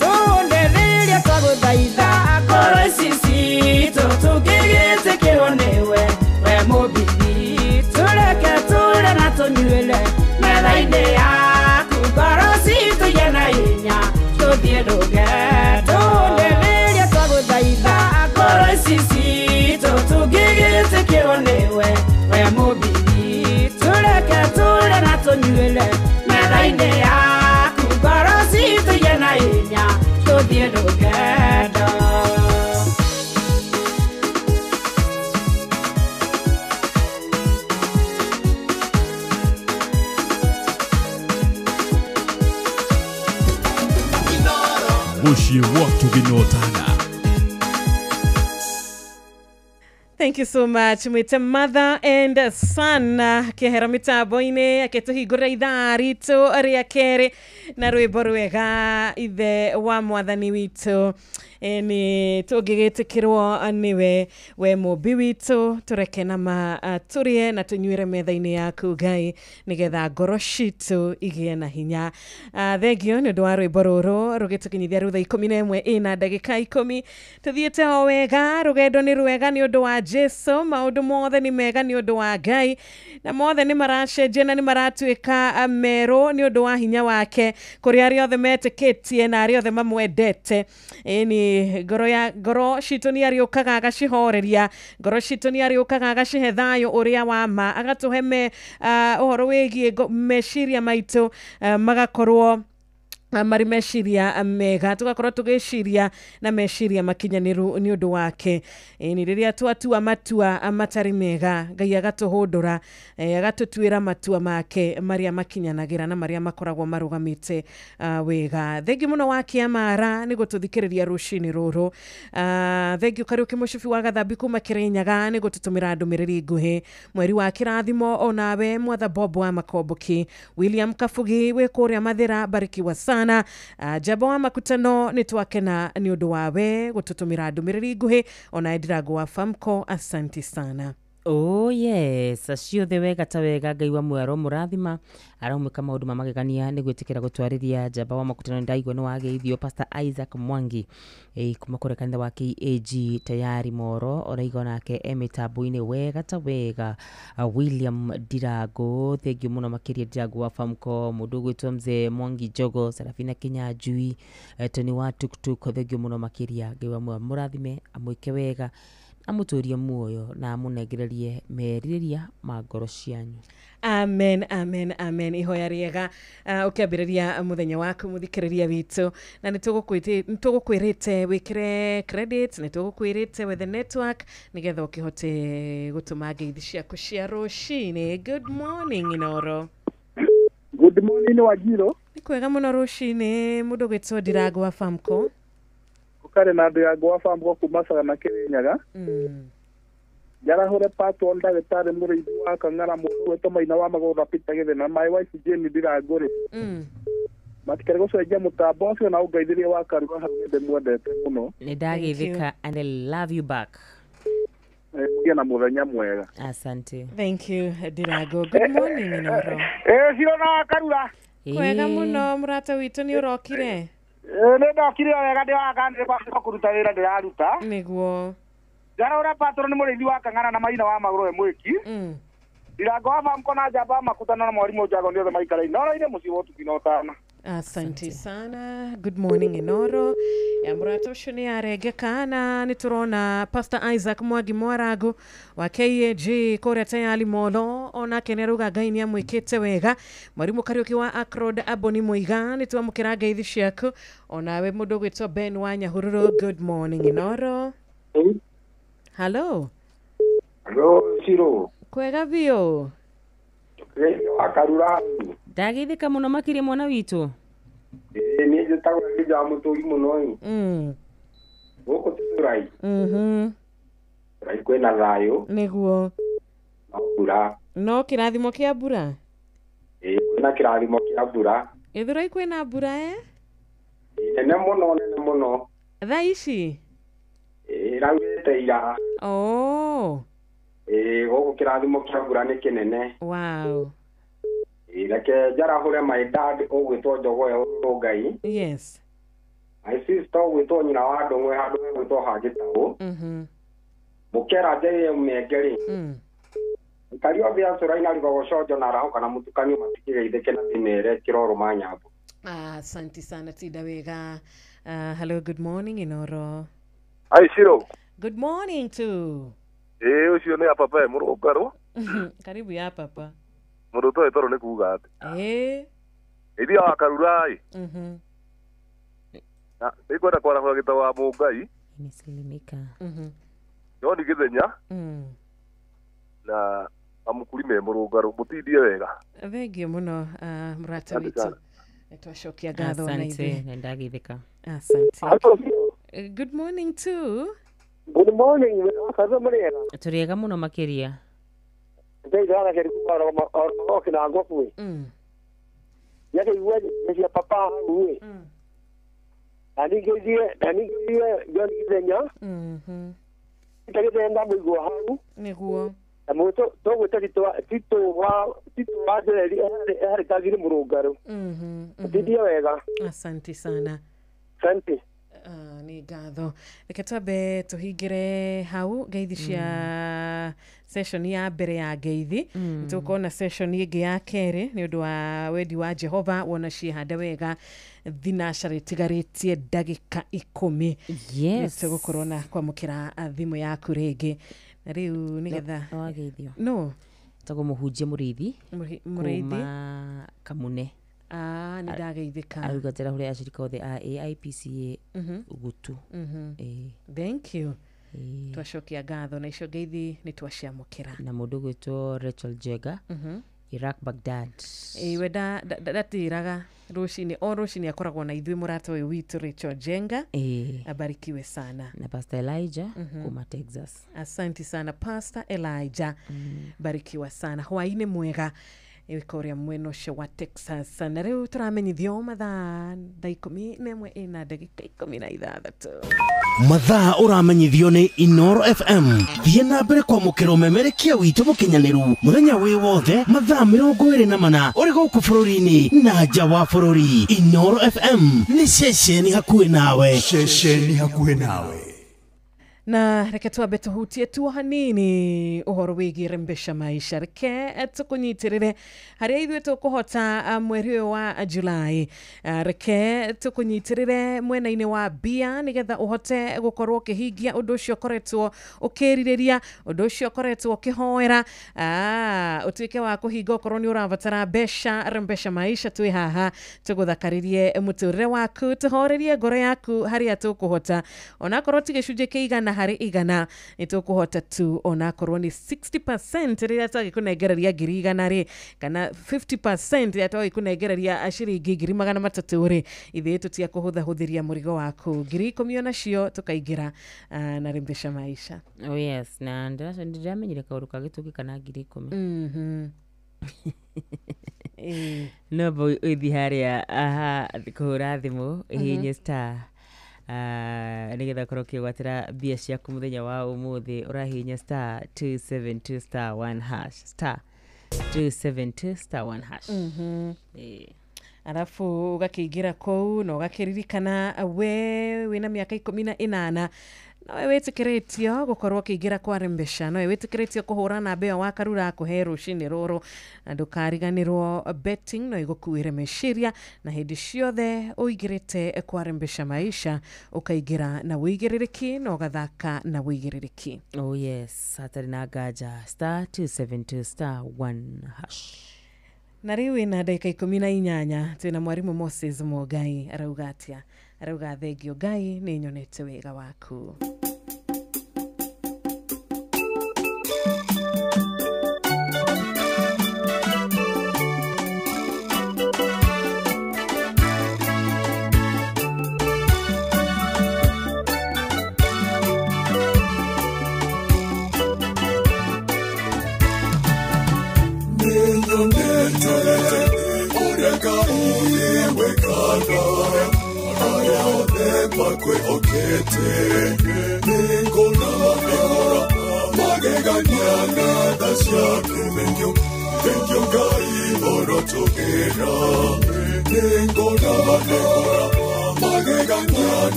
Tũndĩrĩrie twagũthaitha ngoro ici citũ tũngĩgĩtĩkĩrwo nĩwe we mũmbi witũ reke tũrĩe na rũgendo rĩrĩa twagũthaitha ngoro ici citũ tũngĩgĩtĩkĩrwo nĩwe we mũmbi witũ reke tũrĩe na tũnyuĩre metha-inĩ yaku ngoro citũ igĩe na hinya tũthiĩ rũgendo. Muciĩ wa Tũginotana. Thank you so much mwite mother and son kehera mitambo-inĩ akĩtũhingũrĩra ithaa ritũ rĩa kerĩ na rwĩmbo rwega ithe wa mwathani witũ. Nĩ tũngĩgĩtĩkĩrwo nĩwe we mũmbi witũ tũreke na ma tũrĩe na tũnyuĩre metha-inĩ yaku Ngai nĩgetha ngoro citũ igĩe na hinya. Thengio nĩ ũndũ wa rwĩmbo rũrũ rũgĩtũkinyithia rĩu thaa 11 ĩna ndagĩka 10. Tũthiĩte o wega, rũgendo nĩ rwega nĩ ũndũ wa Jesu, maũndũ mothe nĩ mega nĩ ũndũ wa Ngai na mothe nĩ maracenjia na nĩ maratuĩka merũ nĩ ũndũ wa hinya wake kũrĩ arĩa othe metĩkĩtie na arĩa othe mamwendete. Ĩni ngoro citũ nĩ arĩũkaga agacihoreria, ngoro citũ nĩ arĩũkaga agacihe thayũ ũrĩa wa ma, agatũhe ũhoro wĩgiĩ meciria maitũ magakorwo marĩ meciria mega, tũgakorwo tũgĩciria na meciria makinyanĩru nĩ ũndũ wake. Nĩ rĩrĩa twatua matua matarĩ mega Ngai agatũhũndũra, agatũtuĩra matua make marĩa makinyanagĩra na marĩa makoragwo marũgamĩte wega. Thengiũ mũno wa Kĩamara nĩ gũtũthikĩrĩria rũcinĩ rũrũ. Thengiũ Kariũki Mũcibi wa Gathambi kuma Kĩrĩnyaga nĩ gũtũtũmĩra ndũmĩrĩri nguhĩ. Mweri wa kĩrathimo onawe Mwatha Bob wa Makomboki, William Kabugi wĩ kũrĩa Mathĩra, barikiwa sana. Njamba wa Makutano nĩ twakena nĩ ũndũ wawe gũtũtũmĩra ndũmĩrĩri nguhĩ, ona Ndirango wa Famco, asante sana. Oh yes, ciothe wega ta wega Ngai wa muoyo aromũrathima aromwĩka maũndũ ma magegania nĩ gwĩtĩkĩra gũtwarĩria Njamba wa Makutano. Ndaigua nĩ wageithio Pastor Isaac Mwangi kuma kũrĩa kanitha wa KAG tayari Moro, oraigua nake e mĩtambo-inĩ wega ta wega. William Ndirango, thengiũ mũno makĩria Ndirango wa Famco, mũndũ ũgwĩtwo Mzee Mwangi Njogo, Serafina Kinyanjui, Tony wa Tuktuk, thengiũ mũno makĩria. Ngai wa muoyo amũrathime, amwĩke wega, amũtũrie muoyo na amũnengererie merirĩria ma ngoro cianyu. Amen, amen, amen. Ihoya rĩega ũkĩambĩrĩria mũthenya waku mũthikĩrĩria witũ, na nĩ tũgũkwĩrĩte wĩkĩre credit, nĩ tũgũkwĩrĩte wethe network nĩgetha ũkĩhote gũtũma ngeithi ciaku cia rũcinĩ. Good morning Inoro. Good morning Wajiro. Nĩ kwega mũno rũcinĩ mũndũ ũgwĩtwo Ndirango wa Famco. Kare na Ndirango wa Famco kuma Sagana Kĩrĩnyaga. Njarahũre part 1 ndagĩtarĩ mũrĩithi wa Kang'ara mũndũ gwĩtwo Maina wa Magũrũ Peter Gĩthĩna my wife Jane Ndirango rĩ matikare gũcenjia mũtambo ũcio na ũngeithĩrie wa Karura hau nĩ ndĩmwendete mũno. Nĩ ndagĩthĩka and I love you back. Mũgĩe na mũthenya mwega. Asante. Thank you Ndirango. Good morning Inoro. Ciro na Karura. Kwega mũno mũrata witũ, nĩ ũrokire? Nĩ ndokire wega, ndĩwaka nĩ kũruta wĩra ndĩraruta. Nĩguo. Njarahũra patron nĩ mũrĩithi wa Kang'ara na Maina wa Magũrũ we mwĩki. Ndirango wa Famco na Njamba wa Makutano na mwarimũ Njago nĩ othe maikara Inoro-inĩ mũciĩ wa Ũtugi na Ũtana. Asante sana. Good morning Inoro. Ya mũrata ũcio nĩ arengeka na nĩ tũrona Pastor Isaac Mwangi Mwarago wa KAG kũrĩa Tayali Molo, onake nĩ arauga Ngai nĩ amwĩkĩte wega. Mwarimũ Kariũki wa Acrod Aboni Mũiga nĩ twamũkĩra ngeithi ciaku, onawe mũndũ ũgwĩtwo Ben wa Nyahururu. Good morning Inoro. Hello. Hello Ciro. Kwega biũ. Wa Karura. Ndagĩthĩka mũno makĩria mwana witũ. Niĩ njĩtagwo Elijah wa Mũtũri mũno ĩ. Gũkũ tũrai. Tũrai kwĩna thayũ. Nĩguo. No mbura. No kĩrathimo kĩa mbura? Kwĩna kĩrathimo kĩa mbura. Gĩthurai kwĩna mbura ĩ? Nene mũno, nene mũno. Thaa ici? Ĩraurĩte ira. Oh. Gũkũ kĩrathimo kĩa mbura nĩ kĩnene. Wow. Reke njarahũre my dad ũgwĩtwo Njogoya Ngai. Yes. My sister ũgwĩtwo nyina wa Ndũng'we handũ hegwĩtwo Hangĩtaũ. Mũkera Njeri Mengeri. Aikari othe a Cũrai na Rũgogo Conjo na Arahũka na Mũtukanio matikĩgeithĩke na ndĩmere kĩroro ma Nyambo. Asante sana tinda wega. Hello, good morning Inoro. Ai Ciro. Good morning to. Ĩĩ ũcio nĩ apapa e mũrũngarũ. Karibu ya papa. Mũndũ ũtoĩ toro nĩ kuga atĩ. Ĩĩ. Ithia wa Karura ĩ. Na nĩngwenda kwarahũra gĩtau wa Mũngai. Imesalimika. John Gĩthenya. Na amukuri me mũrũngarũ mũtindie wega. Thengiũ mũno mũrata witũ. Nĩtwacokia ngatho na ithuĩ. Asante, nĩndagithĩka. Asante. Good morning too. Good morning, kaza murega. Tũrĩega mũno makĩria. Ndeithara keri kuma oro na ngokwe. Yake iwe cia papa hau. Ani ngeithie John Githenya. Itagĩte ndamũigua hau. Nĩguo. Mũto tũgwĩta Tito wa Njeri harĩ kagiri mũrũngarũ. Tindie wega. Asante sana. Asante. Nĩ ngatho. Reke twambe tũhingĩre hau ngeithi cia session ya mbere ya ngeithi. Tũkona session ĩngĩ ya kerĩ nĩ ũndũ wa wendi wa Jehova wona ciĩhande wega thinacara ĩtigarĩtie ndagĩka 10. Yes. Nĩtũgũkorwo na kwamũkĩra thimũ yaku rĩngĩ. Na rĩu nĩgetha wageithio. No. Tagwo mũhunjia Mũrĩithi. Mũrĩithi. Kuma Kamune. Nĩ ndageithĩka. Aruga njĩra hũrĩa acirika othe a AIPCA Gutu. Thank you. Twacokia ngatho na icio ngeithi nĩ twaciamũkĩra. Na mũndũ gwĩtwo Rachel Jega. Iraq Baghdad. Ĩĩ we ndatĩraga rũcinĩ o rũcinĩ akoragwo na ithuĩ mũrata ũyũ witũ Rachel Jenga. Abarikiwe sana. Na Pastor Elijah kuma Texas. Asante sana Pastor Elijah. Barikiwa sana. Hwaĩ-inĩ mwega. Ĩkoria mwena ũcio wa Texas. Na rĩu tũramenyithio mathaa thaa 11 ĩna ndagĩka 16. Mathaa ũramenyithio nĩ Inoro FM. Thiĩ na mbere kwamũkĩra ũmemerekia witũ mũkinyanĩru mũthenya wĩ wothe mathaa 24 ũrĩ gũkũ bũrũri-inĩ na nja wa bũrũri. Inoro FM nĩ ceceni hakuhĩ nawe. Ceceni hakuhĩ nawe. Na reke twambe tũhutie tu hanini ũhoro wĩgiĩ Rembesha Maisha. Reke tũkũnyitĩrĩre harĩa ithuĩ tũkũhota mweri ũyũ wa Julai. Reke tũkũnyitĩrĩre mwena-inĩ wa mbia nĩgetha ũhote gũkorwo ũkĩhingia ũndũ ũcio ũkoretwo ũkĩrirĩria, ũndũ ũcio ũkoretwo ũkĩhoera, ũtuĩke wa kũhinga okorwo nĩ ũrabatara mbeca. Rembesha Maisha twĩ haha tũgũthakarĩrie mũtũrĩre waku, tũhorerie ngoro yaku harĩa tũkũhota, onakorwo ti gĩcunjĩ kĩa igana harĩ igana nĩ tũkũhota tu, onakorwo nĩ 60% rĩrĩa twagĩkũnengereria 100,000 rĩ, kana 50% rĩrĩa twagĩkũnengereria ciringi 300,000 rĩ, ithuĩ tũtia kũhũthahũthĩria mũrigo waku 10,000 onacio tũkaingĩra na Rembesha Maisha. Oh yes, na ndĩramenyire kaũndũ kangĩ kana 10,000. No bo ũthi harĩa aha kũhũra thimũ ĩhihinye star nĩgetha ũkorwo ũkĩgwatĩra mbia ciaku mũthenya wa ũmũthĩ. Ũrahihinya star 272 star 1 hash, star 272 star 1 hash. Arafu ũgakĩingĩra kũu na ũgakĩririkana we wĩna mĩaka 18 nowe wĩtĩkĩrĩtio gũkorwo ũkĩingĩra kwa Rembesha, nowe wĩtĩkĩrĩtio kũhũra namba ĩyo wa Karura akũhe rũcinĩ rũrũ, na ndũkariganĩrwo betting no ĩgũkuĩre meciria, na hĩndĩ ciothe ũingĩrĩte kwa Rembesha Maisha ũkaingĩra na ũigĩrĩrĩki na ũgathaka na ũigĩrĩrĩki. Oh yes, hatarĩ na nganja star 272 star 1 hash. Na rĩu ĩna ndagĩka 18 twĩna mwarimũ Moses Mũngai. Arauga atĩa? Arauga thengio Ngai nĩ nyonete wega waku.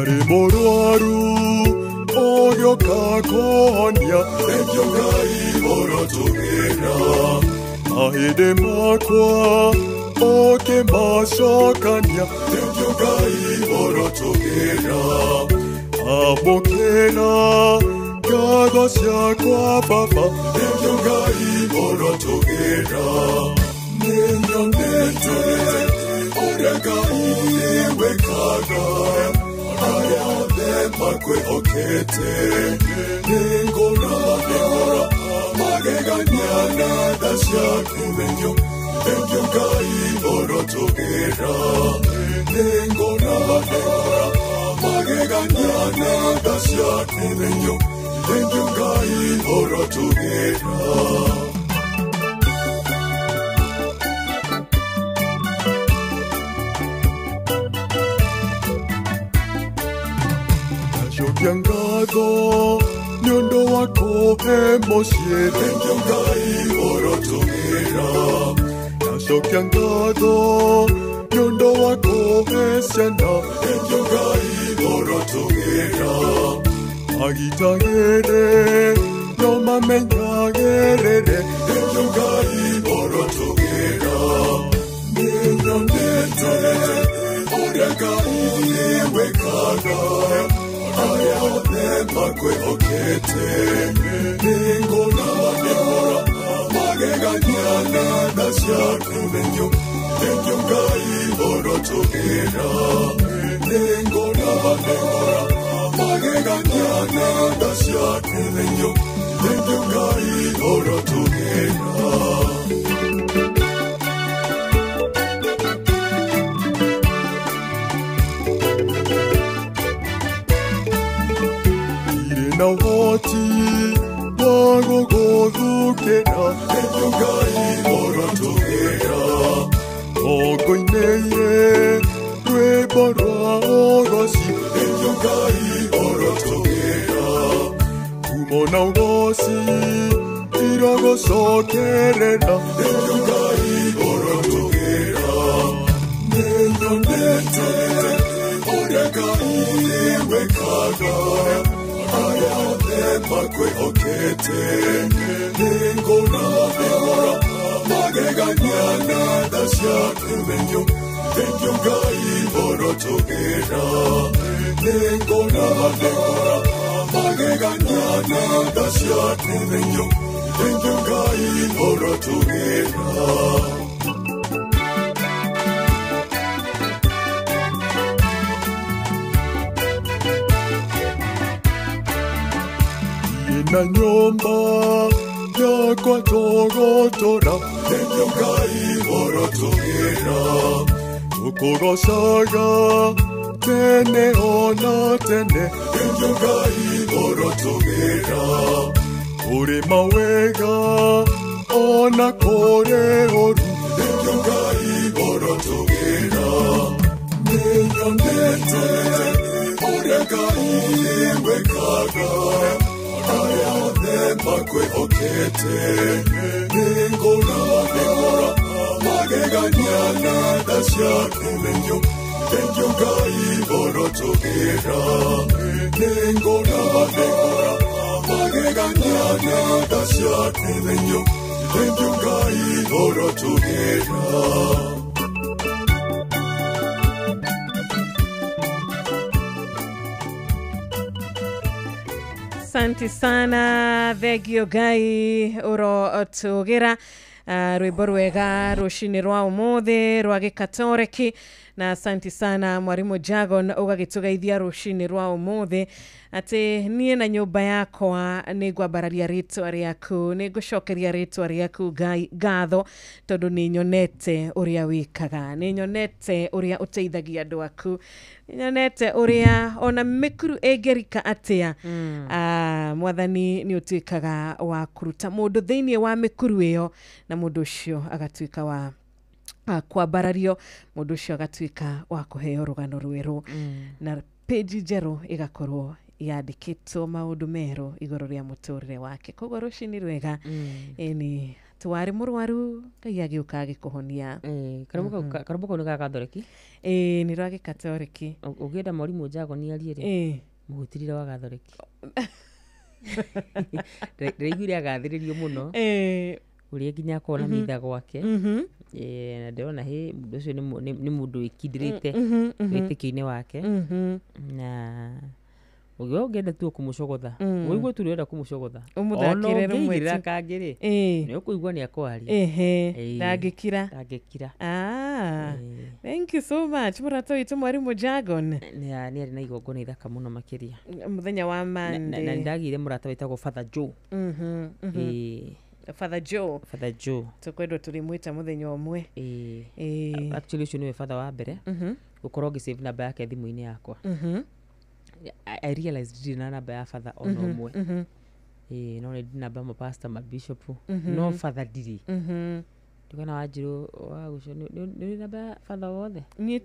Ndarĩ mũrwaru ũgĩũka kũhonia Thengiũ Ngai ũrotũgĩra Mahĩndĩ makwa ũkĩmacokania Thengiũ Ngai ũrotũgĩra Amũkĩra ngatho ciakwa Baba Thengiũ Ngai ũrotũgĩra Nĩnyonete ũrĩa Ngai wĩkaga arĩa othe makwĩhokete Nĩngũra magegania na tha ciaku Thengiũ Thengiũ Ngai ũrotũgĩra Nĩngũra magegania na tha ciaku Thengiũ Thengiũ Ngai ũrotũgĩra Ndacokia ngatho nĩ ũndũ wa kũhe mũciĩ Thengiũ Ngai ũrotũgĩra Ndacokia ngatho nĩ ũndũ wa kũhe ciana Thengiũ Ngai ũrotũgĩra Magitagĩre no mamenyagĩrĩre Thengiũ Ngai ũrotũgĩra Nĩnyonete ũrĩa Ngai wĩkaga arĩa othe makwĩhokete Nĩngũra magegania na tha ciaku Thengiũ Thengiũ Ngai ũrotũgĩra Nĩngũra magegania na tha ciaku Thengiũ Thengiũ Ngai ũrotũgĩra Na ũhoti wa gũgũthukĩra Thengiũ Ngai ũrotũgĩra Ngũinĩire rwĩmbo rwa ũgoci Thengiũ Ngai ũrotũgĩra Ngumo na ũgoci irogũcokerera Thengiũ Ngai ũrotũgĩra Nĩnyonete ũrĩa Ngai wĩkaga arĩa othe makwĩhokete Nĩngũra magegania na tha ciaku Thengiũ Thengiũ Ngai ũrotũgĩra Nĩngũra magegania na tha ciaku Thengiũ Thengiũ Ngai ũrotũgĩra Na nyũmba yakwa tũgũtũra Thengiũ Ngai ũrotũgĩra Tũkũgocaga tene ona tene Thengiũ Ngai ũrotũgĩra Kũrĩ mawega ona kũrĩ ũru Thengiũ Ngai ũrotũgĩra Nĩnyonete ũrĩa Ngai wĩkaga arĩa othe makwĩhokete Nĩngũra magegania na tha ciaku Thengiũ Thengiũ Ngai ũrotũgĩra Nĩngũra magegania na tha ciaku Thengiũ Thengiũ Ngai ũrotũgĩra Asante sana Thengio Ngai ũrotũgĩra rwĩmbo rwega rũcinĩ rwa ũmũthĩ rwa gĩkatoreki na asante sana mwarimu Jagon ũgagĩtũgeithia rũcinĩ rwa ũmũthĩ atĩ niĩ na nyũmba yakwa nĩngwambararia rĩtwa rĩaku nĩngũcokeria rĩtwa rĩaku Ngai ngatho tondũ nĩnyonete ũrĩa wĩkaga nĩnyonete ũrĩa ũteithagia andũ aku nĩnyonete ũrĩa ona mĩkuru ĩngĩrika atĩa mwathani nĩ ũtuĩkaga wa kũruta mũndũ thĩinĩ wa mĩkuru ĩyo na mũndũ ũcio agatuĩka wa kwambarario mũndũ ũcio agatuĩka wa kũheo rũgano rwerũ na peji njerũ ĩgakorwo yandĩkĩtwo maũndũ merũ igũrũ rĩa mũtũrĩre wake koguo rũcinĩ rwega ĩni Tiwarĩ mũrwaru Ngai agĩũka agĩkũhonia. Karũmbo kau nĩ ga gathoreki? Ĩĩ, nĩ rwa gĩkatoreki. Ũngĩenda mwarimũ Njagoni arie rĩ, mũhũtirire wa gathoreki. Ndĩraiguire agathĩrĩrio mũno ũrĩa nginya akorwo na mitha gwake. Na ndĩrona hĩ mũndũ ũcio nĩ mũndũ wĩkindĩrĩte wĩtĩkio-inĩ wake. Na ũngĩ ũngĩenda tu kũmũcogotha, ũigue tu ũrenda kũmũcogotha, Ũmũthakĩre ona rũmwe ũngĩigĩrĩra tu. kangĩ rĩ, nĩ ũkũigua nĩ akwaria. Ndangĩkira. Ndangĩkira. Thank you so much mũrata witũ mwarimũ Jagon. Nĩ arĩ na igongona ithaka mũno makĩria mũthenya wa na Monday. nĩ ndagĩire mũrata wĩtagwo Father Joe. Father Joe. Father Joe. Tũkwendwo tũrĩmwĩta mũthenya ũmwe. Actually ũcio nĩwe father wa mbere gũkorwo ngĩsave namba yake thimũ-inĩ yakwa. I realized ndirĩ na namba ya father ona ũmwe. No nĩ ndĩ namba ya mapastor, mabishop, no father ndirĩ. Ndikana Wanjirũ wa gũcio nĩ ũrĩ namba ya father wothe? Niĩ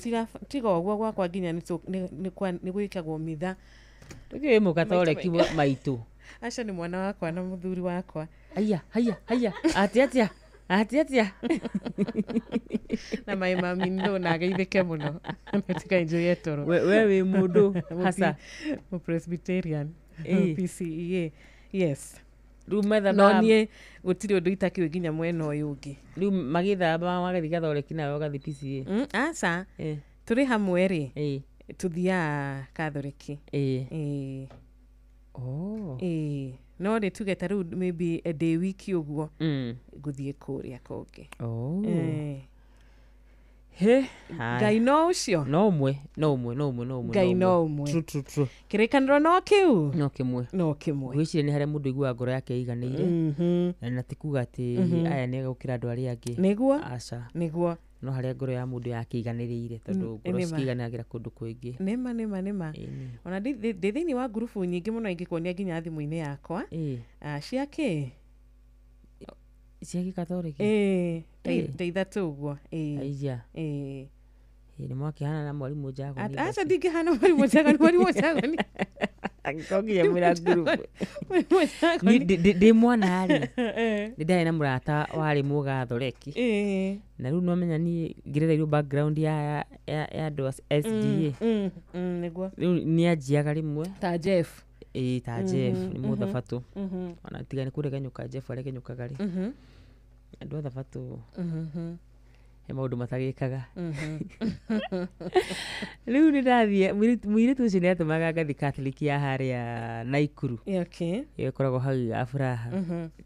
tiga ũguo gwakwa nginya nĩ gwĩkagwo mitha. Ndũkĩũĩ mũkatoreki maitũ. Acio nĩ mwana wakwa na mũthuri wakwa. Haiya, haiya, haiya, atĩ atĩa, atĩ atĩa. Na my mami no na ageithĩke mũno. Tiga enjoy toro. We wĩ mũndũ hasa. Mu Presbyterian. PCEA. Yes. Rĩu metha No niĩ gũtirĩ ũndũ itakĩũĩ nginya mwena ũyũ ũngĩ. Rĩu magĩthamba magathiĩ gathoreki nawe ũgathiĩ PCEA. Aca. Tũrĩ hamwe rĩ. Tũthiaga Kathoreki. No nĩ tuge ta rĩu maybe ndĩ wiki ũguo ngũthiĩ kũrĩa kũngĩ. He, Ngai no ũcio? No ũmwe, no ũmwe, no ũmwe, no ũmwe. Ngai no ũmwe. True, true, true. Kĩrĩkanĩro no kĩu? No kĩmwe. No kĩmwe. Ngwĩciria nĩ harĩa mũndũ aiguaga ngoro yake ĩiganĩire. Na ti kuga atĩ aya nĩ ega gũkĩra andũ arĩa angĩ. Nĩguo. Aca. Nĩguo. No harĩa ngoro ya mũndũ yakĩiganĩrĩire tondũ ngoro cikĩiganagĩra kũndũ kũingĩ. Nĩma, nĩma, nĩma. Ona ndĩ thĩinĩ wa ngurubu nyingĩ mũno ingĩkuonia nginya thimũ-inĩ yakwa. Cia kĩ? Cia gĩkatoreki? Ta ithatũ ũguo. Aiya. Nĩ mwakĩhana na mwarimũ Njagoni. Aca ndingĩhana mwarimũ Njagoni, mwarimũ Njagoni. Angĩkorwo nginya mwĩna ngurubu. Ndĩ mwana rĩ, nĩ ndarĩ na mũrata warĩ mũgathoreki. Na rĩu nĩwamenya niĩ ngĩrereirwo background ya andũ a SDA. Nĩguo. Rĩu nĩanjiaga rĩmwe. Ta Jeff. Ta Jeff nĩ mũthabatũ. Ona tiga nĩ kũregenyũka Jeff aregenyũkaga rĩ. Andũ a thabatũ he maũndũ matagĩkaga. Rĩu nĩ ndathiĩ mũirĩtu ũcio nĩ atũmaga ngathi Catholic ya harĩa Naikuru. Ĩyo ĩkoragwo hau Aburaha.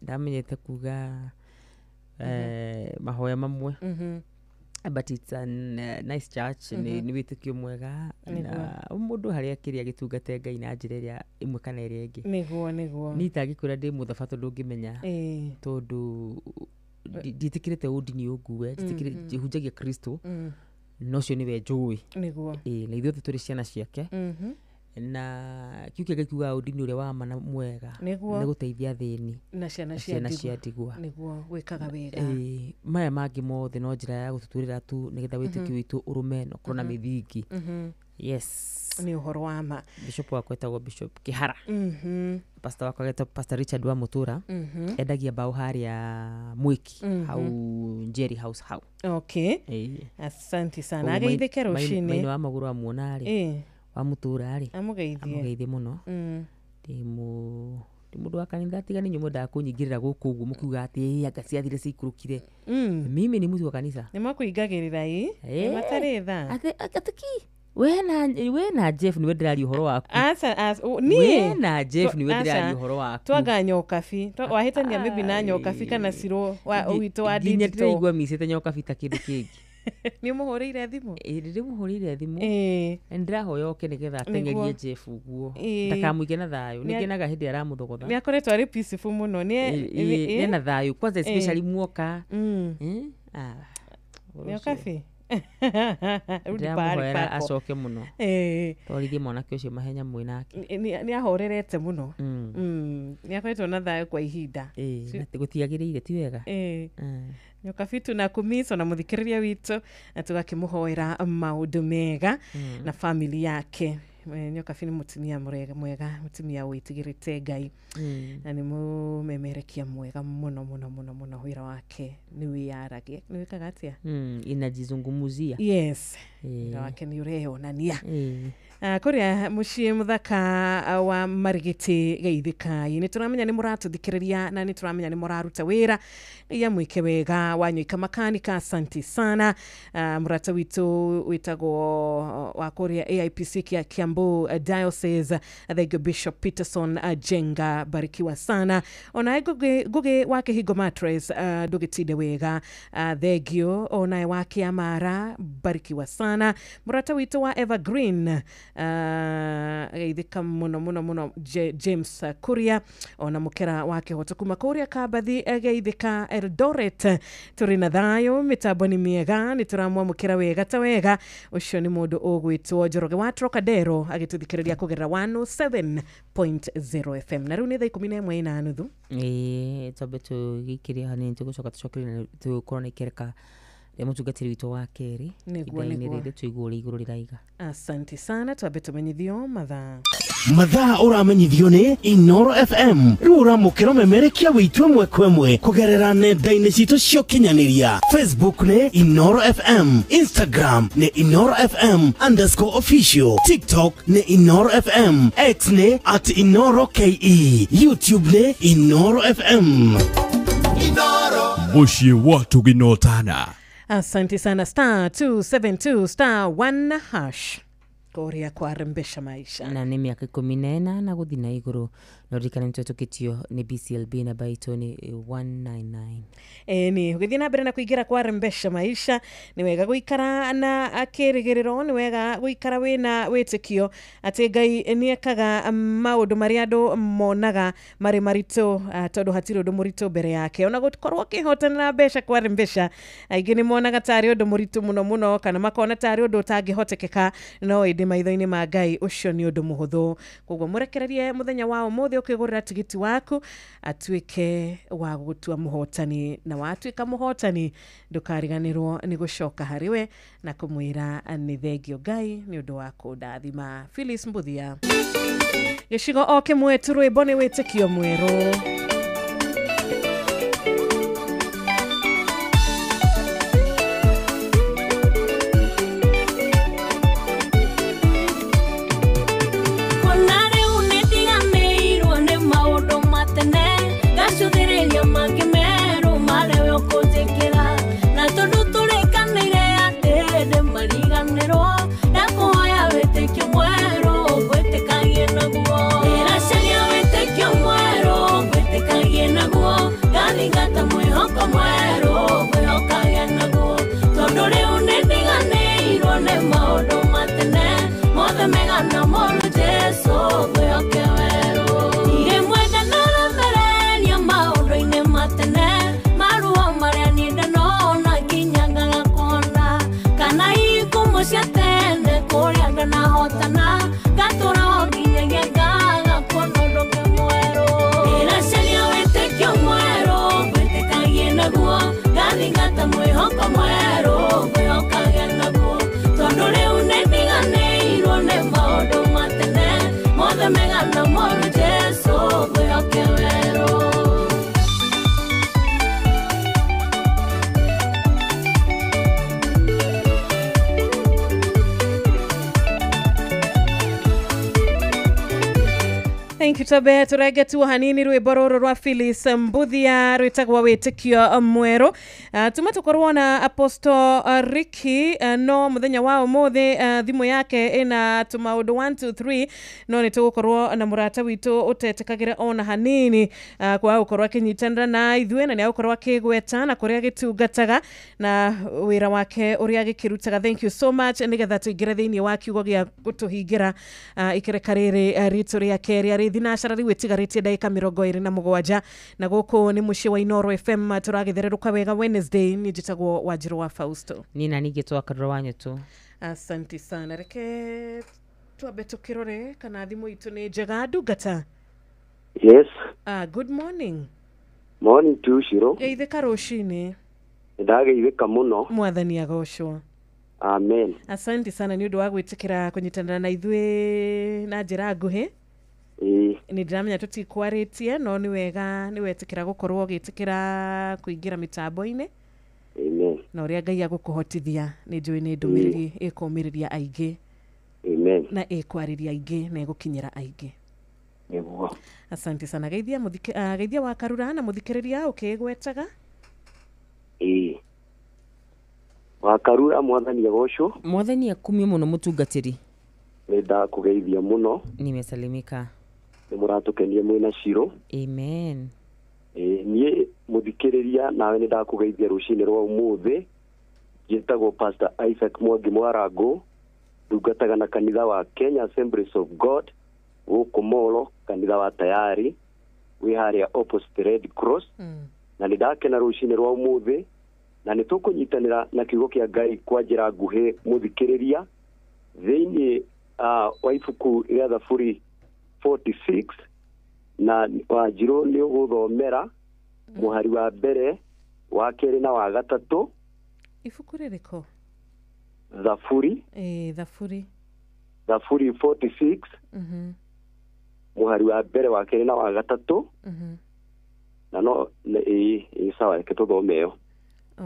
Ndamenyete kuga mahoya mamwe. But it's a nice church, nĩ wĩtĩkio mwega na mũndũ harĩa akĩrĩ agĩtungate Ngai na njĩra ĩrĩa ĩmwe kana ĩrĩa ĩngĩ. Nĩguo, nĩguo. Niĩ itangĩkwĩra ndĩ mũthabatũ ndũngĩmenya tondũ ndiĩtĩkĩrĩte ũndini ũngue, hunjagia Kristo na ũcio nĩwe njũĩ. Nĩguo. Na ithuothe tũrĩ ciana ciake. Na kiu kĩa Ngai kiugaga ũndini ũrĩa wa ma na mwega nĩ gũteithia athĩni na ciana cia ndigwa. Nĩguo gwĩkaga wega. Maya mangĩ mothe no njĩra ya gũtũtũrĩra tu nĩgetha wĩtĩkio witũ ũrũme na ũkorwo na mĩthingi. Yes. Nĩ ũhoro wa ma. Bishop wakwa etagwo Bishop Kĩhara. Pastor wakwa etagwo Pastor Richard wa Mũtũra. Endagia mbaũ harĩa Mwĩki, hau Njeri House hau. Okay. Asante sana. Ageithĩke rũcinĩ. Maina wa magũrũ amuona rĩ. Wa Mũtũra rĩ. Amũgeithie. Amũgeithie mũno. Ndĩ mũndũ wa kanitha tiga nĩ inyuĩ mwendaga kũnyingĩrĩra gũkũ ũguo mũkiuga atĩ anga ciathire ciikũrũkire. Mimi nĩ mũtu wa kanitha. Nĩ makũingagĩrĩra ĩ. Matarĩ tha. Atĩ ki. We na Jeff niwe ndĩraria ũhoro waku. Aca, niĩ. We na Jeff niwe ndĩraria ũhoro waku. Twanga nyokabi. Wahĩtania maybe na nyokabi kana Ciro wa witũ wa nginya digital. Ndĩraigua micĩte nyokabi ta kĩndũ kĩngĩ. Nĩ ũmũhũrĩire thimũ? Ndĩmũhũrĩire thimũ. Na nĩndĩrahoya oke nĩgetha ateng'erie Jeff ũguo. Ndakamũige na thayũ. Nĩngenaga hĩndĩ ĩrĩa aramũthogotha. Nĩ akoretwo arĩ peaceful mũno. Nĩ na thayũ. Kwanza especially muoka. Nyokabi? Ndĩramũhoera acoke mũno. Twarithie mwanake ũcio mahenya mwĩ nake. Nĩ ahorerete mũno. Nĩ akoretwo na thayũ kwa ihinda. Na gũtiagĩrĩire ti wega. Nyokabi tunakumiss ona mũthikĩrĩria witũ na tũgakĩmũhoera maũndũ mega na family yake. Nyokabi nĩ mũtumia mwega, mũtumia wĩtigĩrĩte Ngai. Na nĩ mũmemerekia mwega mũno mũno mũno mũno. Wĩra wake nĩ wĩyaragia, nĩ wĩkaga atĩa? Inajizungumzia. Yes, wĩra wake nĩ ũreyonania. Kũrĩa mũciĩ mũthaka wa Marigiti geithikai, nĩ tũramenya nĩ mũratũthikĩrĩria na nĩ tũramenya nĩ mũraruta wĩra. Ngai amwĩke wega. Wanyoika makanika, asante sana. Mũrata witũ wĩtagwo wa kũrĩa AIPC kia Kiambu Diocese, thank you Bishop Peterson Jenga, barikiwa sana. Onaye Ngugi wa Kĩhingo Matres, ndũgĩtinde wega, thank you. Onaye wa Kĩamara, barikiwa sana. Mũrata witũ wa Evergreen, geithĩka mũno mũno mũno, James Kuria. Ona mũkera wa Kĩhoto kuma kũrĩa Kambathi, geithĩka Eldoret. Tũrĩ na thayũ, mĩtambo nĩ mĩega, nĩ tũramwamũkĩra wega ta wega. Ũcio nĩ mũndũ ũgwĩtwo Njoroge wa Trocadero agĩtũthikĩrĩria kũgerera 107.0 FM. Na rĩu nĩ thaa 11:30. Ĩĩ, twambe tũgĩikĩrie hanini, tũgũcoka tũcokerie tũkorwo na ikereka rĩa mũtungatĩri witũ wa kerĩ. Nĩguo, ihinda-inĩ nĩguo. rĩrĩ tũigue ũrĩa igũrũ rĩraiga. Asante sana, twambe tũmenyithio mathaa. Mathaa ũramenyithio nĩ Inoro FM. Rĩu ũramũkĩra ũmemerekia witũ ĩmwe kwa ĩmwe kũgerera nenda-inĩ citũ cia ũkinyanĩria. Facebook nĩ Inoro FM, Instagram nĩ Inoro FM _official, TikTok nĩ Inoro FM, X nĩ @InoroKE, YouTube nĩ Inoro FM. Mũciĩ wa tũginotana. Asante sana. Star 272 star 1 hash kũrĩa kwarembesha maisha. Na nĩ mĩaka 18 gũthiĩ na igũrũ, na ũririkane nĩ twetũkĩtio nĩ BCLB namba itũ nĩ 199. Ĩni ũgĩthiĩ na mbere na kũingĩra kwarembesha maisha, nĩ wega gũikara na kĩrĩgĩrĩro, nĩ wega gũikara wĩna wĩtĩkio atĩ Ngai nĩ ekaga maũndũ marĩa andũ monaga marĩ maritũ, tondũ hatirĩ ũndũ mũritũ mbere yake. Ona gũkorwo ũkĩhotanĩra mbeca kwarembesha, aingĩ nĩ monaga tarĩ ũndũ mũritũ mũno mũno, kana makona tarĩ ũndũ ũtangĩhotekeka, no ĩndĩ maitho-inĩ ma Ngai ũcio nĩ ũndũ mũhũthũ. Koguo mũrekererie mũthenya wa ũmũthĩ ũkĩgũrĩra tigiti waku atuĩke wa gũgũtua mũhotani, na watuĩka mũhotani ndũkariganĩrwo nĩ gũcoka harĩ we na kũmwĩra nĩ thengio Ngai nĩ ũndũ wa kũndathima. Phyllis Mbuthia, gĩcigo o kĩmwe tu, rwĩmbo nĩ wĩtĩkio mwerũ. Kona rĩu nĩndiganĩirwo nĩ maũndũ ma tene, ngacũthĩrĩria mangĩ merũ marĩa we ũkũnjĩkĩra. Na tondũ tũrĩkanĩire atĩ ndĩmariganĩrwo, ndakũhoya wĩtĩkio mwerũ ngwĩtĩkagie naguo. Ndĩracaria wĩtĩkio mwerũ ngwĩtĩkagie naguo, ngathingata mwĩhoko mwerũ ngwĩhokagie naguo. Tondũ rĩu nĩndiganĩirwo nĩ maũndũ ma tene, mothe mega na moru Jesũ ngwĩhoke werũ. Rĩmwe ndanaremereria maũndũ-inĩ ma tene, maruo marĩa niĩ ndanona nginya ngaga kuona, kana ikumo cia tene kũrĩa ndanahotana, ngatũra o nginyagia ngaga kuona ũndũ ũngĩ mwerũ. Ndĩracaria wĩtĩkio mwerũ ngwĩtĩkagie naguo, ngathingata mwĩhoko mwerũ ngwĩhokagie naguo. Tondũ rĩu nĩndiganĩirwo nĩ maũndũ ma tene, mothe mega na moru Jesũ ngwĩhoke werũ. Thank you Tobe. Tũrenge tu hanini rwĩmbo rũrũ rwa Phyllis Mbuthia rwĩtagwo wĩtĩkio mwerũ. Tuma tũkorwo na Apostle Ricky, no mũthenya wa ũmũthĩ thimũ yake ĩna tũmaũndũ 1 2 3, no nĩ tũgũkorwo na mũrata witũ ũtetĩkagĩra ona hanini, kwaga gũkorwo akĩnyitanĩra na ithuĩ, na nĩ agũkorwo akĩgweta na kũrĩa agĩtungataga na wĩra wake ũrĩa agĩkĩrutaga. Thank you so much. Nĩgetha tũingĩre thĩinĩ wa kiugo gĩa gũtũhingĩra ikereka rĩrĩ ritũ rĩa kerĩ arĩ thinacara rĩu ĩtigarĩtie ndagĩka 27, na gũkũ nĩ mũciĩ wa Inoro FM tũragĩthererũka wega Wednesday. Niĩ njĩtagwo Wanjirũ wa Fausto. Niĩ na ningĩ twakarũra wa Nyũtũ. Asante sana. Reke twambe tũkĩrore kana thimũ itũ nĩ njega. Ndungata. Yes. Good morning. Morning to Shiro. Geithĩka rũcinĩ. Ndageithĩka mũno. Mwathani agocwo. Amen. Asante sana nĩ ũndũ wa gwĩtĩkĩra kũnyitanĩra na ithuĩ na njĩra nguhĩ. Ĩĩ. Nĩ ndĩramenya tũtikwarĩtie, no nĩ wega nĩ wetĩkĩra gũkorwo ũgĩtĩkĩra kũingĩra mĩtambo-inĩ. Amen. Na ũrĩa Ngai agũkũhotithia, nĩ njũĩ nĩ ndũmĩrĩri ĩkũmĩrĩria aingĩ. Amen. Na ĩkwarĩria aingĩ na ĩgũkinyĩra aingĩ. Nĩguo. Asante sana. Geithia geithia wa Karura na mũthikĩrĩria ũkĩgwetaga. Ĩĩ. Wa Karura, mwathani agocwo. Mwathani akumio mũno, mũtungatĩri. Nĩ ndakũgeithia mũno. Nimesalimika. Nĩ mũratũkenia mwĩna Ciro. Amen. Ĩĩ, niĩ mũthikĩrĩria nawe nĩ ndakũgeithia rũcinĩ rwa ũmũthĩ. Njĩtagwo Pastor Isaac Mwangi Mwarangũ, ndungataga na kanitha wa Kenya Assemblies of God gũkũ Molo, kanitha wa Tayari wĩ harĩa opposite Red Cross. Na nĩ ndakena rũcinĩ rwa ũmũthĩ, na nĩ tũkũnyitanĩra na kiugo kĩa Ngai kwa njĩra nguhĩ, mũthikĩrĩria, thĩinĩ wa ibuku rĩa Thaburi 46, na Wanjirũ nĩ ũgũthomera mũhari wa mbere, wa kerĩ na wa gatatũ. Ibuku rĩrĩkũ? Thaburi. Ĩĩ, Thaburi. Thaburi 46, mũhari wa mbere, wa kerĩ na wa gatatũ. Na no ĩĩ, ĩĩ, sawa, reke tũthome ĩyo.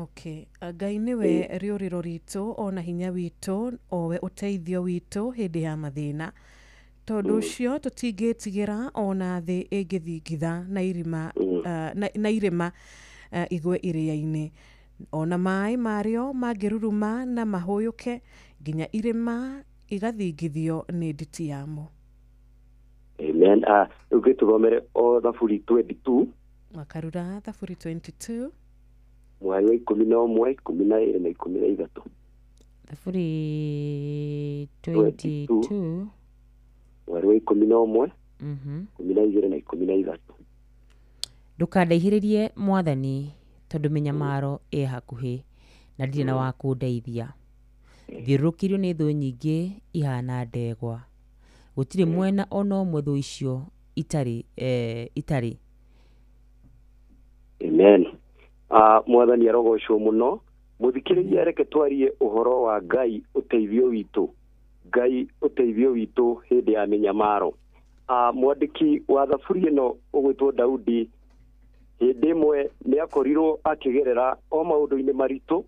Okay. Ngai nĩwe rĩũrĩro ritũ ona hinya witũ, owe ũteithio witũ hĩndĩ ya mathĩna. Tondũ ũcio tũtingĩtigĩra ona thĩ ĩngĩthingitha na irima, na irĩma igwe iria-inĩ, ona maĩ marĩo mangĩruruma na mahũyũke nginya irĩma igathingithio nĩ nditi yamo. Amen. Rĩu gĩtũthomere o Thaburi 22. Makarura, Thaburi 22. Mũhari wa 11, 12 na 13. Thaburi 22. Mũhari wa 11, 12 na 13. Ndũkandaihĩrĩrie, mwathani, tondũ mĩnyamaro ĩ hakuhĩ na ndirĩ na wa kũndeithia. Thiũrũrũkĩirio nĩ thũ nyingĩ ihana ndegwa, gũtirĩ mwena ona ũmwe thũ icio itarĩ. Amen. Mwathani arogocwo mũno. Mũthikĩrĩria, reke twarie ũhoro wa Ngai ũteithio witũ, Ngai ũteithio witũ hĩndĩ ya mĩnyamaro. Mwandĩki wa thaburi ĩno ũgwĩtwo Daudi, hĩndĩ ĩmwe nĩ akorirwo akĩgerera o maũndũ-inĩ maritũ,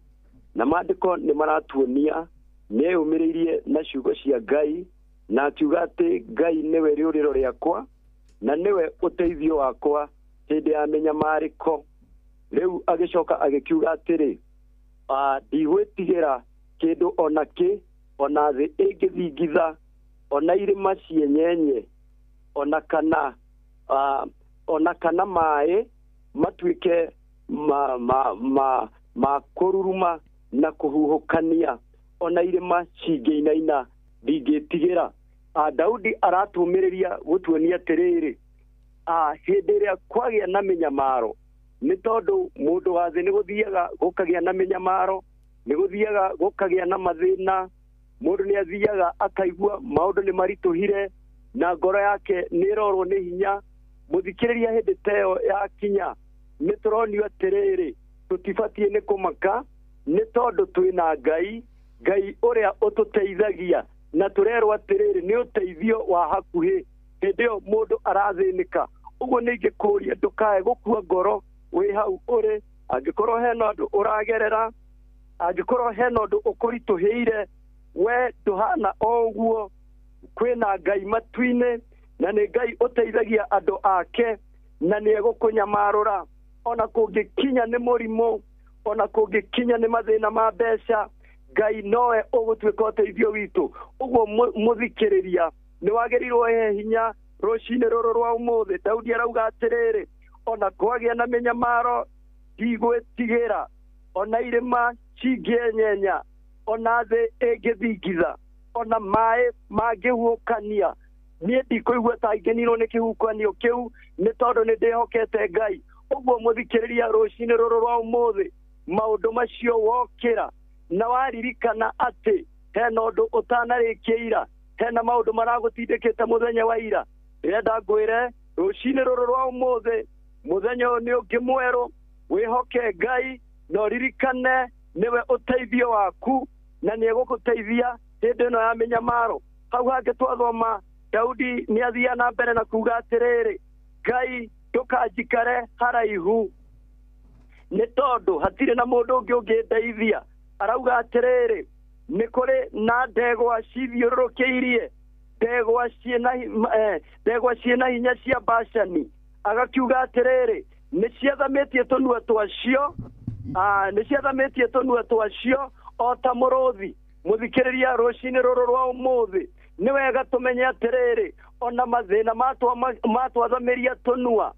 na maandĩko nĩ maratuonia nĩ eyũmĩrĩirie na ciugo cia Ngai, na akiuga atĩ Ngai nĩwe rĩũrĩro rĩakwa na nĩwe ũteithio wakwa hĩndĩ ya mĩnyamarĩko. Rĩu agĩcoka agĩkiuga atĩrĩ, ndigwĩtigĩra kĩndũ ona kĩ, ona thĩ ĩngĩthingitha, ona irĩma cienyenye, ona kana maĩ matuĩke ma kũruruma na kũhuhũkania, ona irĩma cingĩinaina, ndingĩtigĩra. Daudi aratũmĩrĩria gũtuonia atĩrĩrĩ, hĩndĩ ĩrĩa kwagĩa na mĩnyamaro, nĩ tondũ mũndũ wa thĩ nĩ gũthiaga gũkagĩa na mĩnyamaro, nĩ gũthiaga gũkagĩa na mathĩna. Mũndũ nĩ athiaga akaigua maũndũ nĩ maritũhire na ngoro yake nĩ ĩrorwo nĩ hinya. Mũthikĩrĩria, hĩndĩ ta ĩyo yakinya, nĩ tũronio atĩrĩrĩ, tũtibatiĩ nĩ kũmaka, nĩ tondũ twĩna Ngai, Ngai ũrĩa ũtũteithagia, na tũrerwo atĩrĩrĩ, nĩ ũteithio wa hakuhĩ hĩndĩ ĩyo mũndũ arathĩnĩka. Ũguo nĩ ingĩkũria ndũkae gũkua ngoro wĩ hau ũrĩ, angĩkorwo hena ũndũ ũragerera, angĩkorwo hena ũndũ ũkũritũhĩire, we ndũhana o ũguo. Kwĩna Ngai matu-inĩ, na nĩ Ngai ũteithagia andũ ake, na nĩ egũkũnyamarũra ona kũngĩkinya nĩ mũrimũ, ona kũngĩkinya nĩ mathĩna ma mbeca. Ngai nowe ũgũtuĩka ũteithio witũ. Ũguo mũthikĩrĩria, nĩ wagĩrĩirwo he hinya rũcinĩ rũrũ rwa ũmũthĩ. Daudi arauga atĩrĩrĩ, ona kwagĩa na mĩnyamaro ndigwĩtigĩra, ona irĩma cingĩenyenya, ona thĩ ĩngĩthingitha, ona maĩ mangĩhuhũkania, niĩ ndikũigua ta ingĩninwo nĩ kĩhuhũkanio kĩu, nĩ tondũ nĩ ndĩhokete Ngai. Ũguo mũthikĩrĩria, rũcinĩ rũrũ rwa ũmũthĩ, maũndũ macio wokĩra na waririkana atĩ hena ũndũ ũtanarĩkia ira, hena maũndũ maragũtindĩkĩte mũthenya wa ira, ndĩrenda ngwĩre rũcinĩ rũrũ rwa ũmũthĩ, mũthenya ũyũ nĩ ũngĩ mwerũ. Wĩhoke Ngai na ũririkane nĩwe ũteithio waku. na nĩ egũgũteithia hĩndĩ ĩno ya mĩnyamaro. Hau hangĩ twathoma Daudi nĩ athiaga na mbere na kuga atĩrĩrĩ, Ngai ndũkanjikare haraihu nĩ tondũ hatirĩ na mũndũ ũngĩ ũngĩndeithia. Arauga atĩrĩrĩ, nĩ kũrĩ na ndegwa cithiũrũrũkĩirie, ndegwa ciĩna hinya cia Bashani. Agakiuga atĩrĩrĩ, nĩ ciathamĩtie tũnua twacio, nĩ ciathamĩtie tũnua twacio o ta mũrũthi. Mũthikĩrĩria rũcinĩ rũrũ rwa ũmũthĩ, nĩ wega tũmenye atĩrĩrĩ, ona mathĩna matwathamĩria tũnua,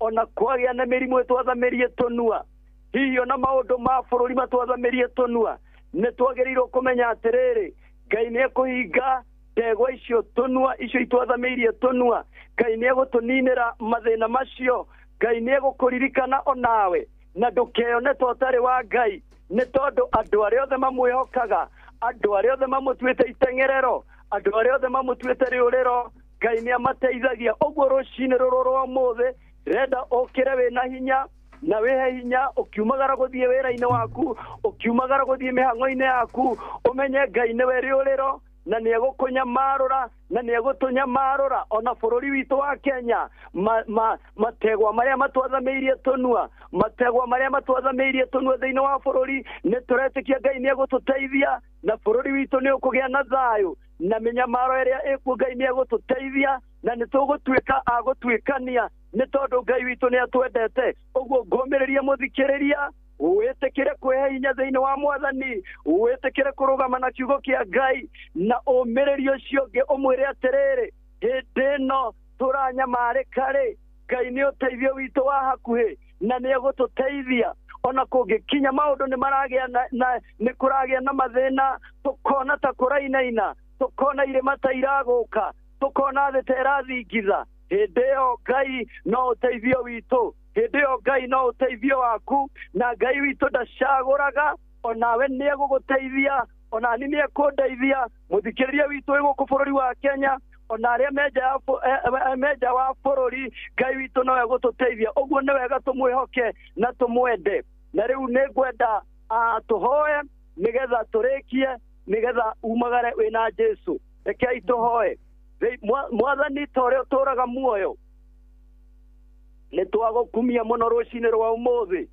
ona kwagĩa na mĩrimũ ĩtwathamĩrie tũnua, hihi ona maũndũ ma bũrũri matwathamĩrie tũnua, nĩ twagĩrĩirwo kũmenya atĩrĩrĩ, Ngai nĩ ekũhinga ndegwa icio tũnua, icio itwathamĩirie tũnua. Ngai nĩ egũtũninĩra mathĩna macio. Ngai nĩ egũkũririkana onawe, na ndũkeyone ta ũtarĩ wa Ngai, nĩ tondũ andũ arĩa othe mamwĩhokaga, andũ arĩa othe mamũtuĩte iteng'erero, andũ arĩa othe mamũtuĩte rĩũrĩro, Ngai nĩ amateithagia. Ũguo rũcinĩ rũrũ rwa ũmũthĩ ndĩrenda ũkĩre wĩna hinya na wĩhe hinya ũkiumagara gũthiĩ wĩra-inĩ waku, ũkiumagara gũthiĩ mĩhang'o-inĩ yaku, ũmenye Ngai nĩwe rĩũrĩro na nĩ egũkũnyamarũra na nĩ egũtũnyamarũra. Ona bũrũri witũ wa Kenya, mategwa marĩa matwathamĩirie tũnua, mategwa marĩa matwathamĩirie tũnua thĩinĩ wa bũrũri, nĩ tũretĩkia Ngai nĩ egũtũteithia na bũrũri witũ nĩ ũkũgĩa na thayũ, na mĩnyamaro ĩrĩa ĩkuo Ngai nĩ egũtũteithia na nĩ tũgũtuĩka a gũtuĩkania nĩ tondũ Ngai witũ nĩ atwendete. Ũguo ngũmĩrĩria mũthikĩrĩria, wĩtĩkĩre kwĩhe hinya thĩinĩ wa Mwathani, wĩtĩkĩre kũrũgama na kiugo kĩa Ngai, na ũmĩrĩrie ũcio ũngĩ ũmwĩre atĩrĩrĩ, hĩndĩ ĩno tũranyamarĩka rĩ, Ngai nĩ ũteithio witũ wa hakuhĩ na nĩ egũtũteithia. Ona kũngĩkinya maũndũ nĩ maragĩa na nĩ kũragĩa na mathĩna, tũkona ta kũrainaina, tũkona irĩma ta iragũka, tũkona thĩ ta ĩrathingitha, hĩndĩ ĩyo Ngai no ũteithio witũ, hĩndĩ ĩyo Ngai no ũteithio waku, na Ngai witũ ndacagũraga, onawe nĩ egũgũteithia, onani nĩ ekũndeithia. Mũthikĩrĩria witũ wĩ gũkũ bũrũri wa Kenya, ona arĩa menja wa bũrũri, Ngai witũ no egũtũteithia. Ũguo nĩ wega tũmwĩhoke na tũmwende. Na rĩu nĩ ngwenda tũhoe nĩgetha tũrĩkie, nĩgetha umagare wĩna Jesũ. Rekei tũhoe. Mwathani, ta ũrĩa ũtũũraga muoyo, nĩ twagũkumia mũno rũcinĩ rwa ũmũthĩ,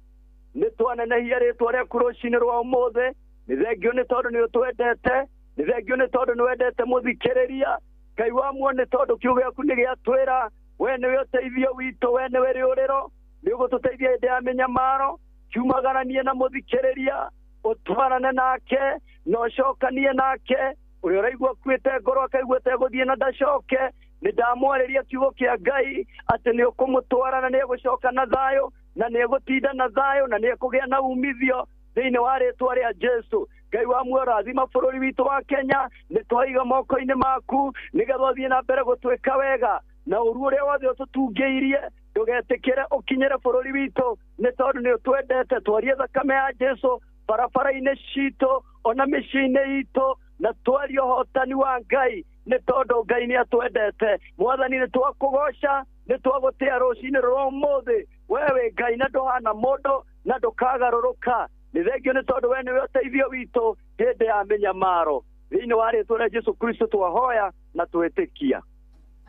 nĩ twanenehia rĩtwa rĩaku rũcinĩ rwa ũmũthĩ. Nĩ thengio nĩ tondũ nĩ ũtwendete, nĩ thengio nĩ tondũ nĩ wendete mũthikĩrĩria. Ngai wa muoyo, nĩ tondũ kiugo gĩaku nĩ gĩatwĩra we nĩwe ũteithio witũ, we nĩwe rĩũrĩro, nĩ ũgũtũteithia hĩndĩ ya mĩnyamaro. Kiumagaranie na mũthikĩrĩria, ũtwarane nake na ũcokanie nake. Ũrĩa ũraigua akuĩte ngoro akaigua ategũthiĩ na ndacoke, nĩ ndamwarĩria kiugo kĩa Ngai atĩ nĩ ũkũmũtwara na nĩ egũcoka na thayũ, na nĩ egũtinda na thayũ, na nĩ ekũgĩa na umithio thĩinĩ wa rĩtwa rĩa Jesũ. Ngai wa muoyo, rathima bũrũri witũ wa Kenya, nĩ twaiga moko-inĩ maku nĩgetha ũthiĩ na mbere gũtwĩka wega, na ũru ũrĩa wothe ũtũtungĩirie ndũgetĩkĩre ũkinyĩre bũrũri witũ, nĩ tondũ nĩ ũtwendete. Twarie thakame ya Jesũ barabara-inĩ citũ ona mĩciĩ-inĩ itũ, na twarie ũhotani wa Ngai, nĩ tondũ Ngai nĩ atwendete. Mwathani, nĩ twakũgoca, nĩ twagũtĩa rũcinĩ rwa ũmũthĩ. We wĩ Ngai na ndũhana mũndũ na ndũkagarũrũka. Nĩ thengio nĩ tondũ we nĩwe ũteithio witũ hĩndĩ ya mĩnyamaro. Thĩinĩ wa rĩtwa rĩa Jesũ Kristo twahoya na twĩtĩkia.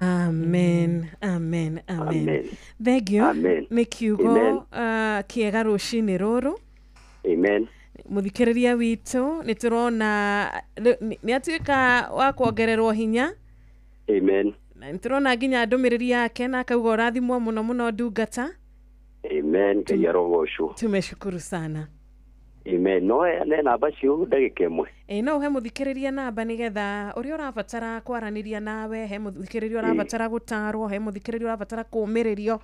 Amen, amen, amen. Thengio nĩ kiugo kĩega rũcinĩ rũrũ. Amen. Mũthikĩrĩria witũ nĩ tũrona nĩ atuĩka wa kuongererwo hinya. Amen. Na nĩ tũrona nginya ndũmĩrĩri yake na akauga ũrathimwo mũno mũno ndungata. Amen. Ngai arogocwo. Tumeshukuru sana. Amen. No heane namba cio ndagĩka ĩmwe. Ĩ no ũhe mũthikĩrĩria namba nĩgetha ũrĩa ũrabatara kwaranĩria nawe, he mũthikĩrĩria ũrabatara gũtarwo, he mũthikĩrĩria ũrabatara kũũmĩrĩrio,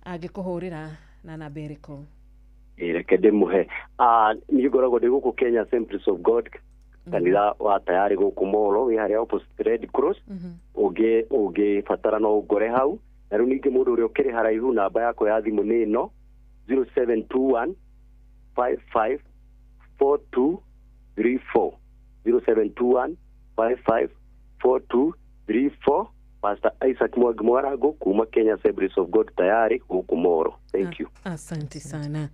angĩkũhũrĩra na namba ĩrĩkũ? Reke ndĩmũhe. Niĩ ngoragwo ndĩ gũkũ Kenya Assemblies of God, kanitha wa tayari gũkũ Molo, wĩ harĩa opposite Red Cross. Ũngĩbatara no ũngore hau. Na rĩu ningĩ mũndũ ũrĩa ũkĩrĩ haraihu, namba yakwa ya thimũ nĩ ĩno, 0721 55 4234. 0721 55 4234. Pastor Isaac Mwangi Mwarango kuma Kenya Assemblies of God tayari gũkũ Moro. Thank you. Asante sana.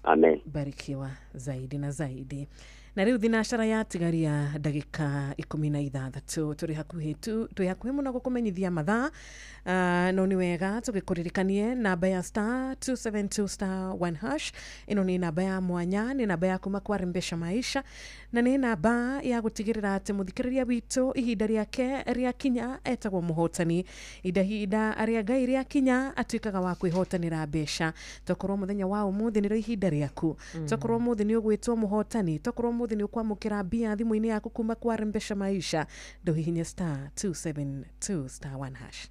Amen. Barikiwa zaidi na zaidi. Na rĩu thinacara yatigaria ndagĩka 16 tũrĩ hakuhĩ tu, twĩ hakuhĩ mũno gũkũmenyithia mathaa. No nĩ wega tũgĩkũririkanie namba ya star 272 star 1 hash. Ĩno nĩ namba ya mwanya, nĩ namba ya kuma kwa Rembesha Maisha, na nĩ namba ya gũtigĩrĩra atĩ mũthikĩrĩria witũ ihinda rĩake rĩakinya etagwo mũhotani. Ihinda rĩa Ngai rĩakinya atuĩkaga wa kwĩhotanĩra mbeca. Tokorwo mũthenya wa ũmũthĩ nĩrĩo ihinda rĩaku, tokorwo ũmũthĩ nĩ ũgwĩtwo mũhotani, tokorwo ũmũthĩ nĩ ũkwamũkĩra mbia thimũ-inĩ yaku kuma kwa Rembesha Maisha. Ndũhihinye star 272 star 1 hash.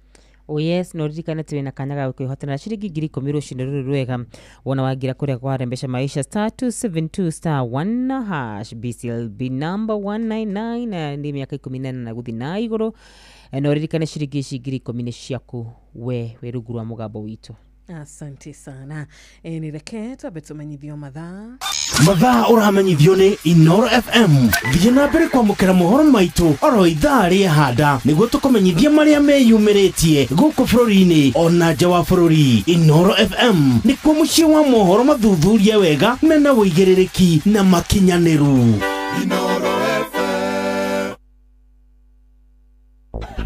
Oh yes, no ririkane atĩ wĩna kanya ga kwĩhotanĩra ciringi 10,000 rũcinĩ rũrũ rwega wona waingĩra kũrĩa kwa Rembesha Maisha star 272 star 1 hash BCLB number 199 na nĩ mĩaka 18 na gũthiĩ na igũrũ. No ririkane ciringi ici 10,000 nĩ ciaku we wĩ rungu rwa mũgambo witũ. Asante sana. Nĩ reke twambe tũmenyithio mathaa. Mathaa ũramenyithio nĩ Inoro FM. Thiĩ na mbere kwamũkĩra mohoro maitũ oro ithaa rĩa handa nĩguo tũkũmenyithie marĩa meyumĩrĩtie gũkũ bũrũri-inĩ ona nja wa bũrũri. Inoro FM nĩkuo mũciĩ wa mohoro mathuthurie wega mena ũigĩrĩrĩki na makinyanĩru.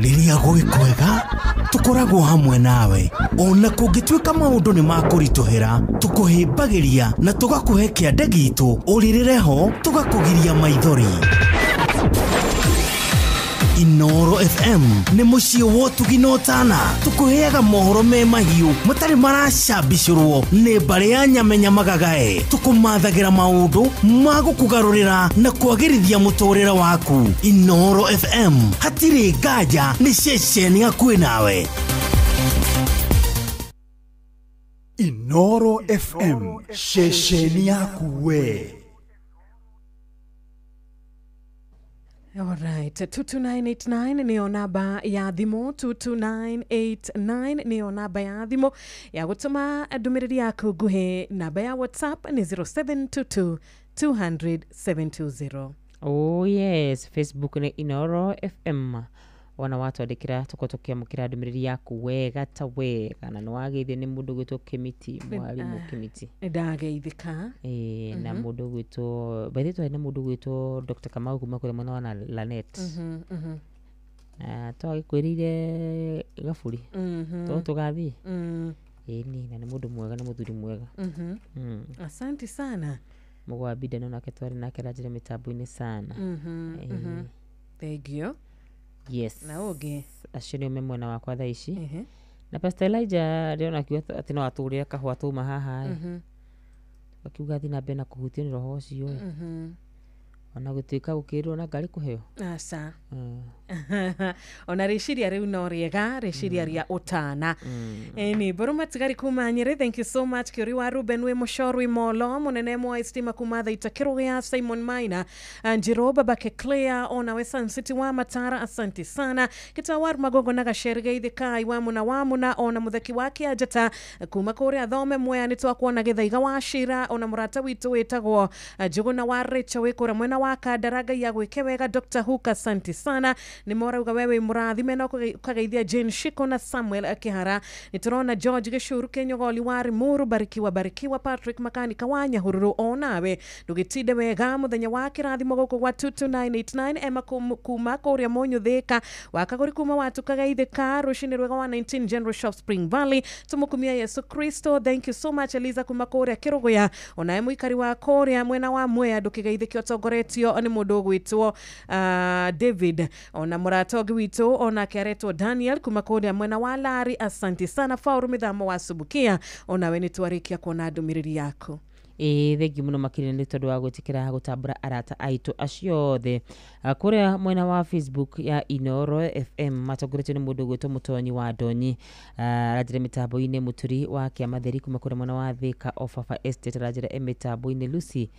Rĩrĩa gwĩ kwega tũkoragwo hamwe nawe, ona kũngĩtuĩka maũndũ nĩ makũritũhĩra, tũkũhĩmbagĩria na tũgakũhe kĩande gitũ, ũrĩrĩre ho tũgakũgiria maithori. Inoro FM nĩ mũciĩ wa ũtugi na ũtana, tũkũheaga mohoro me mahiũ matarĩ maracambicũrwo nĩ mbarĩ ya nyamenya magagae, tũkũmathagĩra maũndũ ma gũkũgarũrĩra na kwagĩrithia mũtũrĩre waku. Inoro FM hatirĩ nganja, nĩ ceceni hakuhĩ nawe. Inoro FM, ceceni yaku we. Alright, 22989 nĩyo namba ya thimũ, 22989 nĩyo namba ya thimũ ya gũtũma ndũmĩrĩri yaku nguhĩ. Namba ya WhatsApp nĩ 0722 200 720. Oh yes, Facebook nĩ Inoro FM. Wona watwandĩkĩra tũkorwo tũkĩamũkĩra ndũmĩrĩri yaku wega ta wega, na nĩwageithio nĩ mũndũ ũgwĩtwo Kĩmiti, mwarimũ Kĩmiti. Nĩndageithĩka. Na mũndũ ũgwĩtwo, by the way twarĩ na mũndũ ũgwĩtwo Dr. Kamau kuma kũrĩa mwena wa Lanet. Twagĩkwĩrĩire Gaburi, to tũgathiĩ. Ĩni, na nĩ mũndũ mwega, nĩ mũthuri mwega. Asante sana. Mũgwa Bida no nake twarĩ nake aranjĩra mĩtambo-inĩ sana. Thank you. Yes. Na ũngĩ acio nĩo me mwena wakwa thaa ici. Na Pastor Elijah ndĩrona akiuga atĩ no atũgũrĩre kahũa tũma haha ĩ. Akiuga athiĩ na mbere na kũhutio nĩ roho ũcio ĩ. Ona gũtuĩka gũkĩrwo na ngari kũheo. Aca. Ona rĩciria rĩu no rĩega, rĩciria rĩa ũtana. Ĩni mbũrũ matigari kuma Nyĩrĩ, thank you so much. Kĩũri wa Ruben wĩ mũcorwi molo mũnene mwa Estima kuma Thaita Kĩrũgĩa, Simon Maina Njiro, babake Claire onawe Sun City wa Matara, asante sana. Kĩtawar Magongo na Gaceri Geithĩkai wa Muna wa Muna, ona mũtheki wa Kĩanjata kuma kũrĩa Thome Mwea, nĩ twakuona Gĩthaiga wa Cira, ona mũrata witũ wĩtagwo Njũgũna wa Rachel wĩ kũrĩa mwena wa Kandara, Ngai agwĩke wega. Dr. Huka, asante sana. Nĩ morauga wewe mũrathime na ũkageithia Jane Shiko na Samuel Kĩhara. Nĩ tũrona George Gĩcuru Kĩnyogoli wa Limuru, barikiwa barikiwa. Patrick Makanika wa Nyahururu, onawe ndũgĩtinde wega mũthenya wa kĩrathimo gũkũ gwa 22989. Emma kuma kũrĩa Mũnyũthĩka wa Kagũri kuma watukageithĩka rũcinĩ rwega wa 19 General Shop Spring Valley, tũmũkumia Yesu Kristo. Thank you so much Eliza kuma kũrĩa Kĩrũgũya, onawe mũikari wa kũrĩa mwena wa Mwea, ndũkĩgeithĩke ũtongoretio nĩ mũndũ ũgwĩtwo David, ona mũrata ũngĩ witũ onake aretwo Daniel kuma kũrĩa mwena wa Lari, asante sana. Fauru mĩthamo wa Subukia, onawe nĩ twarĩkia kuona ndũmĩrĩri yaku. Thengiũ mũno makĩria nĩ tondũ wa gwĩtĩkĩra gũtambũra arata aitũ acio othe kũrĩa mwena wa Facebook ya Inoro FM matongoretio nĩ mũndũ ũgwĩtwo Mũtonyi wa Ndonyi, aranjĩra mĩtambo-inĩ Mũturi wa Kĩamatheri kuma kũrĩa mwena wa Thika Ofafa Estate, aranjĩra e mĩtambo-inĩ Lucy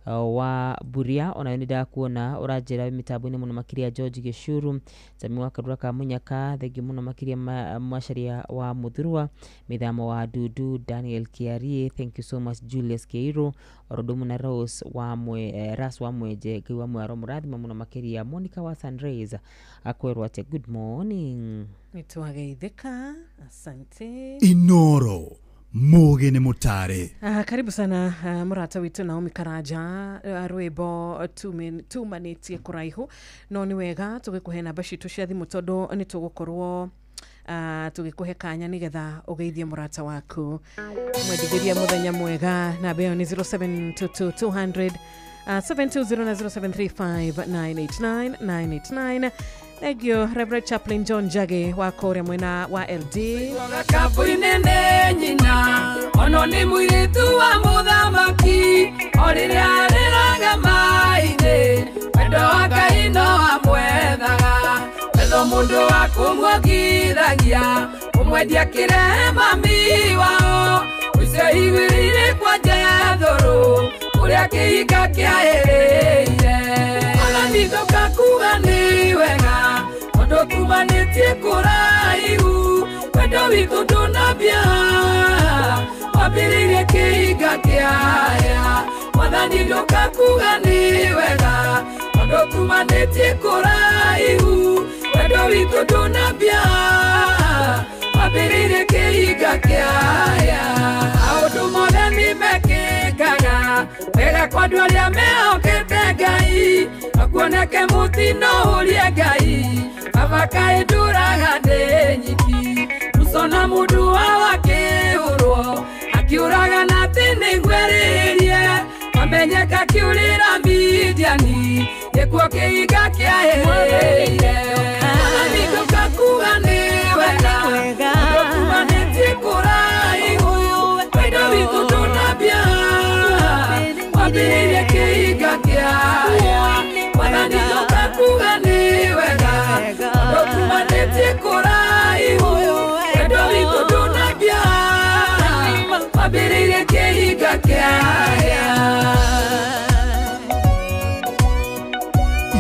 wa Buria, onayo nĩ ndakuona ũranjĩra mĩtambo-inĩ mũno makĩria George Gĩcuru, Sami wa Karura ka Mũnyaka, thengiũ mũno makĩria Mwacaria wa Mũthurwa, Mĩthamo wa Dudu, Daniel Kiarie, thank you so much Julius Keiro, Orodumu na Rose wa Ras wa Mweje, Ngai wa Mwaro mũrathima mũno makĩria Monica wa Sunrise akwerwo atĩ good morning. Nĩ twageithĩka, asante. Inoro Mugi nĩ mũtare. Karibu sana mũrata witũ Naomi Karanja, rwĩmbo tumanĩtie kũraihu no nĩ wega tũgĩkũhe namba citũ cia thimũ tondũ nĩ tũgũkorwo tũgĩkũhe kanya nĩgetha ũgeithie mũrata waku mwendithĩria mũthenya mwega. Namba ĩyo nĩ 0722 200 720 na 0735 989 989. Thank you, Reverend Chaplain John Jage wa kũrĩa mwena wa LD. Kaburi-inĩ nyina ono nĩ mũirĩtu wa mũthamaki o rĩrĩa arĩraga maĩ-inĩ wendo wa Ngai no amwethaga wetho mũndũ wa kũmuongithagia ũmwendia kĩrehe mami wao ũcio igwĩrĩire kwa Jethũrũ ũrĩa kĩhinga kĩaĩrĩire. Mwathani ndũkakuga nĩ wega tondũ tumanĩtie kũraihu wendo witũ ndũnambia wambĩrĩirie kĩhinga kĩaya. Mwathani ndũkakuga nĩ wega tondũ tumanĩtie kũraihu wendo witũ ndũnambia wambĩrĩirie kĩhinga kĩaya. Maũndũ mothe nĩ mekĩkaga wega kwa andũ arĩa mehokete Ngai akuoneke mũtino ũrie Ngai baba kaĩ ndũraga ndĩ nyiki Musa na mũndũ wao akĩhũrwo akiũraga na atĩ nĩngwerĩrie amenyeka kĩũrĩra Midiani nĩkuo kĩhinga kĩaĩrĩire. Mwathani ndũkakuga nĩ wega tondũ tumanĩtie kũraihu wendo witũ ndũnambia wambĩrĩirie kĩhinga kĩaya. Mwathani ndũkakuga nĩ wega tondũ tumanĩtie kũraihu wendo witũ ndũnambia wambĩrĩirie kĩhinga kĩaya.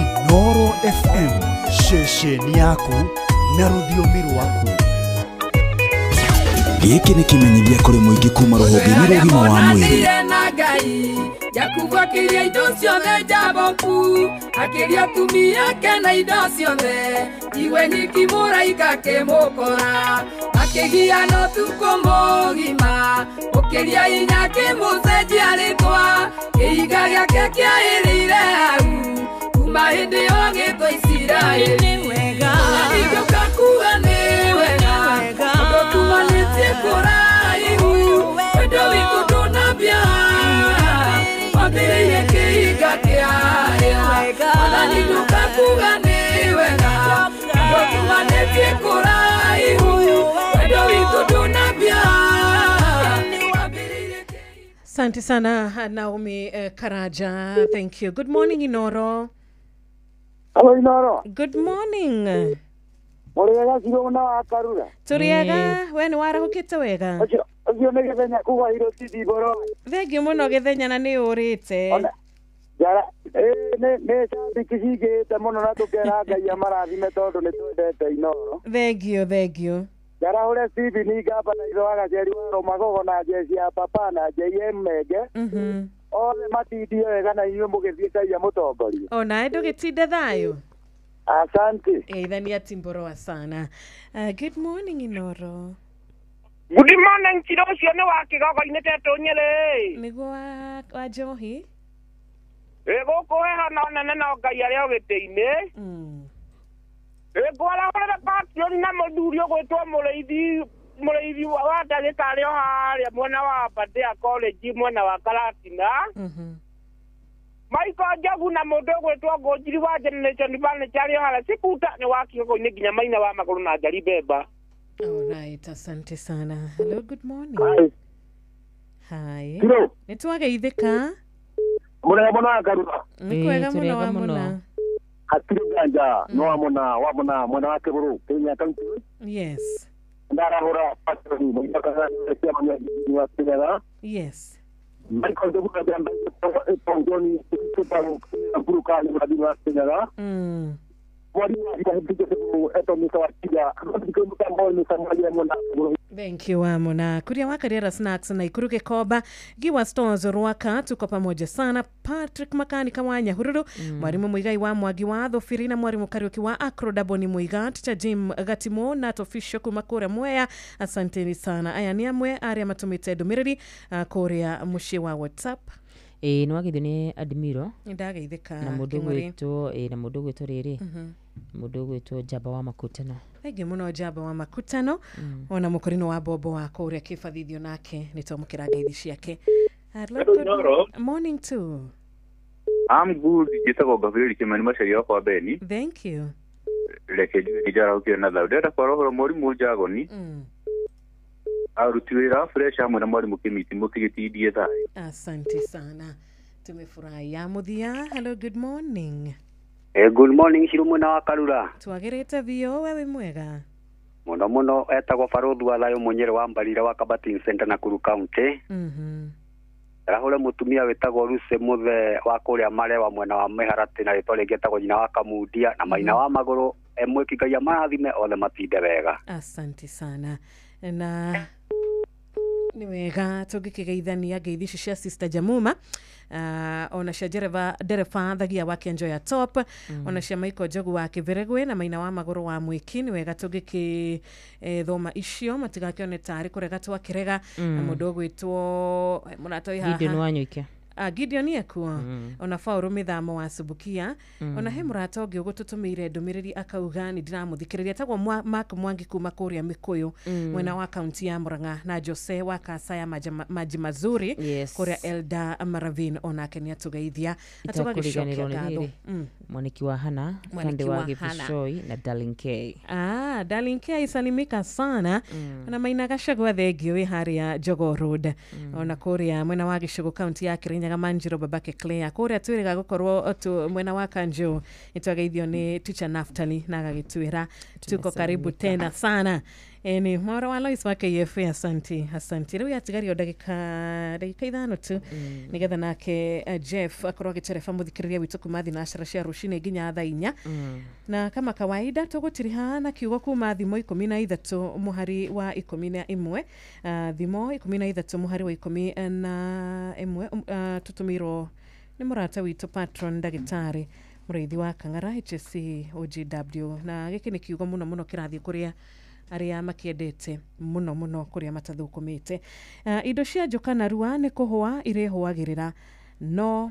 Inoro FM, ceceni yaku na rũthiomi rwaku. Gĩkĩ nĩ kĩmenyithia kũrĩ mũingĩ kuma rũhonge-inĩ rwa ũgima wa mwĩrĩ. Jakubu akĩria indo ciothe Jaboku akĩria atumia ake na indo ciothe iwe nyiki mũraika akĩmũkora akĩgiana ũtukũ mũgima ũkĩria hinya akĩmũcenjia rĩtwa kĩhinga gĩake kĩaĩrĩire hau kuma hĩndĩ ĩyo agĩtwo Isiraeli. Mwathani ndũkakuga nĩ wega tondũ tumanĩtie kũraihu wendo witũ ndũnambia wambĩrĩirie kĩhinga kĩaya. Mwathani ndũkakuga nĩ wega tondũ tumanĩtie kũraihu wendo witũ ndũnambia. Asante sana Naomi Karaja, thank you. Good morning Inoro. Hello Inoro. Good morning. Mũrĩega Cirũ na wa Karura. Tũrĩega, we nĩ warahũkĩte wega? Ũcio nĩ Gĩthenya kuga Iroti Mboro. Thengiũ mũno Gĩthenya na nĩ ũrĩte. Njara nĩ cambiki cingĩhĩte mũno na tũkera Ngai amarathime tondũ nĩ twendete Inoro. Thengiũ, thengiũ. Njarahũre Stephen Ngamba na itho wa Gaceri wa Rũmagogo na Jeci ya Papa na JM Menge. Othe matindie wega na inyuĩ mũgĩthiĩ Ngai amũtongorie. Onawe ndũgĩtinde thayũ. Asante. Ithania timboroa sana. Good morning Inoro. Good morning Chiro ũcio nĩ wa kĩgogo-inĩ tetũ Nyĩrĩ. Nĩguo wa Njohi. Ĩ gũkũ heho no nene no Ngai arĩ o gĩtĩ-inĩ. Ĩ ngwarahũrĩre Patron na mũthuri ũgwĩtwo mũrĩithi wa ndagĩtarĩ o harĩa mwena wa Aberdare College mwena wa Karatina. Michael Njogu na mũndũ ũgwĩtwo Ngũnjiri wa Generation Furniture arĩ o harĩa Sikuta nĩ wa kĩgogo-inĩ nginya Maina wa Magũrũ na Njari Mbemba. All right, asante sana. Hello, good morning. Hi. Hi. Hello. Nĩ twageithĩka. Mũrĩega mũno wa Karura. Nĩ kwega mũno wa mũna. Hatirĩ nganja no wa mũna wa mũna mwena wa Kĩbũrũ Kenya County. Yes. Ndarahũra Patron mũira kana ciama wa Kĩnyaga. Yes. Michael Njogu na Jamba Tongoni Tupa Mburuka ni mradhi wa Kĩnyaga. Thank you Amona. Kuria wa Kariera Snacks na Ikuru Gikoba, Giwa Stores Rwaka, tuko pamoja sana. Patrick Makani Kawanya Hururu, Mwalimu Muigai wa Mwagi wa Thofiri na Mwalimu Kariuki wa Akro Daboni Muiga, Teacher Jim Gatimo na Tofisho kuma kũrĩa Mwea. Asanteni sana. Aya nĩ amwe arĩa matũmĩte ndũmĩrĩri kũrĩa mũciĩ wa WhatsApp. Ĩĩ nĩ wageithio nĩ Admiro Nĩndageithĩka na mũndũ Kĩng'ori. ũgwĩtwo ĩĩ na mũndũ ũgwĩtwo rĩrĩ mũndũ ũgwĩtwo Njamba wa Makutano. Thengiũ mũno Njamba wa Makutano ona mũkũrinũ wa Bombo wa kũrĩa kĩbathithio nake nĩ twamũkĩra ngeithi ciake. Hello, Hello, good Nyoro. morning too. I'm good. Njĩtagwo Gabriel Kimani Macharia wakwa Beni. Thank you. Reke njuge nĩ njarahũkire na thayũ. Ndĩrenda kwarahũra mwarimũ Njagoni, aruti wĩra fresh hamwe na mwarimũ Kĩmiti mũtigĩtindie thayũ. Asante sana, tumefurahi. Ya mũthia, hello, good morning. Good morning Shiru mwena wa Karura. Twagĩrĩte biũ, we wĩ mwega? Mũno mũno etagwo Barũthi wa Thayũ Mũnyĩrĩ wa Mbarire wa Kabatin Center Nakuru County. Ndĩrahũra mũtumia wĩtagwo Lucy Mũthe wa kũrĩa Marewa mwena wa Mĩharatĩ na rĩtwa rĩngĩ etagwo nyina wa Kamundia na maina wa magũrũ mwĩki Ngai amarathime othe matinde wega. Asante sana, na nĩ wega tũngĩkĩgeithania ngeithi ici cia Sister Jamuma, ona cia ndereba Thagia wa Kĩanjo ya Top, ona cia Michael Njogu wa Kĩberegwe na maina wa magũrũ wa Mwĩki. Nĩ wega tũngĩkĩ thoma icio matigakĩone tarĩ kũrega twakĩrega. Na mũndũ ũgwĩtwo mũrata wĩ Gideon haha Wanyuike. Gideon ekuo ona Faũrũ Mĩthamo wa Subukia, ona he mũrata ũngĩ ũgũtũtũmĩire ndũmĩrĩri akauga nĩ ndĩramũthikĩrĩria etagwo Mark Mwangi kuma kũrĩa Mĩkũyũ mwena wa kaunti ya Murang'a, na Jose wa Kasa ya Maji Mazuri kũrĩa Elda Maravin onake nĩ atũgeithia na tũgagĩcokia Itakũriganĩrwo nĩ ngatho. rĩrĩ Mwaniki wa Hana Mwaniki Kande wa wa Hana. Gĩbicoi na Darling K. Darling K isalimika sana na Maina Gacagua thengio wĩ harĩa Jogoo Road, ona kũrĩa mwena wa Gĩcũgũ kaunti ya Kirinyaga Manjiro babake Claire kũrĩa twĩrĩga gũkorwo mwena wa Kanjo nĩtwageithio nĩ teacher Naftali na agagĩtwĩra tuko karibu tena sana. Ni mwaro wa Lois wa KFA, asanti asanti. Rĩu yatigario ndagĩka 5 tu nĩgetha nake Jeff akorwo agĩtereba mũthikĩrĩria witũ kuma thinacara cia rũcinĩ nginya thaa 4. Na kama kawaida tũgũtiriha na kiugo kuma Thimo 13 mũhari wa 11, Thimo 13 mũhari wa 11, tũtũmĩirwo nĩ mũrata witũ patron ndagĩtarĩ mũrĩithi wa Kang'ara HSC OGW, na gĩkĩ nĩ kiugo mũno mũno kĩrathiĩ kũrĩa arĩa makĩendete mũno mũno kũrĩa matathũkũmĩte. Indo cia njoka narua nĩ kũhũa irĩhũagĩrĩra, no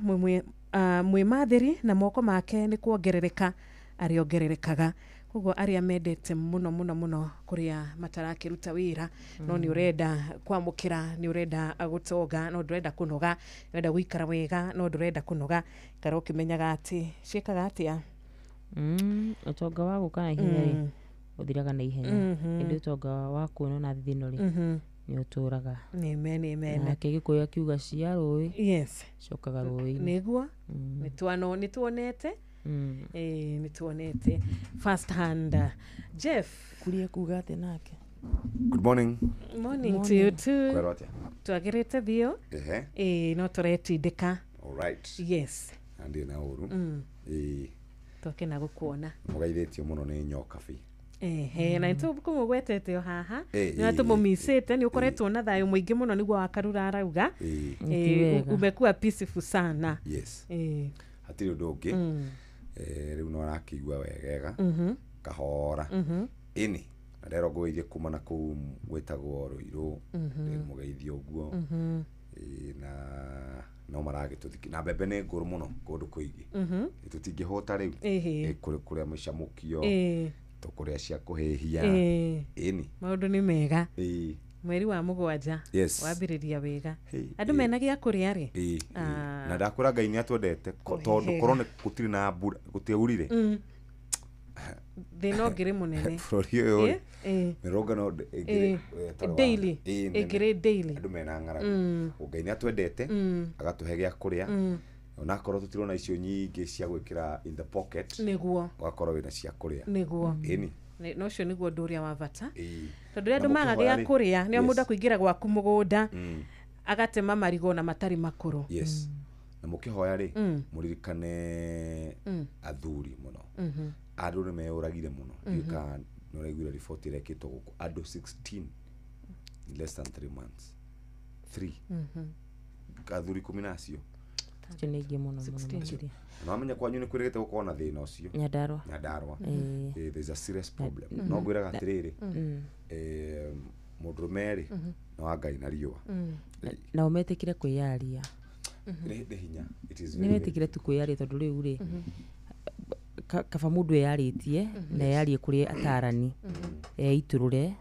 mwĩmathĩri na moko make nĩ kuongerereka arĩongererekaga. Koguo arĩa mendete mũno mũno mũno kũrĩa matarakĩruta wĩra, no nĩ ũrenda kwamũkĩra, nĩ ũrenda gũtonga no ndũrenda kũnoga, nĩ ũrenda gũikara wega no ndũrenda kũnoga, ikara ũkĩmenyaga atĩ ciĩkaga atĩa. Ũtonga wa gũka na ihenya rĩ ũthiraga na ihenya, ĩndĩ ũtonga wa kuonwo na thithino rĩ nĩ ũtũraga. Amen, amen. Nake Gĩkũyũ akiuga cia rũĩ cokaga rũĩ-inĩ. Nĩguo nĩtuonete nĩtuonete first hand. Jeff kuria kuga atĩ nake. Good morning. Morning to you too. Kwĩrwo atĩa? Twagĩrĩte biũ. Ehe. Ĩĩ no tũretindĩka. All right. Yes. Na ndirĩ na ũru. Ĩĩ Twakena gũkuona. Mũgeithĩtio mũno nĩ Nyokabi. Ehe, na nĩtũkũmũgwetete o haha Ĩĩ, nĩ tũmũmicĩte nĩ ũkoretwo na thayũ mũingĩ mũno nĩguo wakarura arauga. Ĩĩ. Ti wega. Umekuwa peaceful sana. Yes. Ĩĩ. Hatirĩ ũndũ ũngĩ. Rĩu no arakĩigua wegega kahora. Ĩni na nderongũĩrie kuma na kũu gwĩtagwo Rũirũ. Ndĩmũgeithie ũguo. Ĩĩ, na no maragĩtũthiki na mbembe nĩ ngũrũ mũno kũndũ kũingĩ. Tũtingĩhũta rĩu. Ĩhĩ. Ĩ, kũrĩ kũrĩa mĩcamũkio tũkũrĩa cia kũhĩhia. Ĩĩ. Ĩni. Maũndũ nĩ mega. Ĩĩ. Mweri wa 7 Yes. wambĩrĩria wega. Hey, Andũ mena gĩa kũrĩa rĩ. Ĩĩ, ĩĩ. Na ndakwĩra Ngai nĩ atwendete tondũ korwo nĩ gũtirĩ na mbura gũtiaurire Thĩna ũngĩrĩ mũnene. Bũrũri ũyũ rĩ Ĩĩ. mĩrũngano ĩngĩrĩ Daily. Ĩngĩrĩ daily. Andũ mena ng'aragu. Ngai nĩ atwendete agatũhe gĩa kũrĩa onakorwo tũtirona icio nyingĩ cia gwĩkĩra in the pocket Nĩguo. ũgakorwo wĩna cia kũrĩa. Nĩguo. Ĩni. Na ũcio nĩguo ũndũ ũrĩa wa bata. Ĩĩ. Tondũ rĩrĩa Na andũ maga mũkĩhoya gĩa rĩ, kũrĩa nĩo yes. mũndũ akũingĩra gwaku mũgũnda agatema marigũ na matarĩ makũrũ. Yes. Na mũkĩhoya rĩ, mũririkane athuri mũno. Andũ nĩ meyũragire mũno. Ndiũĩ nĩ ũraiguire riboti ĩrekĩtwo gũkũ, andũ 16 in less than 3 months. 3. Athuri 10 na acio. Acio nĩ aingĩ mũno mũno makĩria. Na wamenya kwanyu nĩ kwĩrĩgĩte gũkorwo na thĩna ũcio. Nyandarua. Nyandarua. There's a serious problem. No ngwĩraga atĩrĩrĩ, mũndũrũme rĩ, nĩ wa Ngai na riũa. Na ũmetĩkĩre kwĩyaria. Nĩ hinya. It is Nĩ very, wetĩkĩre tu kwĩyaria tondũ rĩu rĩ, kaba mũndũ eyarĩtie na eyarie kũrĩ atarani, eitũrũre,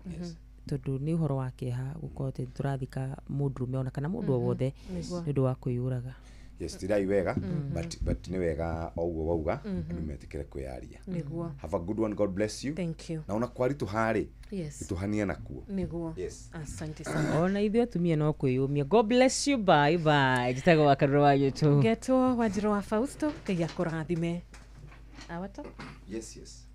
tondũ nĩ ũhoro wa kĩeha gũkorwo atĩ tũrathika mũndũrũme ona kana mũndũ o wothe nĩ ũndũ wa kwĩyũraga. Yes, tirai wega, but nĩ wega o ũguo wauga, andũ metĩkĩre kwĩyaria. Nĩguo. Have a good one, God bless you. Thank you. Na ona kwaritũha rĩ, Yes. ritũhania nakuo. Nĩguo. Yes. Asante sana. Ona ithuĩ atumia no kwĩyũmia. God bless you, bye bye. Njĩtagwo wa Karura wa Gĩtũ. Ngetwo Wanjirũ wa Fausto, Ngai akũrathime. Awato? Yes, yes.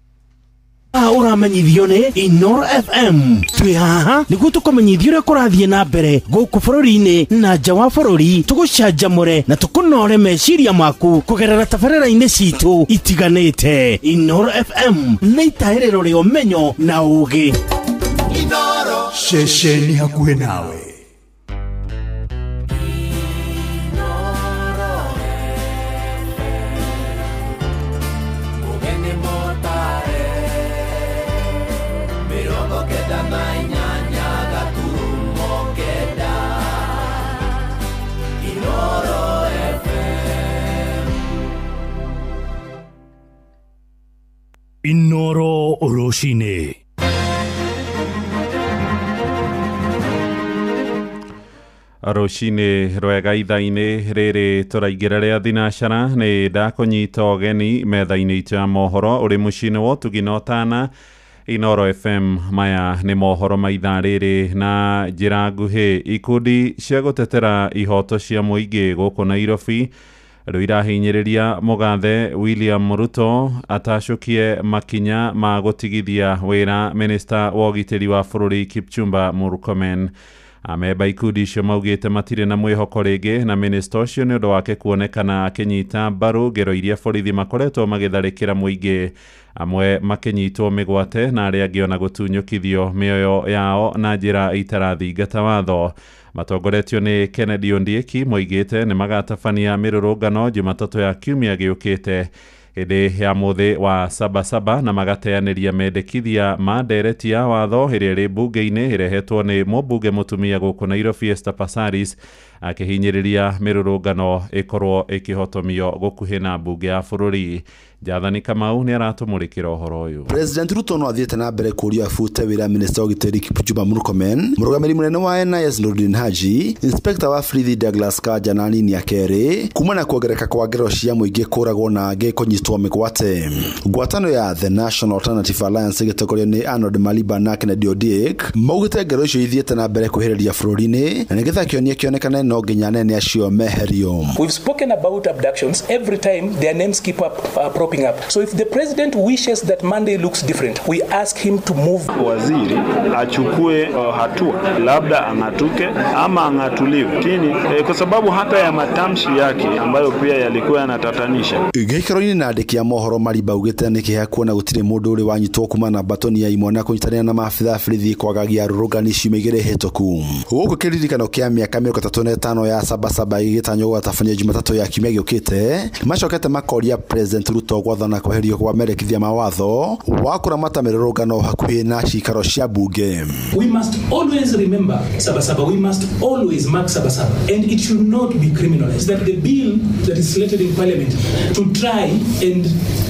Ũramenyithio nĩ Inoro FM. Twĩ haha nĩguo tũkũmenyithie ũrĩa kũrathiĩ na mbere gũkũ bũrũri-inĩ na nja wa bũrũri, tũgũcanjamũre na tũkũnore meciria maku kũgerera tabarĩra-inĩ citũ itiganĩte. Inoro FM nĩ itahĩrĩro rĩa ũmenyo na ũũgĩ. Inoro ceceni hakuhĩ nawe. Inoro rũcinĩ. Rũcinĩ rwega ithaa-inĩ rĩrĩ tũraingĩra rĩa thinacara, nĩ ndakũnyita ũgeni metha-inĩ itũ ya mohoro ũrĩ mũciĩ-inĩ wa ũtugi na ũtana Inoro FM. Maya nĩ mohoro ma ithaa rĩrĩ na njĩra nguhĩ. Ikundi cia gũtetera ihoto cia mũingĩ gũkũ Nairobi rĩu irahinyĩrĩria mũgathe William Ruto atacũkie makinya ma gũtigithia wĩra minista wa ũgitĩri wa bũrũri Kipchumba Murkomen. Amemba ikundi icio maugĩte matirĩ na mwĩhoko rĩngĩ na minista ũcio nĩ ũndũ wake kuonekana akĩnyita mbaru ngero iria borithi makoretwo magĩtharĩkĩra mũingĩ, amwe makĩnyitwo mĩgwate na arĩa angĩ ona gũtunyũkithio mĩoyo yao na njĩra itarathingata watho. Matongoretio nĩ Kennedy Ondieki moigĩte nĩ magatabania mĩrũrũngano Jumatatũ ya kiumia gĩũkĩte hĩndĩ ya mũthĩ wa Sabasaba na magateanĩria mendekithia ma ndereti ya watho ĩrĩa ĩrĩ mbunge-inĩ ĩrehetwo nĩ mũmbunge mũtumia gũkũ Nairobi Esther Passaris, akĩhinyĩrĩria mĩrũrũngano ĩkorwo ĩkĩhotomio gũkuhĩ na mbunge ya bũrũri. Jathani Kamau nĩ aratũmũrĩkĩra ũhoro ũyũ. President Ruto no athiĩte na mbere kũũria abute wĩra minista wa ũgitĩri Kipchumba Murkomen, mũrũgamĩrĩri mũnene wa NIS Nurdin Haji, inspector wa borithi Douglas Kanja na anini a kerĩ kuma na kuongereka kwa ngero cia mũingĩ kũragwo na angĩ kũnyitwo mĩgwate. Ngwatano ya The National Alternative Alliance ĩgĩtongorio nĩ Arnold Maliba na Kennedy Ondiek maugĩte ngero icio ithiĩte na mbere kwĩhĩrĩria bũrũri-inĩ na nĩgetha kĩonia kĩonekane no nginya anene acio meherio. We've spoken about abductions every time their names keep up propping up. So if the president wishes that Monday looks different, we ask him to move. Waziri achukue hatua, labda ang'atuke ama ang'atuliwe chini, kwa sababu hata ya matamshi yake ambayo pia yalikuwa yanatatanisha. Gĩikaro-inĩ na andĩki a mohoro Mariba augĩte nĩ kĩeha kuona gũtirĩ mũndũ ũrĩ wanyitwo kuma na mbatoni ya imwe na kũnyitanĩra na maabitha a borithi kwagagia arũrũngani ciumia igĩrĩ hĩtũku. Gũkũ kĩririkano kĩa mĩaka 35 ya Sabasaba gĩgĩtanywo gũtabanio Jumatatũ ya kiumia gĩũkĩte, macokete makoria President Ruto gwathana kweherio kwa mendekithia ma watho wa kũramata mĩrũrũngano hakuhĩ na cikaro cia mbunge. We must always remember Sabasaba. We must always mark Sabasaba, and it should not be criminalized. That the bill that is slated in parliament to try and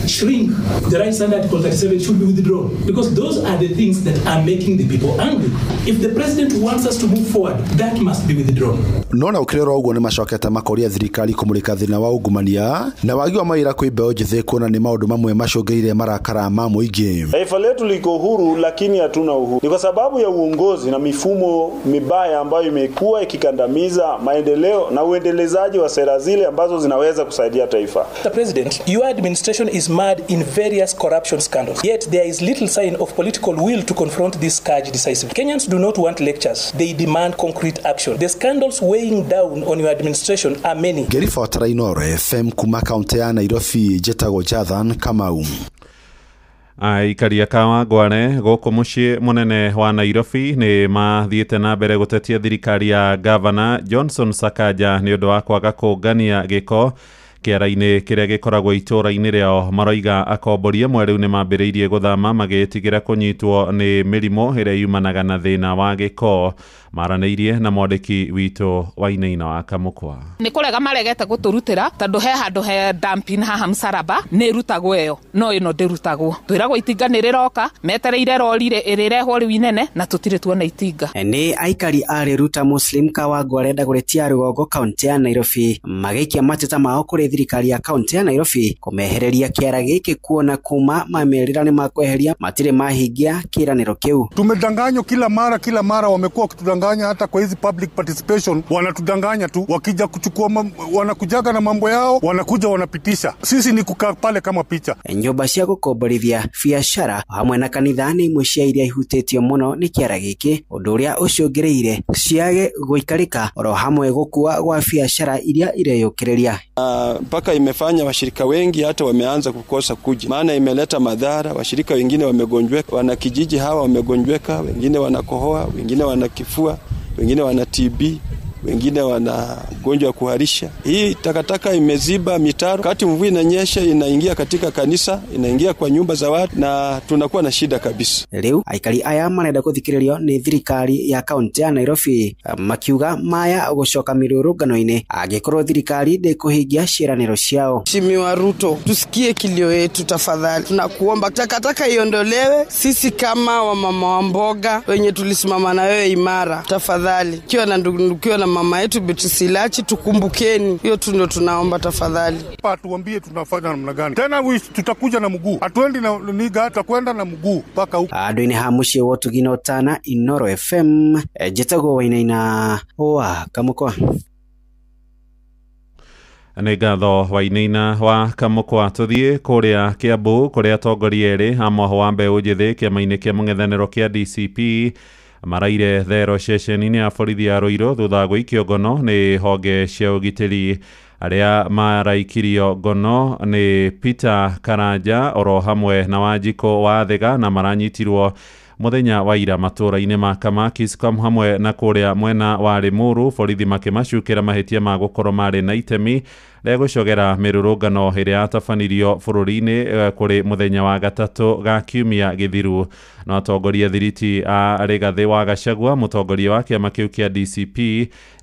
shrink the rights under Article 37 should be withdrawn, because those are the things that are making the people angry. If the president wants us to move forward, that must be withdrawn. No na ũkĩrora ũguo nĩ macokete makoria thirikari kũmũrĩka thĩna wa ungumania na wagi wa mawĩra kwĩ mbeũ njĩthĩ Kuona nĩ maũndũ mamwe macũngĩrĩire marakara ma mũingĩ. Taifa letu liko huru lakini hatuna uhuru. Ni kwa sababu ya uongozi na mifumo mibaya ambayo imekuwa ikikandamiza maendeleo na uendelezaji wa sera zile ambazo zinaweza kusaidia taifa. Mr. President, your administration is marred in various corruption scandals. Yet there is little sign of political will to confront this scourge decisively. Kenyans do not want lectures. They demand concrete action. The scandals weighing down on your administration are many. Ngĩribotera Inooro FM kuma kaunti ya Nairobi, njĩtagwo Jathan Kamau. Aikari a Kawangware gũkũ mũciĩ mũnene wa Nairobi nĩ mathiĩte na mbere gũtetia thirikari ya Gavana Johnson Sakaja nĩ ũndũ wa kwaga kũngania gĩko kĩara-inĩ kĩrĩa gĩkoragwo itũũra-inĩ rĩao. Maroiga akombori amwe rĩu nĩ mambĩrĩirie gũthama magĩtigĩra kũnyitwo nĩ mĩrimũ ĩrĩa yumanaga na thĩna wa gĩko. Maranĩirie na mwandĩki witũ Wainaina wa Kamũkwa. Nĩ kũrega maregete gũtũrutĩra tondũ he handũ he dumping haha Msalaba nĩ ĩrutagwo ĩyo no ĩno ndĩrutagwo. Twĩragwo itinga nĩ rĩroka metereire rori ĩrĩrehwo rĩu inene na tũtirĩ tuona itinga. Nĩ aikari a Riruta Muslim Kawangware Dagoretti ya Rũgongo kaunti ya Nairobi magĩikia mateta mao kũrĩ thirikari ya kaunti ya Nairobi kũmehereria kĩara gĩkĩ kuona kuma mamerĩra nĩ makweheria matirĩ mahingia kĩranĩro kĩu. Tumedanganywa kila mara wamekuwa wakitudanganya, hata kwa hizi public participation wanatudanganya tu, wakija kuchukua wanakujaga na mambo yao, wanakuja wanapitisha. Sisi ni kukaa pale kama picha. Nyũmba cia gũkomborithia biacara hamwe na kanitha nĩ imwe cia iria ihutĩtio mũno nĩ kĩara gĩkĩ, ũndũ ũrĩa ũcũngĩrĩire ciage gũikarĩka oro hamwe gũkua gwa biacara iria ireyũkĩrĩria. Mpaka imefanya washirika wengi hata wameanza kukosa kuja, maana imeleta madhara. Washirika wengine wamegonjweka, wanakijiji hawa wamegonjweka, wengine wanakohoa, wengine wana kifua, wengine wana TB, wengine wana ugonjwa wa kuharisha. Hii takataka imeziba mitaro, wakati mvua inanyesha inaingia katika kanisa, inaingia kwa nyumba za watu na tunakuwa na shida kabisa. Rĩu aikari aya marenda gũthikĩrĩrio nĩ thirikari ya kaunti ya Nairobi makiuga maya gũcoka mĩrũrũngano-inĩ angĩkorwo thirikari ndĩkũhingia ciĩranĩro ciao. Mheshimiwa Ruto, tusikie kilio yetu tafadhali. Tunakuomba takataka iondolewe. Sisi kama wamama wa mboga wenye tulisimama na wewe imara, tafadhali. Kiwa na ndugu, kiwa na mama yetu Beatrice Ilachi, tukumbukeni. Hiyo tu ndio tunaomba tafadhali. Hapa tuambie tunafanya namna gani. Tena tutakuja na mguu. Hatuendi na niga, tutakwenda na mguu mpaka huko. Andũ-inĩ ha mũciĩ wa Ũtugi na Ũtana, Inooro FM, njĩtagwo Wainaina wa Kamũkwa. Nĩ ngatho Wainaina wa Kamũkwa. Tũthiĩ kũrĩa Kiambu kũrĩa atongoria erĩ a mwahũ wa mbeũ njĩthĩ kĩama-inĩ kĩa mũng'ethanĩro kĩa DCP maraire thero ceceni-inĩ ya borithi ya Ruiru thutha wa gũikio ngono nĩ honge cia ũgitĩri. Arĩa maraikirio ngono nĩ Peter Karanja oro hamwe na Wanjikũ wa Thĩga na maranyitirwo mũthenya wa ira matũũra-inĩ ma Kamakis hamwe na kũrĩa mwena wa Limuru. Borithi makĩmacukĩra mahĩtia ma gũkorwo marĩ na itemi rĩa gũcogera mĩrũrũngano ĩrĩa yatabanirio bũrũri-inĩ kũrĩ mũthenya wa gatatũ ga kiumia gĩthiru. No atongoria thiriti a Rigathĩ wa Gachagua, mũtongoria wa kĩama kĩu kĩa DCP,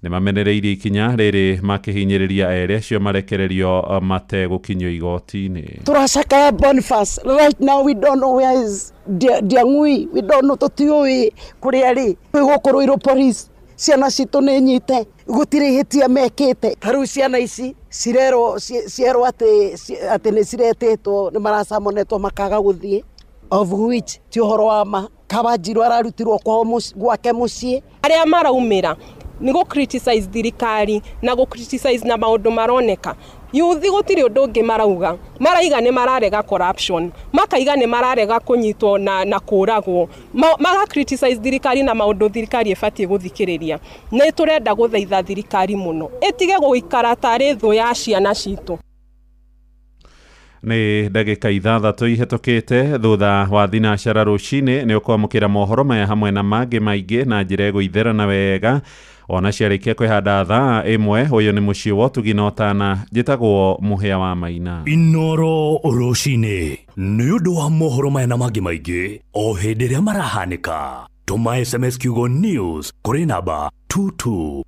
nĩ mamenereirie ikinya rĩrĩ makĩhinyĩrĩria erĩ acio marekererio mategũkinyio igoti-inĩ. Turacakaya Boniface right now, we don't know where is Ndiang'ui, we don't know, tũtiũĩ kũrĩa arĩ. Gũkũ Ruiru police ciana citũ nĩ nyite, gũtirĩ ihĩtia mekĩte. Ta rĩu ciana ici cirerwo cierwo atĩ nĩ ciretĩtwo, nĩ maracamonetwo makaga gũthiĩ, of which ti ũhoro wa ma. Kawanjiru ararutirwo kwao gwake mũciĩ. Arĩa maraumĩra nĩ gũ criticize thirikari na gũ criticize na maũndũ maroneka. Yuthi gũtirĩ ũndũ ũngĩ marauga, maraiga nĩ mararega corruption, makaiga nĩ mararega kũnyitwo na kũragwo, maga criticize thirikari na maũndũ thirikari ĩbatiĩ gũthikĩrĩria. Nĩ tũrenda gũthaitha thirikari mũno ĩtige gũikara tarĩ thũ ya ciana citũ. Nĩ ndagĩka 6 ihĩtũkĩte thutha wa thinacara rũcinĩ. Nĩ ũkwamũkĩra mohoro maya hamwe na mangĩ maingĩ na njĩra ĩgũitherana wega ona ciarĩkia kwĩhanda thaa 1. Ũyũ nĩ mũciĩ wa Ũtugi na Ũtana, njĩtagwo Mũhĩa wa Maina. Inooro rũcinĩ nĩ ũndũ wa mohoro maya na mangĩ maingĩ o hĩndĩ ĩrĩa marahanĩka. Tũma SMS kiugo news kũrĩ namba 222.